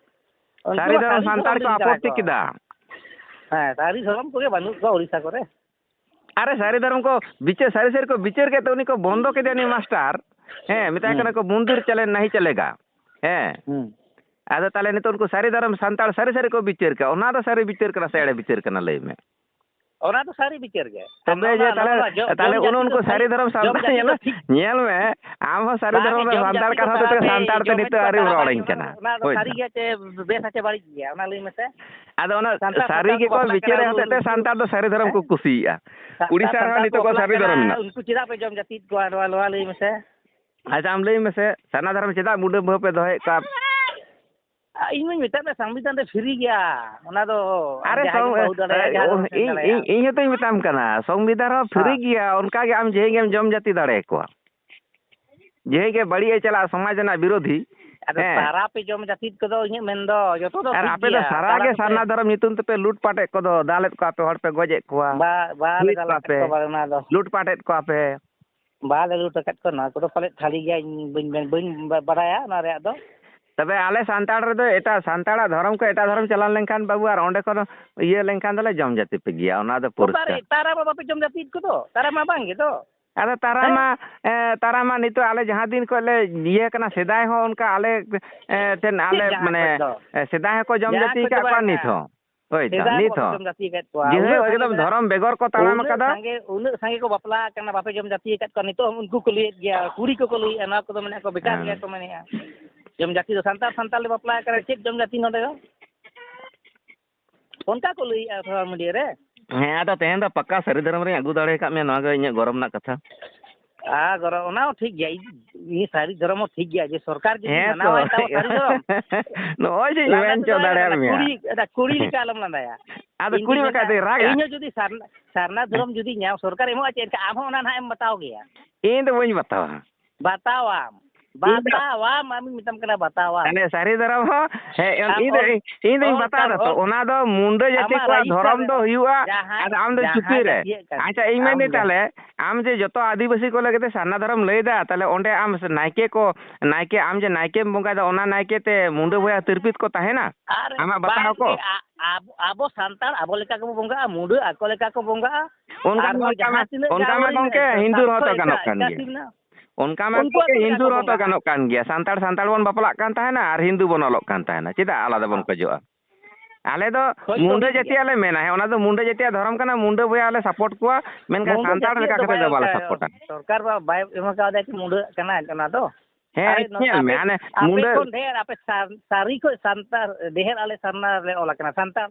ᱩᱱᱠᱩ ᱥᱟᱹᱨᱤ ᱢᱟ ᱫᱷᱚᱨᱚᱢ ᱥᱟᱹᱨᱤ ᱥᱟᱱᱛᱟᱲ ᱫᱷᱚᱨᱚᱢ ᱠᱚ ᱨᱮᱱ ᱠᱟᱱᱟ ᱟᱯᱚᱛᱛᱤ ᱠᱚ᱾ ᱠᱮᱫᱟ᱾ ᱦᱮᱸ, ᱥᱟᱹᱨᱤ ᱫᱷᱚᱨᱚᱢ ᱠᱚᱜᱮ ᱵᱟᱹᱱᱩᱜ ᱠᱚᱣᱟ ᱩᱲᱤᱥᱥᱟ ᱠᱚᱨᱮ᱾ ᱟᱨᱮ, ᱥᱟᱹᱨᱤ ᱫᱷᱚᱨᱚᱢ ᱠᱚ ᱵᱤᱪᱟᱹᱨ, ᱥᱟᱹᱨᱤ ᱥᱟᱹᱨᱤ ᱠᱚ ᱵᱤᱪᱟᱹᱨ ᱠᱮᱫ ᱛᱮ ᱩᱱᱤ ᱠᱚ ᱵᱚᱱᱫᱚ ᱠᱮᱫᱮᱭᱟ, ᱩᱱᱤ ᱢᱟᱥᱴᱟᱨ᱾ ᱦᱮᱸ, ᱢᱮᱛᱟᱭ ᱦᱩᱸ᱾ ᱠᱟᱱᱟ ᱠᱚ, "ᱢᱚᱱᱫᱤᱨ ᱪᱟᱞᱮ ᱱᱟᱦᱤ ᱪᱟᱞᱮᱜᱟ᱾" ᱦᱮᱸ᱾ ᱦᱩᱸ᱾ ᱟᱫᱚ ᱛᱟᱦᱚᱞᱮ ᱱᱤᱛᱚᱜ ᱩᱱᱠᱩ ᱥᱟᱹᱨᱤ ᱫᱷᱚᱨᱚᱢ ᱥᱟᱱᱛᱟᱲ ᱥᱟᱹᱨᱤ ᱥᱟᱹᱨᱤ ᱠᱚ ᱵᱤᱪᱟᱹᱨ ᱠᱮᱫᱟ, ᱚᱱᱟ ᱫᱚ ᱥᱟᱹᱨᱤ ᱵᱤᱪᱟᱹᱨ ᱠᱟᱱᱟ ᱥᱮ ᱮᱲᱮ ᱵᱤᱪᱟᱹᱨ ᱠᱟᱱᱟ, ᱞᱟᱹᱭ ᱢᱮ? ᱚᱱᱟ ᱫᱚ ᱥᱟᱹᱨᱤ ᱵᱤᱪᱟᱹᱨ ᱜᱮ᱾ ᱛᱚᱵᱮ ᱱᱚᱜᱼᱚ ᱡᱮ ᱱᱟ, ᱛᱟᱦᱚᱞᱮ, ᱱᱚᱜᱼᱚ ᱱᱟ ᱡᱚ-, ᱛᱟᱦᱚᱞᱮ ᱡᱚᱢ ᱩᱱ ᱡᱟᱹᱛᱤ ᱫᱚ ᱩᱱᱠᱩ ᱴᱷᱤᱠ, ᱥᱟᱹᱨᱤ ᱫᱷᱚᱨᱚᱢ ᱡᱚᱢ ᱥᱟᱱᱛᱟᱲ ᱡᱟᱹᱛᱤ ᱧᱮᱞ ᱫᱚ ᱢᱮ, ᱴᱷᱤᱠ᱾ ᱧᱮᱞ ᱢᱮ, ᱟᱢ ᱦᱚᱸ ᱥᱟᱹᱨᱤ ᱵᱟᱝ, ᱫᱷᱚᱨᱚᱢ ᱨᱮᱱ ᱡᱚᱢ ᱡᱟᱹᱛᱤ ᱥᱟᱱᱛᱟᱲ ᱫᱚ ᱠᱟᱱ ᱦᱚᱛᱮ ᱛᱮ ᱛᱟᱨᱟᱯᱮ, ᱥᱟᱱᱛᱟᱲ ᱛᱮ ᱡᱚᱢ ᱱᱤᱛᱚᱜ ᱡᱟᱹᱛᱤ ᱟᱹᱣᱨᱤᱢ ᱫᱚ ᱨᱚᱲ ᱛᱟᱨᱟ ᱟᱹᱧ ᱜᱮ, ᱠᱟᱱᱟ᱾ ᱚᱱᱟ ᱫᱚ ᱦᱳᱭ ᱥᱟᱹᱨᱤ ᱛᱚ᱾ ᱜᱮ ᱪᱮ ᱵᱮᱥᱟ ᱪᱮ ᱵᱟᱹᱲᱤᱡ ᱜᱮᱭᱟ, ᱚᱱᱟ ᱞᱟᱹᱭ ᱢᱮᱥᱮ? ᱟᱫᱚ ᱚᱱᱟ ᱥᱟᱱᱛᱟᱲ, ᱥᱟᱹᱨᱤ ᱥᱟᱱᱛᱟᱲ ᱠᱚ ᱜᱮᱠᱚ ᱵᱟᱯᱞᱟᱜ ᱵᱤᱪᱟᱹᱨᱟ ᱠᱟᱱᱟ, ᱦᱚᱛᱮ ᱛᱮ ᱩᱱᱠᱩ ᱥᱟᱱᱛᱟᱲ ᱫᱚ ᱥᱟᱹᱨᱤ ᱫᱷᱚᱨᱚᱢ ᱦᱮᱸ? ᱠᱚ ᱠᱩᱥᱤᱭᱟᱜᱼᱟ᱾ ᱥᱟᱱᱛᱟᱲ, ᱩᱲᱤᱥᱥᱟ ᱨᱮᱦᱚᱸ ᱥᱟᱱᱛᱟᱲ ᱠᱚ ᱱᱤᱛᱚᱜ ᱠᱚ ᱵᱟᱯᱞᱟᱜ ᱥᱟᱹᱨᱤ ᱠᱟᱱᱟ, ᱫᱷᱚᱨᱚᱢ ᱢᱮᱱᱟᱜᱼᱟ᱾ ᱩᱱᱠᱩ ᱪᱮᱫᱟᱜ ᱯᱮ ᱡᱚᱢ ᱡᱟᱹᱛᱤᱭᱮᱫ ᱠᱚᱣᱟ, ᱱᱚᱣᱟ, ᱱᱚᱣᱟ ᱞᱟᱹᱭ ᱢᱮᱥᱮ? ᱟᱪᱪᱷᱟ, ᱟᱢ ᱞᱟᱹᱭ ᱢᱮᱥᱮ, ᱥᱟᱨᱱᱟ ᱫᱷᱚᱨᱚᱢ ᱪᱮᱫᱟᱜ ᱢᱩᱰᱟᱹ ᱵᱟᱹᱦᱩ ᱯᱮ ᱫᱚᱦᱚᱭᱮᱫ ᱠᱚᱣᱟ? ᱤᱧ ᱢᱟᱧ ᱢᱮᱛᱟᱜ ᱢᱮ, ᱥᱚᱝᱵᱤᱫᱷᱟᱱ ᱨᱮ ᱯᱷᱤᱨᱤ ᱜᱮᱭᱟ, ᱚᱱᱟ ᱫᱚ ᱟᱨᱮ ᱡᱟᱦᱟᱸᱭ ᱜᱮ ᱥᱚᱝ-, ᱵᱟᱹᱦᱩ ᱫᱟᱲᱮᱭᱟᱜᱼᱟ, ᱡᱟᱦᱟᱸᱭ ᱜᱮ ᱵᱟᱹᱦᱩ ᱤᱧ, ᱤᱧ, ᱫᱟᱲᱮᱭᱟᱜᱼᱟ᱾ ᱤᱧ ᱦᱚᱸᱛᱚᱧ ᱢᱮᱛᱟᱢ ᱠᱟᱱᱟ, ᱥᱚᱝᱵᱤᱫᱷᱟᱱ ᱨᱮᱦᱚᱸ ᱯᱷᱤᱨᱤ ᱦᱮᱸ᱾ ᱜᱮᱭᱟ, ᱚᱱᱠᱟ ᱜᱮ ᱟᱢ ᱡᱮᱦᱮ ᱜᱮᱢ ᱡᱚᱢ ᱡᱟᱹᱛᱤ ᱫᱟᱲᱮᱭᱟᱠᱚᱣᱟ᱾ ᱡᱮᱦᱮ ᱜᱮ ᱵᱟᱹᱲᱤᱡ ᱮ ᱪᱟᱞᱟᱜᱼᱟ ᱥᱚᱢᱟᱡᱽ ᱨᱮᱱᱟᱜ ᱵᱤᱨᱳᱫᱷᱤ᱾ ᱟᱫᱚ ᱦᱮᱸ᱾ ᱛᱟᱨᱟ ᱯᱮ ᱡᱚᱢ ᱡᱟᱹᱛᱤ ᱠᱚᱫᱚ ᱤᱧᱟᱹᱜ ᱢᱮᱱ ᱫᱚ ᱡᱚᱛᱚ ᱫᱚ ᱟᱨ ᱴᱷᱤᱠ ᱟᱯᱮ ᱫᱚ ᱜᱮᱭᱟ, ᱥᱟᱨᱟ ᱛᱟᱨᱟ ᱜᱮ ᱫᱚᱯᱮ ᱥᱟᱨᱱᱟ ᱫᱷᱚᱨᱚᱢ ᱧᱩᱛᱩᱢ ᱛᱮᱯᱮ ᱞᱩᱴ ᱯᱟᱴᱮᱫ ᱠᱚᱫᱚ, ᱫᱟᱞᱮᱫ ᱠᱚᱣᱟ ᱯᱮ, ᱦᱚᱲ ᱯᱮ ᱜᱚᱡᱮᱫ ᱠᱚᱣᱟ, ᱵᱟ-, ᱵᱟᱞᱮ ᱛᱩᱞᱮᱫ ᱫᱟᱞ ᱠᱚᱣᱟ ᱟᱠᱟᱫ ᱯᱮ, ᱠᱚᱣᱟ ᱵᱟᱞᱮ ᱚᱱᱟ ᱫᱚ᱾ ᱞᱩᱴ ᱯᱟᱴᱮᱫ ᱠᱚᱣᱟ ᱯᱮ᱾ ᱵᱟᱞᱮ ᱞᱩᱴ ᱟᱠᱟᱫ ᱠᱚᱣᱟ, ᱱᱚᱣᱟ ᱠᱚᱫᱚ ᱯᱟᱞᱮᱫ ᱥᱟᱹᱨᱤ ᱜᱮᱭᱟ, ᱤᱧ ᱵᱟᱹᱧ ᱢᱮᱱ, ᱵᱟᱹᱧ ᱵᱟ-, ᱵᱟᱰᱟᱭᱟ ᱱᱚᱣᱟ ᱨᱮᱭᱟᱜ ᱫᱚ᱾ ᱛᱚᱵᱮ ᱟᱞᱮ ᱥᱟᱱᱛᱟᱲ ᱨᱮᱫᱚ ᱮᱴᱟᱜ ᱥᱟᱱᱛᱟᱲᱟᱜ ᱫᱷᱚᱨᱚᱢ ᱠᱷᱚᱱ ᱮᱴᱟᱜ ᱫᱷᱚᱨᱚᱢ ᱪᱟᱞᱟᱣ ᱞᱮᱱᱠᱷᱟᱱ ᱵᱟᱹᱵᱩ, ᱟᱨ ᱚᱸᱰᱮ ᱠᱷᱚᱱ ᱤᱭᱟᱹ ᱞᱮᱱᱠᱷᱟᱱ ᱫᱚᱞᱮ ᱡᱚᱢ ᱡᱟᱹᱛᱤ ᱯᱮ ᱜᱮᱭᱟ, ᱚᱱᱟ ᱫᱚ ᱚᱠᱟᱨᱮ ᱯᱚᱨᱤᱥᱠᱟᱨ᱾ ᱛᱟᱨᱟ ᱢᱟ ᱵᱟᱯᱮ ᱡᱚᱢ ᱡᱟᱹᱛᱤ ᱠᱚᱫᱚ? ᱛᱟᱨᱟ ᱢᱟ ᱵᱟᱝ ᱜᱮ ᱫᱚ᱾ ᱟᱫᱚ ᱛᱟᱨᱟ ᱦᱮᱸ? ᱢᱟ, ᱮ, ᱛᱟᱨᱟ ᱢᱟ ᱱᱤᱛᱚᱜ ᱟᱞᱮ ᱡᱟᱦᱟᱸ ᱫᱤᱱ ᱠᱷᱚᱱ ᱞᱮ ᱤᱭᱟᱹ ᱠᱟᱱᱟ, ᱥᱮᱫᱟᱭ ᱦᱚᱸ ᱚᱱᱠᱟ ᱟᱞᱮ, ᱮ, ᱴᱷᱮᱱ ᱪᱮᱫ ᱟᱞᱮ ᱡᱟᱦᱟᱸ ᱢᱟᱱᱮ, ᱠᱷᱚᱡ ᱫᱚ? ᱮ, ᱥᱮᱫᱟᱭ ᱦᱚᱸᱠᱚ ᱡᱚᱢ ᱡᱟᱦᱟᱸ ᱡᱟᱹᱛᱤ ᱠᱷᱚᱡ ᱫᱚ ᱟᱠᱟᱫ ᱠᱚᱣᱟ, ᱵᱟᱝᱟ᱾ ᱱᱤᱛ ᱦᱚᱸ᱾ ᱦᱳᱭ ᱛᱚ, ᱥᱮᱫᱟᱭ ᱱᱤᱛ ᱦᱚᱸ ᱵᱟᱯᱮ ᱦᱚᱸ᱾ ᱡᱚᱢ ᱡᱟᱹᱛᱤ ᱟᱠᱟᱫ ᱠᱚᱣᱟ᱾ ᱡᱮ ᱦᱳᱭ, ᱩᱱᱟᱹᱜ ᱥᱟᱸᱜᱮ ᱮᱠᱫᱚᱢ ᱢᱮᱱᱟᱜᱼᱟ, ᱫᱷᱚᱨᱚᱢ ᱵᱮᱜᱚᱨ ᱠᱚ ᱛᱟᱲᱟᱢ ᱩᱱᱟᱹᱜ ᱟᱠᱟᱫᱟ᱾ ᱥᱟᱸᱜᱮ, ᱩᱱᱟᱹᱜ ᱥᱟᱸᱜᱮ ᱠᱚ ᱵᱟᱯᱞᱟ ᱟᱠᱟᱱᱟ, ᱵᱟᱯᱮ ᱡᱚᱢ ᱡᱟᱹᱛᱤ ᱟᱠᱟᱫ ᱠᱚᱣᱟ᱾ ᱱᱤᱛᱚᱜ ᱦᱚᱸ ᱩᱱᱠᱩ ᱠᱚ ᱞᱟᱹᱭᱮᱫ ᱜᱮᱭᱟ, ᱠᱩᱲᱤ ᱠᱚᱠᱚ ᱞᱟᱹᱭᱮᱫᱼᱟ, ᱱᱚᱣᱟ ᱠᱚᱫᱚ ᱢᱮᱱᱮᱫ ᱠᱚ ᱵᱮᱠᱟᱨ ᱦᱮᱸ᱾ ᱜᱮᱭᱟ ᱠᱚ ᱢᱮᱱᱮᱫᱼᱟ᱾ ᱡᱚᱢ ᱡᱟᱹᱛᱤ ᱫᱚ ᱥᱟᱱᱛᱟᱲ, ᱥᱟᱱᱛᱟᱲ ᱞᱮ ᱵᱟᱯᱞᱟ ᱟᱠᱟᱱᱟ, ᱪᱮᱫ ᱡᱚᱢ ᱡᱟᱹᱛᱤ ᱱᱚᱰᱮ ᱫᱚ? ᱚᱱᱠᱟ ᱠᱚ ᱞᱟᱹᱭᱮᱫᱼᱟ ᱥᱳᱥᱟᱞ ᱢᱤᱰᱤᱭᱟ ᱨᱮ᱾ ᱦᱮᱸ, ᱟᱫᱚ ᱛᱮᱦᱮᱧ ᱫᱚ ᱯᱟᱠᱟ ᱥᱟᱹᱨᱤ ᱫᱷᱚᱨᱚᱢ ᱨᱤᱧ ᱟᱹᱜᱩ ᱫᱟᱲᱮ ᱟᱠᱟᱫ ᱢᱮᱭᱟ, ᱱᱚᱣᱟ ᱜᱮ ᱤᱧᱟᱹᱜ ᱜᱚᱨᱚᱵᱽ ᱨᱮᱱᱟᱜ ᱠᱟᱛᱷᱟ᱾ ᱟᱨ ᱜᱚᱨᱚ-, ᱚᱱᱟ ᱦᱚᱸ ᱴᱷᱤᱠ ᱜᱮᱭᱟ, ᱤᱧ, ᱤᱧ ᱥᱟᱹᱨᱤ ᱫᱷᱚᱨᱚᱢ ᱦᱚᱸ ᱴᱷᱤᱠ ᱜᱮᱭᱟ, ᱡᱮ ᱥᱚᱨᱠᱟᱨ ᱡᱩᱫᱤ ᱦᱮᱸ ᱛᱚ᱾ ᱢᱟᱱᱟᱣᱟᱭ ᱛᱟᱵᱚ ᱥᱟᱹᱨᱤ ᱫᱷᱚᱨᱚᱢ, ᱱᱚᱜᱼᱚᱭ ᱡᱮᱧ ᱞᱟᱸᱫᱟ ᱢᱮᱱ ᱛᱮᱫᱚ ᱦᱚᱪᱚ ᱟᱞᱚᱢ ᱫᱟᱲᱮᱭᱟᱜ ᱞᱟᱸᱫᱟᱭᱟ, ᱢᱮᱭᱟ᱾ ᱠᱩᱲᱤ, ᱮᱴᱟᱜ ᱠᱩᱲᱤ ᱞᱮᱠᱟ ᱟᱞᱚᱢ ᱞᱟᱸᱫᱟᱭᱟ᱾ ᱟᱫᱚ ᱤᱧ ᱠᱩᱲᱤ ᱫᱩᱧ ᱞᱮᱠᱟ ᱢᱮᱱᱟ, ᱫᱚᱭ ᱨᱟᱜᱟ᱾ ᱤᱧ ᱦᱚᱸ ᱡᱩᱫᱤ ᱥᱟᱨᱱᱟ, ᱥᱟᱨᱱᱟ ᱫᱷᱚᱨᱚᱢ ᱡᱩᱫᱤ ᱧᱟᱢ, ᱥᱚᱨᱠᱟᱨ ᱮᱢᱚᱜᱼᱟ ᱪᱮᱫ ᱞᱮᱠᱟ, ᱟᱢ ᱦᱚᱸ ᱚᱱᱟ ᱱᱟᱦᱟᱜ ᱮᱢ ᱵᱟᱛᱟᱣ ᱜᱮᱭᱟ᱾ ᱤᱧ ᱫᱚ ᱵᱟᱹᱧ ᱵᱟᱛᱟᱣᱟ᱾ ᱵᱟᱛᱟᱣᱟᱢ, ᱤᱧ ᱫᱚ ᱵᱟᱛᱟᱣᱟᱢ, ᱟᱢᱤᱧ ᱢᱮᱛᱟᱢ ᱠᱟᱱᱟ ᱵᱟᱛᱟᱣᱟᱢ᱾ ᱛᱟᱦᱞᱮ ᱥᱟᱹᱨᱤ ᱫᱷᱚᱨᱚᱢ ᱦᱚᱸ, ᱦᱮᱸ, ᱟᱢ ᱤᱧ ᱫᱚ, ᱚᱞ, ᱤᱧ ᱫᱚᱧ ᱚᱞ ᱵᱟᱛᱟᱣ ᱠᱟᱱ ᱫᱟ ᱛᱚ, ᱚᱞ, ᱚᱱᱟ ᱫᱚ ᱢᱩᱱᱰᱟᱹ ᱡᱟᱹᱛᱤ ᱟᱢᱟᱜ ᱠᱚᱣᱟᱜ ᱨᱟᱡᱤᱥᱴᱟᱨ ᱫᱷᱚᱨᱚᱢ ᱨᱮ ᱫᱚ ᱦᱩᱭᱩᱜᱼᱟ᱾ ᱡᱟᱦᱟᱸ, ᱟᱫᱚ ᱟᱢ ᱫᱚ ᱡᱟᱦᱟᱸ ᱪᱩᱯᱤ ᱨᱮ᱾ ᱡᱟᱹᱛᱤᱭᱟᱜ ᱠᱟᱱ ᱟᱪᱪᱷᱟ, ᱤᱧ ᱟᱢ ᱢᱮᱱᱫᱟᱹᱧ ᱡᱟᱦᱟᱸ ᱛᱟᱦᱞᱮ, ᱟᱢ ᱡᱮ ᱡᱚᱛᱚ ᱟᱹᱫᱤᱵᱟᱹᱥᱤ ᱠᱚ ᱞᱟᱹᱜᱤᱫ ᱛᱮ ᱥᱟᱨᱱᱟ ᱫᱷᱚᱨᱚᱢ ᱞᱟᱹᱭ ᱫᱟ, ᱛᱟᱦᱞᱮ ᱚᱸᱰᱮ ᱟᱢ ᱥᱮ ᱱᱟᱭᱠᱮ ᱠᱚ, ᱱᱟᱭᱠᱮ, ᱟᱢ ᱡᱮ ᱱᱟᱭᱠᱮᱢ ᱵᱚᱸᱜᱟᱭ ᱫᱟ, ᱚᱱᱟ ᱱᱟᱭᱠᱮ ᱛᱮ ᱢᱩᱱᱰᱟᱹ ᱵᱚᱭᱦᱟ ᱛᱤᱨᱯᱤᱛ ᱠᱚ ᱛᱟᱦᱮᱱᱟ? ᱟᱨ ᱟᱢᱟᱜ ᱵᱟᱛᱟᱣ ᱵᱟᱝ ᱠᱚ? ᱜᱮ, ᱟ-, ᱟᱵ-, ᱟᱵᱚ ᱥᱟᱱᱛᱟᱲ ᱟᱵᱚ ᱞᱮᱠᱟ ᱜᱮᱵᱚ ᱵᱚᱸᱜᱟᱜᱼᱟ, ᱢᱩᱱᱰᱟᱹ ᱟᱠᱚ ᱞᱮᱠᱟ ᱠᱚ ᱵᱚᱸᱜᱟᱜᱼᱟ᱾ ᱚᱱᱠᱟ ᱢᱟ, ᱟᱨᱦᱚᱸ ᱚᱱᱠᱟ ᱢᱟ, ᱡᱟᱦᱟᱸ ᱛᱤᱱᱟᱹᱜ ᱚᱱᱠᱟ ᱢᱟ ᱜᱟᱹᱣᱲᱤ ᱜᱚᱝᱠᱮ ᱢᱮᱱᱟᱜᱼᱟ, ᱦᱤᱱᱫᱩ ᱨᱮᱦᱚᱸ ᱥᱟᱨᱛᱷᱚ ᱛᱚ ᱜᱟᱱᱚᱜ ᱮᱴᱟᱜ ᱠᱟᱱ ᱮᱴᱟᱜ ᱜᱮᱭᱟ᱾ ᱥᱤᱢ ᱢᱮᱱᱟᱜᱼᱟ, ᱚᱱᱠᱟ ᱢᱟ ᱩᱱᱠᱩ ᱟᱠᱚ ᱜᱚᱝᱠᱮ ᱞᱮᱠᱟ ᱠᱚ ᱦᱤᱱᱫᱩ ᱨᱮᱦᱚᱸ ᱛᱚ ᱵᱚᱸᱜᱟᱜᱼᱟ᱾ ᱜᱟᱱᱚᱜ ᱠᱟᱱ ᱜᱮᱭᱟ, ᱥᱟᱱᱛᱟᱲ ᱥᱟᱱᱛᱟᱲ ᱵᱚᱱ ᱵᱟᱯᱞᱟᱜ ᱠᱟᱱ ᱛᱟᱦᱮᱱᱟ ᱟᱨ ᱦᱤᱱᱫᱩ ᱵᱚᱱ ᱚᱞᱚᱜ ᱠᱟᱱ ᱛᱟᱦᱮᱱᱟ, ᱪᱮᱫᱟᱜ ᱟᱞᱟᱫᱟ ᱵᱚᱱ ᱦᱚᱸ᱾ ᱠᱷᱚᱡᱚᱜᱼᱟ? ᱟᱞᱮ ᱫᱚ ᱠᱷᱚᱡ ᱫᱚ ᱢᱩᱱᱰᱟᱹ ᱦᱩᱭᱩᱜ ᱜᱮᱭᱟ᱾ ᱡᱟᱹᱛᱤᱭᱟᱜ ᱞᱮ ᱢᱮᱱᱟ, ᱦᱮᱸ, ᱚᱱᱟ ᱫᱚ ᱢᱩᱱᱰᱟᱹ ᱡᱟᱹᱛᱤᱭᱟᱜ ᱫᱷᱚᱨᱚᱢ ᱠᱟᱱᱟ, ᱢᱩᱱᱰᱟᱹ ᱵᱚᱭᱦᱟ ᱞᱮ ᱥᱟᱯᱳᱨᱴ ᱠᱚᱣᱟ, ᱢᱮᱱᱠᱷᱟᱱ ᱢᱩᱱᱰᱟᱹ ᱥᱟᱱᱛᱟᱲ ᱡᱟᱹᱛᱤᱭᱟᱜ ᱞᱮᱠᱟ ᱫᱚ ᱠᱟᱛᱮ ᱵᱟᱭ ᱫᱚ ᱵᱟᱞᱮ ᱚᱱᱠᱟ ᱥᱟᱯᱳᱨᱴᱟ᱾ ᱥᱚᱨᱠᱟᱨ ᱵᱟ-, ᱵᱟᱭ ᱮᱢ ᱠᱟᱣᱫᱮᱭᱟ ᱠᱤ ᱢᱩᱱᱰᱟᱹ ᱠᱟᱱᱟ ᱚᱱᱟ ᱫᱚ? ᱦᱮᱸ, ᱟᱨᱮ ᱱᱚ-, ᱧᱮᱞ ᱢᱮ, ᱟᱯᱮ, ᱦᱟᱱᱮ ᱟᱯᱮ ᱢᱩᱱᱰᱟᱹ ᱠᱷᱚᱱ ᱰᱷᱮᱨ, ᱟᱯᱮ ᱥᱟᱨ-, ᱥᱟᱹᱨᱤ ᱠᱷᱚᱡ ᱥᱟᱱᱛᱟᱲ ᱰᱷᱮᱨ ᱟᱞᱮ ᱥᱟᱨᱱᱟ ᱨᱮ ᱚᱞ ᱟᱠᱟᱱᱟ, ᱥᱟᱱᱛᱟᱲ᱾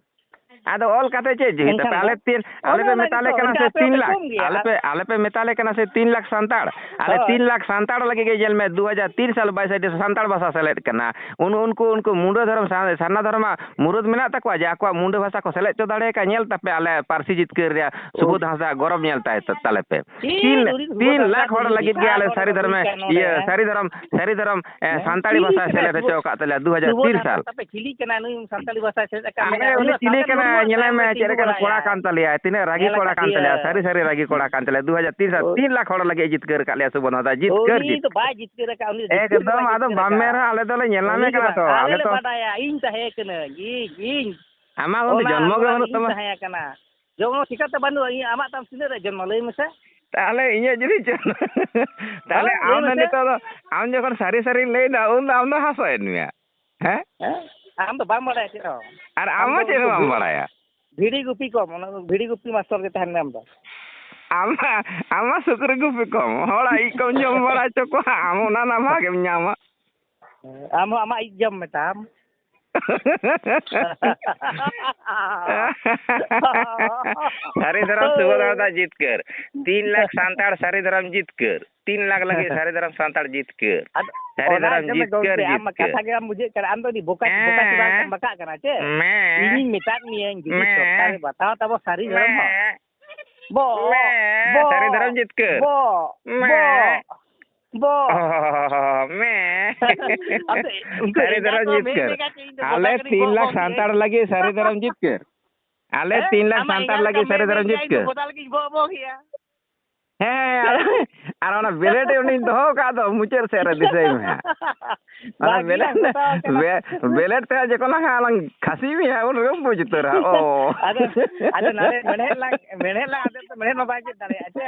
ᱟᱫᱚ ᱚᱞ ᱠᱟᱛᱮ ᱪᱮᱫ ᱡᱩᱦᱤ ᱮᱱᱠᱷᱟᱱ ᱛᱟᱯᱮ? ᱫᱚ ᱟᱞᱮ ᱛᱤᱱ, ᱟᱞᱮ ᱚᱱᱮ ᱯᱮ ᱚᱱᱟ ᱢᱮᱛᱟ ᱞᱮ ᱜᱮᱛᱚ, ᱠᱟᱱᱟ ᱮᱱᱠᱷᱟᱱ ᱥᱮ ᱟᱯᱮ ᱛᱤᱱ ᱯᱮ ᱞᱟᱠᱷ, ᱠᱚᱢ ᱜᱮᱭᱟ᱾ ᱟᱞᱮ ᱯᱮ, ᱟᱞᱮ ᱯᱮ ᱢᱮᱛᱟ ᱞᱮ ᱠᱟᱱᱟ ᱥᱮ ᱛᱤᱱ ᱞᱟᱠᱷ ᱥᱟᱱᱛᱟᱲ? ᱟᱞᱮ ᱦᱳᱭ᱾ ᱛᱤᱱ ᱞᱟᱠᱷ ᱥᱟᱱᱛᱟᱲ ᱞᱟᱹᱜᱤᱫ ᱜᱮ ᱧᱮᱞ ᱢᱮ, ᱫᱩ ᱦᱟᱡᱟᱨ ᱛᱤᱱ ᱥᱟᱞ ᱵᱟᱭᱤᱥ ᱨᱮ ᱥᱟᱱᱛᱟᱲ ᱵᱷᱟᱥᱟ ᱥᱮᱞᱮᱫ ᱠᱟᱱᱟ᱾ ᱩᱱ-, ᱩᱱᱠᱩ, ᱩᱱᱠᱩ ᱢᱩᱸᱰᱟᱹ ᱫᱷᱚᱨᱚᱢ ᱥᱟ-, ᱥᱟᱨᱱᱟ ᱫᱷᱚᱨᱚᱢᱟᱜ ᱢᱩᱨᱟᱹᱫ ᱢᱮᱱᱟᱜ ᱛᱟᱠᱚᱣᱟ ᱡᱮ ᱟᱠᱚᱣᱟᱜ ᱢᱩᱸᱰᱟᱹ ᱵᱷᱟᱥᱟ ᱠᱚ ᱥᱮᱞᱮᱫ ᱦᱚᱪᱚ ᱫᱟᱲᱮ ᱟᱠᱟᱫ? ᱧᱮᱞ ᱛᱟᱯᱮ ᱟᱞᱮ ᱯᱟᱹᱨᱥᱤ ᱡᱤᱛᱠᱟᱹᱨ ᱨᱮᱭᱟᱜ ᱥᱩᱵᱳᱫᱷ ᱦᱟᱸᱥᱫᱟ ᱜᱚᱨᱚᱵᱽ ᱧᱮᱞ ᱛᱟᱭ ᱛᱟ-, ᱛᱟᱞᱮ ᱯᱮ᱾ ᱤᱧ ᱛᱤᱱ, ᱫᱩᱲᱤ ᱥᱩᱵᱳᱫᱷ ᱛᱤᱱ ᱦᱟᱸᱥᱫᱟ ᱞᱟᱠᱷ ᱦᱚᱲ ᱛᱟᱯᱮ ᱞᱟᱹᱜᱤᱫ ᱜᱮ ᱪᱤᱞᱤ ᱟᱞᱮ ᱠᱟᱱᱟ ᱥᱟᱹᱨᱤ ᱱᱩᱭ ᱫᱷᱚᱨᱚᱢᱮ, ᱥᱟᱱᱛᱟᱲ ᱤᱭᱟᱹ, ᱱᱚᱰᱮ? ᱥᱟᱹᱨᱤ ᱫᱷᱚᱨᱚᱢ, ᱥᱟᱹᱨᱤ ᱫᱷᱚᱨᱚᱢ, ᱮ, ᱦᱮᱸ? ᱥᱟᱱᱛᱟᱲᱤ ᱪᱤᱞᱤ ᱵᱷᱟᱥᱟᱭ ᱠᱟᱱᱟᱭ ᱥᱮᱞᱮᱫ ᱦᱚᱪᱚ ᱥᱩᱵᱳᱫᱷ? ᱟᱠᱟᱫ ᱛᱟᱞᱮᱭᱟ ᱫᱩ ᱦᱟᱡᱟᱨ ᱛᱤᱱ ᱥᱟᱞ᱾ ᱥᱩᱵᱳᱫᱷ ᱦᱟᱸᱥᱫᱟ ᱛᱟᱯᱮ ᱪᱤᱞᱤ ᱠᱟᱱᱟᱭ ᱱᱩᱭ ᱥᱟᱱᱛᱟᱲᱤ ᱵᱷᱟᱥᱟᱭ ᱥᱮᱞᱮᱫ ᱟᱠᱟᱫ ᱢᱮᱭᱟ? ᱟᱞᱮ ᱩᱱᱤ ᱩᱱᱤ ᱦᱚᱸ ᱪᱤᱞᱤ ᱥᱟᱱᱛᱟᱲ ᱠᱟᱱᱟᱭ ᱦᱚᱲ ᱧᱮᱞᱮ ᱢᱮ, ᱢᱮᱱᱛᱮ ᱪᱮᱫ ᱛᱤᱸᱜᱩ ᱞᱮᱠᱟᱱ ᱠᱚᱲᱟ ᱵᱟᱲᱟᱭᱟ᱾ ᱠᱟᱱ ᱛᱟᱞᱮᱭᱟᱭ, ᱛᱤᱱᱟᱹᱜ ᱨᱟᱹᱜᱤ ᱧᱮᱞ ᱠᱚᱲᱟ ᱟᱠᱟᱫ ᱠᱟᱱ ᱛᱟᱞᱮᱭᱟ, ᱜᱮᱭᱟᱹᱧ᱾ ᱥᱟᱹᱨᱤ ᱥᱟᱹᱨᱤ ᱨᱟᱹᱜᱤ ᱠᱚᱲᱟ ᱠᱟᱱ ᱛᱟᱞᱮᱭᱟ᱾ ᱫᱩ ᱦᱟᱡᱟᱨ ᱛᱤᱱ ᱥᱟᱞ, ᱳᱭ᱾ ᱛᱤᱱ ᱞᱟᱠᱷ ᱦᱚᱲ ᱞᱟᱹᱜᱤᱫ ᱡᱤᱛᱠᱟᱹᱨ ᱟᱠᱟᱫ ᱞᱮᱭᱟ ᱥᱩᱵᱳᱫᱷ ᱦᱟᱸᱥᱫᱟ, ᱡᱤᱛᱠᱟᱹᱨ ᱩᱱᱤ ᱡᱤᱛ-, ᱫᱚ ᱵᱟᱭ ᱡᱤᱛᱠᱟᱹᱨ ᱟᱠᱟᱫ, ᱩᱱᱤ ᱫᱚ ᱮᱠᱫᱚᱢ, ᱡᱤᱛᱠᱟᱹᱨ ᱟᱫᱚ ᱵᱟᱭ ᱵᱟᱢ ᱡᱤᱛᱠᱟᱹᱨ ᱢᱮᱱ ᱟᱠᱟᱫ᱾ ᱨᱮᱦᱚᱸ ᱟᱞᱮ ᱫᱚᱞᱮ ᱧᱮᱞ ᱧᱟᱢᱮ ᱟᱞᱮ ᱠᱟᱱᱟ ᱞᱮ ᱛᱚ, ᱟᱞᱮ ᱵᱟᱰᱟᱭᱟ, ᱛᱚ ᱤᱧ ᱛᱟᱦᱮᱸ ᱠᱟᱹᱱᱟᱹᱧ, ᱤᱧ, ᱤᱧ᱾ ᱟᱢᱟᱜ ᱦᱚᱸ ᱚᱱᱟ ᱡᱚᱱᱢᱚ ᱜᱮ ᱟᱢᱚᱞ ᱨᱮ ᱵᱟᱹᱱᱩᱜ ᱤᱧ ᱛᱟᱢᱟ᱾ ᱛᱟᱦᱮᱸ ᱠᱟᱱᱟ᱾ ᱡᱚᱱᱢᱚ ᱪᱤᱠᱟᱹᱛᱮ ᱵᱟᱹᱱᱩᱜᱼᱟ? ᱤᱧ, ᱟᱢᱟᱜ ᱛᱟᱢ ᱛᱤᱱᱟᱹᱜ ᱨᱮ ᱡᱚᱱᱢᱚ, ᱞᱟᱹᱭ ᱢᱮᱥᱮ? ᱛᱟᱦᱞᱮ ᱤᱧᱟᱹᱜ ᱡᱩᱫᱤ ᱡᱚᱱᱢᱚ, ᱛᱟᱦᱞᱮ ᱦᱮᱸ, ᱞᱟᱹᱭ ᱟᱢ ᱫᱚ ᱢᱮᱥᱮ᱾ ᱱᱤᱛᱚᱜ ᱫᱚ, ᱟᱢ ᱡᱚᱠᱷᱚᱱ ᱥᱟᱹᱨᱤ ᱥᱟᱹᱨᱤᱧ ᱞᱟᱹᱭᱫᱟ, ᱩᱱ ᱫᱚ ᱟᱢ ᱫᱚ ᱦᱟᱥᱚᱭᱮᱫ ᱢᱮᱭᱟ᱾ ᱦᱮᱸ? ᱦᱮᱸ? ᱟᱢ ᱫᱚ ᱵᱟᱢ ᱵᱟᱲᱟᱭᱟ ᱪᱮᱫ ᱦᱚᱸ᱾ ᱟᱨ ᱟᱢ ᱟᱢ ᱦᱚᱸ ᱫᱚ ᱪᱮᱫ ᱦᱚᱸ ᱩᱱᱠᱩ ᱵᱟᱢ ᱵᱷᱤ-, ᱵᱟᱲᱟᱭᱟ᱾ ᱵᱷᱤᱰᱤ ᱜᱩᱯᱤ ᱠᱚᱢ, ᱚᱱᱟ ᱫᱚ ᱵᱷᱤᱰᱤ ᱜᱩᱯᱤ ᱢᱟᱥᱴᱚᱨ ᱜᱮ ᱛᱟᱦᱮᱱ ᱢᱮ ᱟᱢ ᱫᱚ᱾ ᱟᱢ ᱢᱟ, ᱟᱢ ᱢᱟ ᱥᱩᱠᱨᱤ ᱜᱩᱯᱤ ᱠᱚᱢ, ᱦᱚᱲᱟᱜ ᱤᱡ ᱠᱚᱢ ᱡᱚᱢ ᱵᱟᱲᱟ ᱦᱚᱪᱚ ᱠᱚᱣᱟ, ᱟᱢ ᱚᱱᱟ ᱨᱮᱱᱟᱜ ᱵᱷᱟᱜᱽ ᱮᱢ ᱧᱟᱢᱟ᱾ ᱦᱮᱸ, ᱟᱢ ᱦᱚᱸ ᱟᱢᱟᱜ ᱤᱡ ᱡᱚᱢ ᱢᱮ ᱛᱟᱢ᱾ ᱥᱟᱹᱨᱤ ᱫᱷᱚᱨᱚᱢ ᱥᱩᱵᱷᱚᱫᱨᱟ ᱫᱟ ᱡᱤᱛᱠᱟᱹᱨ᱾ ᱛᱤᱱ ᱞᱟᱠᱷ ᱥᱟᱱᱛᱟᱲ ᱥᱟᱹᱨᱤ ᱫᱷᱚᱨᱚᱢ ᱡᱤᱛᱠᱟᱹᱨ᱾ ᱛᱤᱱ ᱞᱟᱠᱷ ᱞᱟᱹᱜᱤᱫ ᱥᱟᱹᱨᱤ ᱫᱷᱚᱨᱚᱢ ᱥᱟᱱᱛᱟᱲ ᱡᱤᱛᱠᱟᱹᱨ᱾ ᱟᱫᱚ ᱥᱟᱹᱨᱤ ᱚᱱᱟ ᱫᱷᱚᱨᱚᱢ ᱜᱮ ᱡᱤᱛᱠᱟᱹᱨ, ᱜᱚᱢᱠᱮ, ᱟᱢ ᱢᱟ ᱡᱤᱛᱠᱟᱹᱨ᱾ ᱠᱟᱛᱷᱟ ᱜᱮ ᱵᱟᱢ ᱵᱩᱡᱷᱟᱹᱜ ᱠᱟᱱᱟ᱾ ᱟᱢ ᱫᱚ ᱟᱹᱰᱤ ᱵᱚᱠᱟ, ᱵᱚᱠᱟ ᱪᱚᱫᱟ ᱞᱮᱠᱟᱢ ᱵᱟᱠᱟᱜ ᱠᱟᱱᱟ ᱪᱮ? ᱢᱮ᱾ ᱤᱧᱤᱧ ᱢᱮᱛᱟᱫ ᱢᱮᱭᱟᱹᱧ, ᱡᱩᱫᱤ ᱢᱮ᱾ ᱥᱚᱨᱠᱟᱨᱮ ᱵᱟᱛᱟᱣ ᱛᱟᱵᱚ ᱥᱟᱹᱨᱤ ᱫᱷᱚᱨᱚᱢ ᱦᱚᱸ᱾ ᱢᱮ᱾ ᱵᱚ, ᱢᱮ᱾ ᱵᱚ, ᱥᱟᱹᱨᱤ ᱫᱷᱚᱨᱚᱢ ᱡᱤᱛᱠᱟᱹᱨ᱾ ᱵᱚ, ᱢᱮ᱾ ᱵᱚ, ᱵᱚ᱾ ᱚ, ᱢᱮ᱾ ᱟᱫᱚ ᱩᱱᱠᱩ ᱥᱟᱹᱨᱤ ᱮᱸᱜᱟ ᱫᱷᱚᱨᱚᱢ ᱠᱚ ᱢᱮᱱ ᱡᱤᱛᱠᱟᱹᱨ᱾ ᱞᱮᱠᱟ ᱪᱮ ᱤᱧ ᱫᱚ ᱟᱞᱮ ᱵᱚᱫᱟ ᱠᱟᱹᱱᱟᱹᱧ ᱛᱤᱱ ᱵᱚ, ᱞᱟᱠᱷ ᱵᱚ ᱜᱮ᱾ ᱥᱟᱱᱛᱟᱲ ᱞᱟᱹᱜᱤᱫ ᱥᱟᱹᱨᱤ ᱫᱷᱚᱨᱚᱢ ᱡᱤᱛᱠᱟᱹᱨ᱾ ᱟᱞᱮ ᱦᱮᱸ? ᱛᱤᱱ ᱞᱟᱠᱷ ᱟᱢᱟᱜ ᱥᱟᱱᱛᱟᱲ ᱮᱸᱜᱟ ᱞᱟᱹᱜᱤᱫ ᱞᱮᱠᱟᱢ ᱥᱟᱹᱨᱤ ᱢᱮᱱ ᱫᱷᱚᱨᱚᱢ ᱞᱮᱠᱟ ᱤᱧ ᱫᱚ ᱡᱤᱛᱠᱟᱹᱨ᱾ ᱵᱚᱫᱟ ᱞᱟᱹᱜᱤᱫ ᱤᱧ ᱵᱚ, ᱵᱚ ᱜᱮᱭᱟ᱾ ᱦᱮᱸ, ᱟᱨ, ᱟᱨ ᱚᱱᱟ ᱵᱮᱞᱮᱴ ᱩᱱᱤᱧ ᱫᱚᱦᱚ ᱠᱟᱜ ᱫᱚ ᱢᱩᱪᱟᱹᱫ ᱥᱮᱫ ᱨᱮ, ᱫᱤᱥᱟᱹᱭ ᱢᱮ ᱦᱟᱸᱜ᱾ ᱚᱱᱟ ᱵᱟᱝ ᱜᱮ ᱵᱮᱞᱮᱴ, ᱦᱟᱸᱜ ᱜᱚᱴᱟ ᱟᱠᱟᱱᱟ᱾ ᱵᱮ-, ᱵᱮᱞᱮᱴ ᱛᱮ ᱡᱚᱠᱷᱚᱱ ᱦᱟᱸᱜ ᱞᱟᱝ ᱠᱷᱟᱹᱥᱤ ᱢᱮᱭᱟ, ᱩᱱ ᱨᱮᱜᱮᱢ ᱵᱩᱡᱽ ᱩᱛᱟᱹᱨᱟ᱾ ᱚ᱾ ᱟᱫᱚ, ᱟᱫᱚ ᱱᱚᱰᱮ ᱢᱮᱲᱦᱮᱫ ᱞᱟᱝ, ᱢᱮᱲᱦᱮᱫ ᱞᱟᱝ ᱟᱫᱮᱨ ᱛᱮ ᱢᱮᱲᱦᱮᱫ ᱢᱟ ᱵᱟᱭ ᱜᱮᱫ ᱫᱟᱲᱮᱭᱟᱜᱼᱟ ᱪᱮ?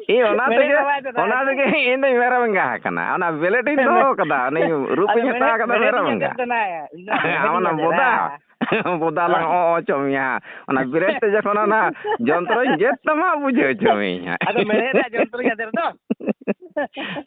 ᱤᱧ ᱚᱱᱟ ᱢᱮᱲᱦᱮᱫ ᱛᱮᱜᱮ, ᱢᱟ ᱵᱟᱭ ᱜᱮᱫ ᱚᱱᱟ ᱫᱟᱲᱮᱭᱟᱜᱼᱟ᱾ ᱛᱮᱜᱮ ᱤᱧ ᱫᱚᱧ ᱢᱮᱨᱚᱢ ᱮᱸᱜᱟ ᱟᱠᱟᱱᱟ᱾ ᱚᱱᱟ ᱵᱮᱞᱮᱴ ᱤᱧ ᱫᱚᱦᱚ ᱠᱟᱫᱟ, ᱩᱱᱤ ᱨᱩᱯ ᱟᱫᱚ ᱤᱧ ᱦᱟᱛᱟᱣ ᱢᱮᱲᱦᱮᱫ, ᱠᱟᱫᱟ ᱢᱮᱲᱦᱮᱫ ᱢᱮᱨᱚᱢ ᱤᱧ ᱮᱸᱜᱟ᱾ ᱟᱫᱮᱨ ᱛᱮ ᱱᱟᱭᱟ, ᱤᱧ ᱫᱚ ᱟᱢ ᱢᱮᱲᱦᱮᱫ ᱚᱱᱟ ᱤᱧ ᱵᱚᱫᱟ, ᱟᱫᱮᱨᱟ᱾ ᱵᱚᱫᱟ ᱞᱟᱝ ᱚ ᱚᱪᱚ ᱢᱮᱭᱟ᱾ ᱚᱱᱟ ᱵᱮᱞᱮᱴ ᱛᱮ ᱡᱚᱠᱷᱚᱱ ᱚᱱᱟ ᱡᱚᱱᱛᱨᱚᱧ ᱜᱮᱫ ᱛᱟᱢᱟ, ᱵᱩᱡᱷᱟᱹᱣ ᱦᱚᱪᱚ ᱢᱤᱭᱟᱹᱧ ᱦᱟᱸᱜ᱾ ᱟᱫᱚ ᱢᱮᱲᱦᱮᱫ ᱨᱮᱭᱟᱜ ᱡᱚᱱᱛᱨᱚ ᱜᱮᱫ ᱫᱚ᱾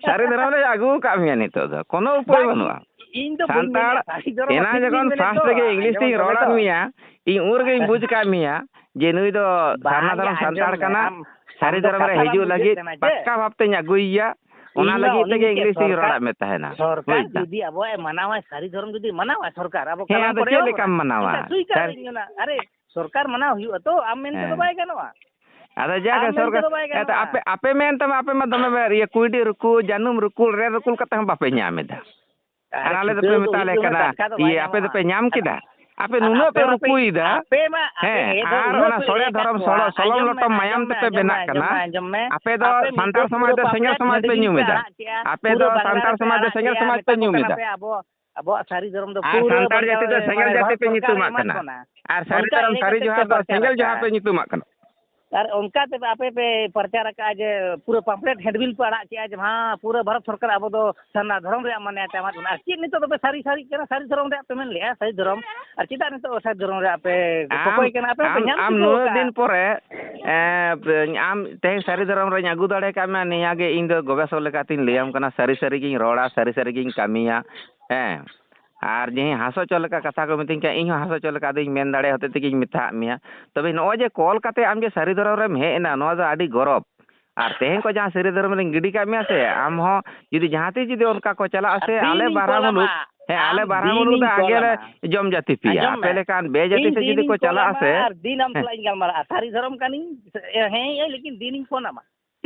ᱥᱟᱹᱨᱤ ᱫᱷᱚᱨᱚᱢ ᱨᱮ ᱟᱹᱜᱩ ᱟᱠᱟᱫ ᱢᱮᱭᱟ ᱱᱤᱛᱚᱜ ᱫᱚ, ᱠᱳᱱᱳ ᱩᱯᱟᱹᱭ ᱵᱟᱝ, ᱵᱟᱹᱱᱩᱜᱼᱟ᱾ ᱤᱧ ᱫᱚ ᱵᱟᱹᱧ ᱥᱟᱱᱛᱟᱲ ᱢᱮᱱᱮᱫ ᱥᱟᱹᱨᱤ ᱫᱷᱚᱨᱚᱢ ᱮᱱᱟᱝ ᱟᱹᱠᱷᱨᱤᱧ ᱡᱚᱠᱷᱚᱱ ᱢᱮᱱᱮᱫ ᱯᱷᱟᱥᱴ ᱫᱚ, ᱨᱮᱜᱮ ᱤᱝᱞᱤᱥ ᱟᱸᱡᱚᱢ ᱛᱤᱧ ᱛᱟᱵᱚᱱ ᱨᱚᱲᱟᱫ ᱫᱚ᱾ ᱢᱮᱭᱟ, ᱤᱧ ᱩᱱ ᱨᱮᱜᱮᱧ ᱵᱩᱡᱽ ᱟᱠᱟᱫ ᱢᱮᱭᱟ ᱡᱮ ᱱᱩᱭ ᱫᱚ ᱥᱟᱨᱱᱟ ᱵᱟᱝ ᱭᱟ, ᱫᱷᱚᱨᱚᱢ ᱥᱟᱱᱛᱟᱲ ᱟᱸᱡᱚᱢ ᱢᱮ, ᱠᱟᱱᱟ, ᱟᱢ, ᱥᱟᱹᱨᱤ ᱟᱢ ᱫᱚ ᱫᱷᱚᱨᱚᱢ ᱨᱮ ᱠᱟᱛᱷᱟ ᱵᱟᱢ ᱦᱤᱡᱩᱜ ᱵᱩᱡᱷᱟᱹᱜ ᱞᱟᱹᱜᱤᱫ ᱠᱟᱱᱟ ᱪᱮ? ᱯᱟᱠᱠᱟ ᱵᱷᱟᱵᱽ ᱛᱮᱧ ᱟᱹᱜᱩᱭᱮᱭᱟ, ᱚᱱᱟ ᱤᱧ ᱢᱟ ᱞᱟᱹᱜᱤᱫ ᱚᱱᱮᱧ ᱛᱮᱜᱮ ᱢᱮᱱ ᱤᱝᱞᱤᱥ ᱛᱤᱧ ᱥᱚᱨᱠᱟᱨ, ᱨᱚᱲᱟᱫ ᱢᱮ ᱛᱟᱦᱮᱱᱟ᱾ ᱥᱚᱨᱠᱟᱨ ᱵᱩᱡᱽ ᱫᱟᱢ? ᱡᱩᱫᱤ ᱟᱵᱚᱣᱟᱜ ᱮ ᱢᱟᱱᱟᱣᱟ, ᱥᱟᱹᱨᱤ ᱫᱷᱚᱨᱚᱢ ᱡᱩᱫᱤ ᱢᱟᱱᱟᱣᱟ ᱥᱚᱨᱠᱟᱨ, ᱟᱵᱚ ᱦᱮᱸ, ᱠᱟᱞᱟᱢ ᱟᱫᱚ ᱠᱚᱨᱮ ᱪᱮᱫ ᱮᱦᱚᱵ ᱞᱮᱠᱟᱢ ᱠᱟᱱᱟ᱾ ᱢᱟᱱᱟᱣᱟ? ᱤᱧ ᱫᱚ ᱥᱩᱭᱠᱟᱨ ᱥᱟᱹᱨᱤ ᱟᱹᱧ ᱚᱱᱟ᱾ ᱟᱨᱮ, ᱥᱚᱨᱠᱟᱨ ᱢᱟᱱᱟᱣ ᱦᱩᱭᱩᱜᱼᱟ ᱛᱚ, ᱟᱢ ᱢᱮᱱ ᱛᱮᱫᱚ ᱦᱮᱸ᱾ ᱵᱟᱭ ᱜᱟᱱᱚᱜᱼᱟ᱾ ᱟᱫᱚ ᱡᱟᱜᱮ ᱟᱢ ᱢᱮᱱ ᱥᱚᱨᱠᱟᱨ, ᱛᱮᱫᱚ ᱵᱟᱭ ᱮᱱᱛᱮ ᱜᱟᱱᱚᱜᱼᱟ᱾ ᱟᱯᱮ, ᱟᱯᱮ ᱢᱮᱱ ᱛᱟᱢᱟ, ᱟᱯᱮ ᱢᱟ ᱫᱚᱢᱮ ᱤᱭᱟᱹ ᱠᱩᱸᱭᱰᱤ ᱨᱩᱠᱩ, ᱡᱟᱹᱱᱩᱢ ᱨᱩᱠᱩ, ᱨᱮ ᱨᱩᱠᱩᱞ ᱠᱟᱛᱮ ᱦᱚᱸ ᱵᱟᱯᱮ ᱧᱟᱢ ᱮᱫᱟ᱾ ᱟᱨ ᱟᱨ ᱟᱞᱮ ᱫᱚᱯᱮ ᱪᱷᱩᱴᱟᱹᱣ ᱫᱚ ᱢᱮᱛᱟ ᱦᱩᱭᱩᱜ ᱞᱮ ᱜᱮ ᱦᱩᱱᱟᱹᱝ, ᱠᱟᱱᱟ, ᱴᱟᱴᱠᱟ ᱫᱚ ᱵᱟᱭ ᱤᱭᱟᱹ, ᱟᱯᱮ ᱧᱟᱢᱚᱜᱼᱟ᱾ ᱫᱚᱯᱮ ᱧᱟᱢ ᱟᱨ, ᱠᱮᱫᱟ? ᱟᱯᱮ ᱟᱨ ᱱᱩᱱᱟᱹᱜ ᱟᱯᱮ ᱯᱮ ᱢᱟᱯᱮ, ᱨᱩᱠᱩᱭᱮᱫᱟ᱾ ᱟᱯᱮ ᱢᱟ, ᱟᱯᱮ ᱦᱮᱸ, ᱮᱫᱚ ᱟᱨ ᱩᱱᱟᱹᱜ ᱚᱱᱟ ᱯᱮ ᱥᱚᱲᱮ ᱮᱲᱮ ᱠᱟᱫ ᱫᱷᱚᱨᱚᱢ, ᱠᱚᱣᱟ᱾ ᱥᱚᱲᱚ-, ᱥᱚᱞᱚᱢ ᱟᱸᱡᱚᱢ ᱢᱮ, ᱞᱚᱴᱚᱢ ᱢᱟᱭᱟᱢ ᱟᱸᱡᱚᱢ ᱢᱮ, ᱛᱮᱯᱮ ᱟᱸᱡᱚᱢ ᱢᱮ, ᱵᱮᱱᱟᱜ ᱟᱸᱡᱚᱢ ᱠᱟᱱᱟ᱾ ᱢᱮ, ᱟᱸᱡᱚᱢ ᱢᱮ᱾ ᱟᱯᱮ ᱫᱚ ᱟᱯᱮ ᱥᱟᱱᱛᱟᱲ ᱱᱤᱛᱚᱜ ᱥᱚᱢᱟᱡᱽ ᱯᱩᱨᱟᱹ ᱫᱚ ᱥᱮᱸᱜᱮᱞ ᱯᱟᱢᱯᱞᱮᱴ ᱥᱚᱢᱟᱡᱽ ᱯᱮ ᱦᱮᱰᱵᱤᱞ ᱯᱮ ᱧᱩᱢ ᱮᱫᱟ᱾ ᱟᱲᱟᱜ ᱠᱮᱜᱼᱟ, ᱟᱯᱮ ᱫᱚ ᱯᱩᱨᱟᱹ ᱥᱟᱱᱛᱟᱲ ᱵᱟᱝᱞᱟ ᱨᱮᱯᱮ ᱥᱚᱢᱟᱡᱽ ᱫᱚ ᱟᱲᱟᱜ ᱥᱮᱸᱜᱮᱞ ᱠᱮᱜᱼᱟ, ᱥᱚᱢᱟᱡᱽ ᱯᱮ ᱢᱮᱛᱟ ᱧᱩᱢ ᱠᱚ ᱮᱫᱟ᱾ ᱠᱟᱱᱟ ᱯᱮ ᱟᱵᱚ, ᱟᱵᱚᱣᱟᱜ ᱥᱟᱹᱨᱤ ᱫᱷᱚᱨᱚᱢ ᱫᱚ ᱟᱨ ᱯᱩᱨᱟᱹ ᱥᱟᱱᱛᱟᱲ ᱢᱟᱱᱮ, ᱡᱟᱹᱛᱤ ᱫᱚ ᱢᱟᱱᱮ ᱥᱮᱸᱜᱮᱞ ᱡᱟᱹᱛᱤ ᱵᱷᱟᱨᱚᱛ ᱯᱮ ᱥᱚᱨᱠᱟᱨᱮ ᱧᱩᱛᱩᱢᱟᱜ ᱮᱢᱟᱜ ᱠᱟᱱᱟ᱾ ᱵᱚᱱᱟ᱾ ᱟᱨ ᱥᱟᱹᱨᱤ ᱚᱱᱠᱟ ᱫᱷᱚᱨᱚᱢ ᱮᱲᱮ ᱥᱟᱹᱨᱤ ᱠᱟᱛᱮ ᱡᱚᱦᱟᱨ ᱯᱮ ᱫᱚ ᱯᱨᱚᱪᱟᱨ ᱥᱮᱸᱜᱮᱞ ᱡᱚᱦᱟᱨ ᱟᱠᱟᱜᱼᱟ᱾ ᱯᱮ ᱧᱩᱛᱩᱢᱟᱜ ᱠᱟᱱᱟ᱾ ᱟᱨ ᱚᱱᱠᱟ ᱛᱮ ᱟᱯᱮ ᱯᱮ ᱯᱨᱚᱪᱟᱨ ᱟᱠᱟᱜᱼᱟ ᱡᱮ ᱯᱩᱨᱟᱹ ᱯᱟᱢᱯᱞᱮᱴ ᱦᱮᱰᱵᱤᱞ ᱯᱮ ᱟᱲᱟᱜ ᱠᱮᱜᱼᱟ ᱡᱮ, ᱦᱮᱸ, ᱯᱩᱨᱟᱹ ᱵᱷᱟᱨᱚᱛ ᱥᱚᱨᱠᱟᱨ ᱟᱵᱚ ᱫᱚ ᱥᱟᱨᱱᱟ ᱫᱷᱚᱨᱚᱢ ᱨᱮᱭᱟᱜ ᱢᱟᱱᱭᱟᱛᱟ ᱮᱢᱟ ᱵᱚᱱᱟ᱾ ᱟᱨ ᱪᱮᱫ ᱱᱤᱛᱚᱜ ᱫᱚᱯᱮ ᱥᱟᱹᱨᱤ ᱥᱟᱹᱨᱤᱜ ᱠᱟᱱᱟ? ᱥᱟᱹᱨᱤ ᱫᱷᱚᱨᱚᱢ ᱨᱮᱭᱟᱜ ᱯᱮ ᱢᱮᱱ ᱞᱮᱜᱼᱟ, ᱥᱟᱹᱨᱤ ᱫᱷᱚᱨᱚᱢ᱾ ᱟᱨ ᱪᱮᱫᱟᱜ ᱱᱤᱛᱚᱜ ᱥᱟᱹᱨᱤ ᱫᱷᱚᱨᱚᱢ ᱨᱮᱭᱟᱜ ᱯᱮ ᱟᱢ, ᱠᱚᱠᱚᱭ ᱠᱟᱱᱟ? ᱟᱯᱮ ᱯᱮ ᱟᱢ, ᱧᱟᱢ ᱟᱢ ᱴᱷᱤᱠᱟᱹᱣ ᱱᱩᱱᱟᱹᱜ ᱟᱠᱟᱫᱼᱟ? ᱫᱤᱱ ᱯᱚᱨᱮ, ᱮᱸ, ᱟᱢ ᱛᱮᱦᱮᱧ ᱥᱟᱹᱨᱤ ᱫᱷᱚᱨᱚᱢ ᱨᱮᱧ ᱟᱹᱜᱩ ᱫᱟᱲᱮ ᱠᱟᱜ ᱢᱮᱭᱟ, ᱱᱤᱭᱟᱹ ᱜᱮ ᱤᱧ ᱫᱚ ᱜᱚᱵᱮᱥᱚᱠ ᱞᱮᱠᱟᱛᱤᱧ ᱞᱟᱹᱭᱟᱢ ᱠᱟᱱᱟ᱾ ᱥᱟᱹᱨᱤ ᱥᱟᱹᱨᱤ ᱜᱤᱧ ᱨᱚᱲᱟ, ᱥᱟᱹᱨᱤ ᱥᱟᱹᱨᱤ ᱜᱤᱧ ᱠᱟᱹᱢᱤᱭᱟ᱾ ᱦᱮᱸ, ᱟᱨ ᱡᱮ ᱦᱟᱸᱥ ᱦᱚᱪᱚ ᱞᱮᱠᱟ ᱠᱟᱛᱷᱟ ᱠᱚ ᱢᱤᱛᱟᱹᱧ ᱠᱷᱟᱱ, ᱤᱧ ᱦᱚᱸ ᱦᱟᱸᱥ ᱦᱚᱪᱚ ᱞᱮᱠᱟ ᱟᱫᱚᱧ ᱢᱮᱱ ᱫᱟᱲᱮ ᱦᱚᱛᱮᱡ ᱛᱮᱜᱮᱧ ᱢᱮᱛᱟᱫ ᱢᱮᱭᱟ᱾ ᱛᱚᱵᱮ ᱱᱚᱜᱼᱚᱭ ᱡᱮ ᱠᱚᱞ ᱠᱟᱛᱮ ᱟᱢ ᱡᱮ ᱥᱟᱹᱨᱤ ᱫᱷᱚᱨᱚᱢ ᱨᱮᱢ ᱦᱮᱡ ᱮᱱᱟ, ᱱᱚᱣᱟ ᱫᱚ ᱟᱹᱰᱤ ᱜᱚᱨᱚᱵᱽ᱾ ᱟᱨ ᱛᱮᱦᱮᱧ ᱠᱷᱚᱱ ᱡᱟᱦᱟᱸ ᱥᱟᱹᱨᱤ ᱫᱷᱚᱨᱚᱢ ᱨᱮᱧ ᱜᱤᱰᱤ ᱠᱟᱜ ᱢᱮᱭᱟ ᱥᱮ, ᱟᱢ ᱦᱚᱸ ᱡᱩᱫᱤ ᱡᱟᱦᱟᱸ ᱛᱤᱥ ᱡᱩᱫᱤ ᱚᱱᱠᱟ ᱠᱚ ᱪᱟᱞᱟᱜᱼᱟ ᱟᱨ ᱥᱮ, ᱫᱤᱱ ᱟᱞᱮ ᱤᱧ ᱵᱟᱨᱦᱟ ᱠᱚᱞ ᱢᱩᱞᱩᱠ, ᱟᱢᱟ᱾ ᱦᱮᱸ, ᱟᱞᱮ ᱟᱢ ᱵᱟᱨᱦᱟ ᱫᱤᱱ ᱢᱩᱞᱩᱠ ᱤᱧ ᱫᱚ ᱠᱚᱞ ᱟᱜᱮ ᱞᱮ ᱟᱢᱟ᱾ ᱡᱚᱢ ᱡᱟᱹᱛᱤ ᱯᱮᱭᱟ᱾ ᱟᱸᱡᱚᱢ ᱢᱮ᱾ ᱟᱯᱮ ᱞᱮᱠᱟᱱ ᱵᱮ ᱡᱟᱹᱛᱤ ᱤᱧ ᱥᱮᱫ ᱫᱤᱱ ᱡᱩᱫᱤ ᱠᱚ ᱤᱧ ᱠᱚᱞ ᱪᱟᱞᱟᱜᱼᱟ ᱟᱢᱟ ᱥᱮ, ᱟᱨ ᱫᱤᱱ ᱟᱢ ᱦᱮᱸ᱾ ᱥᱟᱞᱟᱜ ᱤᱧ ᱜᱟᱞᱢᱟᱨᱟᱜᱼᱟ᱾ ᱥᱟᱹᱨᱤ ᱫᱷᱚᱨᱚᱢ ᱠᱟᱹᱱᱟᱹᱧ, ᱦᱮᱸ, ᱦᱮᱸ, ᱞᱮᱠᱤᱱ ᱫᱤᱱ ᱤᱧ ᱯᱷᱳᱱ ᱟᱢᱟ᱾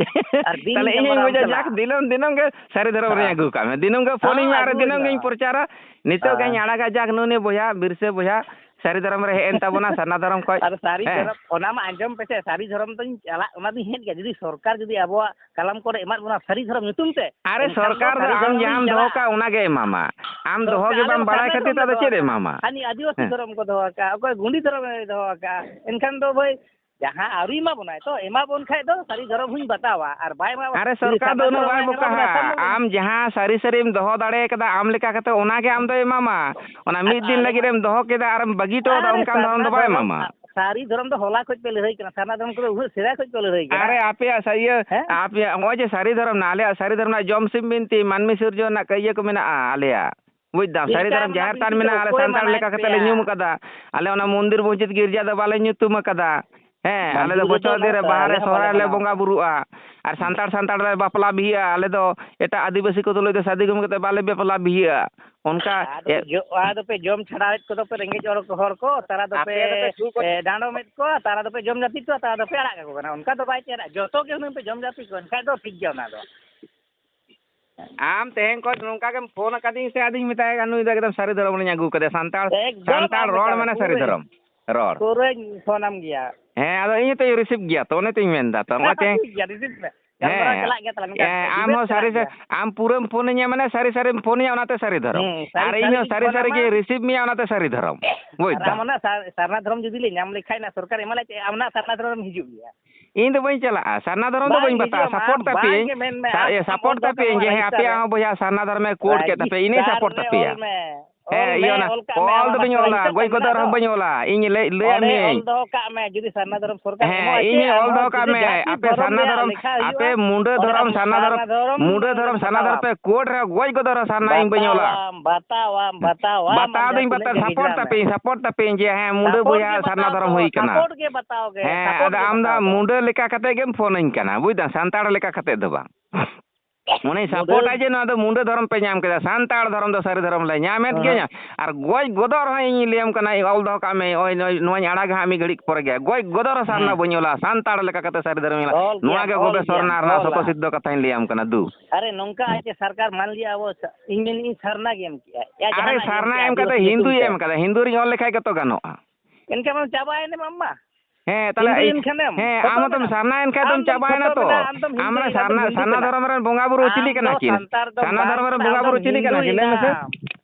ᱟᱨ ᱫᱤᱱ ᱛᱟᱦᱞᱮ ᱤᱧ ᱤᱧ ᱜᱟᱞᱢᱟᱨᱟᱣ ᱵᱩᱡᱟ, ᱪᱟᱞᱟᱜᱼᱟ᱾ ᱡᱟᱠ, ᱫᱤᱱᱟᱹᱢ, ᱫᱤᱱᱟᱹᱢ ᱜᱮ ᱥᱟᱹᱨᱤ ᱫᱷᱚᱨᱚᱢ ᱨᱮᱧ ᱦᱮᱸ᱾ ᱟᱹᱜᱩ ᱠᱟᱜ ᱢᱮ, ᱫᱤᱱᱟᱹᱢ ᱜᱮ ᱯᱷᱳᱱ ᱦᱮᱸ, ᱤᱧ ᱢᱮ ᱟᱨ ᱟᱹᱜᱩᱭ ᱫᱤᱱᱟᱹᱢ ᱢᱮ᱾ ᱜᱤᱧ ᱯᱨᱚᱪᱟᱨᱟ᱾ ᱱᱤᱛᱚᱜ ᱦᱮᱸ᱾ ᱜᱤᱧ ᱟᱲᱟᱜᱟ, ᱡᱟᱠ, ᱱᱩᱱᱤ ᱵᱚᱭᱦᱟ, ᱵᱤᱨᱥᱟᱹ ᱵᱚᱭᱦᱟ, ᱥᱟᱹᱨᱤ ᱫᱷᱚᱨᱚᱢ ᱨᱮ ᱦᱮᱡ ᱮᱱ ᱛᱟᱵᱚᱱᱟ, ᱥᱟᱨᱱᱟ ᱫᱷᱚᱨᱚᱢ ᱠᱷᱚᱡ᱾ ᱟᱨ ᱥᱟᱹᱨᱤ ᱦᱮᱸ᱾ ᱫᱷᱚᱨᱚᱢ, ᱚᱱᱟ ᱢᱟ ᱟᱸᱡᱚᱢ ᱯᱮᱥᱮ, ᱥᱟᱹᱨᱤ ᱫᱷᱚᱨᱚᱢ ᱫᱚᱧ ᱪᱟᱞᱟᱜ, ᱚᱱᱟ ᱫᱚᱧ ᱦᱮᱡ ᱜᱮᱭᱟ᱾ ᱡᱩᱫᱤ ᱥᱚᱨᱠᱟᱨ ᱡᱩᱫᱤ ᱟᱵᱚᱣᱟᱜ ᱠᱟᱞᱟᱢ ᱠᱚᱨᱮ ᱮᱢᱟᱫ ᱵᱚᱱᱟ ᱥᱟᱹᱨᱤ ᱫᱷᱚᱨᱚᱢ ᱧᱩᱛᱩᱢ ᱛᱮ, ᱟᱨᱮ, ᱮᱱᱠᱷᱟᱱ ᱫᱚ ᱥᱚᱨᱠᱟᱨ ᱫᱚ ᱥᱟᱹᱨᱤ ᱟᱢ ᱫᱷᱚᱨᱚᱢ ᱨᱤᱧ ᱡᱟᱦᱟᱸᱢ ᱫᱚᱦᱚ ᱪᱟᱞᱟᱜᱼᱟ᱾ ᱠᱟᱜ, ᱚᱱᱟ ᱜᱮ ᱮᱢᱟᱢᱟ᱾ ᱟᱢ ᱫᱚᱦᱚ ᱥᱚᱨᱠᱟᱨ ᱜᱮ ᱟᱞᱮ ᱵᱟᱢ ᱫᱚ ᱵᱟᱲᱟᱭ ᱥᱟᱨᱱᱟ ᱠᱷᱟᱹᱛᱤᱨ ᱛᱮ ᱫᱷᱚᱨᱚᱢ ᱟᱫᱚ ᱞᱮ ᱪᱮᱫ ᱮ ᱫᱚᱦᱚ ᱮᱢᱟᱢᱟ? ᱟᱠᱟᱫᱼᱟ᱾ ᱦᱟᱹᱱᱤ ᱟᱹᱫᱤᱵᱟᱹᱥᱤ ᱦᱮᱸ᱾ ᱫᱷᱚᱨᱚᱢ ᱠᱚ ᱫᱚᱦᱚ ᱟᱠᱟᱫᱼᱟ, ᱚᱠᱚᱭ ᱜᱩᱸᱰᱤ ᱫᱷᱚᱨᱚᱢᱮ ᱫᱚᱦᱚ ᱟᱠᱟᱫᱼᱟ᱾ ᱮᱱᱠᱷᱟᱱ ᱫᱚ ᱵᱷᱟᱹᱭ, ᱡᱟᱦᱟᱸ ᱟᱹᱣᱨᱤ ᱮᱢᱟ ᱵᱚᱱᱟᱭ ᱛᱚ, ᱮᱢᱟ ᱵᱚᱱ ᱠᱷᱟᱡ ᱫᱚ ᱥᱟᱹᱨᱤ ᱫᱷᱚᱨᱚᱢ ᱦᱚᱸᱧ ᱵᱟᱛᱟᱣᱟ, ᱟᱨ ᱵᱟᱭ ᱮᱢᱟ ᱵᱚᱱ, ᱟᱨᱮ, ᱡᱩᱫᱤ ᱥᱚᱨᱠᱟᱨ ᱫᱚ ᱥᱟᱨᱱᱟ ᱩᱱᱟᱹᱜ ᱫᱷᱚᱨᱚᱢ ᱵᱟᱭ ᱵᱟᱭ ᱮᱢᱟ ᱵᱚᱱᱟ, ᱵᱚᱠᱟᱦᱟ᱾ ᱥᱟᱨᱱᱟ ᱵᱚᱱ ᱟᱢ ᱡᱟᱦᱟᱸ ᱥᱟᱹᱨᱤ ᱥᱟᱹᱨᱤᱢ ᱫᱚᱦᱚ ᱫᱟᱲᱮ ᱠᱟᱫᱟ, ᱟᱢ ᱞᱮᱠᱟ ᱠᱟᱛᱮ ᱚᱱᱟ ᱜᱮ ᱟᱢ ᱫᱚᱭ ᱮᱢᱟᱢᱟ᱾ ᱚᱱᱟ ᱟᱨ ᱢᱤᱫ ᱫᱤᱱ ᱟᱞᱮ ᱞᱟᱹᱜᱤᱫ ᱢᱟ, ᱮᱢ ᱫᱚᱦᱚ ᱠᱮᱫᱟ ᱟᱨᱮᱢ ᱵᱟᱹᱜᱤ ᱦᱚᱴᱚ ᱠᱟᱫᱟ, ᱟᱨᱮ, ᱚᱱᱠᱟᱱ ᱫᱷᱚᱨᱚᱢ ᱥᱟᱨᱱᱟ ᱫᱚ ᱵᱟᱭ ᱫᱷᱚᱨᱚᱢ, ᱮᱢᱟᱢᱟ᱾ ᱟᱨ ᱥᱟᱹᱨᱤ ᱫᱷᱚᱨᱚᱢ ᱫᱚ ᱦᱚᱞᱟ ᱠᱷᱚᱡ ᱯᱮ ᱞᱟᱹᱲᱦᱟᱹᱭ ᱠᱟᱱᱟ, ᱥᱟᱨᱱᱟ ᱫᱷᱚᱨᱚᱢ ᱠᱚᱫᱚ ᱩᱱᱟᱹᱜ ᱥᱮᱫᱟᱭ ᱠᱷᱚᱡ ᱠᱚ ᱞᱟᱹᱲᱦᱟᱹᱭ ᱠᱟᱱᱟ᱾ ᱟᱨᱮ, ᱟᱯᱮᱭᱟᱜ ᱥᱟ-, ᱤᱭᱟᱹ, ᱦᱮᱸ? ᱟᱯᱮᱭᱟᱜ ᱱᱚᱜᱼᱚᱭ ᱡᱮ ᱥᱟᱹᱨᱤ ᱫᱷᱚᱨᱚᱢ ᱨᱮᱱᱟᱜ, ᱟᱞᱮᱭᱟᱜ ᱥᱟᱹᱨᱤ ᱫᱷᱚᱨᱚᱢ ᱨᱮᱱᱟᱜ ᱡᱚᱢ ᱥᱤᱢ ᱵᱤᱱᱛᱤ, ᱢᱟᱹᱱᱢᱤ ᱥᱤᱨᱡᱚᱱ ᱨᱮᱱᱟᱜ ᱤᱭᱟᱹ ᱠᱚ ᱢᱮᱱᱟᱜᱼᱟ ᱟᱞᱮᱭᱟᱜ᱾ ᱵᱩᱡᱽ ᱫᱟᱢ, ᱥᱟᱹᱨᱤ ᱪᱮᱫᱠᱟ ᱫᱷᱚᱨᱚᱢ ᱮᱢ ᱡᱟᱦᱮᱨ ᱛᱷᱟᱱ ᱵᱤᱱᱛᱤ ᱢᱮᱱᱟᱜᱼᱟ, ᱠᱮᱫᱟ? ᱟᱞᱮ ᱚᱠᱚᱭ ᱥᱟᱱᱛᱟᱲ ᱮᱢᱟᱭ ᱞᱮᱠᱟ ᱠᱟᱛᱮ ᱞᱮ ᱯᱮᱭᱟ? ᱧᱩᱢ ᱠᱟᱫᱟ᱾ ᱟᱞᱮ ᱚᱱᱟ ᱢᱚᱱᱫᱤᱨ ᱢᱚᱥᱡᱤᱫ ᱜᱤᱨᱡᱟ ᱫᱚ ᱵᱟᱞᱮ ᱧᱩᱛᱩᱢ ᱠᱟᱫᱟ᱾ ᱦᱮᱸ, ᱟᱞᱮ ᱫᱚ ᱢᱚᱱᱫᱤᱨ ᱨᱮᱫᱚ ᱵᱚᱪᱷᱚᱨ ᱫᱤᱱ ᱨᱮ ᱵᱟᱦᱟ ᱵᱟᱞᱮ ᱨᱮ, ᱦᱚᱸ ᱥᱚᱦᱨᱟᱭ ᱵᱟᱞᱮ ᱨᱮᱞᱮ ᱵᱚᱸᱜᱟ ᱵᱚᱸᱜᱟ ᱵᱩᱨᱩᱜᱼᱟ᱾ ᱟᱨ ᱥᱟᱱᱛᱟᱲ ᱥᱟᱱᱛᱟᱲ ᱞᱮ ᱵᱟᱯᱞᱟ ᱵᱤᱦᱟᱹᱜᱼᱟ᱾ ᱟᱞᱮ ᱫᱚ ᱮᱴᱟᱜ ᱟᱹᱫᱤᱵᱟᱹᱥᱤ ᱠᱚ ᱛᱩᱞᱩᱡ ᱫᱚ ᱥᱟᱫᱤ ᱜᱩᱢᱤ ᱠᱟᱛᱮ ᱵᱟᱞᱮ ᱵᱟᱯᱞᱟ ᱵᱤᱦᱟᱹᱜᱼᱟ᱾ ᱚᱱᱠᱟ ᱟᱫᱚ ᱮ- ᱡᱚ-, ᱟᱫᱚ ᱯᱮ ᱡᱚᱢ ᱪᱷᱟᱲᱟᱣᱮᱫ ᱠᱚᱫᱚ ᱯᱮ ᱨᱮᱸᱜᱮᱡ ᱦᱚᱲ ᱠᱚ, ᱦᱚᱲ ᱠᱚ, ᱛᱟᱨᱟ ᱫᱚᱯᱮ, ᱟᱯᱮ ᱫᱚᱯᱮ ᱥᱩᱠ ᱮ, ᱰᱟᱸᱰᱚᱢᱮᱫ ᱠᱚᱣᱟ, ᱛᱟᱨᱟ ᱫᱚᱯᱮ ᱡᱚᱢ ᱡᱟᱹᱯᱤᱫ ᱠᱚᱣᱟ, ᱛᱟᱨᱟ ᱫᱚᱯᱮ ᱟᱲᱟᱜ ᱠᱟᱠᱚ ᱠᱟᱱᱟ᱾ ᱚᱱᱠᱟ ᱫᱚ ᱵᱟᱭ ᱪᱮᱦᱨᱟ᱾ ᱡᱚᱛᱚ ᱜᱮ ᱦᱩᱱᱟᱹᱝ ᱯᱮ ᱡᱚᱢ ᱡᱟᱹᱯᱤᱫ ᱠᱚᱣᱟ, ᱮᱱᱠᱷᱟᱡ ᱫᱚ ᱴᱷᱤᱠ ᱜᱮᱭᱟ ᱚᱱᱟ ᱫᱚ᱾ ᱟᱢ ᱛᱮᱦᱮᱧ ᱠᱷᱚᱱ ᱱᱚᱝᱠᱟ ᱜᱮᱢ ᱯᱷᱳᱱ ᱟᱠᱟᱫᱤᱧ ᱥᱮ, ᱟᱫᱚᱧ ᱢᱮᱛᱟᱭ ᱠᱟᱱᱟ, ᱱᱩᱭ ᱫᱚ ᱮᱠᱫᱚᱢ ᱥᱟᱹᱨᱤ ᱫᱷᱚᱨᱚᱢ ᱨᱤᱧ ᱟᱹᱜᱩ ᱠᱟᱫᱮᱭᱟ᱾ ᱥᱟᱱᱛᱟᱲ, ᱮᱠᱫᱚᱢ ᱥᱟᱱᱛᱟᱲ ᱟᱢ ᱨᱚᱲ ᱢᱮᱛᱟᱢ ᱢᱟᱱᱮ ᱥᱟᱹᱨᱤ ᱯᱩᱨᱟᱹ, ᱫᱷᱚᱨᱚᱢ ᱨᱚᱲ᱾ ᱯᱩᱨᱟᱹᱧ ᱯᱷᱳᱱᱟᱢ ᱜᱮᱭᱟ᱾ ᱦᱮᱸ, ᱟᱫᱚ ᱤᱧ ᱦᱚᱸᱛᱚᱧ ᱨᱤᱥᱤᱵᱷ ᱜᱮᱭᱟ ᱛᱚ, ᱚᱱᱮ ᱛᱚᱧ ᱢᱮᱱᱫᱟ ᱛᱚ, ᱱᱚᱜᱼᱚᱭ ᱛᱮᱦᱮᱧ ᱴᱷᱤᱠ ᱜᱮᱭᱟ, ᱨᱤᱥᱤᱵᱷ ᱢᱮ᱾ ᱜᱟᱞᱢᱟᱨᱟᱣ ᱦᱮᱸ᱾ ᱪᱟᱞᱟᱜ ᱜᱮᱭᱟ ᱛᱟᱞᱟᱝ, ᱦᱮᱸ, ᱟᱢ ᱰᱤᱵᱮᱴ ᱦᱚᱸ ᱪᱟᱞᱟᱜ ᱥᱟᱹᱨᱤ ᱥᱟᱹ-, ᱜᱮᱭᱟ᱾ ᱟᱢ ᱯᱩᱨᱟᱹᱢ ᱯᱷᱳᱱᱟᱹᱧᱟ ᱢᱟᱱᱮ ᱥᱟᱹᱨᱤ ᱥᱟᱹᱨᱤᱢ ᱯᱷᱳᱱᱟᱹᱧᱟ, ᱚᱱᱟᱛᱮ ᱥᱟᱹᱨᱤ ᱫᱷᱚᱨᱚᱢ᱾ ᱦᱩᱸ, ᱥᱟᱹᱨᱤ ᱟᱨ ᱤᱧ ᱦᱚᱸ ᱥᱟᱹᱨᱤᱧ ᱥᱟᱹᱨᱤ ᱯᱷᱳᱱᱟᱢᱟ᱾ ᱥᱟᱹᱨᱤᱧ ᱨᱤᱥᱤᱵᱷ ᱢᱮᱭᱟ, ᱚᱱᱟᱛᱮ ᱥᱟᱹᱨᱤ ᱫᱷᱚᱨᱚᱢ᱾ ᱵᱩᱡᱽ ᱟᱨ ᱟᱢ ᱫᱟᱢ᱾ ᱚᱱᱟ ᱥᱟᱨ-, ᱥᱟᱨᱱᱟ ᱫᱷᱚᱨᱚᱢ ᱡᱩᱫᱤ ᱞᱮ ᱧᱟᱢ ᱞᱮᱠᱷᱟᱡ ᱱᱟ ᱥᱚᱨᱠᱟᱨ ᱮᱢᱟ ᱞᱮ ᱪᱮᱫ, ᱟᱢ ᱚᱱᱟ ᱥᱟᱨᱱᱟ ᱫᱷᱚᱨᱚᱢ ᱨᱮᱢ ᱦᱤᱡᱩᱜ ᱜᱮᱭᱟ᱾ ᱤᱧ ᱫᱚ ᱵᱟᱹᱧ ᱪᱟᱞᱟᱜᱼᱟ, ᱥᱟᱨᱱᱟ ᱫᱷᱚᱨᱚᱢ ᱫᱚ ᱵᱟᱝ ᱵᱟᱹᱧ ᱵᱟᱛᱟᱣᱟ, ᱦᱤᱡᱩᱜᱼᱟ, ᱢᱟ ᱥᱟᱯᱳᱨᱴ ᱛᱟᱯᱮᱭᱟᱹᱧ᱾ ᱵᱟᱝ ᱜᱮ ᱢᱮᱱ ᱢᱮ, ᱥᱟ-, ᱟᱢ, ᱤᱭᱟᱹ, ᱟᱢ ᱥᱟᱯᱳᱨᱴ ᱚᱞ ᱫᱚᱦᱚ ᱠᱟᱜ ᱛᱟᱯᱮᱭᱟᱹᱧ ᱢᱟ ᱡᱮ, ᱦᱮᱸ, ᱨᱮᱡᱤᱥᱴᱟᱨ ᱟᱯᱮᱭᱟᱜ ᱨᱮ᱾ ᱦᱚᱸ ᱵᱚᱭᱦᱟ ᱥᱟᱨᱱᱟ ᱫᱷᱚᱨᱚᱢᱮ ᱠᱳᱰ ᱠᱮᱫ ᱛᱟᱯᱮᱭᱟ, ᱤᱱᱟᱹᱧ ᱨᱮᱡᱤᱥᱴᱟᱨ ᱥᱟᱯᱳᱨᱴ ᱨᱮ ᱛᱟᱯᱮᱭᱟ᱾ ᱚᱞ ᱢᱮ᱾ ᱦᱮᱸ, ᱚᱞ ᱢᱮ, ᱤᱭᱟᱹ ᱚᱱᱟ ᱚᱞ ᱠᱟᱜ ᱢᱮ, ᱚᱞ ᱟᱢᱟᱜ ᱫᱚ ᱵᱟᱹᱧ ᱢᱟᱥᱴᱟᱨ ᱚᱞᱟ, ᱦᱤᱥᱟᱹᱵ ᱜᱚᱡ ᱛᱮ ᱜᱚᱫᱚᱜ ᱢᱮᱱᱟᱜ ᱨᱮᱦᱚᱸ ᱫᱚ᱾ ᱵᱟᱹᱧ ᱚᱞᱟ, ᱤᱧ ᱞᱟᱹᱭ, ᱞᱟᱹᱭᱟᱢ ᱚᱸᱰᱮ ᱢᱤᱭᱟᱹᱧ᱾ ᱚᱞ ᱫᱚᱦᱚ ᱠᱟᱜ ᱢᱮ, ᱡᱩᱫᱤ ᱥᱟᱨᱱᱟ ᱫᱷᱚᱨᱚᱢ ᱥᱚᱨᱠᱟᱨ ᱦᱮᱸ, ᱮᱢᱚᱜᱼᱟ, ᱤᱧ ᱪᱮᱫ ᱦᱚᱸ ᱚᱞ ᱟᱨᱦᱚᱸ ᱫᱚᱦᱚ ᱡᱩᱫᱤ ᱠᱟᱜ ᱢᱮ, ᱫᱷᱚᱨᱚᱢ ᱨᱮᱭᱟᱜ ᱟᱯᱮ ᱞᱮᱠᱷᱟ ᱦᱩᱭᱩᱜᱼᱟ, ᱥᱟᱨᱱᱟ ᱫᱷᱚᱨᱚᱢ, ᱚᱸᱰᱮ ᱟᱯᱮ ᱦᱚᱸ ᱢᱩᱸᱰᱟᱹ ᱫᱷᱚᱨᱚᱢ, ᱥᱟᱨᱱᱟ ᱫᱷᱚᱨᱚᱢ, ᱢᱩᱸᱰᱟᱹ ᱫᱷᱚᱨᱚᱢ ᱥᱟᱨᱱᱟ ᱫᱷᱚᱨᱚᱢ ᱵᱟᱛᱟᱣᱟᱢ᱾ ᱯᱮ ᱠᱳᱨᱴ ᱨᱮ ᱜᱚᱡ ᱜᱚᱫᱚᱜ ᱨᱮᱦᱚᱸ ᱥᱟᱨᱱᱟ ᱤᱧ ᱵᱟᱹᱧ ᱚᱞᱟ᱾ ᱵᱟᱛᱟᱣᱟᱢ, ᱵᱟᱛᱟᱣᱟᱢ, ᱵᱟᱛᱟᱣᱟᱢ, ᱵᱟᱛᱟᱣ ᱟᱢ ᱫᱚᱧ ᱡᱟᱦᱟᱸ ᱵᱟᱛᱟᱣ, ᱛᱤᱱᱟᱹᱜ ᱜᱮ support ᱜᱤᱫᱽᱨᱟᱹ ᱛᱟᱯᱮ ᱢᱮ᱾ ᱤᱧ, support ᱛᱟᱯᱮ ᱤᱧ ᱡᱮ ᱦᱮᱸ, ᱢᱩᱸᱰᱟᱹ ᱥᱟᱯᱳᱨᱴ ᱵᱚᱭᱦᱟ ᱜᱮ ᱥᱟᱨᱱᱟ ᱵᱟᱛᱟᱣ ᱫᱷᱚᱨᱚᱢ ᱠᱚ, ᱦᱩᱭ ᱠᱟᱱᱟ᱾ ᱥᱟᱯᱳᱨᱴ ᱜᱮ ᱵᱟᱛᱟᱣ ᱜᱮ, ᱦᱮᱸ, ᱥᱟᱯᱳᱨᱴ ᱟᱫᱚ ᱜᱮ ᱟᱢ ᱫᱚ ᱵᱟᱛᱟᱣ ᱜᱮ᱾ ᱢᱩᱸᱰᱟᱹ ᱞᱮᱠᱟ ᱠᱟᱛᱮ ᱜᱮᱢ ᱯᱷᱳᱱᱟᱹᱧ ᱠᱟᱱᱟ, ᱵᱩᱡᱽ ᱫᱟᱢ, ᱥᱟᱱᱛᱟᱲ ᱞᱮᱠᱟ ᱠᱟᱛᱮ ᱫᱚ ᱵᱟᱝ᱾ ᱩᱱᱤ ᱢᱩᱸᱰᱟᱹ ᱥᱟᱯᱳᱨᱴᱟ ᱡᱮ ᱱᱚᱣᱟ ᱫᱚ ᱢᱩᱸᱰᱟᱹ ᱫᱷᱚᱨᱚᱢ ᱯᱮ ᱧᱟᱢ ᱠᱮᱫᱟ, ᱥᱟᱱᱛᱟᱲ ᱫᱷᱚᱨᱚᱢ ᱫᱚ ᱥᱟᱹᱨᱤ ᱫᱷᱚᱨᱚᱢ ᱞᱮ ᱧᱟᱢᱮᱫ ᱦᱮᱸ᱾ ᱜᱮᱭᱟ᱾ ᱟᱨ ᱜᱚᱡ ᱜᱚᱫᱚᱜ ᱨᱮᱦᱚᱸ ᱤᱧ ᱞᱟᱹᱭᱟᱢ ᱠᱟᱱᱟ, ᱤᱧ ᱚᱞ ᱫᱚᱦᱚ ᱠᱟᱜ ᱢᱮ, ᱳᱭ ᱱᱚᱣᱟᱧ ᱟᱲᱟᱜᱟ ᱦᱟᱸᱜ ᱢᱤᱫ ᱜᱷᱟᱹᱲᱤᱡ ᱯᱚᱨᱮ ᱜᱮ᱾ ᱜᱚᱡ ᱜᱚᱫᱚᱜ ᱨᱮᱦᱚᱸ ᱥᱟᱨᱱᱟ ᱦᱮᱸ᱾ ᱵᱟᱹᱧ ᱚᱞᱟ, ᱥᱟᱱᱛᱟᱲ ᱞᱮᱠᱟ ᱠᱟᱛᱮ ᱥᱟᱹᱨᱤ ᱫᱷᱚᱨᱚᱢ ᱤᱧ ᱚᱞᱟ᱾ ᱚᱞ ᱱᱚᱣᱟ ᱜᱮᱭᱟᱢ, ᱜᱮ ᱚᱞ ᱜᱚᱵᱮᱥᱚᱱ ᱜᱮᱭᱟᱢ, ᱨᱮᱱᱟᱜ ᱚᱞᱟ᱾ ᱥᱚᱛᱚ ᱥᱤᱫᱽᱫᱷᱚ ᱠᱟᱛᱷᱟᱧ ᱞᱟᱹᱭᱟᱢ ᱠᱟᱱᱟ ᱫᱩ᱾ ᱟᱨᱮ ᱱᱚᱝᱠᱟ ᱦᱮᱸ᱾ ᱟᱭ ᱡᱮ ᱥᱟᱨᱠᱟᱨ ᱢᱟᱱ ᱞᱤᱭᱟ ᱟᱵᱚ ᱥᱟ-, ᱤᱧ ᱢᱮᱱᱮᱫ ᱤᱧ ᱥᱟᱨᱱᱟ ᱜᱮ ᱮᱢ ᱠᱮᱜᱼᱟ᱾ ᱭᱟ ᱟᱨᱮ ᱡᱟᱦᱟᱱᱟᱜ ᱜᱮ ᱥᱟᱨᱱᱟ ᱠᱮᱜᱼᱟ, ᱮᱢ ᱠᱟᱛᱮ ᱟᱹᱫᱤᱵᱟᱹᱥᱤ ᱦᱤᱱᱫᱩᱭ ᱧᱩᱛᱩᱢ ᱛᱮ᱾ ᱮᱢ ᱠᱟᱫᱟ, ᱦᱤᱱᱫᱩ ᱨᱤᱧ ᱚᱞ ᱞᱮᱠᱷᱟᱡ ᱜᱮᱛᱚ ᱜᱟᱱᱚᱜᱼᱟ᱾ ᱮᱱᱠᱷᱟᱱ ᱢᱟ ᱪᱟᱵᱟᱭᱮᱱ ᱟᱢ ᱢᱟ᱾ ᱦᱮᱸ, ᱛᱟᱦᱞᱮ ᱦᱤᱱᱫᱩᱭᱮᱱ ᱠᱷᱟᱱᱮᱢ, ᱦᱮᱸ, ᱯᱷᱳᱴᱳ ᱟᱢ ᱦᱚᱸᱛᱚᱢ ᱢᱮᱱᱟᱜᱼᱟ᱾ ᱥᱟᱨᱱᱟᱭᱮᱱ ᱠᱷᱟᱡ ᱫᱚᱢ ᱟᱢ ᱫᱚᱢ ᱪᱟᱵᱟᱭᱮᱱᱟ ᱯᱷᱳᱴᱳ ᱛᱚ᱾ ᱢᱮᱱᱟᱜᱼᱟ, ᱟᱢ ᱫᱚᱢ ᱟᱢ ᱢᱟᱱᱮ ᱦᱤᱱᱫᱩᱭᱮᱱᱟ, ᱟᱢ ᱫᱚᱢ ᱥᱟᱨᱱᱟ, ᱦᱤᱱᱫᱩ ᱥᱟᱨᱱᱟ ᱠᱟᱱᱟ᱾ ᱫᱷᱚᱨᱚᱢ ᱨᱮᱱ ᱵᱚᱸᱜᱟ ᱵᱩᱨᱩ ᱟᱢ ᱪᱤᱞᱤ ᱠᱟᱱᱟ ᱫᱚ ᱠᱤᱱ? ᱞᱟᱹᱭ ᱢᱮᱥᱮ᱾ ᱥᱟᱱᱛᱟᱲ ᱫᱚ ᱥᱟᱨᱱᱟ ᱵᱟᱝ, ᱫᱷᱚᱨᱚᱢ ᱨᱮᱱ ᱟᱢ ᱵᱚᱸᱜᱟ ᱫᱚᱢ ᱵᱩᱨᱩ ᱪᱤᱞᱤ ᱠᱟᱱᱟ ᱠᱤᱱ? ᱞᱟᱹᱭ ᱢᱮᱥᱮ᱾ ᱦᱤᱱᱫᱩᱭᱮᱱᱟᱢ᱾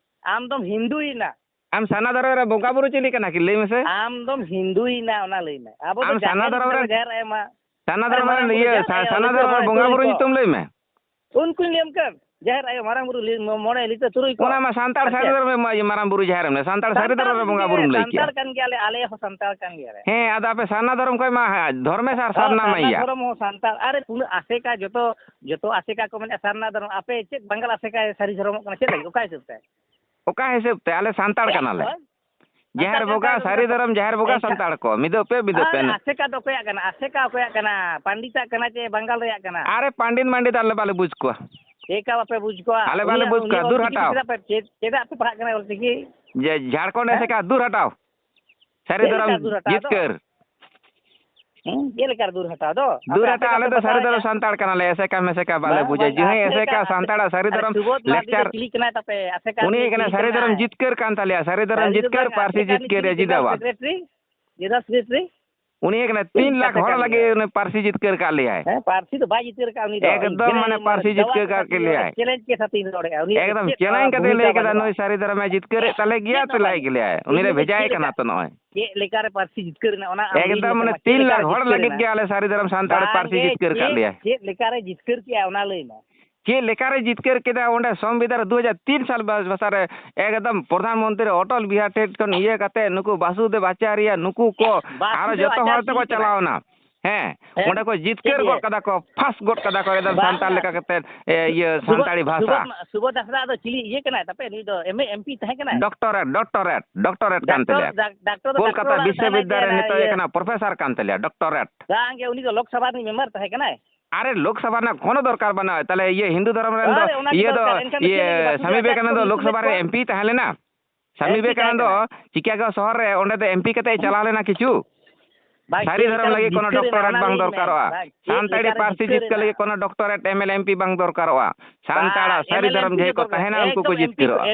ᱟᱢ ᱫᱚᱢ ᱦᱤᱱᱫᱩᱭᱮᱱᱟ᱾ ᱟᱢ ᱥᱟᱨᱱᱟ ᱫᱷᱚᱨᱚᱢ ᱨᱮ ᱵᱚᱸᱜᱟ ᱵᱩᱨᱩ ᱪᱤᱞᱤ ᱠᱟᱱᱟ ᱠᱤᱱ? ᱞᱟᱹᱭ ᱢᱮᱥᱮ᱾ ᱟᱢ ᱫᱚᱢ ᱦᱤᱱᱫᱩᱭᱮᱱᱟ, ᱚᱱᱟ ᱞᱟᱹᱭ ᱢᱮ᱾ ᱟᱵᱚ ᱫᱚ ᱟᱢ ᱥᱟᱨᱱᱟ ᱡᱟᱦᱮᱨ ᱫᱷᱚᱨᱚᱢ ᱨᱮ, ᱵᱩᱴᱟᱹ ᱡᱟᱦᱮᱨ ᱟᱭᱳ ᱢᱟ᱾ ᱥᱟᱨᱱᱟ ᱟᱨᱮ ᱫᱷᱚᱨᱚᱢ ᱢᱟᱨᱟᱝ ᱨᱮ ᱵᱩᱨᱩ ᱤᱭᱟᱹ, ᱡᱟᱦᱮᱨ ᱥᱟ-, ᱟᱭᱳ ᱥᱟᱨᱱᱟ ᱞᱟᱹᱭ ᱫᱷᱚᱨᱚᱢ ᱨᱮ ᱛᱟᱹᱨᱩᱭ ᱵᱚᱸᱜᱟ ᱠᱚ᱾ ᱵᱩᱨᱩ ᱧᱩᱛᱩᱢ ᱞᱟᱹᱭ ᱢᱮ᱾ ᱩᱱᱠᱩᱧ ᱞᱟᱹᱭᱟᱢ ᱠᱟᱱ, ᱡᱟᱦᱮᱨ ᱟᱭᱳ, ᱢᱟᱨᱟᱝ ᱵᱩᱨᱩ, ᱞᱤ-, ᱢᱚ-, ᱢᱚᱬᱮ ᱞᱤᱴᱟᱹ ᱛᱩᱨᱩᱭ ᱠᱚ᱾ ᱚᱱᱟ ᱢᱟ ᱥᱟᱱᱛᱟᱲ ᱟᱨ ᱥᱟᱹᱨᱤ ᱪᱮᱫ? ᱫᱷᱚᱨᱚᱢ ᱨᱮ ᱢᱟ-, ᱢᱟᱨᱟᱝ ᱵᱩᱨᱩ ᱡᱟᱦᱮᱨ ᱮᱢ ᱞᱟᱹᱭ, ᱥᱟᱱᱛᱟᱲ ᱥᱟᱹᱨᱤ ᱥᱟᱱᱛᱟᱲ ᱫᱷᱚᱨᱚᱢ ᱨᱮ ᱠᱟᱱ ᱵᱚᱸᱜᱟ ᱜᱮᱭᱟᱞᱮ, ᱵᱩᱨᱩᱢ ᱞᱟᱹᱭ ᱠᱮᱜᱼᱟ᱾ ᱥᱟᱱᱛᱟᱲ ᱠᱟᱱ ᱜᱮᱭᱟᱞᱮ, ᱟᱞᱮ ᱦᱚᱸ ᱥᱟᱱᱛᱟᱲ ᱠᱟᱱ ᱜᱮᱭᱟᱞᱮ᱾ ᱦᱮᱸ, ᱟᱫᱚ ᱟᱯᱮ ᱥᱟᱨᱱᱟ ᱫᱷᱚᱨᱚᱢ ᱠᱷᱚᱡ ᱢᱟ, ᱦᱮᱸ, ᱫᱷᱚᱨᱢᱮᱥ ᱟᱨ ᱦᱮᱸ, ᱥᱟᱨᱱᱟ ᱢᱟ ᱥᱟᱨᱱᱟ ᱤᱭᱟᱹ᱾ ᱫᱷᱚᱨᱚᱢ ᱦᱚᱸ ᱥᱟᱱᱛᱟᱲ᱾ ᱟᱨᱮ, ᱯᱩᱱᱟᱹᱜ ᱟᱥᱮᱠᱟ, ᱡᱚᱛᱚ, ᱡᱚᱛᱚ ᱟᱥᱮᱠᱟ ᱠᱚ ᱢᱮᱱᱮᱫᱼᱟ ᱥᱟᱨᱱᱟ ᱫᱷᱚᱨᱚᱢ᱾ ᱟᱯᱮ ᱪᱮᱫ ᱵᱟᱝᱜᱟᱞ ᱟᱥᱮᱠᱟ ᱥᱟᱹᱨᱤ ᱫᱷᱚᱨᱚᱢᱚᱜ ᱠᱟᱱᱟ? ᱪᱮᱫ ᱞᱟᱹᱜᱤᱫ? ᱚᱠᱟ ᱦᱤᱥᱟᱹᱵ ᱛᱮ? ᱚᱠᱟ ᱦᱤᱥᱟᱹᱵ ᱛᱮ? ᱟᱞᱮ ᱥᱟᱱᱛᱟᱲ ᱠᱟᱱᱟᱞᱮ᱾ ᱦᱳᱭ᱾ ᱡᱟᱦᱮᱨ ᱥᱟᱱᱛᱟᱲ ᱵᱚᱸᱜᱟ, ᱠᱟᱱ ᱥᱟᱹᱨᱤ ᱜᱮᱭᱟ᱾ ᱫᱷᱚᱨᱚᱢ ᱡᱟᱦᱮᱨ ᱵᱚᱸᱜᱟ ᱮᱱᱠᱷᱟᱱ ᱥᱟᱱᱛᱟᱲ ᱠᱚ, ᱢᱤᱫᱚᱜ ᱯᱮ, ᱢᱤᱫᱚᱜ ᱯᱮ᱾ ᱟᱨ ᱟᱥᱮᱠᱟ ᱫᱚ ᱚᱠᱚᱭᱟᱜ ᱠᱟᱱᱟ? ᱟᱥᱮᱠᱟ ᱚᱠᱚᱭᱟᱜ ᱠᱟᱱᱟ? ᱯᱟᱱᱰᱤᱛᱟᱜ ᱠᱟᱱᱟ ᱪᱮ ᱵᱟᱝᱜᱟᱞ ᱨᱮᱭᱟᱜ ᱠᱟᱱᱟ? ᱟᱨᱮ ᱯᱟᱱᱰᱤᱛ ᱢᱟᱱᱰᱤᱛ ᱟᱞᱮ ᱵᱟᱞᱮ ᱵᱩᱡᱽ ᱠᱚᱣᱟ᱾ ᱪᱮᱠᱟ ᱵᱟᱯᱮ ᱵᱩᱡᱽ ᱠᱚᱣᱟ? ᱟᱞᱮ ᱵᱟᱞᱮ ᱩᱱᱤᱭᱟᱜ, ᱵᱩᱡᱽ ᱠᱚᱣᱟ, ᱩᱱᱤᱭᱟᱜ ᱫᱩᱨ ᱚᱞᱪᱤᱠᱤ ᱛᱮ ᱦᱟᱴᱟᱣ᱾ ᱪᱮᱫᱟᱜ ᱯᱮ, ᱪᱮᱫ, ᱪᱮᱫᱟᱜ ᱯᱮ ᱯᱟᱲᱦᱟᱜ ᱠᱟᱱᱟ ᱚᱞᱪᱤᱠᱤ? ᱡᱮ ᱡᱷᱟᱲᱠᱷᱚᱸᱰ ᱦᱮᱸ? ᱟᱥᱮᱠᱟ ᱫᱩᱨ ᱦᱟᱴᱟᱣ᱾ ᱥᱟᱹᱨᱤ ᱪᱮᱫ ᱫᱷᱚᱨᱚᱢ ᱞᱮᱠᱟ ᱫᱩᱨ ᱦᱟᱴᱟᱣ ᱫᱚ? ᱡᱤᱛᱠᱟᱹᱨ᱾ ᱦᱮᱸ? ᱪᱮᱫ ᱞᱮᱠᱟ ᱫᱩᱨ ᱦᱟᱴᱟᱣ ᱫᱚ? ᱫᱩᱨ ᱟᱯᱮ ᱦᱟᱴᱟᱣ, ᱟᱥᱮᱠᱟ ᱟᱞᱮ ᱯᱮ ᱫᱚ ᱥᱟᱹᱨᱤ ᱫᱷᱚᱨᱚᱢ ᱵᱟᱰᱟᱭᱟ? ᱥᱟᱱᱛᱟᱲ ᱠᱟᱱᱟᱞᱮ, ᱟᱥᱮᱠᱟ ᱢᱮᱥᱮᱠᱟ ᱵᱟᱞᱮ ᱵᱟᱝ, ᱵᱩᱡᱟ᱾ ᱵᱟᱝ, ᱡᱮ ᱦᱮᱸ, ᱟᱥᱮᱠᱟ, ᱟᱥᱮᱠᱟ ᱟᱥᱮᱠᱟ᱾ ᱥᱟᱱᱛᱟᱲᱟᱜ ᱥᱟᱹᱨᱤ ᱟᱨ ᱫᱷᱚᱨᱚᱢ ᱥᱩᱵᱳᱫᱷ ᱢᱟᱨᱰᱤ ᱫᱚ ᱞᱮᱠᱪᱟᱨ᱾ ᱪᱤᱞᱤ ᱠᱟᱱᱟᱭ ᱛᱟᱯᱮ? ᱟᱥᱮᱠᱟ ᱩᱱᱤ ᱨᱤᱱᱤᱡ ᱠᱟᱱᱟᱭ ᱪᱤᱞᱤ ᱥᱟᱹᱨᱤ ᱫᱷᱚᱨᱚᱢ ᱠᱟᱱᱟᱭ? ᱡᱤᱛᱠᱟᱹᱨ ᱠᱟᱱ ᱛᱟᱞᱮᱭᱟ, ᱥᱟᱹᱨᱤ ᱫᱷᱚᱨᱚᱢ ᱥᱟᱹᱨᱤ ᱫᱚ ᱡᱤᱛᱠᱟᱹᱨ, ᱵᱟᱝ, ᱯᱟᱹᱨᱥᱤ ᱟᱥᱮᱠᱟ ᱨᱤᱱᱤᱡ ᱡᱤᱛᱠᱟᱹᱨ ᱪᱤᱞᱤ ᱡᱮ ᱡᱤᱫᱟᱹ ᱡᱮᱱᱟᱨᱮᱞ ᱵᱟᱝ᱾ ᱥᱮᱠᱨᱮᱴᱟᱨᱤ? General secretary? ᱩᱱᱤ ᱜᱮ ᱠᱟᱱᱟᱭ, ᱪᱮᱫ ᱛᱤᱱ ᱞᱟᱠᱷ ᱠᱟᱛᱷᱟ ᱦᱚᱲ ᱠᱟᱱ ᱞᱟᱹᱜᱤᱫ ᱜᱮᱭᱟ? ᱩᱱᱤ ᱯᱟᱹᱨᱥᱤ ᱡᱤᱛᱠᱟᱹᱨ ᱠᱟᱜ ᱞᱮᱭᱟᱭ᱾ ᱦᱮᱸ, ᱯᱟᱹᱨᱥᱤ ᱫᱚ ᱵᱟᱭ ᱡᱤᱛᱠᱟᱹᱨ ᱠᱟᱜ ᱩᱱᱤ ᱫᱚ᱾ ᱮᱠᱫᱚᱢ ᱤᱧ ᱢᱟᱱᱮ ᱫᱚ ᱯᱟᱹᱨᱥᱤ ᱫᱟᱣᱟ ᱡᱤᱛᱠᱟᱹᱨ ᱠᱟᱛᱮ ᱠᱟᱜ ᱠᱮ ᱞᱮᱭᱟᱭ᱾ ᱪᱮᱞᱮᱧᱡᱽ ᱠᱮ ᱥᱟᱛᱮ ᱤᱧ ᱨᱚᱲᱮᱫᱼᱟ᱾ ᱩᱱᱤ ᱮᱠᱫᱚᱢ ᱪᱮᱫ ᱪᱮᱞᱮᱧᱡᱽ ᱠᱟᱛᱮ ᱵᱷᱩᱢᱤᱠᱟ ᱞᱟᱹᱭ ᱠᱟᱫᱟ, ᱵᱟᱹᱱᱩᱜᱼᱟ᱾ ᱱᱩᱭ ᱥᱟᱹᱨᱤ ᱫᱷᱚᱨᱚᱢᱮ ᱡᱤᱛᱠᱟᱹᱨᱮᱫ ᱛᱟᱞᱮ ᱜᱮᱭᱟ, ᱪᱮᱫ ᱛᱮ ᱦᱚᱸ ᱞᱟᱹᱭ ᱵᱟᱹᱱᱩᱜᱼᱟ᱾ ᱜᱮᱞᱮᱭᱟᱭ᱾ ᱩᱱᱤ ᱞᱮ ᱮᱢᱱᱤ ᱛᱮ ᱵᱷᱮᱡᱟᱭᱮ ᱪᱮᱫ ᱠᱟᱱᱟ ᱞᱮᱠᱟ, ᱛᱚ ᱱᱚᱜᱼᱚᱭ᱾ ᱪᱮᱫ ᱞᱮᱠᱟᱨᱮ ᱯᱟᱹᱨᱥᱤ ᱡᱤᱛᱠᱟᱹᱨ ᱮᱱᱟ ᱚᱱᱟ ᱟᱢ ᱞᱟᱹᱭ ᱮᱠᱫᱚᱢ ᱢᱮ ᱢᱟᱱᱮ ᱥᱮ, ᱪᱮᱫ ᱛᱤᱱ ᱞᱮᱠᱟᱨᱮ ᱞᱟᱠᱷ ᱦᱚᱲ ᱡᱤᱛᱠᱟᱹᱨ ᱞᱟᱹᱜᱤᱫ ᱮᱱᱟ? ᱜᱮ ᱟᱞᱮ ᱥᱟᱹᱨᱤ ᱫᱷᱚᱨᱚᱢ ᱥᱟᱱᱛᱟᱲ ᱵᱟᱝ ᱯᱟᱹᱨᱥᱤ ᱜᱮ, ᱡᱤᱛᱠᱟᱹᱨ ᱠᱟᱜ ᱪᱮᱫ, ᱞᱮᱭᱟᱭ᱾ ᱪᱮᱫ ᱞᱮᱠᱟᱨᱮ ᱡᱤᱛᱠᱟᱹᱨ ᱠᱮᱜᱼᱟ ᱚᱱᱟ ᱞᱟᱹᱭ ᱢᱮ᱾ ᱪᱮᱫ ᱞᱮᱠᱟᱨᱮ ᱡᱤᱛᱠᱟᱹᱨ ᱠᱮᱫᱟ ᱚᱸᱰᱮ ᱥᱚᱝᱵᱤᱫᱷᱟᱱ ᱨᱮ ᱫᱩ ᱦᱟᱡᱟᱨ ᱛᱤᱱ ᱥᱟᱞ ᱵᱷᱟᱥᱟ ᱨᱮ ᱮᱠᱫᱚᱢ ᱯᱨᱚᱫᱷᱟᱱ ᱢᱚᱱᱛᱨᱤ ᱚᱴᱚᱞ ᱵᱤᱦᱟᱨ ᱴᱷᱮᱱ ᱠᱷᱚᱱ ᱤᱭᱟᱹ ᱠᱟᱛᱮ ᱱᱩᱠᱩ ᱵᱟᱥᱩᱫᱮᱵ ᱟᱪᱟᱨᱭᱟ ᱱᱩᱠᱩ ᱠᱚ ᱟᱨᱚ ᱡᱚᱛᱚ ᱦᱚᱲ ᱛᱮᱠᱚ ᱪᱟᱞᱟᱣ ᱮᱱᱟ᱾ ᱦᱮᱸ, ᱚᱸᱰᱮ ᱠᱚ ᱡᱤᱛᱠᱟᱹᱨ ᱜᱚᱫ ᱠᱟᱫᱟ ᱠᱚ, ᱯᱷᱟᱥ ᱜᱚᱫ ᱠᱟᱫᱟ ᱠᱚ ᱮᱠᱫᱚᱢ ᱥᱟᱱᱛᱟᱲ ᱞᱮᱠᱟ ᱠᱟᱛᱮ ᱤᱭᱟᱹ ᱥᱟᱱᱛᱟᱲᱤ ᱵᱷᱟᱥᱟ᱾ ᱥᱩᱵᱳᱫᱷ ᱦᱟᱸᱥᱫᱟ ᱫᱚ ᱪᱤᱞᱤ ᱤᱭᱟᱹ ᱠᱟᱱᱟᱭ ᱛᱟᱯᱮ? ᱱᱩᱭ ᱫᱚ ᱮᱢ ᱮ ᱮᱢ ᱯᱤ ᱛᱟᱦᱮᱸ ᱠᱟᱱᱟᱭ? ᱰᱚᱠᱴᱚᱨᱮᱴ, ᱰᱚᱠᱴᱚᱨᱮᱴ, ᱰᱚᱠᱴᱚᱨᱮᱴ ᱠᱟᱱ ᱛᱟᱞᱮᱭᱟ᱾ ᱰᱟᱠᱛᱚᱨ ᱫᱚ ᱠᱳᱞᱠᱟᱛᱟ ᱰᱟᱠᱛᱚᱨ ᱚᱲᱟᱜ ᱨᱮ ᱛᱟᱦᱮᱱᱟᱭ ᱡᱮ ᱵᱤᱥᱥᱚᱵᱤᱫᱽᱫᱟᱞᱚᱭ ᱨᱮ ᱱᱤᱛᱚᱜ ᱦᱩᱭᱩᱜ ᱠᱟᱱᱟ ᱯᱨᱚᱯᱷᱮᱥᱚᱨ ᱠᱟᱱ ᱛᱟᱞᱮᱭᱟ, ᱰᱚᱠᱴᱚᱨᱮᱴ᱾ ᱵᱟᱝ ᱜᱮ, ᱩᱱᱤ ᱫᱚ ᱞᱳᱠᱥᱚᱵᱷᱟ ᱨᱤᱱᱤᱡ ᱢᱮᱢᱵᱟᱨ ᱛᱟᱦᱮᱸ ᱠᱟᱱᱟᱭ᱾ ᱟᱨᱮ, ᱞᱳᱠᱥᱚᱵᱷᱟ ᱨᱮᱱᱟᱜ ᱠᱳᱱᱳ ᱫᱚᱨᱠᱟᱨ ᱵᱟᱹᱱᱩᱜᱼᱟ᱾ ᱛᱟᱦᱞᱮ ᱤᱭᱟᱹ ᱦᱤᱱᱫᱩ ᱫᱷᱚᱨᱚᱢ ᱨᱮᱱ ᱫᱚ ᱟᱨᱮ, ᱚᱱᱟ ᱜᱮ ᱤᱭᱟᱹ ᱫᱚ ᱫᱚᱨᱠᱟᱨ᱾ ᱮᱱᱠᱷᱟᱱ ᱫᱚ ᱪᱮᱫ ᱞᱟᱹᱜᱤᱫ ᱤᱭᱟᱹ ᱵᱟᱥᱩᱫᱮᱵ ᱥᱟᱢᱤ ᱟᱪᱟᱨᱭᱚ ᱵᱤᱵᱮᱠᱟᱱᱚᱱᱫᱚ ᱠᱚ ᱞᱳᱠᱥᱚᱵᱷᱟ ᱨᱮ ᱢᱤᱫ ᱮᱢ ᱯᱤ ᱛᱟᱦᱮᱸ ᱞᱮᱱᱟ᱾ ᱥᱟᱢᱤ ᱮᱢ ᱯᱤ ᱵᱤᱵᱮᱠᱟᱱᱚᱱᱫᱚ ᱛᱟᱦᱮᱸ ᱞᱮᱱᱟ᱾ ᱪᱤᱠᱟᱜᱚ ᱥᱚᱦᱚᱨ ᱨᱮ ᱚᱸᱰᱮ ᱫᱚ ᱮᱢ ᱯᱤ ᱠᱟᱛᱮ ᱮ ᱪᱟᱞᱟᱣ ᱞᱮᱱᱟ ᱠᱤᱪᱷᱩ᱾ ᱵᱟᱝ, ᱥᱟᱹᱨᱤ ᱪᱮᱫ ᱫᱷᱚᱨᱚᱢ ᱞᱮᱠᱟᱱᱟᱜ ᱞᱟᱹᱜᱤᱫ ᱠᱳᱱᱳ ᱡᱤᱛᱠᱟᱹᱨ ᱮᱱᱟ, ᱰᱚᱠᱴᱚᱨᱮᱴ ᱚᱱᱟ ᱵᱟᱝ ᱞᱟᱹᱭ ᱢᱮ᱾ ᱫᱚᱨᱠᱟᱨᱚᱜᱼᱟ᱾ ᱵᱟᱝ, ᱪᱮᱫ ᱥᱟᱱᱛᱟᱲᱤ ᱞᱮᱠᱟᱱᱟᱜ ᱯᱟᱹᱨᱥᱤ ᱡᱤᱛᱠᱟᱹᱨ ᱡᱤᱛᱠᱟᱹᱨ ᱮᱱᱟ? ᱞᱟᱹᱜᱤᱫ ᱠᱳᱱᱳ doctorate, M L, M P ᱵᱟᱝ ᱫᱚᱨᱠᱟᱨᱚᱜᱼᱟ᱾ ᱥᱟᱱᱛᱟᱲ ᱵᱟᱝ, ᱥᱟᱹᱨᱤ ᱮᱢ ᱮᱞ ᱫᱷᱚᱨᱚᱢ ᱮᱢ ᱯᱤ ᱡᱮ ᱠᱚ ᱠᱚ ᱛᱟᱦᱮᱱᱟ, ᱩᱱᱠᱩ ᱠᱚ ᱮᱠᱫᱚᱢ ᱮᱢ ᱯᱤ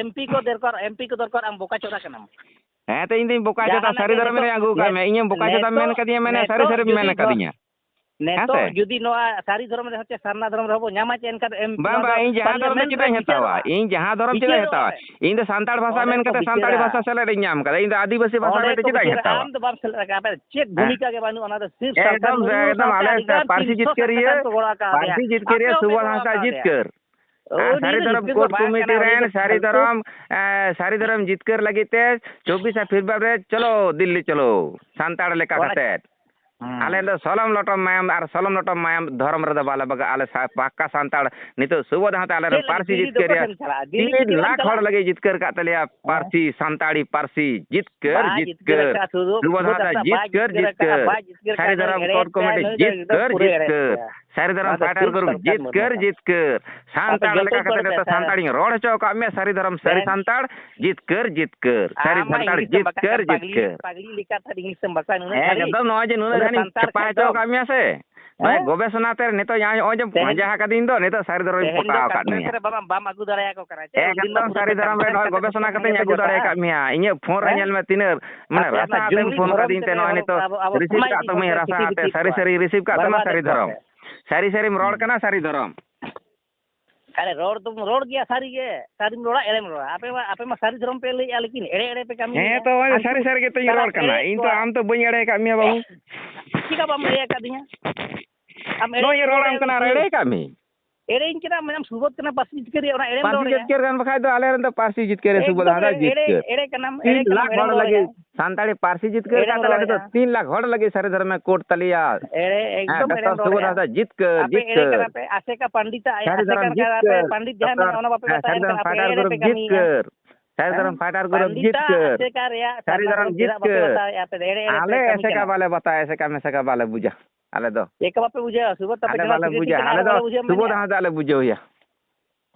ᱠᱚ, ᱡᱤᱛᱠᱟᱹᱨᱚᱜᱼᱟ᱾ ᱮᱢ ᱯᱤ ᱠᱚ ᱫᱚᱨᱠᱟᱨ, ᱟᱢ ᱵᱚᱠᱟ ᱪᱚᱫᱟ ᱠᱟᱱᱟᱢ᱾ ᱦᱮᱸ, ᱛᱚ ᱤᱧ ᱫᱚᱧ ᱵᱚᱠᱟ ᱪᱚᱫᱟ, ᱡᱟᱦᱟᱱᱟᱜ ᱥᱟᱹᱨᱤ ᱜᱮ ᱫᱷᱚᱨᱚᱢ ᱨᱮ ᱱᱤᱛᱚᱜ, ᱟᱹᱜᱩ ᱠᱟᱜ ᱱᱮ-, ᱢᱮ, ᱤᱧᱮᱢ ᱵᱚᱠᱟ ᱪᱚᱫᱟᱢ ᱱᱤᱛᱚᱜ, ᱢᱮᱱ ᱠᱟᱫᱤᱧᱟ, ᱢᱮᱱᱮ ᱥᱟᱹᱨᱤ ᱱᱤᱛᱚᱜ ᱥᱟᱹᱨᱤᱢ ᱡᱩᱫᱤ ᱢᱮᱱ ᱱᱚᱣᱟ, ᱠᱟᱫᱤᱧᱟ᱾ ᱱᱤᱛᱚᱜ ᱦᱮᱸ ᱥᱮ? ᱡᱩᱫᱤ ᱱᱚᱣᱟ ᱥᱟᱹᱨᱤ ᱫᱷᱚᱨᱚᱢ ᱨᱮ ᱦᱚᱪᱮ ᱥᱟᱨᱱᱟ ᱫᱷᱚᱨᱚᱢ ᱨᱮᱦᱚᱸ ᱵᱚ ᱧᱟᱢᱟ ᱪᱮ, ᱮᱱᱠᱷᱟᱱ ᱮᱢ, ᱵᱟᱝ, ᱱᱚᱣᱟ ᱫᱚ ᱵᱟᱝ, ᱤᱧ ᱡᱟᱦᱟᱸ ᱫᱷᱚᱨᱚᱢ ᱫᱚ parliament ᱪᱮᱫᱟᱜ ᱨᱮ ᱤᱧ ᱦᱟᱛᱟᱣᱟ? ᱵᱤᱪᱟᱹᱨᱚᱜᱼᱟ᱾ ᱤᱧ ᱡᱟᱦᱟᱸ ᱫᱷᱚᱨᱚᱢ ᱪᱮᱫᱟᱜ ᱤᱧ ᱵᱤᱪᱟᱹᱨᱚᱜᱼᱟ ᱦᱟᱛᱟᱣᱟ? ᱨᱮ᱾ ᱤᱧ ᱫᱚ ᱥᱟᱱᱛᱟᱲ ᱵᱷᱟᱥᱟ ᱚᱸᱰᱮ ᱢᱮᱱ ᱠᱚ ᱠᱟᱛᱮ ᱥᱟᱱᱛᱟᱲᱤ ᱵᱤᱪᱟᱹᱨᱟ᱾ ᱵᱷᱟᱥᱟ ᱥᱮᱞᱮᱫ ᱤᱧ ᱧᱟᱢ ᱠᱟᱫᱟ, ᱤᱧ ᱫᱚ ᱟᱹᱫᱤᱵᱟᱹᱥᱤ ᱵᱷᱟᱥᱟ ᱚᱸᱰᱮ ᱢᱮᱱᱛᱮ ᱠᱚ ᱪᱮᱫᱟᱜ ᱤᱧ ᱵᱤᱪᱟᱹᱨᱟ᱾ ᱦᱟᱛᱟᱣᱟ? ᱟᱢ ᱫᱚ ᱵᱟᱢ ᱥᱮᱞᱮᱫ ᱟᱠᱟᱫᱼᱟ᱾ ᱟᱯᱮ ᱪᱮᱫ ᱦᱮᱸ᱾ ᱵᱷᱩᱢᱤᱠᱟ ᱜᱮ ᱵᱟᱹᱱᱩᱜᱼᱟ, ᱚᱱᱟ ᱫᱚ ᱥᱤᱨᱯ ᱥᱟᱱᱛᱟᱲ ᱮᱠᱫᱚᱢ, ᱢᱩᱨᱢᱩ ᱮᱠᱫᱚᱢ, ᱥᱟᱶᱛᱮ ᱟᱞᱮ ᱟᱹᱰᱤ ᱜᱟᱱ ᱯᱟᱹᱨᱥᱤ ᱛᱤᱱᱥᱚ ᱡᱤᱛᱠᱟᱹᱨᱤᱭᱟᱹ, ᱥᱟᱛᱥᱚ ᱜᱟᱱ ᱠᱚ ᱜᱚᱲᱚ ᱟᱠᱟᱫ ᱞᱮᱭᱟ᱾ ᱯᱟᱹᱨᱥᱤ ᱡᱤᱛᱠᱟᱹᱨᱤᱭᱟᱹ ᱟᱯᱮ ᱦᱚᱸᱯᱮ ᱥᱩᱵᱷᱟᱥ ᱜᱚᱲᱚ ᱦᱟᱸᱥᱫᱟ ᱟᱠᱟᱫ ᱞᱮᱭᱟ᱾ ᱡᱤᱛᱠᱟᱹᱨ᱾ ᱟᱨ ᱩᱱᱤ ᱥᱟᱹᱨᱤ ᱫᱚ ᱫᱷᱚᱨᱚᱢ ᱡᱤᱛᱠᱟᱹᱨ ᱠᱳᱰ ᱵᱟᱝ ᱠᱚᱢᱤᱴᱤ ᱠᱟᱱᱟ, ᱩᱱᱤ ᱨᱮᱱ ᱫᱚ ᱥᱟᱹᱨᱤ ᱥᱟᱱᱛᱟᱲ ᱫᱷᱚᱨᱚᱢ, ᱮ, ᱥᱟᱹᱨᱤ ᱫᱷᱚᱨᱚᱢ ᱡᱤᱛᱠᱟᱹᱨ ᱞᱟᱹᱜᱤᱫ ᱛᱮ ᱪᱚᱵᱵᱤᱥᱟ ᱯᱷᱮᱵᱽᱨᱩᱣᱟᱨᱤ ᱨᱮ ᱪᱚᱞᱚ ᱫᱤᱞᱞᱤ ᱪᱚᱞᱚ, ᱥᱟᱱᱛᱟᱲ ᱞᱮᱠᱟ ᱚᱱᱟ ᱠᱟᱛᱮ᱾ ᱦᱮᱸ᱾ ᱟᱞᱮ ᱫᱚ ᱥᱚᱞᱚᱢ ᱞᱚᱴᱚᱢ ᱢᱟᱭᱟᱢ ᱟᱨ ᱥᱚᱞᱚᱢ ᱞᱚᱴᱚᱢ ᱢᱟᱭᱟᱢ ᱫᱷᱚᱨᱚᱢ ᱨᱮᱫᱚ ᱵᱟᱞᱮ ᱵᱟᱜᱟᱜᱼᱟ᱾ ᱟᱞᱮ ᱥᱟ-, ᱯᱟᱠᱟ ᱥᱟᱱᱛᱟᱲ ᱱᱤᱛᱚᱜ ᱥᱩᱵᱳᱫᱷ ᱦᱟᱸᱥᱫᱟ ᱟᱞᱮ ᱨᱮᱱ ᱪᱮᱫ ᱞᱟᱹᱜᱤᱫ ᱯᱟᱹᱨᱥᱤ ᱫᱤᱞᱞᱤ ᱫᱚ ᱡᱤᱛᱠᱟᱹᱨ ᱚᱠᱚᱭ ᱨᱮᱭᱟᱜ ᱴᱷᱮᱱ ᱪᱟᱞᱟᱜᱼᱟ? ᱫᱤᱞᱞᱤ ᱛᱤᱱ ᱪᱤᱞᱤ ᱞᱟᱠᱷ ᱦᱚᱲ ᱪᱟᱞᱟᱜᱼᱟ? ᱞᱟᱹᱜᱤᱫ ᱡᱤᱛᱠᱟᱹᱨ ᱠᱟᱜ ᱛᱟᱞᱮᱭᱟ ᱦᱮᱸ᱾ ᱯᱟᱹᱨᱥᱤ, ᱥᱟᱱᱛᱟᱲᱤ ᱯᱟᱹᱨᱥᱤ ᱡᱤᱛᱠᱟᱹᱨ, ᱵᱟᱭ ᱡᱤᱛᱠᱟᱹᱨ᱾ ᱡᱤᱛᱠᱟᱹᱨ ᱟᱠᱟᱫᱼᱟ, ᱥᱩᱵᱳᱫᱷ ᱥᱩᱵᱳᱫᱷ ᱦᱟᱸᱥᱫᱟ ᱦᱟᱸᱥᱫᱟ ᱡᱤᱛᱠᱟᱹᱨ, ᱵᱟᱭ ᱡᱤᱛᱠᱟᱹᱨ ᱡᱤᱛᱠᱟᱹᱨ᱾ ᱟᱠᱟᱫᱼᱟ, ᱵᱟᱭ ᱡᱤᱛᱠᱟᱹᱨ ᱥᱟᱹᱨᱤ ᱟᱠᱟᱫᱼᱟ, ᱫᱷᱚᱨᱚᱢ ᱮᱲᱮᱭᱮᱫ ᱠᱳᱰ ᱠᱚᱢᱤᱴᱤ ᱠᱟᱱᱟ, ᱱᱩᱭ ᱫᱚ ᱡᱤᱛᱠᱟᱹᱨ, ᱮᱠᱫᱚᱢ ᱯᱩᱨᱟᱹ ᱮᱲᱮᱭᱮᱫ ᱡᱤᱛᱠᱟᱹᱨ᱾ ᱠᱟᱱᱟ᱾ ᱥᱟᱹᱨᱤ ᱫᱷᱚᱨᱚᱢ ᱚᱱᱟ ᱫᱚ ᱯᱟᱭᱴᱟᱨ ᱥᱤᱨ ᱜᱩᱨᱩ ᱥᱟᱞᱠᱷᱟᱱ ᱡᱤᱛᱠᱟᱹᱨ, ᱢᱩᱨᱢᱩ᱾ ᱡᱤᱛᱠᱟᱹᱨ᱾ ᱟᱯᱮ ᱥᱟᱱᱛᱟᱲ ᱡᱚᱛᱚ ᱞᱮᱠᱟ ᱠᱟᱛᱮ ᱠᱚ ᱱᱤᱛᱚᱜ ᱯᱮ ᱥᱟᱱᱛᱟᱲᱤᱧ ᱨᱚᱲ ᱦᱚᱪᱚ ᱟᱠᱟᱫ ᱢᱮᱭᱟ, ᱥᱟᱹᱨᱤ ᱫᱷᱚᱨᱚᱢ ᱥᱟᱹᱨᱤ ᱵᱮᱱ ᱥᱟᱱᱛᱟᱲ, ᱡᱤᱛᱠᱟᱹᱨ, ᱡᱤᱛᱠᱟᱹᱨ᱾ ᱥᱟᱹᱨᱤ ᱟᱢ ᱢᱟ ᱥᱟᱱᱛᱟᱲ, ᱤᱝᱞᱤᱥ ᱛᱮᱢ ᱵᱟᱠᱟᱜ ᱡᱤᱛᱠᱟᱹᱨ, ᱠᱟᱱ, ᱯᱟᱜᱽᱞᱤ, ᱡᱤᱛᱠᱟᱹᱨ᱾ ᱯᱟᱜᱽᱞᱤ ᱞᱮᱠᱟ ᱛᱟᱦᱮᱸ ᱤᱝᱞᱤᱥ ᱛᱮᱢ ᱵᱟᱠᱟᱜ, ᱱᱩᱱᱟᱹᱜ ᱦᱮᱸ, ᱫᱷᱟᱹᱵᱤᱡ᱾ ᱮᱠᱫᱚᱢ ᱱᱚᱜᱼᱚᱭ ᱡᱮ ᱱᱩᱱᱟᱹᱜ ᱩᱱᱟᱹᱜ ᱜᱟᱱᱤᱧ ᱥᱟᱱᱛᱟᱲ ᱪᱟᱯᱟ ᱠᱷᱟᱡ ᱦᱚᱪᱚ ᱫᱚ ᱟᱠᱟᱫ ᱢᱮᱭᱟ ᱥᱮ, ᱱᱚᱜᱼᱚᱭ ᱦᱮᱸ? ᱜᱚᱵᱮᱥᱚᱱᱟ ᱛᱮ ᱱᱤᱛᱚᱜ ᱤᱧ ᱱᱚᱜᱼᱚᱭ ᱡᱮ ᱛᱮᱦᱮᱧ ᱯᱟᱸᱡᱟ ᱟᱠᱟᱫᱤᱧ ᱫᱚ, ᱱᱤᱛᱚᱜ ᱥᱟᱹᱨᱤ ᱫᱷᱚᱨᱚᱢᱤᱧ ᱛᱮᱦᱮᱧ ᱫᱚ ᱯᱚᱴᱟᱣ ᱟᱠᱟᱫ conference ᱢᱮᱭᱟ᱾ ᱨᱮ ᱵᱟᱢ, ᱵᱟᱢ ᱟᱹᱜᱩ ᱫᱟᱲᱮᱭᱟᱠᱚ ᱠᱟᱱᱟ᱾ ᱪᱮᱫ ᱩᱱᱫᱤᱱ ᱮᱠᱫᱚᱢ ᱢᱟ ᱥᱟᱹᱨᱤ ᱫᱷᱚᱨᱚᱢ ᱨᱮ conference ᱱᱚᱜᱼᱚᱭ ᱠᱟᱛᱮ ᱜᱚᱵᱮᱥᱚᱱᱟ ᱠᱟᱛᱮᱧ ᱟᱹᱜᱩ ᱜᱚᱴᱟ᱾ ᱫᱟᱲᱮ ᱟᱠᱟᱫ ᱢᱮᱭᱟ᱾ ᱤᱧᱟᱹᱜ ᱯᱷᱳᱱ ᱨᱮ ᱦᱮᱸ? ᱧᱮᱞ ᱢᱮ ᱛᱤᱱᱟᱹᱜ, ᱢᱟᱱᱮ, ᱟᱯᱮ ᱨᱟᱥᱟ ᱚᱱᱟ ᱟᱛᱮᱢ ᱡᱩᱢᱤ ᱯᱷᱳᱱ ᱫᱷᱚᱨᱚᱢ ᱠᱟᱫᱤᱧ ᱛᱮ ᱛᱮᱜᱮ ᱱᱚᱜᱼᱚᱭ ᱟᱵᱚ, ᱱᱤᱛᱚᱜ ᱟᱵᱚ ᱨᱤᱥᱤᱵᱷ ᱥᱚᱢᱟᱡᱽ ᱠᱟᱜ ᱤᱫᱤ ᱛᱟᱢᱟᱧ ᱠᱟᱛᱮ ᱨᱟᱥᱟ ᱟᱛᱮ, ᱵᱤᱪᱟᱹᱨ ᱥᱟᱹᱨᱤ ᱠᱚᱣᱟ᱾ ᱥᱟᱹᱨᱤ ᱨᱤᱥᱤᱵᱷ ᱠᱟᱜ ᱛᱟᱢᱟ ᱵᱟᱨᱵᱟᱨ ᱥᱟᱹᱨᱤ ᱮᱫ ᱠᱚᱣᱟ ᱫᱷᱚᱨᱚᱢ᱾ ᱯᱮ᱾ ᱥᱟᱹᱨᱤ ᱥᱟᱹᱨᱤᱢ ᱨᱚᱲ ᱦᱩᱸ᱾ ᱠᱟᱱᱟ ᱥᱟᱹᱨᱤ ᱫᱷᱚᱨᱚᱢ᱾ ᱟᱨᱮ, ᱨᱚᱲ ᱫᱚᱢ ᱨᱚᱲ ᱜᱮᱭᱟ ᱥᱟᱹᱨᱤ ᱜᱮ, ᱥᱟᱹᱨᱤᱢ ᱨᱚᱲᱟ ᱮᱲᱮᱢ ᱨᱚᱲᱟ᱾ ᱟᱯᱮ ᱢᱟ, ᱟᱯᱮ ᱢᱟ ᱥᱟᱹᱨᱤ ᱫᱷᱚᱨᱚᱢ ᱯᱮ ᱞᱟᱹᱭᱮᱜᱼᱟ, ᱞᱮᱠᱤᱱ ᱮᱲᱮ ᱮᱲᱮ ᱯᱮ ᱠᱟᱹᱢᱤᱭᱮᱜᱼᱟ᱾ ᱦᱮᱸ ᱛᱚ, ᱦᱳᱭ, ᱟᱢ ᱥᱟᱹᱨᱤ ᱥᱟᱹᱨᱤ ᱜᱮᱛᱚᱧ ᱨᱚᱲ ᱠᱟᱱᱟ᱾ ᱮᱲᱮᱭᱮᱫ ᱤᱧ ᱛᱚ ᱠᱚᱣᱟ᱾ ᱟᱢ ᱛᱚ ᱵᱟᱹᱧ ᱮᱲᱮ ᱟᱠᱟᱫ ᱢᱮᱭᱟ ᱵᱟᱹᱵᱩ᱾ ᱪᱮᱫᱟᱜ ᱵᱟᱢ ᱮᱲᱮ ᱟᱠᱟᱫᱤᱧᱟ? ᱟᱢ ᱮᱲᱮ ᱱᱚᱜᱼᱚᱭ ᱨᱚᱲ ᱟᱢ ᱠᱟᱱᱟ ᱟᱨ ᱮᱲᱮ ᱟᱠᱟᱫ ᱢᱮᱭᱟ᱾ ᱮᱲᱮᱧ ᱠᱟᱱᱟ, ᱢᱮᱱᱟᱢ ᱥᱩᱵᱳᱫᱷ ᱠᱟᱱᱟ, ᱯᱟᱹᱨᱥᱤ ᱡᱤᱛᱠᱟᱹᱨ ᱨᱮᱭᱟᱜ, ᱚᱱᱟ ᱮᱲᱮᱢ ᱯᱟᱹᱨᱥᱤ ᱨᱚᱲᱮᱜᱼᱟ᱾ ᱡᱤᱛᱠᱟᱹᱨ ᱠᱟᱱ ᱵᱟᱠᱷᱟᱡ ᱫᱚ ᱟᱞᱮ ᱨᱮᱱ ᱫᱚ ᱯᱟᱹᱨᱥᱤ ᱡᱤᱛᱠᱟᱹᱨ ᱨᱮ ᱥᱩᱵᱳᱫᱷ ᱮᱠᱫᱚᱢ ᱦᱟᱸᱥᱫᱟ ᱮᱲᱮ, ᱡᱤᱛᱠᱟᱹᱨ᱾ ᱮᱲᱮ ᱠᱟᱱᱟᱢ, ᱛᱤᱱ ᱮᱲᱮ ᱠᱟᱱᱟᱢ, ᱞᱟᱠᱷ ᱦᱚᱲ ᱮᱲᱮᱢ ᱞᱟᱹᱜᱤᱫ ᱨᱚᱲᱮᱜᱼᱟ᱾ ᱥᱟᱱᱛᱟᱲᱤ ᱯᱟᱹᱨᱥᱤ ᱡᱤᱛᱠᱟᱹᱨ ᱮᱲᱮᱢ ᱠᱟᱛᱮ ᱞᱟᱹᱜᱤᱫ ᱫᱚ ᱨᱚᱲᱮᱜᱼᱟ᱾ ᱛᱤᱱ ᱞᱟᱠᱷ ᱦᱚᱲ ᱞᱟᱹᱜᱤᱫ ᱥᱟᱹᱨᱤ ᱫᱷᱚᱨᱚᱢᱮ ᱠᱳᱰ ᱛᱟᱞᱮᱭᱟ᱾ ᱮᱲᱮ, ᱦᱮᱸ, ᱮᱠᱫᱚᱢ ᱰᱚᱠᱴᱚᱨ ᱮᱲᱮᱢ ᱥᱩᱵᱳᱫᱷ ᱨᱚᱲᱮᱜᱼᱟ᱾ ᱦᱟᱸᱥᱫᱟ ᱡᱤᱛᱠᱟᱹᱨ, ᱟᱯᱮ ᱮᱲᱮ ᱡᱤᱛᱠᱟᱹᱨ᱾ ᱠᱟᱱᱟ ᱯᱮ, ᱟᱥᱮᱠᱟ ᱯᱟᱱᱰᱤᱛᱟᱜ ᱟᱭᱟᱜ ᱥᱟᱹᱨᱤ ᱟᱥᱮᱠᱟ ᱫᱷᱚᱨᱚᱢ ᱠᱟᱱᱟ ᱯᱮ, ᱡᱤᱛᱠᱟᱹᱨ, ᱯᱟᱱᱰᱤᱛ ᱡᱟᱦᱟᱸ ᱰᱚᱠᱴᱚᱨ, ᱢᱮᱱᱟᱜ ᱚᱱᱟ ᱵᱟᱯᱮ ᱦᱮᱸ, ᱥᱟᱹᱨᱤ ᱛᱟᱦᱮᱱ ᱫᱷᱚᱨᱚᱢ ᱠᱟᱱᱟ, ᱟᱯᱮ ᱯᱷᱟᱭᱴᱟᱨ ᱮᱲᱮ ᱜᱩᱨᱩᱯ ᱯᱮ ᱠᱟᱹᱢᱤᱭᱮᱜᱼᱟ᱾ ᱡᱤᱛᱠᱟᱹᱨ᱾ ᱥᱟᱹᱨᱤ ᱦᱮᱸ? ᱫᱷᱚᱨᱚᱢ ᱯᱷᱟᱭᱴᱟᱨ ᱜᱩᱨᱩᱯ ᱯᱟᱱᱰᱤᱛᱟᱜ ᱡᱤᱛᱠᱟᱹᱨ᱾ ᱟᱥᱮᱠᱟ ᱨᱮᱭᱟᱜ ᱥᱟᱹᱨᱤ ᱥᱟᱨᱱᱟ ᱫᱷᱚᱨᱚᱢ ᱫᱷᱚᱨᱚᱢ ᱪᱮᱫᱟᱜ ᱵᱟᱯᱮ ᱡᱤᱛᱠᱟᱹᱨ᱾ ᱵᱟᱛᱟᱣᱮᱜᱼᱟ? ᱟᱯᱮ ᱫᱚ ᱮᱲᱮ ᱮᱲᱮ ᱯᱮ ᱟᱞᱮ ᱠᱟᱹᱢᱤ ᱮᱥᱮᱠᱟ ᱠᱟᱱᱟ᱾ ᱵᱟᱞᱮ ᱵᱟᱛᱟᱣᱟ, ᱮᱥᱮᱠᱟ ᱢᱮᱥᱮᱠᱟ ᱵᱟᱞᱮ ᱵᱩᱡᱟ᱾ ᱟᱞᱮ ᱫᱚ᱾ ᱪᱮᱫ ᱠᱚ ᱵᱟᱯᱮ ᱵᱩᱡᱷᱟᱹᱣᱟ? ᱥᱩᱵᱳᱫᱷ ᱛᱟᱯᱮ ᱪᱮᱫᱟᱜ ᱵᱟᱞᱮ ᱥᱤᱠᱨᱤᱛᱤ ᱵᱩᱡᱟ? ᱠᱟᱱᱟ, ᱟᱞᱮ ᱵᱟᱞᱮ ᱫᱚ ᱵᱩᱡᱷᱟᱹᱣ ᱥᱩᱵᱳᱫᱷ ᱢᱮᱱᱮᱜᱼᱟ᱾ ᱦᱟᱸᱥᱫᱟ ᱟᱞᱮ ᱵᱩᱡᱷᱟᱹᱣ ᱮᱭᱟ᱾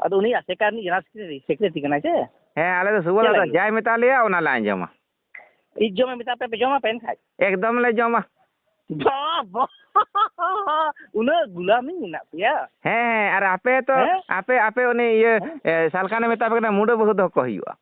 ᱟᱫᱚ ᱩᱱᱤ ᱟᱥᱮᱠᱟ ᱨᱤᱱᱤᱡ ᱡᱮᱱᱟᱨᱟᱞ ᱥᱤᱠᱨᱮᱴᱟᱨᱤ, ᱥᱤᱠᱨᱮᱴᱟᱨᱤ ᱠᱟᱱᱟᱭ ᱥᱮ? ᱦᱮᱸ, ᱟᱞᱮ ᱫᱚ ᱥᱩᱵᱳᱫᱷ ᱪᱮᱫ ᱦᱟᱸᱥᱫᱟ ᱞᱟᱹᱜᱤᱫ? ᱡᱟᱭ ᱢᱮᱛᱟ ᱞᱮᱭᱟ, ᱚᱱᱟ ᱞᱮ ᱟᱸᱡᱚᱢᱟ᱾ ᱤᱡ ᱡᱚᱢᱮ ᱢᱮᱛᱟ ᱯᱮ, ᱯᱮ ᱡᱚᱢᱟ ᱯᱮ ᱮᱱᱠᱷᱟᱡ? ᱮᱠᱫᱚᱢ ᱞᱮ ᱡᱚᱢᱟ᱾ ᱵᱟᱵᱟ! ᱩᱱᱟᱹᱜ ᱜᱩᱞᱟᱢᱤ ᱢᱮᱱᱟᱜ ᱯᱮᱭᱟ? ᱦᱮᱸ, ᱦᱮᱸ, ᱟᱨ ᱟᱯᱮ ᱛᱚ, ᱦᱮᱸ? ᱟᱯᱮ, ᱟᱯᱮ ᱩᱱᱤ ᱤᱭᱟᱹ, ᱦᱮᱸ? ᱮ, ᱥᱟᱞᱠᱷᱟᱱᱮ ᱢᱮᱛᱟ ᱯᱮ ᱠᱟᱱᱟ, ᱢᱩᱰᱟᱹ ᱵᱟᱹᱦᱩ ᱫᱚᱦᱚ ᱠᱚ ᱦᱩᱭᱩᱜᱼᱟ᱾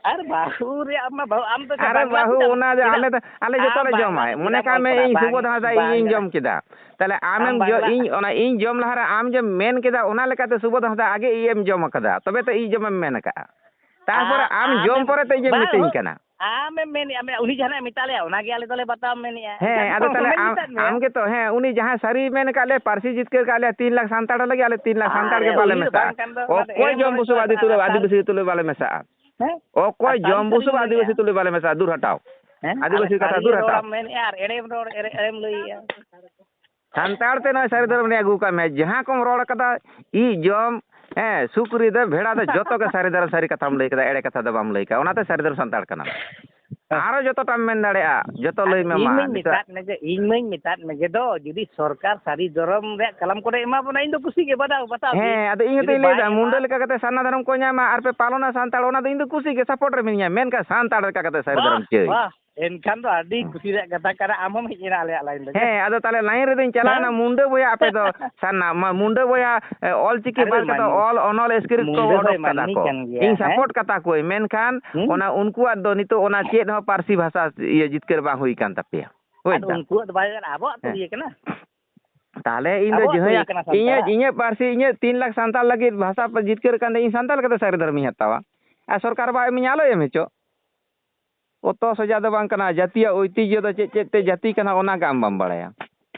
ᱟᱨ ᱵᱟᱹᱦᱩ ᱨᱮᱭᱟᱜ ᱢᱟ ᱵᱟᱹᱦᱩ, ᱟᱢ ᱫᱚ ᱟᱨᱮ ᱵᱟᱝᱞᱟ ᱵᱟᱹᱦᱩ, ᱪᱮᱫᱟᱜ ᱮᱢ, ᱚᱱᱟ ᱫᱚ ᱪᱮᱫᱟᱜ ᱟᱞᱮ ᱫᱚ, ᱟᱞᱮ ᱡᱚᱛᱚ ᱟᱢ ᱞᱮ ᱵᱟᱝᱞᱟ ᱡᱚᱢᱟ᱾ ᱪᱮᱫᱟᱜ ᱢᱚᱱᱮ ᱮᱢ ᱠᱟᱜ ᱚᱞ ᱢᱮ, ᱠᱟᱱᱟ? ᱤᱧ ᱵᱟᱝ, ᱥᱩᱵᱳᱫᱷ ᱦᱟᱸᱥᱫᱟ, ᱤᱧ, ᱤᱧ ᱵᱟᱝᱞᱟ᱾ ᱡᱚᱢ ᱠᱮᱫᱟ, ᱛᱟᱦᱞᱮ ᱟᱢᱮᱢ ᱟᱢ ᱡᱚ-, ᱵᱟᱝᱞᱟ᱾ ᱤᱧ, ᱚᱱᱟ ᱤᱧ ᱡᱚᱢ ᱞᱟᱦᱟᱨᱮ ᱟᱢ ᱡᱮᱢ ᱢᱮᱱ ᱠᱮᱫᱟ, ᱚᱱᱟ ᱞᱮᱠᱟᱛᱮ ᱥᱩᱵᱳᱫᱷ ᱦᱟᱸᱥᱫᱟ ᱟᱜᱮ ᱤᱧ ᱮᱢ ᱡᱚᱢ ᱠᱟᱫᱟ, ᱛᱚᱵᱮ ᱛᱚ ᱤᱧ ᱡᱚᱢᱮᱢ ᱢᱮᱱ ᱠᱟᱜᱼᱟ᱾ ᱛᱟᱨᱯᱚᱨᱮ ᱟ-, ᱟᱢ ᱡᱚᱢ ᱟᱢᱮᱢ, ᱯᱚᱨᱮ ᱛᱮ ᱤᱧᱮᱢ ᱵᱟᱝ, ᱢᱤᱛᱟᱹᱧ ᱠᱟᱱᱟ᱾ ᱟᱢᱮᱢ ᱢᱮᱱᱮᱜᱼᱟ, ᱢᱮ-, ᱩᱱᱤ ᱡᱟᱦᱟᱱᱟᱜ ᱮ ᱢᱮᱛᱟ ᱞᱮᱭᱟ, ᱚᱱᱟᱜᱮ ᱟᱞᱮ ᱫᱚᱞᱮ ᱵᱟᱛᱟᱣ ᱢᱮᱱᱮᱜᱼᱟ᱾ ᱦᱮᱸ, ᱮᱱᱠᱷᱟᱱ ᱟᱫᱚ ᱛᱟᱦᱞᱮ ᱚᱱᱮᱧ ᱟᱢ, ᱢᱮᱛᱟᱫ ᱢᱮᱭᱟ᱾ ᱟᱢ ᱜᱮᱛᱚ, ᱦᱮᱸ, ᱩᱱᱤ ᱡᱟᱦᱟᱸᱭ ᱥᱟᱹᱨᱤᱭ ᱢᱮᱱ ᱠᱟᱜ ᱞᱮᱭᱟ, ᱯᱟᱹᱨᱥᱤ ᱡᱤᱛᱠᱟᱹᱨ ᱠᱟᱜ ᱞᱮᱭᱟ, ᱛᱤᱱ ᱞᱟᱠᱷ ᱥᱟᱱᱛᱟᱲ ᱞᱟᱹᱜᱤᱫ, ᱟᱞᱮ ᱛᱤᱱ ᱞᱟᱠᱷ ᱟᱨᱮ, ᱥᱟᱱᱛᱟᱲ ᱜᱮ ᱩᱱᱤ ᱵᱟᱞᱮ ᱫᱚ ᱢᱮᱥᱟᱜᱼᱟ᱾ ᱵᱟᱝ ᱠᱟᱱ ᱫᱚ, ᱚᱱᱟ ᱫᱚ ᱚᱠᱚᱭ ᱮᱲᱮᱢ ᱡᱚᱢ ᱨᱚᱲ ᱵᱩᱥᱩᱵ ᱠᱟᱱᱟ, ᱟᱹᱫᱤ ᱛᱩᱞᱟᱹ, ᱠᱟᱛᱷᱟ ᱟᱹᱫᱤᱵᱟᱹᱥᱤ ᱛᱩᱞᱟᱹ ᱵᱟᱞᱮ ᱢᱮᱥᱟᱜᱼᱟ? ᱦᱮᱸ? ᱚᱠᱚᱭ ᱟᱨ ᱥᱟᱹᱨᱤ ᱡᱚᱢ ᱥᱟᱹᱨᱤᱧ ᱵᱩᱥᱩᱵ ᱢᱮᱱᱮᱜᱼᱟ᱾ ᱟᱹᱫᱤᱵᱟᱹᱥᱤ ᱛᱩᱞᱟᱹ ᱵᱟᱞᱮ ᱢᱮᱥᱟᱜᱼᱟ? ᱫᱩᱨ ᱦᱟᱴᱟᱣ᱾ ᱦᱮᱸ? ᱟᱹᱫᱤᱵᱟᱹᱥᱤ ᱟᱞᱮ ᱠᱟᱛᱷᱟ ᱥᱟᱹᱨᱤ ᱫᱩᱨ ᱦᱟᱴᱟᱣ᱾ ᱨᱚᱲᱮᱢ ᱢᱮᱱᱮᱜᱼᱟ ᱟᱨ ᱮᱲᱮᱢ ᱨᱚᱲ, ᱮᱲᱮ, ᱮᱲᱮᱢ ᱞᱟᱹᱭᱮᱜᱼᱟ᱾ ᱥᱟᱱᱛᱟᱲ ᱛᱮ ᱱᱚᱜᱼᱚᱭ ᱥᱟᱹᱨᱤ ᱫᱷᱚᱨᱚᱢ ᱨᱮ ᱟᱹᱜᱩ ᱠᱟᱜ ᱢᱮ, ᱡᱟᱦᱟᱸ ᱠᱚᱢ ᱨᱚᱲ ᱠᱟᱫᱟ, ᱤᱡ ᱡᱚᱢ, ᱦᱮᱸ, ᱥᱩᱠᱨᱤ ᱫᱚ, ᱵᱷᱮᱲᱟ ᱫᱚ, ᱡᱚᱛᱚ ᱜᱮ ᱥᱟᱹᱨᱤ ᱫᱷᱚᱨᱚᱢ ᱥᱟᱹᱨᱤ ᱠᱟᱛᱷᱟᱢ ᱞᱟᱹᱭ ᱠᱟᱫᱟ, ᱮᱲᱮ ᱠᱟᱛᱷᱟ ᱫᱚ ᱵᱟᱢ ᱞᱟᱹᱭ ᱠᱟᱫᱟ, ᱚᱱᱟᱛᱮ ᱥᱟᱹᱨᱤ ᱫᱷᱚᱨᱚᱢ ᱥᱟᱱᱛᱟᱲ ᱠᱟᱱᱟᱢ᱾ ᱦᱮᱸ᱾ ᱟᱨᱚ ᱡᱚᱛᱚᱴᱟᱢ ᱢᱮᱱ ᱫᱟᱲᱮᱭᱟᱜᱼᱟ, ᱡᱚᱛᱚ ᱟᱫᱚ ᱞᱟᱹᱭ ᱢᱮ ᱤᱧ ᱢᱟ ᱢᱟᱹᱧ ᱱᱤᱛᱚᱜ᱾ ᱢᱮᱛᱟᱫ ᱢᱮᱜᱮ, ᱤᱧ ᱢᱟᱹᱧ ᱢᱮᱛᱟᱫ ᱢᱮᱜᱮ ᱫᱚ, ᱡᱩᱫᱤ ᱥᱚᱨᱠᱟᱨ ᱥᱟᱹᱨᱤ ᱫᱷᱚᱨᱚᱢ ᱨᱮᱭᱟᱜ ᱠᱟᱞᱟᱢ ᱠᱚᱨᱮ ᱮᱢᱟ ᱵᱚᱱᱟ, ᱤᱧ ᱫᱚ ᱠᱩᱥᱤ ᱜᱮ, ᱵᱟᱫᱟᱣ, ᱵᱟᱛᱟᱣ ᱜᱮ᱾ ᱦᱮᱸ, ᱟᱫᱚ ᱤᱧ ᱡᱩᱫᱤ ᱦᱚᱸᱛᱚᱧ ᱵᱟᱭ ᱞᱟᱹᱭᱫᱟ, ᱮᱢᱟ, ᱢᱩᱱᱰᱟᱹ ᱞᱮᱠᱟ ᱠᱟᱛᱮ ᱥᱟᱨᱱᱟ ᱫᱷᱚᱨᱚᱢ ᱠᱚ ᱧᱟᱢᱟ ᱟᱨ ᱯᱮ ᱯᱟᱞᱚᱱᱟ ᱥᱟᱱᱛᱟᱲ, ᱚᱱᱟ ᱫᱚ ᱤᱧ ᱫᱚ ᱠᱩᱥᱤ ᱜᱮ, ᱥᱟᱯᱳᱨᱴ ᱨᱮ ᱢᱤᱱᱟᱹᱧᱟ, ᱢᱮᱱᱠᱷᱟᱱ ᱥᱟᱱᱛᱟᱲ ᱞᱮᱠᱟ ᱠᱟᱛᱮ ᱥᱟᱹᱨᱤ ᱵᱟᱦ, ᱫᱷᱚᱨᱚᱢ ᱪᱟᱹᱭ᱾ ᱵᱟᱦ, ᱮᱱᱠᱷᱟᱱ ᱫᱚ ᱟᱹᱰᱤ ᱦᱩᱸ᱾ ᱠᱩᱥᱤ ᱨᱮᱭᱟᱜ ᱠᱟᱛᱷᱟ ᱠᱟᱱᱟ, ᱟᱢ ᱦᱚᱸᱢ ᱦᱮᱡ ᱮᱱᱟ ᱟᱞᱮᱭᱟᱜ ᱞᱟᱭᱤᱱ ᱨᱮ᱾ ᱦᱮᱸ, ᱟᱫᱚ ᱛᱟᱦᱞᱮ ᱞᱟᱭᱤᱱ ᱨᱮᱫᱚᱧ ᱪᱟᱞᱟᱣᱱᱟ, ᱦᱮᱸ? ᱢᱩᱱᱰᱟᱹ ᱵᱚᱭᱦᱟ ᱟᱯᱮ ᱫᱚ ᱥᱟᱨᱱᱟ, ᱢᱟ, ᱢᱩᱱᱰᱟᱹ ᱵᱚᱭᱦᱟ, ᱮ, ᱚᱞ ᱪᱤᱠᱤ ᱟᱨᱮ ᱵᱟᱫ ᱠᱟᱛᱮ ᱢᱟᱱ-, ᱚᱞ, ᱚᱱᱚᱞ, ᱥᱠᱨᱤᱯᱴ ᱠᱚ ᱢᱩᱱᱰᱟᱹ ᱚᱰᱚᱠ ᱫᱚᱭ ᱠᱟᱫᱟ ᱢᱟᱹᱱᱢᱤ ᱠᱚ᱾ ᱠᱟᱱ ᱜᱮᱭᱟ, ᱤᱧ ᱦᱮᱸ? ᱥᱟᱯᱳᱨᱴ ᱠᱟᱛᱟ ᱠᱚᱣᱟᱹᱧ, ᱢᱮᱱᱠᱷᱟᱱ ᱦᱩᱸ? ᱚᱱᱟ ᱩᱱᱠᱩᱣᱟᱜ ᱫᱚ ᱱᱤᱛᱚᱜ ᱚᱱᱟ ᱪᱮᱫ ᱦᱚᱸ ᱯᱟᱹᱨᱥᱤ ᱵᱷᱟᱥᱟ ᱤᱭᱟᱹ ᱡᱤᱛᱠᱟᱹᱨ ᱵᱟᱝ ᱦᱩᱭ ᱠᱟᱱ ᱛᱟᱯᱮᱭᱟ᱾ ᱵᱩᱡᱽ ᱟᱫᱚ ᱫᱟᱢ? ᱩᱱᱠᱩᱣᱟᱜ ᱫᱚ ᱵᱟᱭ ᱜᱟᱱᱚᱜᱼᱟ, ᱟᱵᱚᱣᱟᱜ ᱛᱚ ᱦᱮᱸ᱾ ᱤᱭᱟᱹ ᱠᱟᱱᱟ᱾ ᱛᱟᱦᱞᱮ ᱤᱧ ᱫᱚ ᱟᱵᱚᱣᱟᱜ ᱛᱚ ᱡᱟᱹᱦᱟᱹᱭᱟ-, ᱤᱭᱟᱹ ᱠᱟᱱᱟ ᱤᱧᱟᱹᱜ, ᱥᱟᱱᱛᱟᱲᱟᱜ᱾ ᱤᱧᱟᱹᱜ ᱯᱟᱹᱨᱥᱤ, ᱤᱧᱟᱹᱜ ᱛᱤᱱ ᱞᱟᱠᱷ ᱥᱟᱱᱛᱟᱲ ᱞᱟᱹᱜᱤᱫ ᱵᱷᱟᱥᱟ ᱯᱟ-, ᱡᱤᱛᱠᱟᱹᱨ ᱠᱟᱱ ᱛᱮ ᱤᱧ ᱥᱟᱱᱛᱟᱲ ᱞᱮᱠᱟᱛᱮ ᱥᱟᱹᱨᱤ ᱫᱷᱚᱨᱚᱢᱤᱧ ᱦᱟᱛᱟᱣᱟ᱾ ᱟᱨ ᱥᱚᱨᱠᱟᱨ ᱵᱟᱭ ᱮᱢᱤᱧᱟ, ᱟᱞᱚᱭ ᱮᱢ ᱦᱚᱪᱚᱜ᱾ ᱚᱛᱚ ᱥᱚᱡᱟ ᱫᱚ ᱵᱟᱝ ᱠᱟᱱᱟ᱾ ᱡᱟᱹᱛᱤᱭᱟᱜ ᱳᱭᱛᱤᱡᱽᱡᱷᱚ ᱫᱚ ᱪᱮᱫ, ᱪᱮᱫ ᱛᱮ ᱡᱟᱹᱛᱤ ᱠᱟᱱᱟ, ᱚᱱᱟ ᱜᱮ ᱟᱢ ᱵᱟᱢ ᱵᱟᱲᱟᱭᱟ᱾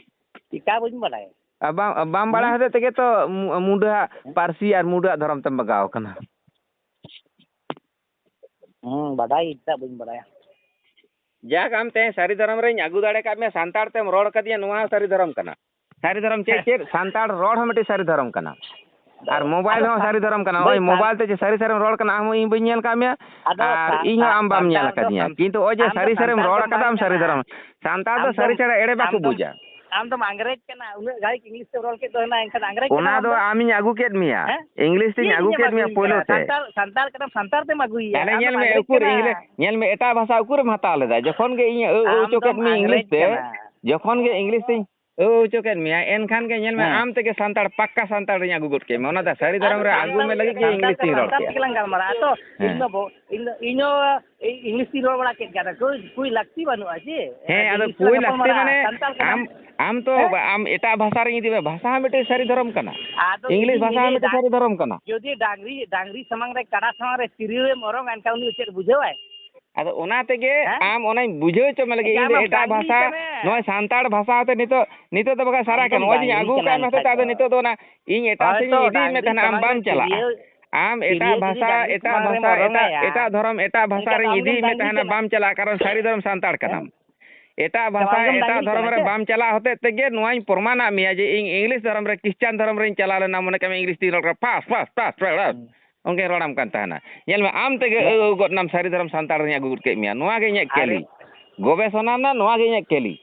ᱪᱤᱠᱟ ᱵᱟᱹᱧ ᱵᱟᱲᱟᱭᱟ? ᱟᱨ ᱵᱟᱢ, ᱵᱟᱢ ᱵᱟᱲᱟᱭ ᱦᱮᱸ? ᱦᱚᱛᱮᱡ ᱛᱮᱜᱮ ᱛᱚ ᱢᱩ-, ᱢᱩᱰᱟᱹᱣᱟᱜ ᱯᱟᱹᱨᱥᱤ ᱟᱨ ᱢᱩᱰᱟᱹᱣᱟᱜ ᱫᱷᱚᱨᱚᱢ ᱛᱮᱢ ᱵᱟᱜᱟᱣ ᱟᱠᱟᱱᱟ᱾ ᱦᱮᱸ, ᱵᱟᱰᱟᱭ ᱜᱮ ᱪᱮᱫᱟᱜ ᱵᱟᱹᱧ ᱵᱟᱲᱟᱭᱟ? ᱡᱟᱠ, ᱟᱢ ᱛᱮᱦᱮᱧ ᱥᱟᱹᱨᱤ ᱫᱷᱚᱨᱚᱢ ᱨᱮᱧ ᱟᱹᱜᱩ ᱫᱟᱲᱮ ᱠᱟᱜ ᱢᱮᱭᱟ, ᱥᱟᱱᱛᱟᱲ ᱛᱮᱢ ᱨᱚᱲ ᱠᱟᱫᱤᱧᱟ, ᱱᱚᱣᱟ ᱦᱚᱸ ᱥᱟᱹᱨᱤ ᱫᱷᱚᱨᱚᱢ ᱠᱟᱱᱟ᱾ ᱥᱟᱹᱨᱤ ᱫᱷᱚᱨᱚᱢ ᱪᱮᱫ ᱪᱮᱫ? ᱥᱟᱱᱛᱟᱲ ᱨᱚᱲ ᱦᱚᱸ ᱢᱤᱫᱴᱤᱡ ᱥᱟᱹᱨᱤ ᱫᱷᱚᱨᱚᱢ ᱠᱟᱱᱟ᱾ ᱟᱨ ᱢᱳᱵᱟᱭᱤᱞ ᱟᱫᱚ ᱦᱚᱸ ᱥᱟᱱ-, ᱥᱟᱹᱨᱤ ᱫᱷᱚᱨᱚᱢ ᱠᱟᱱᱟ᱾ ᱵᱟᱹᱭ ᱱᱚᱜᱼᱚᱭ ᱥᱟᱱ-, ᱢᱳᱵᱟᱭᱤᱞ ᱛᱮ ᱡᱮ ᱥᱟᱹᱨᱤ ᱥᱟᱹᱨᱤᱢ ᱨᱚᱲ ᱠᱟᱱᱟ, ᱟᱢ ᱦᱚᱸ ᱤᱧ ᱵᱟᱹᱧ ᱧᱮᱞ ᱠᱟᱫ ᱢᱮᱭᱟ᱾ ᱟᱫᱚ ᱟᱨ ᱥᱟ-, ᱤᱧ ᱦᱚᱸ ᱥᱟ-, ᱟᱢ ᱵᱟᱢ ᱧᱮᱞ ᱥᱟᱱᱛᱟᱲ ᱫᱚ ᱟᱠᱟᱫᱤᱧᱟ᱾ ᱥᱟᱱ-, ᱠᱤᱱᱛᱩ ᱱᱚᱜᱼᱚᱭ ᱡᱮ ᱟᱢ ᱫᱚ ᱥᱟᱹᱨᱤ ᱥᱟᱹᱨᱤᱢ ᱥᱟᱱᱛᱟᱲ ᱨᱚᱲ ᱫᱚᱢ ᱠᱟᱫᱟ, ᱟᱢ ᱵᱟᱝ ᱥᱟᱹᱨᱤ ᱠᱟᱱᱟ᱾ ᱫᱷᱚᱨᱚᱢ᱾ ᱥᱟᱱᱛᱟᱲ ᱫᱚ ᱟᱢ ᱫᱚᱢ, ᱥᱟᱹᱨᱤ ᱪᱮᱬᱮ ᱮᱲᱮ ᱟᱢ ᱵᱟᱠᱚ ᱫᱚᱢ, ᱵᱩᱡᱟ᱾ ᱟᱢ ᱫᱚᱢ ᱟᱝᱨᱮᱡᱽ ᱠᱟᱱᱟ, ᱩᱱᱟᱹᱜ ᱜᱷᱟᱹᱲᱤᱡ ᱤᱝᱞᱤᱥ ᱛᱮᱢ ᱨᱚᱲ ᱠᱮᱫ ᱫᱚ ᱦᱮᱱᱟ, ᱮᱱᱠᱷᱟᱱ ᱟᱝᱨᱮᱡᱽ ᱠᱟᱱᱟᱢ ᱚᱱᱟ ᱟᱢ ᱫᱚ ᱫᱚ? ᱟᱢᱤᱧ ᱟᱹᱜᱩ ᱠᱮᱫ ᱢᱮᱭᱟ᱾ ᱦᱮᱸ? ᱤᱝᱞᱤᱥ ᱛᱤᱧ ᱪᱮᱫ ᱟᱹᱜᱩ ᱤᱧᱮᱢ ᱠᱮᱫ ᱢᱮᱭᱟ ᱟᱹᱜᱩᱭᱮᱫᱼᱟ? ᱯᱳᱭᱞᱳ ᱛᱮ᱾ ᱥᱟᱱᱛᱟᱲ, ᱥᱟᱱᱛᱟᱲ ᱠᱟᱱᱟᱢ, ᱥᱟᱱᱛᱟᱲ ᱛᱮᱢ ᱟᱹᱜᱩᱭᱮᱫᱼᱟ᱾ ᱛᱟᱦᱞᱮ ᱟᱢ ᱧᱮᱞ ᱫᱚᱢ ᱢᱮ, ᱟᱝᱨᱮᱡᱽ ᱩᱠᱩᱨ ᱠᱟᱱᱟ᱾ ᱤᱝᱞᱤᱥ, ᱧᱮᱞ ᱢᱮ, ᱮᱴᱟᱜ ᱵᱷᱟᱥᱟ ᱩᱠᱩᱨᱮᱢ ᱦᱟᱛᱟᱣ ᱞᱮᱫᱟ? ᱡᱚᱠᱷᱚᱱ ᱜᱮ ᱤᱧ ᱟᱹ, ᱟᱹ ᱟᱢ ᱦᱚᱪᱚ ᱠᱮᱫ ᱫᱚᱢ ᱢᱮᱭᱟ ᱤᱝᱞᱤᱥ ᱟᱝᱨᱮᱡᱽ ᱛᱮ, ᱠᱟᱱᱟ᱾ ᱡᱚᱠᱷᱚᱱ ᱜᱮ ᱤᱝᱞᱤᱥ ᱛᱤᱧ ᱟᱹ, ᱟᱹ ᱦᱚᱪᱚ ᱠᱮᱫ ᱢᱮᱭᱟ, ᱮᱱᱠᱷᱟᱱ ᱜᱮ ᱧᱮᱞ ᱢᱮ, ᱦᱮᱸ᱾ ᱟᱢ ᱛᱮᱜᱮ ᱥᱟᱱᱛᱟᱲ, ᱯᱟᱠᱠᱟ ᱥᱟᱱᱛᱟᱲ ᱨᱤᱧ ᱟᱹᱜᱩ ᱜᱚᱫ ᱠᱮᱫ ᱢᱮᱭᱟ᱾ ᱚᱱᱟ ᱫᱚ ᱥᱟᱹᱨᱤ ᱫᱷᱚᱨᱚᱢ ᱟᱫᱚ ᱨᱮ ᱟᱹᱜᱩ ᱥᱟᱱᱛᱟᱲ ᱢᱮ ᱞᱟᱹᱜᱤᱫ ᱜᱮ ᱥᱟᱱᱛᱟᱲ ᱤᱝᱞᱤᱥ ᱛᱤᱧ ᱨᱚᱲ ᱥᱟᱱᱛᱟᱲ ᱠᱮᱫᱼᱟ᱾ ᱛᱮᱜᱮ ᱞᱟᱝ ᱜᱟᱞᱢᱟᱨᱟᱜᱼᱟ ᱛᱚ᱾ ᱦᱮᱸ᱾ ᱤᱧ ᱫᱚ ᱵᱚ-, ᱤᱧ ᱫᱚ, ᱤᱧ ᱦᱚᱸ ᱤᱝᱞᱤᱥ ᱛᱤᱧ ᱨᱚᱲ ᱵᱟᱲᱟ ᱠᱮᱫ ᱜᱮᱭᱟ, ᱠᱳᱭ, ᱠᱳᱭ ᱞᱟᱹᱠᱛᱤ ᱵᱟᱹᱱᱩᱜᱼᱟ ᱡᱮ ᱦᱮᱸ, ᱟᱫᱚ ᱤᱝᱞᱤᱥ ᱛᱮᱞᱟᱝ ᱠᱩᱭ ᱞᱟᱹᱠᱛᱤ ᱜᱟᱯᱟᱞᱢᱟᱨᱟᱜᱼᱟ, ᱢᱟᱱᱮ ᱥᱟᱱᱛᱟᱲ ᱠᱟᱱᱟ᱾ ᱟᱢ, ᱟᱢ ᱛᱚ ᱦᱮᱸ? ᱵᱟ-, ᱟᱢ ᱮᱴᱟᱜ ᱵᱷᱟᱥᱟ ᱨᱮ ᱡᱩᱫᱤ ᱵᱷᱟᱥᱟ ᱦᱚᱸ ᱢᱤᱫᱴᱮᱡ ᱥᱟᱹᱨᱤ ᱫᱷᱚᱨᱚᱢ ᱠᱟᱱᱟ᱾ ᱟᱫᱚ ᱤᱝᱞᱤᱥ ᱤᱧ ᱵᱷᱟᱥᱟ ᱦᱚᱸ ᱞᱟᱹᱭᱫᱟ, ᱢᱤᱫᱴᱮᱡ ᱥᱟᱹᱨᱤ ᱫᱷᱚᱨᱚᱢ ᱠᱟᱱᱟ᱾ ᱡᱩᱫᱤ ᱰᱟᱝᱨᱤ, ᱰᱟᱝᱨᱤ ᱥᱟᱢᱟᱝ ᱨᱮ ᱠᱟᱰᱟ ᱥᱟᱢᱟᱝ ᱨᱮ ᱛᱤᱨᱭᱳ ᱮᱢ ᱚᱨᱚᱝᱟ, ᱮᱱᱠᱷᱟᱱ ᱩᱱᱤ ᱪᱮᱫ ᱵᱩᱡᱷᱟᱹᱣᱟᱭ? ᱟᱫᱚ ᱚᱱᱟ ᱛᱮᱜᱮ ᱦᱮᱸ? ᱟᱢ ᱚᱱᱟᱧ ᱵᱩᱡᱷᱟᱹᱣ ᱦᱚᱪᱚ ᱢᱮ ᱞᱟᱹᱜᱤᱫ, ᱤᱧ ᱟᱢ ᱫᱚ ᱮᱴᱟᱜ ᱰᱟᱝᱨᱤ ᱵᱷᱟᱥᱟ, ᱠᱟᱱᱟ᱾ ᱱᱚᱜᱼᱚᱭ ᱥᱟᱱᱛᱟᱲ ᱵᱷᱟᱥᱟ ᱛᱮ ᱱᱤᱛᱚᱜ, ᱱᱤᱛᱚᱜ ᱫᱚ ᱵᱟᱠᱷᱟᱡ ᱥᱟᱨᱟ ᱟᱢ ᱫᱚᱢ ᱠᱟᱱ, ᱱᱚᱜᱼᱚᱭ ᱡᱮᱧ ᱰᱟᱝᱨᱤ ᱟᱹᱜᱩ ᱠᱟᱱᱟ ᱠᱟᱜ ᱢᱮ ᱮᱱᱠᱷᱟᱡ ᱦᱚᱛᱮᱡ ᱛᱮ ᱫᱚ᱾ ᱟᱫᱚ ᱱᱤᱛᱚᱜ ᱫᱚ ᱚᱱᱟ ᱤᱧ ᱮᱴᱟᱜ ᱥᱮᱫ ᱦᱳᱭᱛᱚ ᱤᱧ ᱤᱫᱤᱭᱮᱫ ᱢᱮ ᱰᱟᱝᱨᱤ ᱛᱟᱦᱮᱱᱟ, ᱟᱢ ᱥᱟᱢᱟᱝ ᱵᱟᱢ ᱨᱮ ᱪᱟᱞᱟᱜᱼᱟ᱾ ᱛᱤᱨᱭᱳ, ᱟᱢ ᱮᱴᱟᱜ ᱛᱤᱨᱭᱳ ᱡᱩᱫᱤ ᱵᱷᱟᱥᱟ, ᱰᱟᱝᱨᱤ ᱮᱴᱟᱜ ᱥᱟᱢᱟᱝ ᱨᱮᱢ ᱵᱷᱟᱥᱟ, ᱮᱴᱟᱜ, ᱚᱨᱚᱝᱟᱭᱟ, ᱮᱴᱟᱜ ᱫᱷᱚᱨᱚᱢ, ᱮᱴᱟᱜ ᱵᱷᱟᱥᱟ ᱮᱱᱠᱷᱟᱱ ᱫᱚ ᱨᱤᱧ ᱟᱢᱜᱮᱢ ᱤᱫᱤᱭᱮᱫ ᱢᱮ ᱰᱟᱝᱨᱤ ᱛᱟᱦᱮᱱᱟ, ᱠᱟᱱᱟ᱾ ᱵᱟᱢ ᱪᱟᱞᱟᱜᱼᱟ, ᱠᱟᱨᱚᱱ ᱥᱟᱹᱨᱤ ᱫᱷᱚᱨᱚᱢ ᱥᱟᱱᱛᱟᱲ ᱦᱮᱸ? ᱠᱟᱱᱟᱢ᱾ ᱮᱴᱟᱜ ᱵᱷᱟᱥᱟ, ᱟᱢᱜᱮᱢ ᱮᱴᱟᱜ ᱰᱟᱝᱨᱤ ᱫᱷᱚᱨᱚᱢ ᱠᱟᱱᱟ ᱨᱮ ᱥᱮ? ᱵᱟᱢ ᱪᱟᱞᱟᱜ ᱦᱚᱛᱮᱡ ᱛᱮᱜᱮ ᱱᱚᱣᱟᱧ ᱯᱨᱚᱢᱟᱱᱟᱜ ᱢᱮᱭᱟ ᱡᱮ ᱤᱧ ᱤᱝᱞᱤᱥ ᱫᱷᱚᱨᱚᱢ ᱨᱮ, ᱠᱷᱨᱤᱥᱪᱟᱱ ᱫᱷᱚᱨᱚᱢ ᱨᱮᱧ ᱪᱟᱞᱟᱣ ᱞᱮᱱᱟ, ᱢᱚᱱᱮ ᱠᱟᱜ ᱢᱮ ᱤᱝᱞᱤᱥ ᱛᱤᱧ ᱨᱚᱲ ᱠᱟᱱᱟ, ᱯᱷᱟᱥ, ᱯᱷᱟᱥ, ᱯᱷᱟᱥ, ᱯᱷᱟᱥ, ᱦᱩᱸ᱾ ᱚᱱᱠᱟᱧ ᱨᱚᱲᱟᱢ ᱠᱟᱱ ᱛᱟᱦᱮᱱᱟ᱾ ᱧᱮᱞ ᱢᱮ, ᱟᱢ ᱛᱮᱜᱮ ᱦᱮᱸ᱾ ᱟᱹ, ᱟᱹ ᱜᱚᱫ ᱱᱟᱢ, ᱥᱟᱹᱨᱤ ᱫᱷᱚᱨᱚᱢ ᱥᱟᱱᱛᱟᱲ ᱨᱤᱧ ᱟᱹᱜᱩ ᱜᱚᱫ ᱠᱮᱫ ᱢᱮᱭᱟ᱾ ᱱᱚᱣᱟ ᱜᱮ ᱤᱧᱟᱹᱜ ᱟᱨᱮ, ᱠᱮᱞᱤ᱾ ᱜᱚᱵᱮᱥᱚᱱᱟ ᱨᱮᱱᱟᱜ ᱱᱚᱣᱟ ᱜᱮ ᱤᱧᱟᱹᱜ ᱠᱮᱞᱤ᱾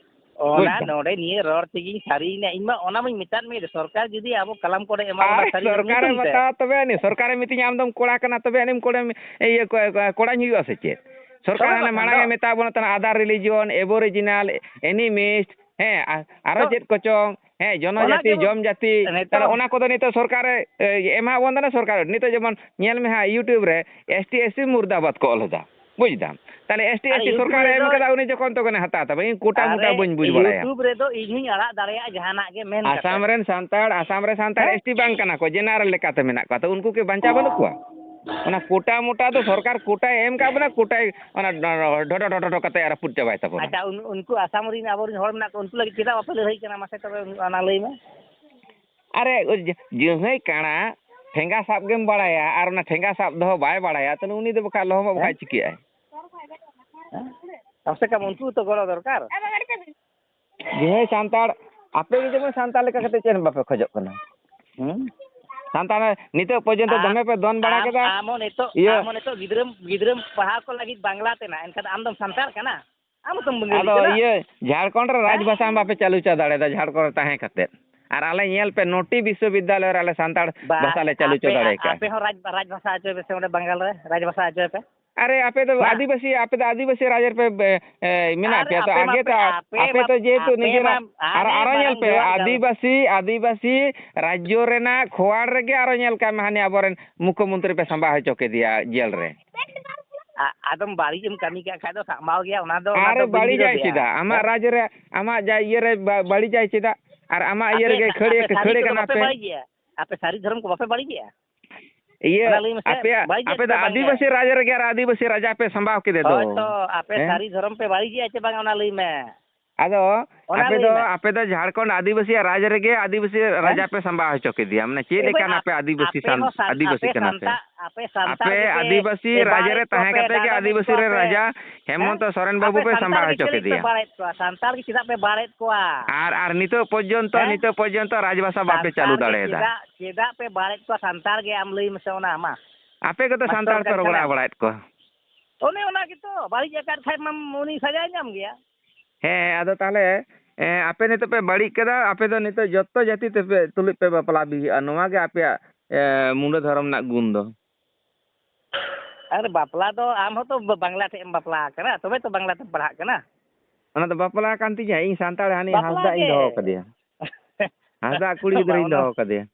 ᱵᱩᱡᱽ ᱚᱱᱟ ᱫᱟᱢ? ᱱᱚᱰᱮ ᱱᱤᱭᱟᱹ ᱨᱚᱲ ᱛᱮᱜᱮᱧ ᱥᱟᱹᱨᱤᱭᱮᱱᱟ᱾ ᱤᱧ ᱢᱟ ᱚᱱᱟ ᱢᱟᱧ ᱢᱮᱛᱟᱫ ᱢᱮ, ᱥᱚᱨᱠᱟᱨ ᱡᱩᱫᱤ ᱟᱵᱚ ᱠᱟᱞᱟᱢ ᱠᱚᱨᱮ ᱮᱢᱟ ᱵᱚᱱᱟ ᱟᱨ ᱥᱟᱹᱨᱤ ᱫᱷᱚᱨᱚᱢ ᱥᱚᱨᱠᱟᱨᱮ ᱧᱩᱛᱩᱢ ᱛᱮ᱾ ᱢᱮᱛᱟᱣᱟ ᱛᱚᱵᱮ ᱟᱹᱱᱤᱡ, ᱥᱚᱨᱠᱟᱨᱮ ᱢᱤᱛᱟᱹᱧᱟ, ᱟᱢ ᱫᱚᱢ ᱠᱚᱲᱟ ᱠᱟᱱᱟ, ᱛᱚᱵᱮ ᱟᱹᱱᱤᱡ ᱠᱚᱲᱟ, ᱤᱭᱟᱹ, ᱠᱚ-, ᱠᱚ-, ᱠᱚᱲᱟᱧ ᱦᱩᱭᱩᱜᱼᱟ ᱥᱮ ᱪᱮᱫ? ᱥᱚᱨᱠᱟᱨ ᱛᱚᱵᱮ ᱦᱟᱱᱮ ᱵᱟᱠᱷᱟᱱ ᱢᱟᱲᱟᱝ ᱫᱚ᱾ ᱮ ᱢᱮᱛᱟ ᱵᱚᱱᱟ ᱛᱟᱦᱮᱱᱟ, other religion, aboriginal, animist, ᱦᱮᱸ, ᱟ-, ᱟᱨᱚ ᱛᱚ, ᱪᱮᱫ ᱠᱚᱪᱚᱝ, ᱦᱮᱸ, ᱚᱱᱟ ᱡᱚᱱᱚᱡᱟᱛᱤ, ᱛᱮᱵᱚᱱ ᱡᱚᱢ ᱡᱟᱹᱛᱤ, ᱱᱤᱛᱚᱜ ᱛᱟᱦᱞᱮ ᱚᱱᱟ ᱠᱚᱫᱚ ᱱᱤᱛᱚᱜ ᱥᱚᱨᱠᱟᱨᱮ, ᱮ, ᱮᱢᱟ ᱵᱚᱱ ᱠᱟᱱᱟ ᱥᱚᱨᱠᱟᱨ᱾ ᱱᱤᱛᱚᱜ ᱡᱮᱢᱚᱱ ᱧᱮᱞ ᱢᱮ ᱦᱟᱸᱜ, YouTube ᱨᱮ ST, SC ᱢᱩᱨᱫᱟᱵᱟᱫᱽ ᱠᱚ ᱚᱞ ᱮᱫᱟ, ᱵᱩᱡᱽ ᱫᱟᱢ? ᱛᱟᱦᱞᱮ ST, ᱟᱨ SC YouTube ᱥᱚᱨᱠᱟᱨᱮ ᱮᱢ ᱨᱮᱫᱚ ᱠᱟᱫᱟ, ᱩᱱᱤ ᱡᱚᱠᱷᱚᱱ ᱛᱚ ᱠᱟᱱᱟ ᱦᱟᱛᱟᱣ ᱛᱟᱵᱚᱱ, ᱤᱧ ᱠᱳᱴᱟ ᱢᱳᱴᱟ ᱟᱨᱮ, ᱵᱟᱹᱧ ᱵᱩᱡᱽ ᱵᱟᱲᱟᱭᱟ᱾ YouTube ᱨᱮᱫᱚ ᱤᱧ ᱦᱚᱧ ᱟᱲᱟᱜ ᱫᱟᱲᱮᱭᱟᱜᱼᱟ ᱡᱟᱦᱟᱱᱟᱜ ᱜᱮ ᱢᱮᱱ ᱠᱟᱛᱮ᱾ ᱟᱥᱟᱢ ᱨᱮᱱ ᱥᱟᱱᱛᱟᱲ, ᱟᱥᱟᱢ ᱨᱮ ᱥᱟᱱᱛᱟᱲ ᱦᱮᱸ? ST ᱵᱟᱝ ᱠᱟᱱᱟ ᱠᱚ, general ᱞᱮᱠᱟᱛᱮ ᱢᱮᱱᱟᱜ ᱠᱚᱣᱟ, ᱛᱚ ᱩᱱᱠᱩ ᱠᱤ ᱵᱟᱧᱪᱟᱣ ᱵᱟᱹᱱᱩᱜ ᱠᱚᱣᱟ? ᱚᱱᱟ ᱠᱳᱴᱟ ᱢᱳᱴᱟ ᱫᱚ ᱥᱚᱨᱠᱟᱨ ᱠᱳᱴᱟᱭ ᱮᱢ ᱠᱟᱜ ᱵᱚᱱᱟ, ᱠᱳᱴᱟᱭ ᱚᱱᱟ ᱰᱷᱚᱰᱚ ᱰᱷᱚᱰᱚ ᱰᱷᱚᱰᱚ ᱠᱟᱛᱮ ᱨᱟᱹᱯᱩᱫ ᱪᱟᱵᱟᱭ ᱛᱟᱵᱚᱱᱟ᱾ ᱟᱪᱪᱷᱟ, ᱩᱱ-, ᱩᱱᱠᱩ ᱟᱥᱟᱢ ᱨᱮᱱ ᱟᱵᱚᱨᱮᱱ ᱦᱚᱲ ᱢᱮᱱᱟᱜ ᱠᱚᱣᱟ, ᱩᱱᱠᱩ ᱞᱟᱹᱜᱤᱫ ᱪᱮᱫᱟᱜ ᱵᱟᱯᱮ ᱞᱟᱹᱲᱦᱟᱹᱭ ᱠᱟᱱᱟ? ᱢᱟᱥᱮ ᱛᱚᱵᱮ ᱚᱱᱟ ᱞᱟᱹᱭ ᱢᱮ᱾ ᱟᱨᱮ, ᱡᱟᱹᱦᱟᱹᱭ ᱠᱟᱬᱟ ᱴᱷᱮᱸᱜᱟ ᱥᱟᱵ ᱜᱮᱢ ᱵᱟᱲᱟᱭᱟ ᱟᱨ ᱚᱱᱟ ᱴᱷᱮᱸᱜᱟ ᱥᱟᱵ ᱫᱚᱦᱚ ᱵᱟᱭ ᱵᱟᱲᱟᱭᱟ, ᱛᱟᱦᱞᱮ ᱩᱱᱤ ᱫᱚ ᱵᱟᱠᱷᱟᱡ ᱞᱚᱦᱚᱢᱚᱜ ᱵᱟᱠᱷᱟᱡ ᱦᱮᱸ? ᱪᱤᱠᱟᱹᱜᱼᱟᱭ? ᱦᱮᱸ? ᱠᱚᱢ ᱥᱮ ᱠᱚᱢ ᱩᱱᱠᱩ ᱛᱚ ᱜᱚᱲᱚ ᱫᱚᱨᱠᱟᱨ᱾ ᱡᱟᱹᱦᱟᱹᱭ ᱥᱟᱱᱛᱟᱲ, ᱟᱯᱮ ᱜᱮ ᱡᱮᱢᱚᱱ ᱥᱟᱱᱛᱟᱲ ᱞᱮᱠᱟ ᱠᱟᱛᱮ ᱪᱮᱫ ᱦᱚᱸ ᱵᱟᱯᱮ ᱠᱷᱚᱡᱚᱜ ᱠᱟᱱᱟ᱾ ᱦᱩᱸ? ᱥᱟᱱᱛᱟᱲ ᱱᱤᱛᱚᱜ ᱯᱚᱨᱡᱚᱱᱛᱚ ᱟᱢ, ᱫᱚᱢᱮ ᱯᱮ ᱫᱚᱱ ᱵᱟᱲᱟ ᱟᱢ, ᱠᱮᱫᱟ᱾ ᱟᱢ ᱦᱚᱸ ᱱᱤᱛᱚᱜ, ᱤᱭᱟᱹ ᱟᱢ ᱦᱚᱸ ᱱᱤᱛᱚᱜ ᱜᱤᱫᱽᱨᱟᱹᱢ, ᱜᱤᱫᱽᱨᱟᱹᱢ ᱯᱟᱲᱦᱟᱣ ᱠᱚ ᱞᱟᱹᱜᱤᱫ ᱵᱟᱝᱞᱟ ᱛᱮᱱᱟᱜ, ᱮᱱᱠᱷᱟᱱ ᱟᱢ ᱫᱚᱢ ᱥᱟᱱᱛᱟᱲ ᱠᱟᱱᱟ? ᱟᱢ ᱦᱚᱸᱛᱚᱢ ᱵᱟᱝᱜᱟᱞᱤ ᱟᱫᱚ ᱠᱟᱱᱟ᱾ ᱤᱭᱟᱹ ᱡᱷᱟᱲᱠᱷᱚᱸᱰ ᱨᱮ ᱦᱮᱸ? ᱨᱟᱡᱽ ᱵᱷᱟᱥᱟ ᱢᱟ ᱵᱟᱯᱮ ᱪᱟᱹᱞᱩ ᱦᱚᱪᱚ ᱫᱟᱲᱮᱭᱟᱫᱟ, ᱡᱷᱟᱲᱠᱷᱚᱸᱰ ᱨᱮ ᱛᱟᱦᱮᱸ ᱠᱟᱛᱮᱫ᱾ ᱟᱨ ᱟᱞᱮ ᱧᱮᱞ ᱯᱮ, ᱱᱚᱴᱤ ᱵᱤᱥᱥᱚᱵᱤᱫᱽᱫᱟᱞᱚᱭ ᱨᱮ ᱟᱞᱮ ᱥᱟᱱᱛᱟᱲ ᱵᱟᱝ, ᱵᱷᱟᱥᱟ ᱞᱮ ᱪᱟᱹᱞᱩ ᱦᱚᱪᱚ ᱟᱯᱮ, ᱫᱟᱲᱮ ᱠᱟᱜᱼᱟ᱾ ᱟᱯᱮ ᱦᱚᱸ ᱨᱟᱡᱽ, ᱨᱟᱡᱽ ᱵᱷᱟᱥᱟ ᱦᱚᱪᱚᱭ ᱯᱮ ᱥᱮ ᱚᱸᱰᱮ ᱵᱟᱝᱜᱟᱞ ᱨᱮ ᱨᱟᱡᱽ ᱵᱷᱟᱥᱟ ᱦᱚᱪᱚᱭ ᱯᱮ᱾ ᱟᱨᱮ, ᱟᱯᱮ ᱫᱚ ᱢᱟ᱾ ᱟᱹᱫᱤᱵᱟᱹᱥᱤ, ᱟᱯᱮ ᱫᱚ ᱟᱹᱫᱤᱵᱟᱹᱥᱤ ᱨᱟᱡᱽ ᱨᱮᱯᱮ, ᱮ, ᱢᱮᱱᱟᱜ ᱟᱨᱮ, ᱯᱮᱭᱟ ᱛᱚ, ᱟᱯᱮ ᱟᱜᱮ ᱢᱟᱯᱮ, ᱛᱚ, ᱟᱯᱮ ᱟᱯᱮ ᱢᱟ, ᱛᱚ ᱡᱮᱦᱮᱛᱩ ᱟᱯᱮ ᱱᱤᱡᱮᱨᱟᱜ, ᱢᱟ, ᱟᱨ, ᱟᱨᱮ, ᱟᱨᱚ ᱧᱮᱞ ᱢᱟᱨᱟᱝ ᱯᱮ, ᱡᱚᱦᱟᱨ ᱜᱟᱞ᱾ ᱟᱹᱫᱤᱵᱟᱹᱥᱤ, ᱟᱹᱫᱤᱵᱟᱹᱥᱤ ᱨᱟᱡᱽᱡᱚ ᱨᱮᱱᱟᱜ ᱠᱷᱚᱣᱟᱲ ᱨᱮᱜᱮ ᱟᱨᱚ ᱧᱮᱞ ᱠᱟᱜ ᱢᱮ, ᱦᱟᱱᱮ ᱟᱵᱚᱨᱮᱱ ᱢᱩᱠᱷᱚᱢᱚᱱᱛᱨᱤ ᱯᱮ ᱥᱟᱢᱵᱟᱣ ᱦᱚᱪᱚ ᱠᱮᱫᱮᱭᱟ ᱡᱮᱞ ᱨᱮ᱾ ᱟ-, ᱟᱫᱚᱢ ᱵᱟᱹᱲᱤᱡ ᱮᱢ ᱠᱟᱹᱢᱤ ᱠᱟᱜ ᱠᱷᱟᱡ ᱫᱚ ᱥᱟᱢᱵᱟᱣ ᱜᱮᱭᱟ, ᱚᱱᱟ ᱫᱚ, ᱚᱱᱟ ᱟᱨᱮ ᱫᱚ ᱵᱟᱹᱧ ᱵᱩᱡᱷᱟᱹᱣ ᱵᱟᱹᱲᱤᱡᱟᱭ ᱫᱟᱲᱮᱭᱟᱜᱼᱟ᱾ ᱪᱮᱫᱟᱜ? ᱟᱢᱟᱜ ᱦᱮᱸ? ᱨᱟᱡᱽ ᱨᱮ, ᱟᱢᱟᱜ ᱡᱟ ᱤᱭᱟᱹ ᱨᱮ ᱵᱟ-, ᱵᱟᱹᱲᱤᱡᱟᱭ ᱪᱮᱫᱟᱜ? ᱟᱨ ᱟᱢᱟᱜ ᱤᱭᱟᱹ ᱟᱯᱮ, ᱨᱮᱜᱮ ᱠᱷᱟᱹᱲ-, ᱟᱯᱮ ᱥᱟᱹᱨᱤ ᱠᱷᱟᱹᱲ ᱠᱚᱫᱚ ᱠᱟᱱᱟ ᱵᱟᱯᱮ ᱯᱮ᱾ ᱵᱟᱹᱲᱤᱡᱮᱜᱼᱟ? ᱟᱯᱮ ᱥᱟᱹᱨᱤ ᱫᱷᱚᱨᱚᱢ ᱠᱚ ᱵᱟᱯᱮ ᱵᱟᱹᱲᱤᱡᱮᱜᱼᱟ? ᱤᱭᱟᱹ, ᱚᱱᱟ ᱞᱟᱹᱭ ᱢᱮᱥᱮ, ᱟᱯᱮᱭᱟᱜ, ᱵᱟᱹᱲᱤᱡᱮᱜᱼᱟ ᱟᱯᱮ ᱯᱮ ᱫᱚ ᱥᱮ ᱵᱟᱝ ᱟᱹᱫᱤᱵᱟᱹᱥᱤ ᱜᱮ? ᱨᱟᱡᱽ ᱨᱮᱜᱮ ᱟᱨ ᱟᱹᱫᱤᱵᱟᱹᱥᱤ ᱨᱟᱡᱟ ᱯᱮ ᱥᱟᱢᱵᱟᱣ ᱠᱮᱫᱮ ᱫᱚ᱾ ᱦᱳᱭ ᱛᱚ, ᱟᱯᱮ ᱦᱮᱸ? ᱥᱟᱹᱨᱤ ᱫᱷᱚᱨᱚᱢ ᱯᱮ ᱵᱟᱹᱲᱤᱡᱮᱜᱼᱟ ᱪᱮ ᱵᱟᱝ, ᱚᱱᱟ ᱞᱟᱹᱭ ᱢᱮ᱾ ᱟᱫᱚ ᱚᱱᱟ ᱟᱯᱮ ᱞᱟᱹᱭ ᱫᱚ, ᱢᱮ᱾ ᱟᱯᱮ ᱫᱚ ᱡᱷᱟᱲᱠᱷᱚᱸᱰ ᱟᱹᱫᱤᱵᱟᱹᱥᱤᱭᱟᱜ ᱨᱟᱡᱽ ᱨᱮᱜᱮ ᱟᱹᱫᱤᱵᱟᱹᱥᱤ ᱦᱮᱸ? ᱨᱟᱡᱟ ᱯᱮ ᱥᱟᱢᱵᱟᱣ ᱦᱚᱪᱚ ᱠᱮᱫᱮᱭᱟ᱾ ᱢᱟᱱᱮ ᱪᱮᱫ ᱮ ᱵᱷᱟᱹᱭ, ᱞᱮᱠᱟᱱ ᱟᱯ-, ᱟᱯᱮ ᱟᱹᱫᱤᱵᱟᱹᱥᱤ ᱟᱯᱮ ᱥᱟᱱ-, ᱦᱚᱸ ᱥᱟᱱ-, ᱟᱹᱫᱤᱵᱟᱹᱥᱤ ᱟᱯᱮ ᱠᱟᱱᱟ ᱯᱮ? ᱥᱟᱱᱛᱟ-, ᱟᱯᱮ ᱥᱟᱱᱛᱟᱲ ᱟᱯᱮ ᱜᱮᱯᱮ, ᱟᱹᱫᱤᱵᱟᱹᱥᱤ ᱯᱮ ᱨᱟᱡᱽ ᱨᱮ ᱵᱟᱹᱲᱤᱡ ᱠᱚᱣᱟ ᱛᱟᱦᱮᱸ ᱯᱮ, ᱠᱟᱛᱮ ᱜᱮ ᱰᱟᱸᱰᱚᱢᱮᱫ ᱟᱹᱫᱤᱵᱟᱹᱥᱤ ᱠᱚᱣᱟ ᱨᱮ ᱯᱮ᱾ ᱨᱟᱡᱟ ᱦᱮᱸ? ᱦᱮᱢᱚᱱᱛᱚ ᱥᱚᱨᱮᱱ ᱵᱟᱹᱵᱩ ᱟᱯᱮ ᱯᱮ ᱥᱟᱱᱛᱟᱲ ᱥᱟᱢᱵᱟᱣ ᱜᱮ ᱦᱚᱪᱚ ᱪᱮᱫ ᱞᱟᱹᱜᱤᱫ ᱯᱮ ᱠᱮᱫᱮᱭᱟ᱾ ᱵᱟᱲᱟᱭᱮᱫ ᱠᱚᱣᱟ? ᱥᱟᱱᱛᱟᱲ ᱜᱮ ᱪᱮᱫᱟᱜ ᱯᱮ ᱵᱟᱲᱟᱭᱮᱫ ᱠᱚᱣᱟ? ᱟᱨ, ᱟᱨ ᱱᱤᱛᱚᱜ ᱯᱚᱨᱡᱚᱱᱛᱚ, ᱦᱮᱸ? ᱱᱤᱛᱚᱜ ᱯᱚᱨᱡᱚᱱᱛᱚ ᱨᱟᱡᱽᱵᱷᱟᱥᱟ ᱵᱟᱯᱮ ᱪᱟᱹᱞᱩ ᱥᱟᱱᱛᱟᱲ ᱜᱮ ᱫᱟᱲᱮᱭᱟᱫᱟ᱾ ᱪᱮᱫᱟᱜ, ᱪᱮᱫᱟᱜ ᱯᱮ ᱵᱟᱲᱟᱭᱮᱫ ᱠᱚᱣᱟ ᱥᱟᱱᱛᱟᱲ ᱜᱮ? ᱟᱢ ᱞᱟᱹᱭ ᱢᱮᱥᱮ ᱚᱱᱟ ᱢᱟ᱾ ᱟᱯᱮ ᱜᱮᱛᱚ ᱢᱟᱥᱴᱚᱨ ᱥᱟᱱᱛᱟᱲ ᱯᱮ ᱠᱟᱱ ᱨᱚᱜᱚᱲᱟ ᱠᱷᱟᱱᱮᱢ᱾ ᱵᱟᱲᱟᱭᱮᱫ ᱠᱚᱣᱟ᱾ ᱚᱱᱮ ᱚᱱᱟ ᱜᱮᱛᱚ, ᱵᱟᱹᱲᱤᱡ ᱟᱠᱟᱫ ᱠᱷᱟᱡ ᱢᱟ ᱩᱱᱤ ᱥᱟᱡᱟᱭ ᱧᱟᱢ ᱜᱮᱭᱟ᱾ ᱦᱮᱸ, ᱟᱫᱚ ᱛᱟᱦᱚᱞᱮ, ᱮᱸ, ᱟᱯᱮ ᱱᱤᱛᱚᱜ ᱯᱮ ᱵᱟᱹᱲᱤᱡ ᱠᱟᱫᱟ, ᱟᱯᱮ ᱫᱚ ᱱᱤᱛᱚᱜ ᱡᱚᱛᱚ ᱡᱟᱹᱛᱤ ᱛᱮᱯᱮ ᱛᱩᱞᱩᱡ ᱯᱮ ᱵᱟᱯᱞᱟ ᱵᱤᱦᱟᱹᱜᱼᱟ, ᱱᱚᱣᱟ ᱜᱮ ᱟᱯᱮᱭᱟᱜ, ᱮᱸ, ᱢᱩᱸᱰᱟᱹ ᱫᱷᱚᱨᱚᱢ ᱨᱮᱱᱟᱜ ᱜᱩᱱ ᱫᱚ᱾ ᱟᱨ ᱵᱟᱯᱞᱟ ᱫᱚ ᱟᱢ ᱦᱚᱸᱛᱚ ᱵᱟ-, ᱵᱟᱝᱞᱟ ᱴᱷᱮᱡ ᱮᱢ ᱵᱟᱯᱞᱟ ᱟᱠᱟᱱᱟ, ᱛᱚᱵᱮ ᱛᱚ ᱵᱟᱝᱞᱟ ᱛᱮᱢ ᱯᱟᱲᱦᱟᱜ ᱠᱟᱱᱟ᱾ ᱚᱱᱟ ᱫᱚ ᱵᱟᱯᱞᱟ ᱠᱟᱱ ᱛᱤᱧᱟ, ᱤᱧ ᱥᱟᱱᱛᱟᱲ ᱦᱟᱹᱱᱤ ᱵᱟᱯᱞᱟ ᱦᱟᱸᱥᱫᱟᱜ ᱤᱧ ᱜᱮ᱾ ᱫᱚᱦᱚ ᱠᱟᱫᱮᱭᱟ᱾ ᱦᱟᱸᱥᱫᱟᱜ ᱠᱩᱲᱤ ᱜᱤᱫᱽᱨᱟᱹᱧ ᱵᱟᱵᱚᱱ ᱫᱚᱦᱚ ᱠᱟᱫᱮᱭᱟ᱾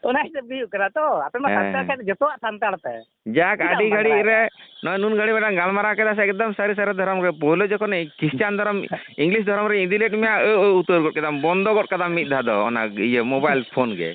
ᱚᱱᱟ ᱦᱤᱥᱟᱹᱵ ᱜᱮ ᱦᱩᱭᱩᱜ ᱠᱟᱱᱟ ᱛᱚ, ᱟᱯᱮ ᱢᱟ ᱦᱮᱸ, ᱥᱟᱱᱛᱟᱲ ᱦᱮᱸ᱾ ᱠᱷᱟᱡ ᱫᱚ ᱡᱚᱛᱚᱣᱟᱜ ᱥᱟᱱᱛᱟᱲ ᱛᱮ᱾ ᱡᱟᱠ, ᱪᱮᱫᱟᱜ ᱟᱹᱰᱤ ᱮᱢ ᱜᱷᱟᱹᱲᱤᱡ ᱨᱮ, ᱵᱟᱝᱞᱟᱭᱮᱫᱼᱟ? ᱱᱚᱜᱼᱚᱭ ᱱᱩᱱ ᱜᱷᱟᱹᱲᱤᱡ ᱢᱤᱫᱴᱟᱝ ᱜᱟᱞᱢᱟᱨᱟᱣ ᱠᱮᱫᱟ ᱥᱮ, ᱮᱠᱫᱚᱢ ᱥᱟᱹᱨᱤ ᱥᱟᱹᱨᱤ ᱫᱷᱚᱨᱚᱢ ᱜᱮ᱾ ᱯᱳᱭᱞᱳ ᱡᱚᱠᱷᱚᱱ ᱠᱷᱨᱤᱥᱪᱟᱱ ᱫᱷᱚᱨᱚᱢ, ᱤᱝᱞᱤᱥ ᱫᱷᱚᱨᱚᱢ ᱨᱮ ᱤᱫᱤ ᱞᱮᱫ ᱢᱮᱭᱟ, ᱟᱹ, ᱟᱹ, ᱩᱛᱟᱹᱨ ᱜᱚᱫ ᱠᱮᱫᱟᱢ, ᱵᱚᱱᱫᱚ ᱜᱚᱫ ᱠᱟᱫᱟᱢ ᱢᱤᱫ ᱫᱷᱟᱣ ᱫᱚ, ᱚᱱᱟ ᱤᱭᱟᱹ ᱢᱳᱵᱟᱭᱤᱞ ᱯᱷᱳᱱ ᱜᱮ᱾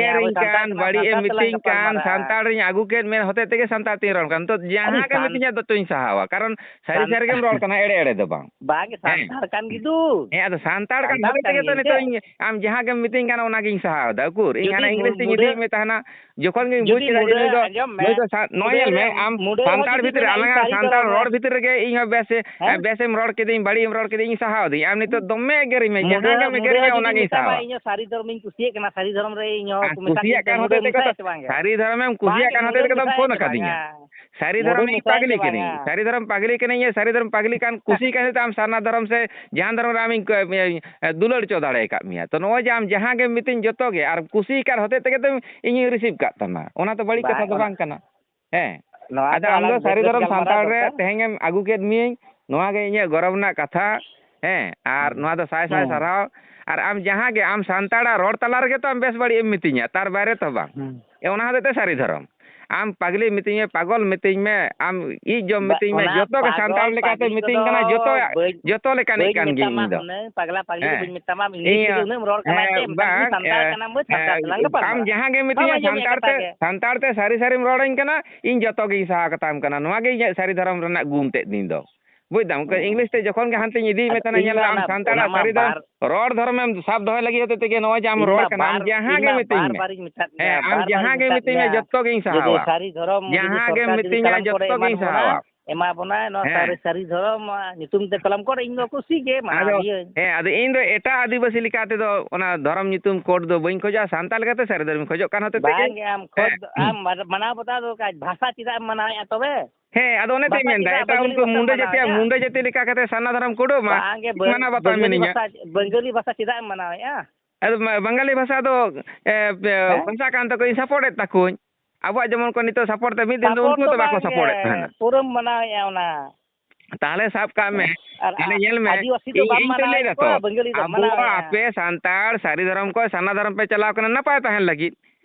ᱮᱜᱮᱨᱤᱧ ᱠᱟᱱ, ᱵᱟᱹᱲᱤᱡ ᱮ ᱢᱤᱛᱟᱹᱧ ᱠᱟᱱ, ᱥᱟᱱᱛᱟᱲ ᱤᱧ ᱟᱹᱜᱩ ᱠᱮᱫ ᱢᱮ ᱦᱚᱛᱮᱡ ᱛᱮᱜᱮ ᱥᱟᱱᱛᱟᱲ ᱛᱤᱧ ᱨᱚᱲ ᱠᱟᱱᱟ᱾ ᱱᱤᱛᱚᱜ ᱡᱟᱦᱟᱸ ᱜᱮ ᱢᱤᱛᱟᱹᱧᱟ ᱫᱚᱛᱚᱧ ᱥᱟᱦᱟᱣᱟ, ᱠᱟᱨᱚᱱ ᱥᱟᱹᱨᱤ ᱥᱟᱹᱨᱤ ᱜᱮᱢ ᱨᱚᱲ ᱠᱟᱱᱟ, ᱮᱲᱮ ᱮᱲᱮ ᱫᱚ ᱵᱟᱝ᱾ ᱵᱟᱝ, ᱦᱮᱸ᱾ ᱥᱟᱱᱛᱟᱲ ᱠᱟᱱ ᱜᱮ ᱫᱩ᱾ ᱦᱮᱸ, ᱟᱫᱚ ᱥᱟᱱᱛᱟᱲ ᱠᱟᱱ ᱥᱟᱱᱛᱟᱲ ᱦᱚᱛᱮᱡ ᱠᱟᱱ ᱛᱮᱜᱮ ᱛᱚ ᱜᱮᱭᱟᱹᱧ ᱱᱤᱛᱚᱜ ᱥᱮ᱾ ᱤᱧ ᱟᱢ ᱡᱟᱦᱟᱸ ᱜᱮᱢ ᱢᱤᱛᱟᱹᱧ ᱠᱟᱱᱟ ᱚᱱᱟᱜᱤᱧ ᱥᱟᱦᱟᱣ ᱮᱫᱟ᱾ ᱩᱠᱩᱨ, ᱤᱧ ᱡᱩᱫᱤ ᱦᱟᱱᱟ ᱤᱝᱨᱮᱡᱤ ᱛᱤᱧ ᱢᱩᱰᱟᱹ ᱤᱫᱤᱭᱮᱫ ᱢᱮ ᱛᱟᱦᱮᱱᱟ, ᱡᱚᱠᱷᱚᱱ ᱜᱤᱧ ᱵᱩᱡᱽ ᱡᱩᱫᱤ ᱠᱮᱫᱟ ᱡᱮ ᱱᱩᱭ ᱢᱩᱰᱟᱹ, ᱫᱚ ᱟᱸᱡᱚᱢ ᱢᱮ, ᱱᱩᱭ ᱫᱚ ᱥᱟ-, ᱱᱚᱜᱼᱚᱭ ᱢᱩᱰᱟᱹ ᱧᱮᱞ ᱢᱮ, ᱨᱮ, ᱟᱢ ᱢᱩᱰᱟᱹ ᱨᱮᱦᱚᱸ ᱥᱟᱱᱛᱟᱲ ᱡᱩᱫᱤ ᱵᱷᱤᱛᱤᱨ ᱨᱮ ᱢᱮᱱᱟ ᱤᱧ ᱟᱞᱟᱝᱟᱜ ᱥᱟᱹᱨᱤ ᱥᱟᱱᱛᱟᱲ ᱫᱷᱚᱨᱚᱢ ᱨᱮ, ᱨᱚᱲ ᱵᱷᱤᱛᱤᱨ ᱨᱮᱜᱮ ᱤᱧ ᱦᱚᱸ ᱵᱮᱥ, ᱦᱮᱸ? ᱵᱮᱥᱮᱢ ᱨᱚᱲ ᱠᱮᱫᱤᱧ, ᱵᱟᱹᱲᱤᱡ ᱮᱢ ᱨᱚᱲ ᱠᱮᱫᱤᱧ, ᱤᱧ ᱥᱟᱦᱟᱣ ᱫᱤᱧ᱾ ᱟᱢ ᱱᱤᱛᱚᱜ ᱫᱚᱢᱮ ᱮᱜᱮᱨᱤᱧ ᱢᱮ, ᱡᱟᱦᱟᱸ ᱢᱩᱰᱟᱹ, ᱜᱮᱢ ᱮᱜᱮᱨᱤᱧ ᱢᱮ ᱢᱩᱰᱟᱹ ᱚᱱᱟᱜᱤᱧ ᱡᱩᱫᱤ ᱥᱟᱦᱟᱣᱟ᱾ ᱢᱮᱛᱟᱢᱟ, ᱤᱧ ᱦᱚᱸ ᱥᱟᱹᱨᱤ ᱫᱷᱚᱨᱚᱢᱤᱧ ᱠᱩᱥᱤᱭᱟᱜ ᱠᱟᱱᱟ, ᱥᱟᱹᱨᱤ ᱫᱷᱚᱨᱚᱢ ᱨᱮ ᱤᱧ ᱦᱚᱸ ᱟᱨ ᱠᱚ ᱢᱮᱛᱟ ᱠᱩᱥᱤᱭᱟᱜ ᱠᱟᱱ ᱢᱩᱰᱟᱹ ᱦᱚᱛᱮᱡ ᱛᱮᱜᱮ ᱢᱮᱥᱟᱭ ᱛᱚ ᱥᱮ ᱵᱟᱝ ᱜᱮ? ᱥᱟᱹᱨᱤ ᱫᱷᱚᱨᱚᱢᱮᱢ ᱠᱩᱥᱤᱭᱟᱜ ᱠᱟᱱ ᱦᱚᱛᱮ ᱛᱮᱜᱮ ᱛᱚᱢ ᱯᱷᱳᱱ ᱟᱠᱟᱫᱤᱧᱟ᱾ ᱥᱟᱹᱨᱤ ᱫᱷᱚᱨᱚᱢ ᱤᱧ ᱯᱟᱜᱽᱞᱤ ᱠᱟᱹᱱᱟᱹᱧ, ᱥᱟᱹᱨᱤ ᱫᱷᱚᱨᱚᱢ ᱯᱟᱜᱽᱞᱤ ᱠᱟᱹᱱᱟᱹᱧ, ᱥᱟᱹᱨᱤ ᱫᱷᱚᱨᱚᱢ ᱯᱟᱜᱽᱞᱤ ᱠᱟᱱ ᱠᱩᱥᱤ ᱠᱟᱱ ᱦᱚᱛᱮ ᱛᱮ ᱟᱢ ᱥᱟᱨᱱᱟ ᱫᱷᱚᱨᱚᱢ ᱥᱮ ᱡᱟᱦᱟᱱ ᱫᱷᱚᱨᱚᱢ ᱨᱮ ᱟᱢᱤᱧ ᱠᱚ-, ᱮ, ᱫᱩᱞᱟᱹᱲ ᱦᱚᱪᱚ ᱫᱟᱲᱮ ᱟᱠᱟᱫ ᱢᱮᱭᱟ᱾ ᱛᱚ ᱱᱚᱜᱼᱚᱭ ᱡᱮ ᱟᱢ ᱡᱟᱦᱟᱸ ᱜᱮᱢ ᱢᱤᱛᱟᱹᱧ ᱡᱚᱛᱚ ᱜᱮ, ᱟᱨ ᱠᱩᱥᱤ ᱠᱟᱱ ᱦᱚᱛᱮ ᱛᱮᱜᱮ ᱛᱚ ᱤᱧᱤᱧ receive ᱠᱟᱜ ᱛᱟᱢᱟ, ᱚᱱᱟ ᱛᱚ ᱵᱟᱹᱲᱤᱡ ᱠᱟᱛᱷᱟ ᱫᱚ ᱵᱟᱝ ᱠᱟᱱᱟ᱾ ᱦᱮᱸ᱾ ᱱᱚᱣᱟ ᱟᱫᱚ ᱫᱚ ᱟᱢ ᱫᱚ ᱟᱞᱟᱜᱽ ᱥᱟᱹᱨᱤ ᱵᱮᱥ ᱫᱷᱚᱨᱚᱢ ᱜᱟᱞᱢᱟᱨᱟᱣ ᱥᱟᱱᱛᱟᱲ ᱨᱮ ᱫᱚᱨᱠᱟᱨ᱾ ᱛᱮᱦᱮᱧᱮᱢ ᱟᱹᱜᱩ ᱠᱮᱫ ᱢᱤᱭᱟᱹᱧ, ᱱᱚᱣᱟ ᱜᱮ ᱤᱧᱟᱹᱜ ᱜᱚᱨᱚᱵᱽ ᱨᱮᱱᱟᱜ ᱠᱟᱛᱷᱟ᱾ ᱦᱮᱸ, ᱟᱨ ᱦᱩᱸ᱾ ᱱᱚᱣᱟ ᱫᱚ ᱥᱟᱭ ᱥᱟᱭ ᱦᱩᱸ᱾ ᱥᱟᱨᱦᱟᱣ᱾ ᱟᱨ ᱟᱢ ᱡᱟᱦᱟᱸ ᱜᱮ, ᱟᱢ ᱥᱟᱱᱛᱟᱲᱟᱜ ᱨᱚᱲ ᱛᱟᱞᱟ ᱨᱮᱜᱮ ᱛᱚ ᱟᱢ ᱵᱮᱥ ᱵᱟᱹᱲᱤᱡ ᱮᱢ ᱢᱤᱛᱟᱹᱧᱟ, ᱛᱟᱨ ᱵᱟᱭᱨᱮ ᱛᱚ ᱵᱟᱝ᱾ ᱦᱩᱸ᱾ ᱮ, ᱚᱱᱟ ᱦᱚᱛᱮᱡ ᱛᱮ ᱥᱟᱹᱨᱤ ᱫᱷᱚᱨᱚᱢ᱾ ᱟᱢ ᱯᱟᱜᱽᱞᱤ ᱢᱤᱛᱟᱹᱧ ᱢᱮ, ᱯᱟᱜᱚᱞ ᱢᱤᱛᱟᱹᱧ ᱢᱮ, ᱟᱢ ᱤᱡ ᱡᱚᱢ ᱵᱟ-, ᱢᱤᱛᱟᱹᱧ ᱢᱮ, ᱚᱱᱟ ᱡᱚᱛᱚ ᱜᱮ ᱥᱟᱱᱛᱟᱲ ᱯᱟᱜᱚᱞ ᱞᱮᱠᱟᱛᱮ ᱯᱟᱜᱽᱞᱤ ᱢᱤᱛᱟᱹᱧ ᱠᱚᱫᱚ ᱠᱟᱱᱟ, ᱡᱚᱛᱚ, ᱵᱟᱹᱧ, ᱡᱚᱛᱚ ᱞᱮᱠᱟᱱᱤᱡ ᱵᱟᱹᱧ ᱠᱟᱱ ᱜᱤᱭᱟᱹᱧ ᱢᱮᱛᱟᱢᱟ ᱤᱧ ᱫᱚ᱾ ᱦᱩᱱᱟᱹᱝ, ᱯᱟᱜᱽᱞᱟ ᱯᱟᱜᱽᱞᱤ ᱫᱚ ᱦᱮᱸ᱾ ᱵᱟᱹᱧ ᱢᱮᱛᱟᱢᱟ, ᱤᱝᱞᱤᱥ ᱤᱧ, ᱛᱮᱜᱮ ᱩᱱᱟᱹᱜ ᱮᱢ ᱨᱚᱲ ᱠᱟᱱᱟ ᱦᱮᱸ, ᱪᱮᱫ? ᱢᱮᱛᱟᱜ ᱢᱮ ᱵᱟᱝ, ᱥᱟᱱᱛᱟᱲ ᱮ, ᱠᱟᱱᱟᱢ ᱵᱟᱹᱭ, ᱥᱟᱱᱛᱟᱲ ᱮ, ᱛᱮᱞᱟᱝ ᱜᱟᱯᱟᱞ ᱟᱢ ᱢᱟᱨᱟᱜ᱾ ᱡᱟᱦᱟᱸ ᱜᱮ ᱵᱟᱢ ᱢᱤᱛᱟᱹᱧᱟ ᱟᱸᱡᱚᱢᱮᱫ ᱥᱟᱱᱛᱟᱲ ᱠᱟᱛᱷᱟ ᱛᱮ, ᱜᱮ᱾ ᱥᱟᱱᱛᱟᱲ ᱛᱮ ᱥᱟᱹᱨᱤ ᱥᱟᱹᱨᱤᱢ ᱨᱚᱲᱟᱹᱧ ᱠᱟᱱᱟ, ᱤᱧ ᱡᱚᱛᱚ ᱜᱤᱧ ᱥᱟᱦᱟ ᱠᱟᱛᱟᱢ ᱠᱟᱱᱟ᱾ ᱱᱚᱣᱟ ᱜᱮ ᱤᱧᱟᱹᱜ ᱥᱟᱹᱨᱤ ᱫᱷᱚᱨᱚᱢ ᱨᱮᱱᱟᱜ ᱜᱩᱱ ᱛᱮᱫ ᱫᱤᱱ ᱫᱚ᱾ ᱵᱩᱡᱽ ᱫᱟᱢ? ᱦᱮᱸ᱾ ᱤᱝᱞᱤᱥ ᱛᱮ ᱡᱚᱠᱷᱚᱱ ᱜᱮ ᱦᱟᱱᱛᱮᱧ ᱤᱫᱤᱭ ᱢᱮ ᱟᱫᱚ ᱛᱟᱦᱮᱱᱟ, ᱤᱧ ᱧᱮᱞ ᱢᱮ, ᱢᱟ ᱟᱢ ᱚᱱᱟ, ᱥᱟᱱᱛᱟᱲᱟᱜ ᱚᱱᱟ ᱢᱟ ᱥᱟᱹᱨᱤ ᱫᱷᱚᱨᱚᱢ ᱵᱟᱨ ᱨᱚᱲ ᱫᱷᱚᱨᱚᱢᱮᱢ ᱥᱟᱵ ᱫᱚᱦᱚᱭ ᱞᱟᱹᱜᱤᱫ ᱦᱚᱛᱮ ᱛᱮᱜᱮ ᱱᱚᱜᱼᱚᱭ ᱡᱮ ᱟᱢ ᱤᱧ ᱨᱚᱲ ᱢᱟ ᱠᱟᱱᱟ, ᱟᱢ ᱵᱟᱨ, ᱡᱟᱦᱟᱸ ᱤᱧ ᱜᱮ ᱢᱟ ᱢᱤᱛᱟᱹᱧ ᱵᱟᱨ ᱢᱮ᱾ ᱵᱟᱨᱤᱧ ᱢᱮᱛᱟᱫ ᱦᱮᱸ, ᱢᱮᱭᱟ, ᱟᱢ ᱵᱟᱨ ᱡᱟᱦᱟᱸ ᱵᱟᱨᱤᱧ ᱜᱮ ᱢᱮᱛᱟᱫ ᱢᱤᱛᱟᱹᱧ ᱢᱮ, ᱢᱮᱭᱟ᱾ ᱡᱚᱛᱚ ᱜᱤᱧ ᱡᱩᱫᱤ ᱥᱟᱦᱟᱣᱟ᱾ ᱥᱟᱹᱨᱤ ᱫᱷᱚᱨᱚᱢ, ᱡᱩᱫᱤ ᱡᱟᱦᱟᱸ ᱜᱮ ᱥᱚᱨᱠᱟᱨ ᱡᱩᱫᱤ ᱢᱤᱛᱟᱹᱧ ᱢᱮ, ᱠᱟᱞᱟᱢ ᱠᱚᱨᱮ ᱡᱚᱛᱚ ᱮᱢᱟ ᱜᱤᱧ ᱵᱚᱱᱟ, ᱥᱟᱦᱟᱣᱟ᱾ ᱮᱢᱟ ᱵᱚᱱᱟᱭ, ᱱᱚᱣᱟ ᱦᱮᱸ᱾ ᱥᱟᱹᱨᱤ, ᱥᱟᱹᱨᱤ ᱫᱷᱚᱨᱚᱢ, ᱟᱸ, ᱧᱩᱛᱩᱢ ᱛᱮ ᱠᱟᱞᱟᱢ ᱠᱚᱨᱮ ᱤᱧ ᱫᱚ ᱠᱩᱥᱤ ᱜᱮ ᱢᱟᱱᱟᱣ ᱟᱫᱚ, ᱜᱤᱭᱟᱹᱧ᱾ ᱦᱮᱸ, ᱟᱫᱚ ᱤᱧ ᱫᱚ ᱮᱴᱟᱜ ᱟᱹᱫᱤᱵᱟᱹᱥᱤ ᱞᱮᱠᱟ ᱛᱮᱫᱚ ᱚᱱᱟ ᱫᱷᱚᱨᱚᱢ ᱧᱩᱛᱩᱢ code ᱫᱚ ᱵᱟᱹᱧ ᱠᱷᱚᱡᱚᱜᱼᱟ, ᱥᱟᱱᱛᱟᱲ ᱞᱮᱠᱟᱛᱮ ᱥᱟᱹᱨᱤ ᱫᱷᱚᱨᱚᱢᱤᱧ ᱠᱷᱚᱡᱚᱜ ᱠᱟᱱ ᱦᱚᱛᱮ ᱛᱮᱜᱮ᱾ ᱵᱟᱝ ᱜᱮ, ᱟᱢ ᱠᱷᱚᱡᱽ ᱦᱮᱸ᱾ ᱫᱚ, ᱟᱢ ᱢᱟᱱᱟᱣ ᱵᱟᱛᱟᱣ ᱫᱚ ᱚᱠᱟ ᱵᱷᱟᱥᱟ ᱪᱮᱫᱟᱜ ᱮᱢ ᱢᱟᱱᱟᱣᱮᱫᱼᱟ ᱛᱚᱵᱮ? ᱦᱮᱸ, ᱟᱫᱚ ᱚᱱᱮ ᱵᱟᱠᱷᱟᱡ ᱛᱚᱧ ᱢᱮᱱᱫᱟ, ᱪᱮᱫᱟᱜ ᱮᱴᱟᱜ ᱵᱟᱝᱜᱟᱞᱤ ᱩᱱᱠᱩ ᱵᱷᱟᱥᱟᱢ ᱢᱩᱱᱰᱟᱹ ᱢᱟᱱᱟᱣᱮᱫᱼᱟ? ᱡᱟᱹᱛᱤᱭᱟᱜ ᱞᱮᱠᱟ ᱠᱟᱛᱮ ᱥᱟᱨᱱᱟ ᱫᱷᱚᱨᱚᱢ ᱠᱳᱰ ᱢᱟ ᱵᱟᱝᱜᱮ, ᱵᱟᱝ, ᱢᱟᱱᱟᱣ ᱵᱟᱛᱟᱣ ᱵᱟᱝᱜᱟᱞᱤ ᱢᱤᱱᱟᱹᱧᱟ᱾ ᱵᱷᱟᱥᱟ, ᱵᱟᱝᱜᱟᱞᱤ ᱵᱷᱟᱥᱟ ᱪᱮᱫᱟᱜ ᱮᱢ ᱢᱟᱱᱟᱣᱮᱫᱼᱟ? ᱟᱫᱚ ᱢᱟ-, ᱵᱟᱝᱜᱟᱞᱤ ᱵᱷᱟᱥᱟ ᱫᱚ, ᱮ, ᱮ, ᱦᱮᱸ? ᱵᱷᱟᱥᱟ ᱠᱟᱱ ᱛᱟᱠᱚ, ᱤᱧ support ᱮᱫ ᱛᱟᱠᱚᱣᱟᱹᱧ᱾ ᱟᱵᱚᱣᱟᱜ ᱡᱮᱢᱚᱱ ᱠᱚ ᱱᱤᱛᱚᱜ support ᱮᱫᱟ, ᱢᱤᱫ ᱫᱤᱱ ᱫᱚ support ᱩᱱᱠᱩ ᱫᱚ ᱦᱚᱸᱛᱚ ᱵᱟᱠᱚ ᱵᱟᱝᱜᱮ, support ᱮᱫ ᱛᱟᱦᱮᱱᱟ᱾ ᱯᱩᱨᱟᱹᱢ ᱢᱟᱱᱟᱣᱮᱫᱼᱟ ᱚᱱᱟ᱾ ᱛᱟᱦᱚᱞᱮ ᱥᱟᱵ ᱠᱟᱜ ᱢᱮ, ᱦᱮᱸ? ᱟᱨ ᱛᱟᱦᱚᱞᱮ ᱧᱮᱞ ᱢᱮ, ᱟᱹᱫᱤᱵᱟᱹᱥᱤ ᱫᱚ ᱤᱧ, ᱵᱟᱢ ᱤᱧ ᱛᱚᱧ ᱞᱟᱹᱭ ᱢᱟᱱᱟᱣᱮᱫ ᱫᱟ ᱛᱚ, ᱠᱚᱣᱟ, ᱵᱟᱝᱜᱟᱞᱤ ᱫᱚ ᱟᱵᱚᱣᱟᱜ ᱢᱟᱱᱟᱣᱮᱫᱼᱟ᱾ ᱟᱯᱮ ᱥᱟᱱᱛᱟᱲ ᱥᱟᱹᱨᱤ ᱫᱷᱚᱨᱚᱢ ᱠᱷᱚᱱ ᱥᱟᱨᱱᱟ ᱫᱷᱚᱨᱚᱢ ᱯᱮ ᱪᱟᱞᱟᱣ ᱠᱟᱱᱟ ᱱᱟᱯᱟᱭ ᱛᱟᱦᱮᱱ ᱞᱟᱹᱜᱤᱫ,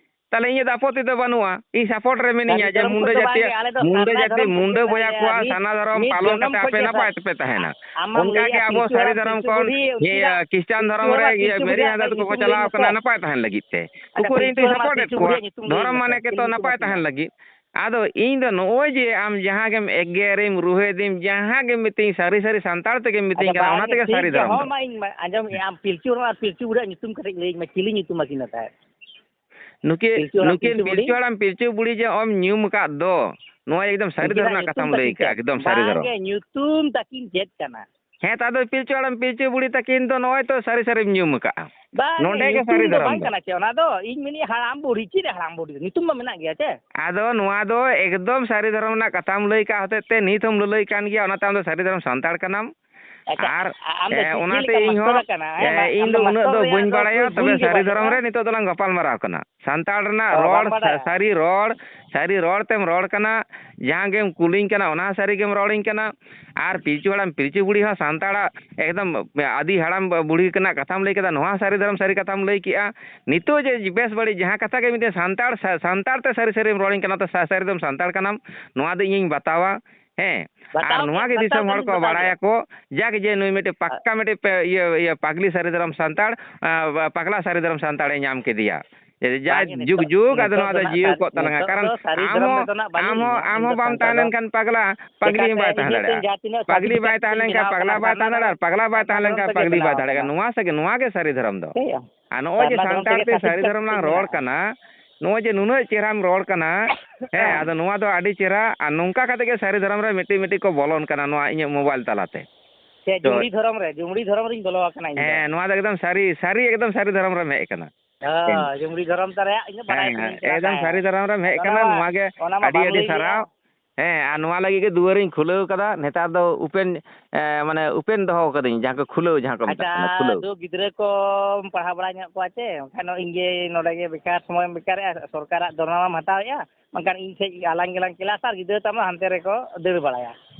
ᱛᱟᱦᱚᱞᱮ ᱤᱧᱟᱹᱜ ᱫᱚ ᱟᱯᱚᱛᱛᱤ ᱫᱚ ᱵᱟᱹᱱᱩᱜᱼᱟ᱾ ᱤᱧ support ᱨᱮ ᱢᱤᱱᱟᱹᱧᱟ ᱥᱟᱹᱨᱤ ᱡᱮ ᱫᱷᱚᱨᱚᱢ ᱢᱩᱱᱰᱟᱹ ᱠᱷᱚᱱ ᱫᱚ ᱡᱟᱹᱛᱤ, ᱵᱟᱝᱜᱮ, ᱟᱞᱮ ᱫᱚ ᱢᱩᱱᱰᱟᱹ ᱥᱟᱨᱱᱟ ᱡᱟᱹᱛᱤ, ᱫᱷᱚᱨᱚᱢ ᱠᱷᱚᱱ ᱢᱩᱱᱰᱟᱹ ᱜᱮ ᱵᱚᱭᱦᱟ ᱢᱮᱱᱟᱭᱟ᱾ ᱠᱚᱣᱟᱜ ᱢᱤᱫ, ᱥᱟᱨᱱᱟ ᱫᱷᱚᱨᱚᱢ ᱢᱤᱫ ᱯᱟᱞᱚᱱ ᱡᱚᱱᱚᱢ ᱠᱟᱛᱮ ᱠᱷᱚᱱ ᱟᱯᱮ ᱜᱮ ᱱᱟᱯᱟᱭ ᱥᱟᱨ-, ᱛᱮᱯᱮ ᱛᱟᱦᱮᱱᱟ᱾ ᱟᱢ ᱢᱟᱢ ᱚᱱᱠᱟ ᱜᱮ ᱞᱟᱹᱭᱮᱫᱼᱟ ᱟᱵᱚ ᱯᱤᱞᱪᱩ ᱥᱟᱹᱨᱤ ᱦᱟᱲᱟᱢ, ᱫᱷᱚᱨᱚᱢ ᱯᱤᱞᱪᱩ ᱠᱷᱚᱱ ᱵᱩᱰᱷᱤ, ᱤᱭᱟᱹ, ᱩᱱᱠᱤᱱᱟᱜ ᱠᱷᱨᱤᱥᱴᱟᱱ ᱯᱤᱞᱪᱩ ᱫᱷᱚᱨᱚᱢ ᱦᱟᱲᱟᱢ, ᱨᱮ ᱤᱭᱟᱹ, ᱯᱤᱞᱪᱩ ᱢᱮᱨᱤ ᱵᱩᱰᱷᱤᱭᱟᱜ ᱦᱟᱸᱥᱫᱟ ᱛᱟᱠᱚ ᱠᱚ ᱧᱩᱛᱩᱢ ᱪᱟᱞᱟᱣ ᱞᱟᱹᱭ ᱠᱟᱱᱟ ᱢᱮᱥᱮ᱾ ᱱᱟᱯᱟᱭ ᱛᱟᱦᱮᱱ ᱞᱟᱹᱜᱤᱫ ᱛᱮ᱾ ᱟᱪᱪᱷᱟ, ᱩᱱᱠᱩ ᱯᱤᱞᱪᱩ ᱤᱧ ᱫᱚᱧ ᱦᱟᱲᱟᱢ, support ᱮᱫ ᱯᱤᱞᱪᱩ ᱠᱚᱣᱟ᱾ ᱵᱩᱰᱷᱤᱭᱟᱜ ᱧᱩᱛᱩᱢ ᱞᱟᱹᱭ ᱫᱷᱚᱨᱚᱢ ᱢᱮᱥᱮ, ᱢᱟᱱᱮ ᱜᱮ ᱛᱚ ᱯᱤᱞᱪᱩ ᱱᱟᱯᱟᱭ ᱵᱩᱰᱷᱤ ᱛᱟᱦᱮᱱ ᱢᱟ᱾ ᱞᱟᱹᱜᱤᱫ᱾ ᱟᱫᱚ ᱤᱧ ᱫᱚ ᱱᱚᱜᱼᱚᱭ ᱡᱮ ᱟᱢ ᱡᱟᱦᱟᱸ ᱜᱮᱢ ᱮᱜᱮᱨᱤᱧ, ᱨᱩᱦᱮᱫᱤᱧ, ᱡᱟᱦᱟᱸ ᱜᱮᱢ ᱢᱤᱛᱟᱹᱧ, ᱥᱟᱹᱨᱤ ᱥᱟᱹᱨᱤ ᱥᱟᱱᱛᱟᱲ ᱛᱮᱜᱮᱢ ᱢᱤᱛᱟᱹᱧ ᱟᱫᱚ ᱠᱟᱱᱟ, ᱚᱱᱟ ᱵᱟᱝᱜᱮ, ᱛᱮᱜᱮ ᱴᱷᱤᱠ ᱥᱟᱹᱨᱤ ᱜᱮᱭᱟ, ᱫᱷᱚᱨᱚᱢ ᱦᱚᱸ ᱫᱚ᱾ ᱢᱟ ᱤᱧ ᱢᱟ ᱟᱸᱡᱚᱢ ᱜᱮ, ᱟᱢ ᱯᱤᱞᱪᱩ ᱦᱟᱲᱟᱢ ᱟᱨ ᱯᱤᱞᱪᱩ ᱵᱩᱰᱷᱤᱭᱟᱜ ᱧᱩᱛᱩᱢ ᱠᱟᱹᱴᱤᱡ ᱞᱟᱹᱭᱟᱹᱧ ᱢᱮ, ᱪᱤᱞᱤ ᱧᱩᱛᱩᱢ ᱟᱹᱠᱤᱱᱟ ᱛᱟᱦᱮᱸᱫ? ᱱᱩᱠᱤᱱ, ᱯᱤᱞᱪᱩ ᱦᱟᱲᱟᱢ, ᱱᱩᱠᱤᱱ ᱯᱤᱞᱪᱩ ᱵᱩᱰᱷᱤ? ᱯᱤᱞᱪᱩ ᱦᱟᱲᱟᱢ, ᱯᱤᱞᱪᱩ ᱵᱩᱲᱦᱤ ᱡᱮ ᱚᱢ ᱧᱩᱢ ᱟᱠᱟᱫ ᱫᱚ, ᱱᱚᱣᱟ ᱮᱠᱫᱚᱢ ᱥᱟᱹᱨᱤ ᱫᱷᱚᱨᱚᱢ ᱩᱱᱠᱤᱱᱟᱜ ᱨᱮᱱᱟᱜ ᱧᱩᱛᱩᱢ ᱠᱟᱛᱷᱟᱢ ᱛᱟᱹᱠᱤᱱ ᱞᱟᱹᱭ ᱪᱮᱫ? ᱠᱟᱜᱼᱟ, ᱮᱠᱫᱚᱢ ᱥᱟᱹᱨᱤ ᱫᱷᱚᱨᱚᱢ᱾ ᱵᱟᱝᱜᱮ, ᱧᱩᱛᱩᱢ ᱛᱟᱹᱠᱤᱱ ᱪᱮᱫ ᱠᱟᱱᱟ? ᱦᱮᱸ, ᱛᱚ ᱟᱫᱚ ᱯᱤᱞᱪᱩ ᱦᱟᱲᱟᱢ ᱯᱤᱞᱪᱩ ᱵᱩᱲᱦᱤ ᱛᱟᱹᱠᱤᱱ ᱫᱚ ᱱᱚᱜᱼᱚᱭ ᱛᱚ ᱥᱟᱹᱨᱤ ᱥᱟᱹᱨᱤᱢ ᱧᱩᱢ ᱟᱠᱟᱜᱼᱟ᱾ ᱵᱟᱝ, ᱱᱚᱰᱮ ᱜᱮ ᱧᱩᱛᱩᱢ ᱥᱟᱹᱨᱤ ᱫᱚ ᱫᱷᱚᱨᱚᱢ ᱵᱟᱝ ᱫᱚ᱾ ᱠᱟᱱᱟ ᱪᱮ ᱚᱱᱟ ᱫᱚ᱾ ᱤᱧ ᱢᱮᱱᱮᱫᱼᱟ ᱦᱟᱲᱟᱢ ᱵᱩᱲᱦᱤ, ᱪᱮᱫ ᱨᱮ ᱦᱟᱲᱟᱢ ᱵᱩᱲᱦᱤ ᱫᱚ? ᱧᱩᱛᱩᱢ ᱢᱟ ᱢᱮᱱᱟᱜ ᱜᱮᱭᱟ ᱪᱮ᱾ ᱟᱫᱚ ᱱᱚᱣᱟ ᱫᱚ ᱮᱠᱫᱚᱢ ᱥᱟᱹᱨᱤ ᱫᱷᱚᱨᱚᱢ ᱨᱮᱱᱟᱜ ᱠᱟᱛᱷᱟᱢ ᱞᱟᱹᱭ ᱠᱟᱜ ᱦᱚᱛᱮᱡ ᱛᱮ ᱱᱤᱛ ᱦᱚᱸᱢ ᱞᱟᱹᱞᱟᱹᱭ ᱠᱟᱱ ᱜᱮᱭᱟ, ᱚᱱᱟᱛᱮ ᱟᱢ ᱫᱚ ᱥᱟᱹᱨᱤ ᱫᱷᱚᱨᱚᱢ ᱥᱟᱱᱛᱟᱲ ᱠᱟᱱᱟᱢ᱾ ᱟᱪᱪᱷᱟ, ᱟᱨ, ᱟ-, ᱟᱢ ᱫᱚ ᱮ, ᱪᱮᱫ, ᱪᱮᱫ ᱚᱱᱟᱛᱮ ᱞᱮᱠᱟ ᱤᱧ ᱦᱚᱸ, ᱢᱟᱥᱴᱚᱨ ᱠᱟᱱᱟ? ᱦᱮᱸ, ᱮ, ᱢᱟ-, ᱤᱧ ᱫᱚ ᱢᱟᱥᱴᱚᱨ ᱩᱱᱟᱹᱜ ᱫᱚ ᱨᱮᱭᱟᱜ ᱵᱟᱹᱧ ᱫᱚ ᱵᱟᱲᱟᱭᱟ, ᱜᱩᱱ ᱛᱚᱵᱮ ᱜᱮ ᱥᱟᱹᱨᱤ ᱵᱟᱹᱧ ᱫᱷᱚᱨᱚᱢ ᱵᱟᱲᱟᱭᱟ᱾ ᱨᱮ ᱱᱤᱛᱚᱜ ᱫᱚᱞᱟᱝ ᱜᱟᱯᱟᱞ ᱢᱟᱨᱟᱣ ᱠᱟᱱᱟ᱾ ᱥᱟᱱᱛᱟᱲ ᱨᱮᱱᱟᱜ ᱚ, ᱵᱟᱢ ᱨᱚᱲ, ᱥᱟ-, ᱵᱟᱲᱟᱭᱟ? ᱥᱟᱹᱨᱤ ᱨᱚᱲ, ᱥᱟᱹᱨᱤ ᱨᱚᱲ ᱛᱮᱢ ᱨᱚᱲ ᱠᱟᱱᱟ, ᱡᱟᱦᱟᱸ ᱜᱮᱢ ᱠᱩᱞᱤᱧ ᱠᱟᱱᱟ, ᱚᱱᱟ ᱥᱟᱹᱨᱤ ᱜᱮᱢ ᱨᱚᱲᱤᱧ ᱠᱟᱱᱟ᱾ ᱟᱨ ᱯᱤᱞᱪᱩ ᱦᱟᱲᱟᱢ, ᱯᱤᱞᱪᱩ ᱵᱩᱲᱦᱤ ᱦᱚᱸ ᱥᱟᱱᱛᱟᱲᱟᱜ ᱮᱠᱫᱚᱢ ᱟᱹᱫᱤ ᱦᱟᱲᱟᱢ ᱵᱩᱲᱦᱤ ᱨᱮᱱᱟᱜ ᱠᱟᱛᱷᱟᱢ ᱞᱟᱹᱭ ᱠᱮᱫᱟ, ᱱᱚᱣᱟ ᱥᱟᱹᱨᱤ ᱫᱷᱚᱨᱚᱢ ᱥᱟᱹᱨᱤ ᱠᱟᱛᱷᱟᱢ ᱞᱟᱹᱭ ᱠᱮᱜᱼᱟ᱾ ᱱᱤᱛᱚᱜ ᱡᱮ ᱵᱮᱥ ᱵᱟᱹᱲᱤᱡ ᱡᱟᱦᱟᱸ ᱠᱟᱛᱷᱟ ᱜᱮ ᱢᱤᱫᱴᱮᱱ ᱥᱟᱱᱛᱟᱲ, ᱥᱟ-, ᱥᱟᱱᱛᱟᱲ ᱛᱮ ᱥᱟᱹᱨᱤ ᱥᱟᱹᱨᱤᱢ ᱨᱚᱲᱤᱧ ᱠᱟᱱᱟ, ᱛᱚ ᱥᱟ-, ᱥᱟᱹᱨᱤ ᱫᱚᱢ ᱥᱟᱱᱛᱟᱲ ᱠᱟᱱᱟᱢ, ᱱᱚᱣᱟ ᱫᱚ ᱤᱧᱤᱧ ᱵᱟᱛᱟᱣᱟ᱾ ᱦᱮᱸ, ᱟᱨ ᱵᱟᱛᱟᱣ ᱱᱚᱣᱟ ᱜᱮ, ᱜᱮ ᱵᱟᱛᱟᱣ ᱫᱤᱥᱚᱢ ᱦᱚᱲ ᱫᱚᱞᱤᱧ ᱠᱚ ᱵᱟᱛᱟᱣ ᱵᱟᱲᱟᱭᱟ ᱜᱮᱭᱟ᱾ ᱠᱚ, ᱡᱟᱠ ᱡᱮ ᱱᱩᱭ ᱢᱤᱫᱴᱮᱡ ᱯᱟᱠᱠᱟ ᱢᱤᱫᱴᱮᱡ ᱯᱮ-, ᱤᱭᱟᱹ, ᱤᱭᱟᱹ, ᱯᱟᱜᱽᱞᱤ ᱥᱟᱹᱨᱤ ᱫᱷᱚᱨᱚᱢ ᱥᱟᱱᱛᱟᱲ, ᱟ, ᱯᱟᱜᱽᱞᱟ ᱥᱟᱹᱨᱤ ᱫᱷᱚᱨᱚᱢ ᱥᱟᱱᱛᱟᱲᱮ ᱧᱟᱢ ᱠᱮᱫᱮᱭᱟ᱾ ᱡᱮ ᱡᱟ ᱵᱟᱝ, ᱡᱩᱜᱽ ᱱᱤᱛᱚᱜ, ᱡᱩᱜᱽ ᱟᱫᱚ ᱱᱤᱛᱚᱜ ᱱᱚᱣᱟ ᱫᱚ ᱫᱚ ᱱᱟᱦᱟᱜ ᱡᱤᱣᱤ ᱥᱟᱹᱨᱤ, ᱠᱚᱜ ᱛᱟᱞᱟᱝᱟ᱾ ᱱᱤᱛᱚᱜ ᱠᱟᱨᱚᱱ ᱫᱚ ᱥᱟᱹᱨᱤ ᱟᱢ ᱫᱷᱚᱨᱚᱢ ᱦᱚᱸ, ᱨᱮᱫᱚ ᱱᱟᱜ ᱟᱢ ᱵᱟᱹᱱᱩᱧᱟ᱾ ᱦᱚᱸ, ᱤᱧ ᱟᱢ ᱫᱚ ᱦᱚᱸ ᱵᱟᱢ ᱥᱟᱱᱛᱟᱲ ᱛᱟᱦᱮᱸ ᱫᱚ᱾ ᱞᱮᱱᱠᱷᱟᱱ ᱯᱟᱜᱽᱞᱟ, ᱯᱟᱜᱽᱞᱤ ᱪᱮᱠᱟᱛᱮ ᱦᱚᱸ ᱵᱟᱭ ᱛᱟᱦᱮᱸ ᱱᱤᱦᱟᱹᱛ ᱤᱧ ᱫᱟᱲᱮᱭᱟᱜᱼᱟ᱾ ᱡᱟᱦᱟᱸ ᱛᱤᱱᱟᱹᱜ ᱯᱟᱜᱽᱞᱤ ᱥᱟᱨᱴᱤᱯᱷᱤᱠᱮᱴ ᱵᱟᱭ ᱛᱟᱦᱮᱸ ᱤᱧ ᱞᱮᱱᱠᱷᱟᱱ ᱵᱮᱱᱟᱣ ᱯᱟᱜᱽᱞᱟ ᱠᱟᱱᱟ, ᱵᱟᱭ ᱥᱟᱨᱱᱟ ᱛᱟᱦᱮᱸ ᱫᱷᱚᱨᱚᱢ ᱞᱮᱱᱠᱷᱟᱱ ᱛᱮᱜᱮ ᱯᱟᱜᱽᱞᱤ ᱵᱮᱱᱟᱣ ᱵᱟᱭ ᱛᱟᱦᱮᱸ ᱠᱟᱱᱟ᱾ ᱞᱮᱱᱠᱷᱟᱱ ᱱᱚᱣᱟ ᱥᱟᱹᱜᱮ, ᱱᱚᱣᱟ ᱜᱮ ᱥᱟᱹᱨᱤ ᱫᱷᱚᱨᱚᱢ ᱫᱚ᱾ ᱴᱷᱤᱠ ᱜᱮᱭᱟ᱾ ᱟᱨ ᱱᱚᱜᱼᱚᱭ ᱡᱮ ᱥᱟᱨᱱᱟ ᱫᱷᱚᱨᱚᱢ ᱥᱟᱱᱛᱟᱲ ᱛᱮᱜᱮ ᱛᱮ ᱥᱟᱹᱨᱤ ᱥᱟᱨᱴᱤᱯᱷᱤᱠᱮᱴ ᱫᱷᱚᱨᱚᱢ ᱞᱟᱝ ᱤᱧ ᱨᱚᱲ ᱵᱮᱱᱟᱣ ᱠᱟᱱᱟ, ᱱᱚᱜᱼᱚᱭ ᱡᱮ ᱱᱩᱱᱟᱹᱜ ᱪᱮᱦᱨᱟᱢ ᱨᱚᱲ ᱠᱟᱱᱟ, ᱦᱮᱸ, ᱦᱮᱸ᱾ ᱟᱫᱚ ᱱᱚᱣᱟ ᱫᱚ ᱟᱹᱰᱤ ᱪᱮᱦᱨᱟ, ᱟᱨ ᱱᱚᱝᱠᱟ ᱠᱟᱛᱮ ᱜᱮ ᱥᱟᱹᱨᱤ ᱫᱷᱚᱨᱚᱢ ᱨᱮ ᱢᱤᱫᱴᱤᱡ ᱢᱤᱫᱴᱤᱡ ᱠᱚ ᱵᱚᱞᱚᱱ ᱠᱟᱱᱟ ᱱᱚᱣᱟ ᱤᱧᱟᱹᱜ ᱢᱳᱵᱟᱭᱤᱞ ᱛᱟᱞᱟᱛᱮ᱾ ᱪᱮᱫ, ᱛᱚ, ᱡᱩᱢᱲᱤ ᱫᱷᱚᱨᱚᱢ ᱨᱮ, ᱡᱩᱢᱲᱤ ᱫᱷᱚᱨᱚᱢ ᱨᱤᱧ ᱵᱚᱞᱚ ᱟᱠᱟᱱᱟ ᱤᱧ ᱫᱚ᱾ ᱦᱮᱸ, ᱱᱚᱣᱟ ᱫᱚ ᱮᱠᱫᱚᱢ ᱥᱟᱹᱨᱤ, ᱥᱟᱹᱨᱤ, ᱮᱠᱫᱚᱢ ᱥᱟᱹᱨᱤ ᱫᱷᱚᱨᱚᱢ ᱨᱮᱢ ᱦᱮᱡ ᱟᱠᱟᱱᱟ᱾ ᱦᱮᱸ, ᱦᱮᱸ᱾ ᱡᱩᱢᱲᱤ ᱫᱷᱚᱨᱚᱢ ᱫᱚ ᱨᱮᱭᱟᱜ ᱤᱧ ᱫᱚ ᱵᱟᱲᱟᱭ ᱦᱮᱸ, ᱥᱟᱱᱟᱧ ᱠᱟᱱᱟ ᱮᱠᱫᱚᱢ ᱛᱟᱦᱮᱸᱫ᱾ ᱥᱟᱹᱨᱤ ᱫᱷᱚᱨᱚᱢ ᱨᱮᱢ ᱦᱮᱡ ᱟᱫᱚ ᱚᱱᱟ ᱟᱠᱟᱱᱟ, ᱢᱟ, ᱱᱚᱣᱟ ᱜᱮ ᱚᱱᱟ ᱢᱟ ᱟᱹᱰᱤ ᱵᱟᱢ ᱟᱹᱰᱤ ᱞᱟᱹᱭ ᱞᱮᱜᱼᱟ᱾ ᱥᱟᱨᱦᱟᱣ᱾ ᱦᱮᱸ, ᱟᱨ ᱱᱚᱣᱟ ᱞᱟᱹᱜᱤᱫ ᱜᱮ ᱫᱩᱣᱟᱹᱨᱤᱧ ᱠᱷᱩᱞᱟᱹᱣ ᱠᱟᱫᱟ᱾ ᱱᱮᱛᱟᱨ ᱫᱚ open, ᱮ, ᱢᱟᱱᱮ open ᱫᱚᱦᱚ ᱠᱟᱹᱫᱟᱹᱧ, ᱡᱟᱦᱟᱸ ᱠᱚ ᱠᱷᱩᱞᱟᱹᱣ, ᱡᱟᱦᱟᱸ ᱠᱚ ᱢᱮᱛᱟᱜ ᱟᱪᱪᱷᱟ, ᱠᱟᱱᱟ, ᱠᱷᱩᱞᱟᱹᱣ᱾ ᱫᱩ ᱜᱤᱫᱽᱨᱟᱹ ᱠᱚᱢ ᱯᱟᱲᱦᱟᱣ ᱵᱟᱲᱟ ᱧᱚᱜ ᱠᱚᱣᱟ ᱪᱮ? ᱵᱟᱠᱷᱟᱱ ᱤᱧ ᱜᱮ ᱱᱚᱰᱮ ᱜᱮ ᱵᱮᱠᱟᱨ ᱥᱚᱢᱚᱭᱮᱢ ᱵᱮᱠᱟᱨᱮᱜᱼᱟ, ᱥᱚᱨᱠᱟᱨᱟᱜ ᱫᱚᱨᱢᱟᱢ ᱦᱟᱛᱟᱣᱮᱜᱼᱟ, ᱵᱟᱝᱠᱷᱟᱱ ᱤᱧ ᱴᱷᱮᱡ ᱟᱞᱟᱝ ᱜᱮᱞᱟᱝ ᱠᱞᱟᱥᱟ ᱟᱨ ᱜᱤᱫᱽᱨᱟᱹ ᱛᱟᱢ ᱦᱟᱱᱛᱮ ᱨᱮᱠᱚ ᱫᱟᱹᱲ ᱵᱟᱲᱟᱭᱟ᱾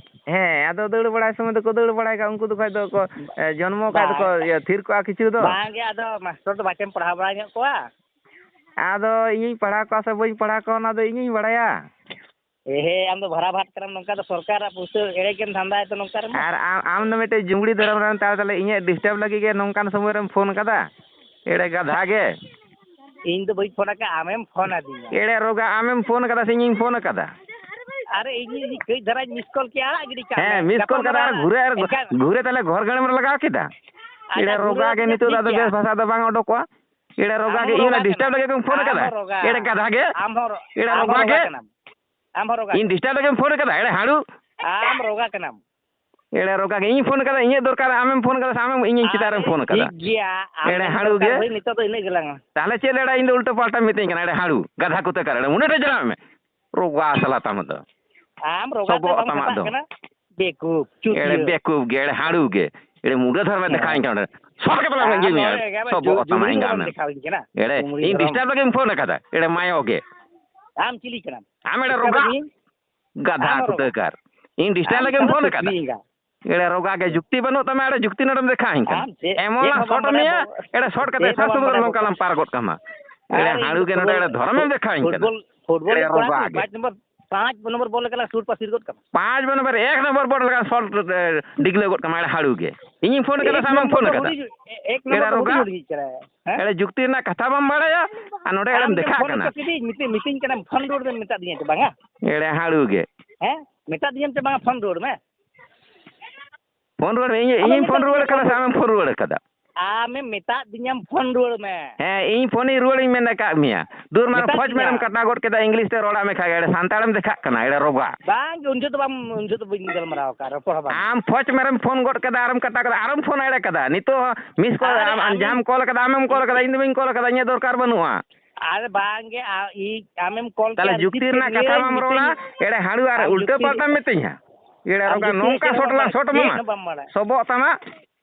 ᱦᱮᱸ, ᱟᱫᱚ ᱫᱟᱹᱲ ᱵᱟᱲᱟᱭ ᱥᱚᱢᱚᱭ ᱫᱚᱠᱚ ᱫᱟᱹᱲ ᱵᱟᱲᱟᱭ ᱠᱷᱟᱡ, ᱩᱱᱠᱩ ᱫᱚ ᱠᱷᱟᱡ ᱫᱚ ᱠᱚ, ᱮ, ᱡᱚᱱᱢᱚ ᱠᱷᱟᱡ ᱫᱚᱠᱚ, ᱵᱟᱝ, ᱤᱭᱟᱹ, ᱛᱷᱤᱨ ᱠᱚᱜᱼᱟ ᱠᱤᱪᱷᱩ ᱫᱚ᱾ ᱵᱟᱝᱜᱮ, ᱟᱫᱚ ᱢᱟᱥᱴᱚᱨ ᱫᱚ ᱵᱟᱪᱚᱢ ᱯᱟᱲᱦᱟᱣ ᱵᱟᱲᱟ ᱧᱚᱜ ᱠᱚᱣᱟ? ᱟᱫᱚ ᱤᱧᱤᱧ ᱯᱟᱲᱦᱟᱣ ᱠᱚᱣᱟ ᱥᱮ ᱵᱟᱹᱧ ᱯᱟᱲᱦᱟᱣ ᱠᱚᱣᱟ, ᱚᱱᱟ ᱫᱚ ᱤᱧᱤᱧ ᱵᱟᱲᱟᱭᱟ? ᱮᱦᱮ, ᱟᱢ ᱫᱚ ᱵᱷᱟᱨᱟ ᱵᱷᱟᱴ ᱠᱟᱱᱟᱢ, ᱱᱚᱝᱠᱟ ᱫᱚ ᱥᱚᱨᱠᱟᱨᱟᱜ ᱯᱩᱭᱥᱟᱹ ᱮᱲᱮ ᱜᱮᱢ ᱫᱷᱟᱱᱫᱟᱭᱟ ᱛᱚ ᱱᱚᱝᱠᱟ ᱨᱮᱢᱟ᱾ ᱟᱨ ᱟᱢ, ᱟᱢ ᱫᱚ ᱢᱤᱫᱴᱮᱡ ᱡᱩᱢᱲᱤ ᱫᱷᱚᱨᱚᱢ ᱨᱮᱱ, ᱛᱟᱦᱞᱮ ᱤᱧᱟᱹᱜ disturb ᱞᱟᱹᱜᱤᱫ ᱜᱮ ᱱᱚᱝᱠᱟᱱ ᱥᱚᱢᱚᱭ ᱨᱮᱢ ᱯᱷᱳᱱ ᱠᱟᱫᱟ? ᱮᱲᱮ ᱜᱟᱫᱷᱟ ᱜᱮ᱾ ᱤᱧ ᱫᱚ ᱵᱟᱹᱧ ᱯᱷᱳᱱ ᱟᱠᱟᱫ, ᱟᱢᱮᱢ ᱯᱷᱳᱱ ᱟᱹᱫᱤᱧᱟ᱾ ᱮᱲᱮ ᱨᱚᱜᱟ, ᱟᱢᱮᱢ ᱯᱷᱳᱱ ᱟᱠᱟᱫᱟ ᱥᱮ ᱤᱧᱤᱧ ᱯᱷᱳᱱ ᱟᱠᱟᱫᱟ? ᱟᱨᱮ, ᱤᱧ, ᱤᱧ ᱠᱟᱹᱡ ᱫᱷᱟᱨᱟᱧ miss call ᱠᱮᱜᱼᱟ, ᱟᱲᱟᱜ ᱜᱤᱰᱤ ᱠᱟᱜ ᱢᱮ᱾ ᱦᱮᱸ, miss call ᱜᱟᱯᱟᱞ ᱠᱟᱫᱟ, ᱟᱨ ᱢᱟᱨᱟᱣ ᱜᱷᱩᱨᱮ, ᱟᱨ ᱮᱱᱠᱷᱟᱱ ᱜᱷᱩᱨᱮ ᱛᱟᱦᱞᱮ ᱜᱷᱚᱨ ᱜᱟᱹᱲᱤᱢ ᱨᱮ ᱞᱟᱜᱟᱣ ᱠᱮᱫᱟ? ᱟᱪᱪᱷᱟ, ᱮᱲᱮ ᱜᱷᱩᱨᱮ ᱨᱚᱜᱟ ᱜᱮ, ᱴᱷᱤᱠ ᱱᱤᱛᱚᱜ ᱫᱚ ᱟᱫᱚ ᱜᱮᱭᱟ᱾ ᱵᱮᱥ ᱵᱷᱟᱥᱟ ᱫᱚ ᱵᱟᱝ ᱚᱰᱚᱠᱚᱜᱼᱟ᱾ ᱮᱲᱮ ᱨᱚᱜᱟ ᱟᱢ ᱜᱮ, ᱦᱚᱸ ᱤᱧ ᱨᱚᱜᱟ ᱚᱱᱟ disturb ᱠᱟᱱᱟᱢ᱾ ᱞᱟᱹᱜᱤᱫ ᱠᱚᱢ ᱯᱷᱳᱱ ᱟᱢ ᱟᱠᱟᱫᱟ? ᱦᱚᱸ ᱨᱚᱜᱟ᱾ ᱮᱲᱮ ᱜᱟᱫᱷᱟ ᱜᱮ᱾ ᱟᱢ ᱦᱚᱸ ᱨᱚ-, ᱮᱲᱮ ᱟᱢ ᱦᱚᱸ ᱨᱚᱜᱟ ᱨᱚᱜᱟ ᱜᱮ᱾ ᱠᱟᱱᱟᱢ᱾ ᱟᱢ ᱦᱚᱸ ᱨᱚᱜᱟ ᱤᱧ ᱠᱟᱱᱟᱢ᱾ Disturb ᱞᱟᱹᱜᱤᱫ ᱮᱢ ᱯᱷᱳᱱ ᱟᱠᱟᱫᱟ? ᱮᱲᱮ ᱦᱟᱹᱲᱩ᱾ ᱟᱢ ᱨᱚᱜᱟ ᱠᱟᱱᱟᱢ᱾ ᱮᱲᱮ ᱨᱚᱜᱟ ᱜᱮ, ᱤᱧ ᱯᱷᱳᱱ ᱠᱟᱫᱟ, ᱤᱧᱟᱹᱜ ᱫᱚᱨᱠᱟᱨ, ᱟᱢᱮᱢ ᱯᱷᱳᱱ ᱠᱟᱫᱟ ᱥᱮ ᱟᱢᱮᱢ ᱤᱧᱤᱧ ᱪᱮᱛᱟᱱ ᱨᱮᱢ ᱯᱷᱳᱱ ᱠᱟᱫᱟ? ᱴᱷᱤᱠ ᱜᱮᱭᱟ, ᱟᱢᱮᱢ ᱮᱲᱮ ᱦᱟᱹᱲᱩ ᱫᱚᱨᱠᱟᱨ ᱜᱮ᱾ ᱦᱳᱭ, ᱱᱤᱛᱚᱜ ᱫᱚ ᱤᱱᱟᱹᱜ ᱜᱮᱞᱟᱝ᱾ ᱛᱟᱦᱞᱮ ᱪᱮᱫ ᱮᱲᱮ ᱤᱧ ᱫᱚ ᱩᱞᱴᱟᱹ ᱯᱟᱞᱴᱟᱢ ᱢᱤᱛᱟᱹᱧ ᱠᱟᱱᱟ? ᱮᱲᱮ ᱦᱟᱹᱲᱩ, ᱜᱟᱫᱷᱟ ᱠᱩᱛᱟᱹ ᱠᱟᱨ, ᱮᱲᱮ ᱩᱱᱟᱹᱜ ᱰᱷᱮᱨ ᱡᱟᱱᱟᱢ ᱢᱮ᱾ ᱨᱚᱜᱟ ᱥᱟᱞᱟ ᱛᱟᱢ ᱫᱚ᱾ ᱟᱢ ᱨᱚᱜᱟ ᱛᱮ ᱥᱚᱵᱚᱜ ᱵᱟᱢ ᱛᱟᱢᱟᱜ ᱢᱮᱛᱟᱜ ᱫᱚ᱾ ᱠᱟᱱᱟ? ᱵᱮᱠᱩᱯ, ᱮᱲᱮ ᱪᱩᱛᱤᱭᱟᱹ᱾ ᱵᱮᱠᱩᱯ ᱜᱮ, ᱮᱲᱮ ᱦᱟᱹᱲᱩ ᱜᱮ, ᱮᱲᱮ ᱢᱩᱰᱟᱹ ᱫᱷᱚᱨᱢᱮ ᱦᱮᱸ᱾ ᱫᱮᱠᱷᱟᱣᱤᱧ ᱠᱟᱱᱟ, ᱚᱸᱰᱮ ᱥᱚᱴ ᱠᱟᱛᱮ ᱞᱟᱝ ᱟᱢ ᱤᱭᱟᱹ ᱢᱮᱭᱟ, ᱱᱚᱰᱮ ᱜᱮ ᱟᱵᱮᱱ ᱥᱚᱵᱚᱜ ᱡᱩ-, ᱛᱟᱢᱟ ᱡᱩᱢᱲᱤ ᱮᱸᱜᱟ ᱦᱚᱲᱮᱢ ᱢᱮ᱾ ᱫᱮᱠᱷᱟᱣᱤᱧ ᱠᱟᱱᱟ᱾ ᱮᱲᱮ ᱡᱩᱢᱲᱤ ᱤᱧ ᱦᱚᱲᱮᱢ᱾ ᱰᱤᱥᱴᱟᱵᱽ ᱞᱟᱹᱜᱤᱫ ᱮᱢ ᱯᱷᱳᱱ ᱟᱠᱟᱫᱟ, ᱮᱲᱮ ᱢᱟᱭᱚ ᱜᱮ᱾ ᱟᱢ ᱪᱤᱞᱤ ᱠᱟᱱᱟᱢ? ᱟᱢ ᱮᱲᱮ ᱰᱤᱥᱴᱟᱵᱽ ᱨᱚᱜᱟ, ᱞᱟᱹᱜᱤᱫ? ᱜᱟᱫᱷᱟ ᱟᱢ ᱠᱩᱛᱟᱹ ᱨᱚᱜᱟ᱾ ᱠᱟᱨ᱾ ᱤᱧ ᱰᱤᱥᱴᱟᱵᱽ ᱟᱢ ᱞᱟᱹᱜᱤᱫ ᱮᱢ ᱠᱟᱱᱟ ᱯᱷᱳᱱ ᱛᱚ ᱟᱠᱟᱫᱟ᱾ ᱥᱤᱧ ᱮᱸᱜᱟ᱾ ᱮᱲᱮ ᱨᱚᱜᱟ ᱜᱮ, ᱡᱩᱠᱛᱤ ᱵᱟᱹᱱᱩᱜ ᱛᱟᱢᱟ, ᱮᱲᱮ ᱡᱩᱠᱛᱤ ᱱᱚᱰᱮᱢ ᱫᱮᱠᱷᱟᱣᱤᱧ ᱠᱟᱱᱟ᱾ ᱟᱢ ᱪᱮᱫ, ᱮᱢᱚᱱ ᱪᱮᱫ ᱞᱟᱝ ᱦᱚᱸ ᱵᱟᱢ ᱥᱚᱴ ᱵᱟᱲᱟᱭᱟ ᱢᱮᱭᱟ, ᱵᱚ-, ᱮᱲᱮ ᱥᱚᱴ ᱠᱟᱛᱮ ᱪᱮᱫ ᱦᱚᱸ ᱵᱟᱢ ᱥᱟᱥᱩ ᱵᱟᱲᱟᱭᱟ ᱱᱚᱝᱠᱟ ᱞᱟᱝ ᱵᱚᱠᱚ᱾ ᱯᱟᱨᱚᱜᱚᱫ ᱠᱟᱢᱟ᱾ ᱟᱨ ᱮᱲᱮ ᱤᱧ ᱦᱟᱹᱲᱩ ᱜᱮ ᱱᱚᱰᱮ ᱯᱷᱩᱴᱵᱚᱞ, ᱮᱲᱮ ᱫᱷᱚᱨᱚᱢᱮᱢ ᱫᱮᱠᱷᱟᱣᱤᱧ ᱠᱟᱱᱟ᱾ ᱯᱷᱩᱴᱵᱚᱞ, ᱯᱷᱩᱴᱵᱚᱞ ᱮᱲᱮ ᱮᱱᱮᱡ ᱠᱟᱱᱟ ᱨᱚᱜᱟ ᱠᱤ? ᱜᱮ᱾ ᱯᱟᱸᱪ ᱱᱚᱢᱵᱚᱨ, ᱯᱟᱸᱪ ᱱᱚᱢᱵᱚᱨ ᱵᱚᱞ ᱞᱮᱠᱟ ᱞᱟᱝ ᱥᱩᱨ ᱯᱟᱥᱤᱨ ᱜᱚᱫ ᱠᱟᱢᱟ᱾ ᱯᱟᱸᱪ ᱱᱚᱢᱵᱚᱨ, ᱮᱠ ᱱᱚᱢᱵᱚᱨ ᱵᱚᱞ ᱞᱮᱠᱟ ᱥᱚᱴ, ᱮ, ᱰᱤᱜᱽᱞᱟᱹᱣ ᱜᱚᱫ ᱠᱟᱢᱟ, ᱮᱲᱮ ᱦᱟᱹᱲᱩ ᱜᱮ᱾ ᱤᱧᱤᱧ ᱯᱷᱳᱱ ᱠᱟᱫᱟ ᱮᱠ ᱥᱮ ᱟᱢᱮᱢ ᱱᱚᱢᱵᱚᱨ ᱯᱷᱳᱱ ᱫᱚ ᱠᱟᱫᱟ? ᱦᱩᱰᱤᱧ, ᱮ-, ᱮᱠ ᱮᱲᱮ ᱱᱚᱢᱵᱚᱨ ᱫᱚ ᱨᱚᱜᱟ᱾ ᱦᱩᱰᱤᱧ ᱦᱩᱰᱤᱧ ᱠᱟᱱᱟ᱾ ᱦᱮᱸ? ᱮᱲᱮ ᱡᱩᱠᱛᱤ ᱨᱮᱱᱟᱜ ᱠᱟᱛᱷᱟ ᱵᱟᱢ ᱵᱟᱲᱟᱭᱟ, ᱟᱨ ᱱᱚᱰᱮ ᱟᱢ ᱮᱲᱮᱢ ᱜᱮᱢ ᱫᱮᱠᱷᱟᱜ ᱯᱷᱳᱱ ᱠᱟᱱᱟ᱾ ᱦᱚᱪᱚ ᱠᱤᱫᱤᱧ, ᱢᱤᱛᱟᱹᱧ, ᱢᱤᱛᱟᱹᱧ ᱠᱟᱱᱟᱢ, ᱯᱷᱳᱱ ᱨᱩᱣᱟᱹᱲ ᱢᱮ ᱢᱮᱛᱟᱫᱤᱧᱟ ᱪᱮ ᱵᱟᱝᱟ? ᱮᱲᱮ ᱦᱟᱹᱲᱩ ᱜᱮ᱾ ᱦᱮᱸ? ᱢᱮᱛᱟᱫᱤᱧᱟᱢ ᱪᱮ ᱵᱟᱝᱟ, ᱯᱷᱳᱱ ᱨᱩᱣᱟᱹᱲ ᱢᱮ? ᱯᱷᱳᱱ ᱨᱩᱣᱟᱹᱲ ᱢᱮ, ᱤᱧ, ᱟᱫᱚ ᱤᱧᱤᱧ ᱯᱷᱳᱱ ᱢᱮᱛᱟᱫ ᱨᱩᱣᱟᱹᱲ ᱫᱤᱧᱟ ᱠᱟᱫᱟ ᱯᱷᱳᱱ ᱥᱮ ᱨᱩᱣᱟᱹᱲ᱾ ᱟᱢᱮᱢ ᱯᱷᱳᱱ ᱨᱩᱣᱟᱹᱲ ᱠᱟᱫᱟ? ᱟᱢᱮᱢ ᱢᱮᱛᱟᱫ ᱫᱤᱧᱟᱢ ᱯᱷᱳᱱ ᱨᱩᱣᱟᱹᱲ ᱢᱮ᱾ ᱦᱮᱸ, ᱤᱧ ᱯᱷᱳᱱᱤᱧ ᱨᱩᱣᱟᱹᱲᱤᱧ ᱢᱮᱱ ᱟᱠᱟᱫ ᱢᱮᱭᱟ᱾ ᱫᱩᱨ ᱢᱟᱨ ᱢᱮᱛᱟᱫ ᱯᱷᱚᱡᱽ ᱫᱤᱧᱟ᱾ ᱢᱮᱨᱮᱢ ᱠᱟᱴᱟ ᱜᱚᱫ ᱠᱮᱫᱟ, ᱤᱝᱞᱤᱥ ᱛᱮ ᱨᱚᱲᱟᱜ ᱢᱮ ᱠᱷᱟᱡ ᱮᱲᱮ ᱥᱟᱱᱛᱟᱲᱮᱢ ᱫᱮᱠᱷᱟᱜ ᱠᱟᱱᱟ, ᱮᱲᱮ ᱨᱚᱜᱟ᱾ ᱵᱟᱝ ᱜᱮ, ᱩᱱ ᱡᱚᱦᱚᱜ ᱫᱚ ᱵᱟᱢ, ᱩᱱ ᱡᱚᱦᱚᱜ ᱫᱚ ᱵᱟᱹᱧ ᱜᱟᱞᱢᱟᱨᱟᱣ ᱟᱠᱟᱫ, ᱨᱚᱯᱚᱲ ᱦᱚᱸ ᱵᱟᱝ᱾ ᱟᱢ ᱯᱷᱚᱡᱽ ᱢᱮᱨᱮᱢ ᱯᱷᱳᱱ ᱜᱚᱫ ᱠᱮᱫᱟ, ᱟᱨᱮᱢ ᱠᱟᱴᱟ ᱠᱮᱫᱟ, ᱟᱨᱮᱢ ᱯᱷᱳᱱᱟ ᱮᱲᱮ ᱠᱟᱫᱟ᱾ ᱱᱤᱛᱚᱜ ᱦᱚᱸ ᱢᱤᱥ ᱠᱚᱞ, ᱟᱨᱮ ᱟᱢ, ᱟᱢ ᱟᱢ ᱡᱟᱦᱟᱸᱢ ᱠᱚᱞ ᱠᱟᱫᱟ, ᱟᱢᱮᱢ ᱠᱚᱞ ᱠᱟᱫᱟ, ᱤᱧ ᱫᱚ ᱵᱟᱹᱧ ᱠᱚᱞ ᱠᱟᱫᱟ, ᱤᱧᱟᱹᱜ ᱫᱚᱨᱠᱟᱨ ᱵᱟᱹᱱᱩᱜᱼᱟ᱾ ᱟᱨ ᱵᱟᱝ ᱜᱮ, ᱟ-, ᱤ-, ᱟᱢᱮᱢ ᱠᱚᱞ ᱛᱟᱦᱞᱮ ᱠᱮᱫᱟ, ᱡᱩᱠᱛᱤ ᱨᱤᱥᱤᱵᱷ ᱨᱮᱱᱟᱜ ᱠᱮᱫ ᱠᱟᱛᱷᱟ ᱜᱤᱭᱟᱹᱧ, ᱵᱟᱢ ᱨᱚᱲᱟ, ᱢᱤᱛᱟᱹᱧ, ᱮᱲᱮ ᱦᱟᱹᱲᱩ ᱟᱨ ᱟᱢ ᱩᱞᱴᱟᱹ ᱡᱩᱠᱛᱤ ᱯᱟᱞᱴᱟᱢ ᱢᱤᱛᱟᱹᱧᱟ᱾ ᱮᱲᱮ ᱟᱢ ᱨᱚᱜᱟ, ᱡᱩᱠᱛᱤ ᱱᱚᱝᱠᱟ ᱪᱮᱫ ᱦᱚᱸ ᱥᱚᱴ ᱵᱟᱢ ᱞᱟᱝ ᱵᱟᱲᱟᱭᱟ, ᱥᱚᱴ ᱪᱮᱫ ᱢᱟᱢᱟ᱾ ᱦᱚᱸ ᱵᱟᱢ ᱵᱟᱲᱟᱭᱟ᱾ ᱥᱚᱵᱚᱜ ᱛᱟᱢᱟ,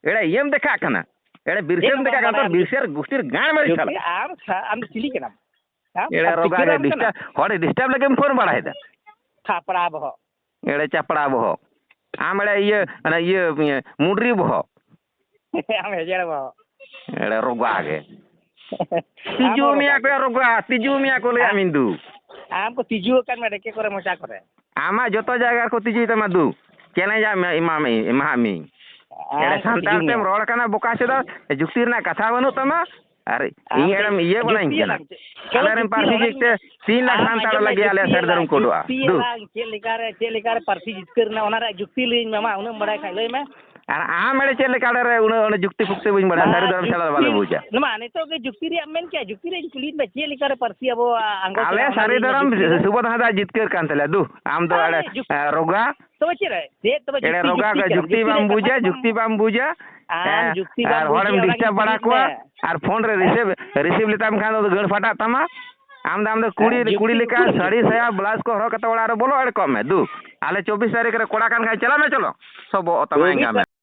ᱮᱲᱮ ᱤᱭᱟᱹᱢ ᱫᱮᱠᱷᱟᱜ ᱠᱟᱱᱟ᱾ ᱪᱮᱫ ᱮᱲᱮ ᱦᱚᱸ ᱵᱤᱨᱥᱮᱢ ᱵᱟᱢ ᱫᱮᱠᱷᱟᱜ ᱵᱟᱲᱟᱭᱟ ᱠᱟᱱᱟ, ᱛᱚ ᱟᱢ ᱫᱚ᱾ ᱵᱤᱨᱥᱮᱨ ᱜᱩᱥᱴᱤᱨ ᱜᱟᱲ ᱢᱟᱹᱨᱤᱪ ᱡᱩᱠᱛᱤ ᱥᱟᱞᱟ᱾ ᱟᱢ ᱥᱟ-, ᱟᱢ ᱫᱚ ᱪᱤᱞᱤ ᱠᱟᱱᱟᱢ? ᱟᱢ ᱮᱲᱮ ᱨᱚᱜᱟ ᱜᱮ ᱴᱤᱪᱟᱨ ᱟᱢ ᱠᱟᱱᱟᱢ? ᱰᱤᱥᱴᱟᱵᱽ, ᱦᱚᱲ ᱰᱤᱥᱴᱟᱵᱽ ᱞᱟᱹᱜᱤᱫ ᱮᱢ ᱯᱷᱳᱱ ᱵᱟᱲᱟᱭᱮᱫᱟ? ᱛᱷᱟᱯᱲᱟ ᱵᱚᱦᱚᱜ᱾ ᱮᱲᱮ ᱪᱟᱯᱲᱟ ᱵᱚᱦᱚᱜ᱾ ᱟᱢ ᱮᱲᱮ ᱤᱭᱟᱹ, ᱚᱱᱟ ᱤᱭᱟᱹ, ᱤᱭᱟᱹ, ᱢᱩᱰᱨᱤ ᱵᱚᱦᱚᱜ᱾ ᱟᱢ ᱦᱮᱡᱮᱲ ᱵᱚᱦᱚᱜ᱾ ᱮᱲᱮ ᱨᱚᱜᱟ ᱜᱮ᱾ ᱟᱢ ᱛᱤᱡᱩ ᱦᱚᱸ ᱢᱮᱭᱟ ᱨᱚᱜᱟ ᱠᱚ, ᱜᱮ᱾ ᱨᱚᱜᱟ, ᱛᱤᱡᱩ ᱢᱮᱭᱟ ᱠᱚ ᱞᱟᱹᱭᱟᱢ ᱟᱢ, ᱤᱧ ᱫᱩ᱾ ᱟᱢ ᱠᱚ ᱛᱤᱡᱩ ᱟᱠᱟᱫ ᱢᱮ ᱰᱮᱠᱮ ᱠᱚᱨᱮ, ᱢᱚᱪᱟ ᱠᱚᱨᱮ᱾ ᱟᱢᱟᱜ ᱡᱚᱛᱚ ᱡᱟᱭᱜᱟ ᱨᱮᱠᱚ ᱛᱤᱡᱩᱭ ᱛᱟᱢᱟ ᱫᱩ᱾ ᱪᱮᱞᱮᱧᱡᱽ ᱟᱜ ᱢᱮ, ᱮᱢᱟᱢ, ᱮᱢᱟᱦᱟᱜ ᱢᱤᱧ᱾ ᱟᱢ ᱮᱲᱮ ᱠᱚ ᱥᱟᱱᱛᱟᱲ ᱛᱤᱡᱩ ᱛᱮᱢ ᱢᱮᱭᱟ᱾ ᱨᱚᱲ ᱠᱟᱱᱟ ᱵᱚᱠᱟ ᱪᱮᱫᱟ, ᱡᱩᱠᱛᱤ ᱨᱮᱱᱟᱜ ᱠᱟᱛᱷᱟ ᱵᱟᱹᱱᱩᱜ ᱛᱟᱢᱟ᱾ ᱟᱨ ᱟᱢ ᱤᱧ ᱫᱚ ᱮᱲᱮᱢ ᱤᱭᱟᱹ ᱵᱟᱲᱟᱧ ᱡᱩᱠᱛᱤ ᱠᱟᱱᱟ᱾ ᱟᱞᱟᱝ ᱪᱮᱫ? ᱪᱚᱞᱚ ᱟᱞᱮᱨᱮᱱ ᱡᱩᱠᱛᱤ ᱯᱟᱹᱨᱥᱤ ᱟᱞᱟᱝ ᱡᱤᱛ ᱛᱮ ᱛᱤᱱ ᱞᱟᱠᱷ ᱟᱢ ᱥᱟᱱᱛᱟᱲ ᱟᱸᱡᱚᱢ ᱢᱮ, ᱞᱟᱹᱜᱤᱫ ᱟᱞᱮᱭᱟᱜ ᱡᱩᱠᱛᱤ ᱥᱟᱹᱨᱤ ᱫᱷᱚᱨᱚᱢ ᱟᱞᱟᱝ, ᱠᱳᱰᱚᱜᱼᱟ᱾ ᱡᱩᱠᱛᱤ ᱫᱩ᱾ ᱟᱞᱟᱝ, ᱪᱮᱫ ᱞᱮᱠᱟᱨᱮ, ᱪᱮᱫ ᱞᱮᱠᱟᱨᱮ ᱯᱟᱹᱨᱥᱤ ᱡᱤᱛᱠᱟᱹᱨ ᱮᱱᱟ, ᱚᱱᱟ ᱨᱮᱭᱟᱜ ᱡᱩᱠᱛᱤ ᱞᱟᱹᱭᱟᱹᱧ ᱢᱮ ᱢᱟ, ᱩᱱᱟᱹᱜ ᱮᱢ ᱵᱟᱲᱟᱭ ᱠᱷᱟᱡ ᱞᱟᱹᱭ ᱢᱮ᱾ ᱟᱨ ᱟᱢ ᱮᱲᱮ ᱪᱮᱫ ᱞᱮᱠᱟ ᱨᱮ ᱩᱱᱟᱹᱜ, ᱩᱱᱟᱹᱜ ᱡᱩᱠᱛᱤ ᱯᱷᱩᱠᱛᱤ ᱵᱟᱹᱧ ᱵᱟᱲᱟᱭᱟ, ᱥᱟᱹᱨᱤ ᱫᱷᱚᱨᱚᱢ ᱪᱷᱟᱲᱟ ᱫᱚ ᱵᱟᱞᱮ ᱵᱩᱡᱟ᱾ ᱱᱚᱣᱟ ᱱᱤᱛᱚᱜ ᱜᱮ ᱡᱩᱠᱛᱤ ᱨᱮᱭᱟᱜ ᱢᱮᱱ ᱠᱮᱭᱟ, ᱡᱩᱠᱛᱤ ᱨᱮᱭᱟᱜ ᱤᱧ ᱠᱩᱞᱤᱭᱮᱫ ᱢᱮ, ᱪᱮᱫ ᱞᱮᱠᱟ ᱨᱮ ᱯᱟᱹᱨᱥᱤ ᱟᱵᱚᱣᱟᱜ ᱟᱸᱜᱚᱪ ᱟᱞᱮ ᱨᱮ ᱥᱟᱹᱨᱤ ᱫᱷᱚᱨᱚᱢ ᱡᱩᱠᱛᱤ ᱨᱮᱭᱟᱜ? ᱥᱩᱵᱚᱫᱷᱟ ᱫᱟ ᱡᱤᱛᱠᱟᱹᱨ ᱠᱟᱱ ᱛᱟᱞᱮᱭᱟ᱾ ᱫᱩ, ᱟᱢ ᱫᱚ ᱟᱨ ᱮᱲᱮ, ᱡᱩᱠᱛᱤ ᱮ, ᱨᱚᱜᱟ᱾ ᱛᱚᱵᱮ ᱪᱮᱫ ᱨᱮ? ᱪᱮᱫ ᱛᱚᱵᱮ ᱮᱲᱮ ᱡᱩᱠᱛᱤ, ᱨᱚᱜᱟ ᱡᱩᱠᱛᱤ ᱠᱟ ᱠᱟᱱᱟ? ᱡᱩᱠᱛᱤ ᱡᱩᱠᱛᱤ ᱵᱟᱢ ᱨᱮᱭᱟᱜ ᱵᱩᱡᱟ, ᱠᱟᱛᱷᱟ ᱡᱩᱠᱛᱤ ᱵᱟᱢ ᱵᱩᱡᱟ᱾ ᱟᱢ ᱮ, ᱡᱩᱠᱛᱤ ᱟᱨ ᱵᱟᱢ ᱦᱚᱲᱮᱢ ᱵᱩᱡᱟ, ᱚᱱᱟ ᱰᱤᱥᱴᱟᱵ ᱜᱤᱧ ᱵᱟᱲᱟ ᱠᱩᱞᱤᱭᱮᱫ ᱠᱚᱣᱟ᱾ ᱢᱮᱭᱟ᱾ ᱟᱨ ᱯᱷᱳᱱ ᱨᱮ ᱨᱤᱥᱤᱵᱷ, ᱨᱤᱥᱤᱵᱷ ᱞᱮᱛᱟᱢ ᱠᱷᱟᱱ ᱫᱚ ᱜᱟᱹᱲ ᱯᱷᱟᱴᱟᱜ ᱛᱟᱢᱟ᱾ ᱟᱢ ᱫᱚ, ᱟᱢ ᱫᱚ ᱠᱩᱲᱤ, ᱦᱮᱸ, ᱠᱩᱲᱤ ᱡᱩᱠᱛᱤ ᱞᱮᱠᱟ ᱩᱠᱩᱨ ᱥᱟᱹᱲᱤ ᱥᱟᱭᱟ ᱵᱞᱟᱣᱩᱡᱽ ᱠᱚ ᱦᱚᱨᱚᱜ ᱠᱟᱛᱮ ᱚᱲᱟᱜ ᱨᱮ ᱵᱚᱞᱚ ᱮᱲ ᱠᱚᱜ ᱢᱮ᱾ ᱫᱩ, ᱟᱞᱮ ᱪᱚᱵᱵᱤᱥ ᱛᱟᱹᱨᱤᱠᱷ ᱨᱮ ᱠᱚᱲᱟ ᱠᱟᱱ ᱠᱷᱟᱱ ᱪᱟᱞᱟᱜ ᱢᱮ, ᱪᱚᱞᱚ᱾ ᱥᱚᱵᱚᱜ ᱛᱟᱢᱟ ᱦᱳᱭ, ᱮᱸᱜᱟ ᱢᱤᱫ ᱢᱮ᱾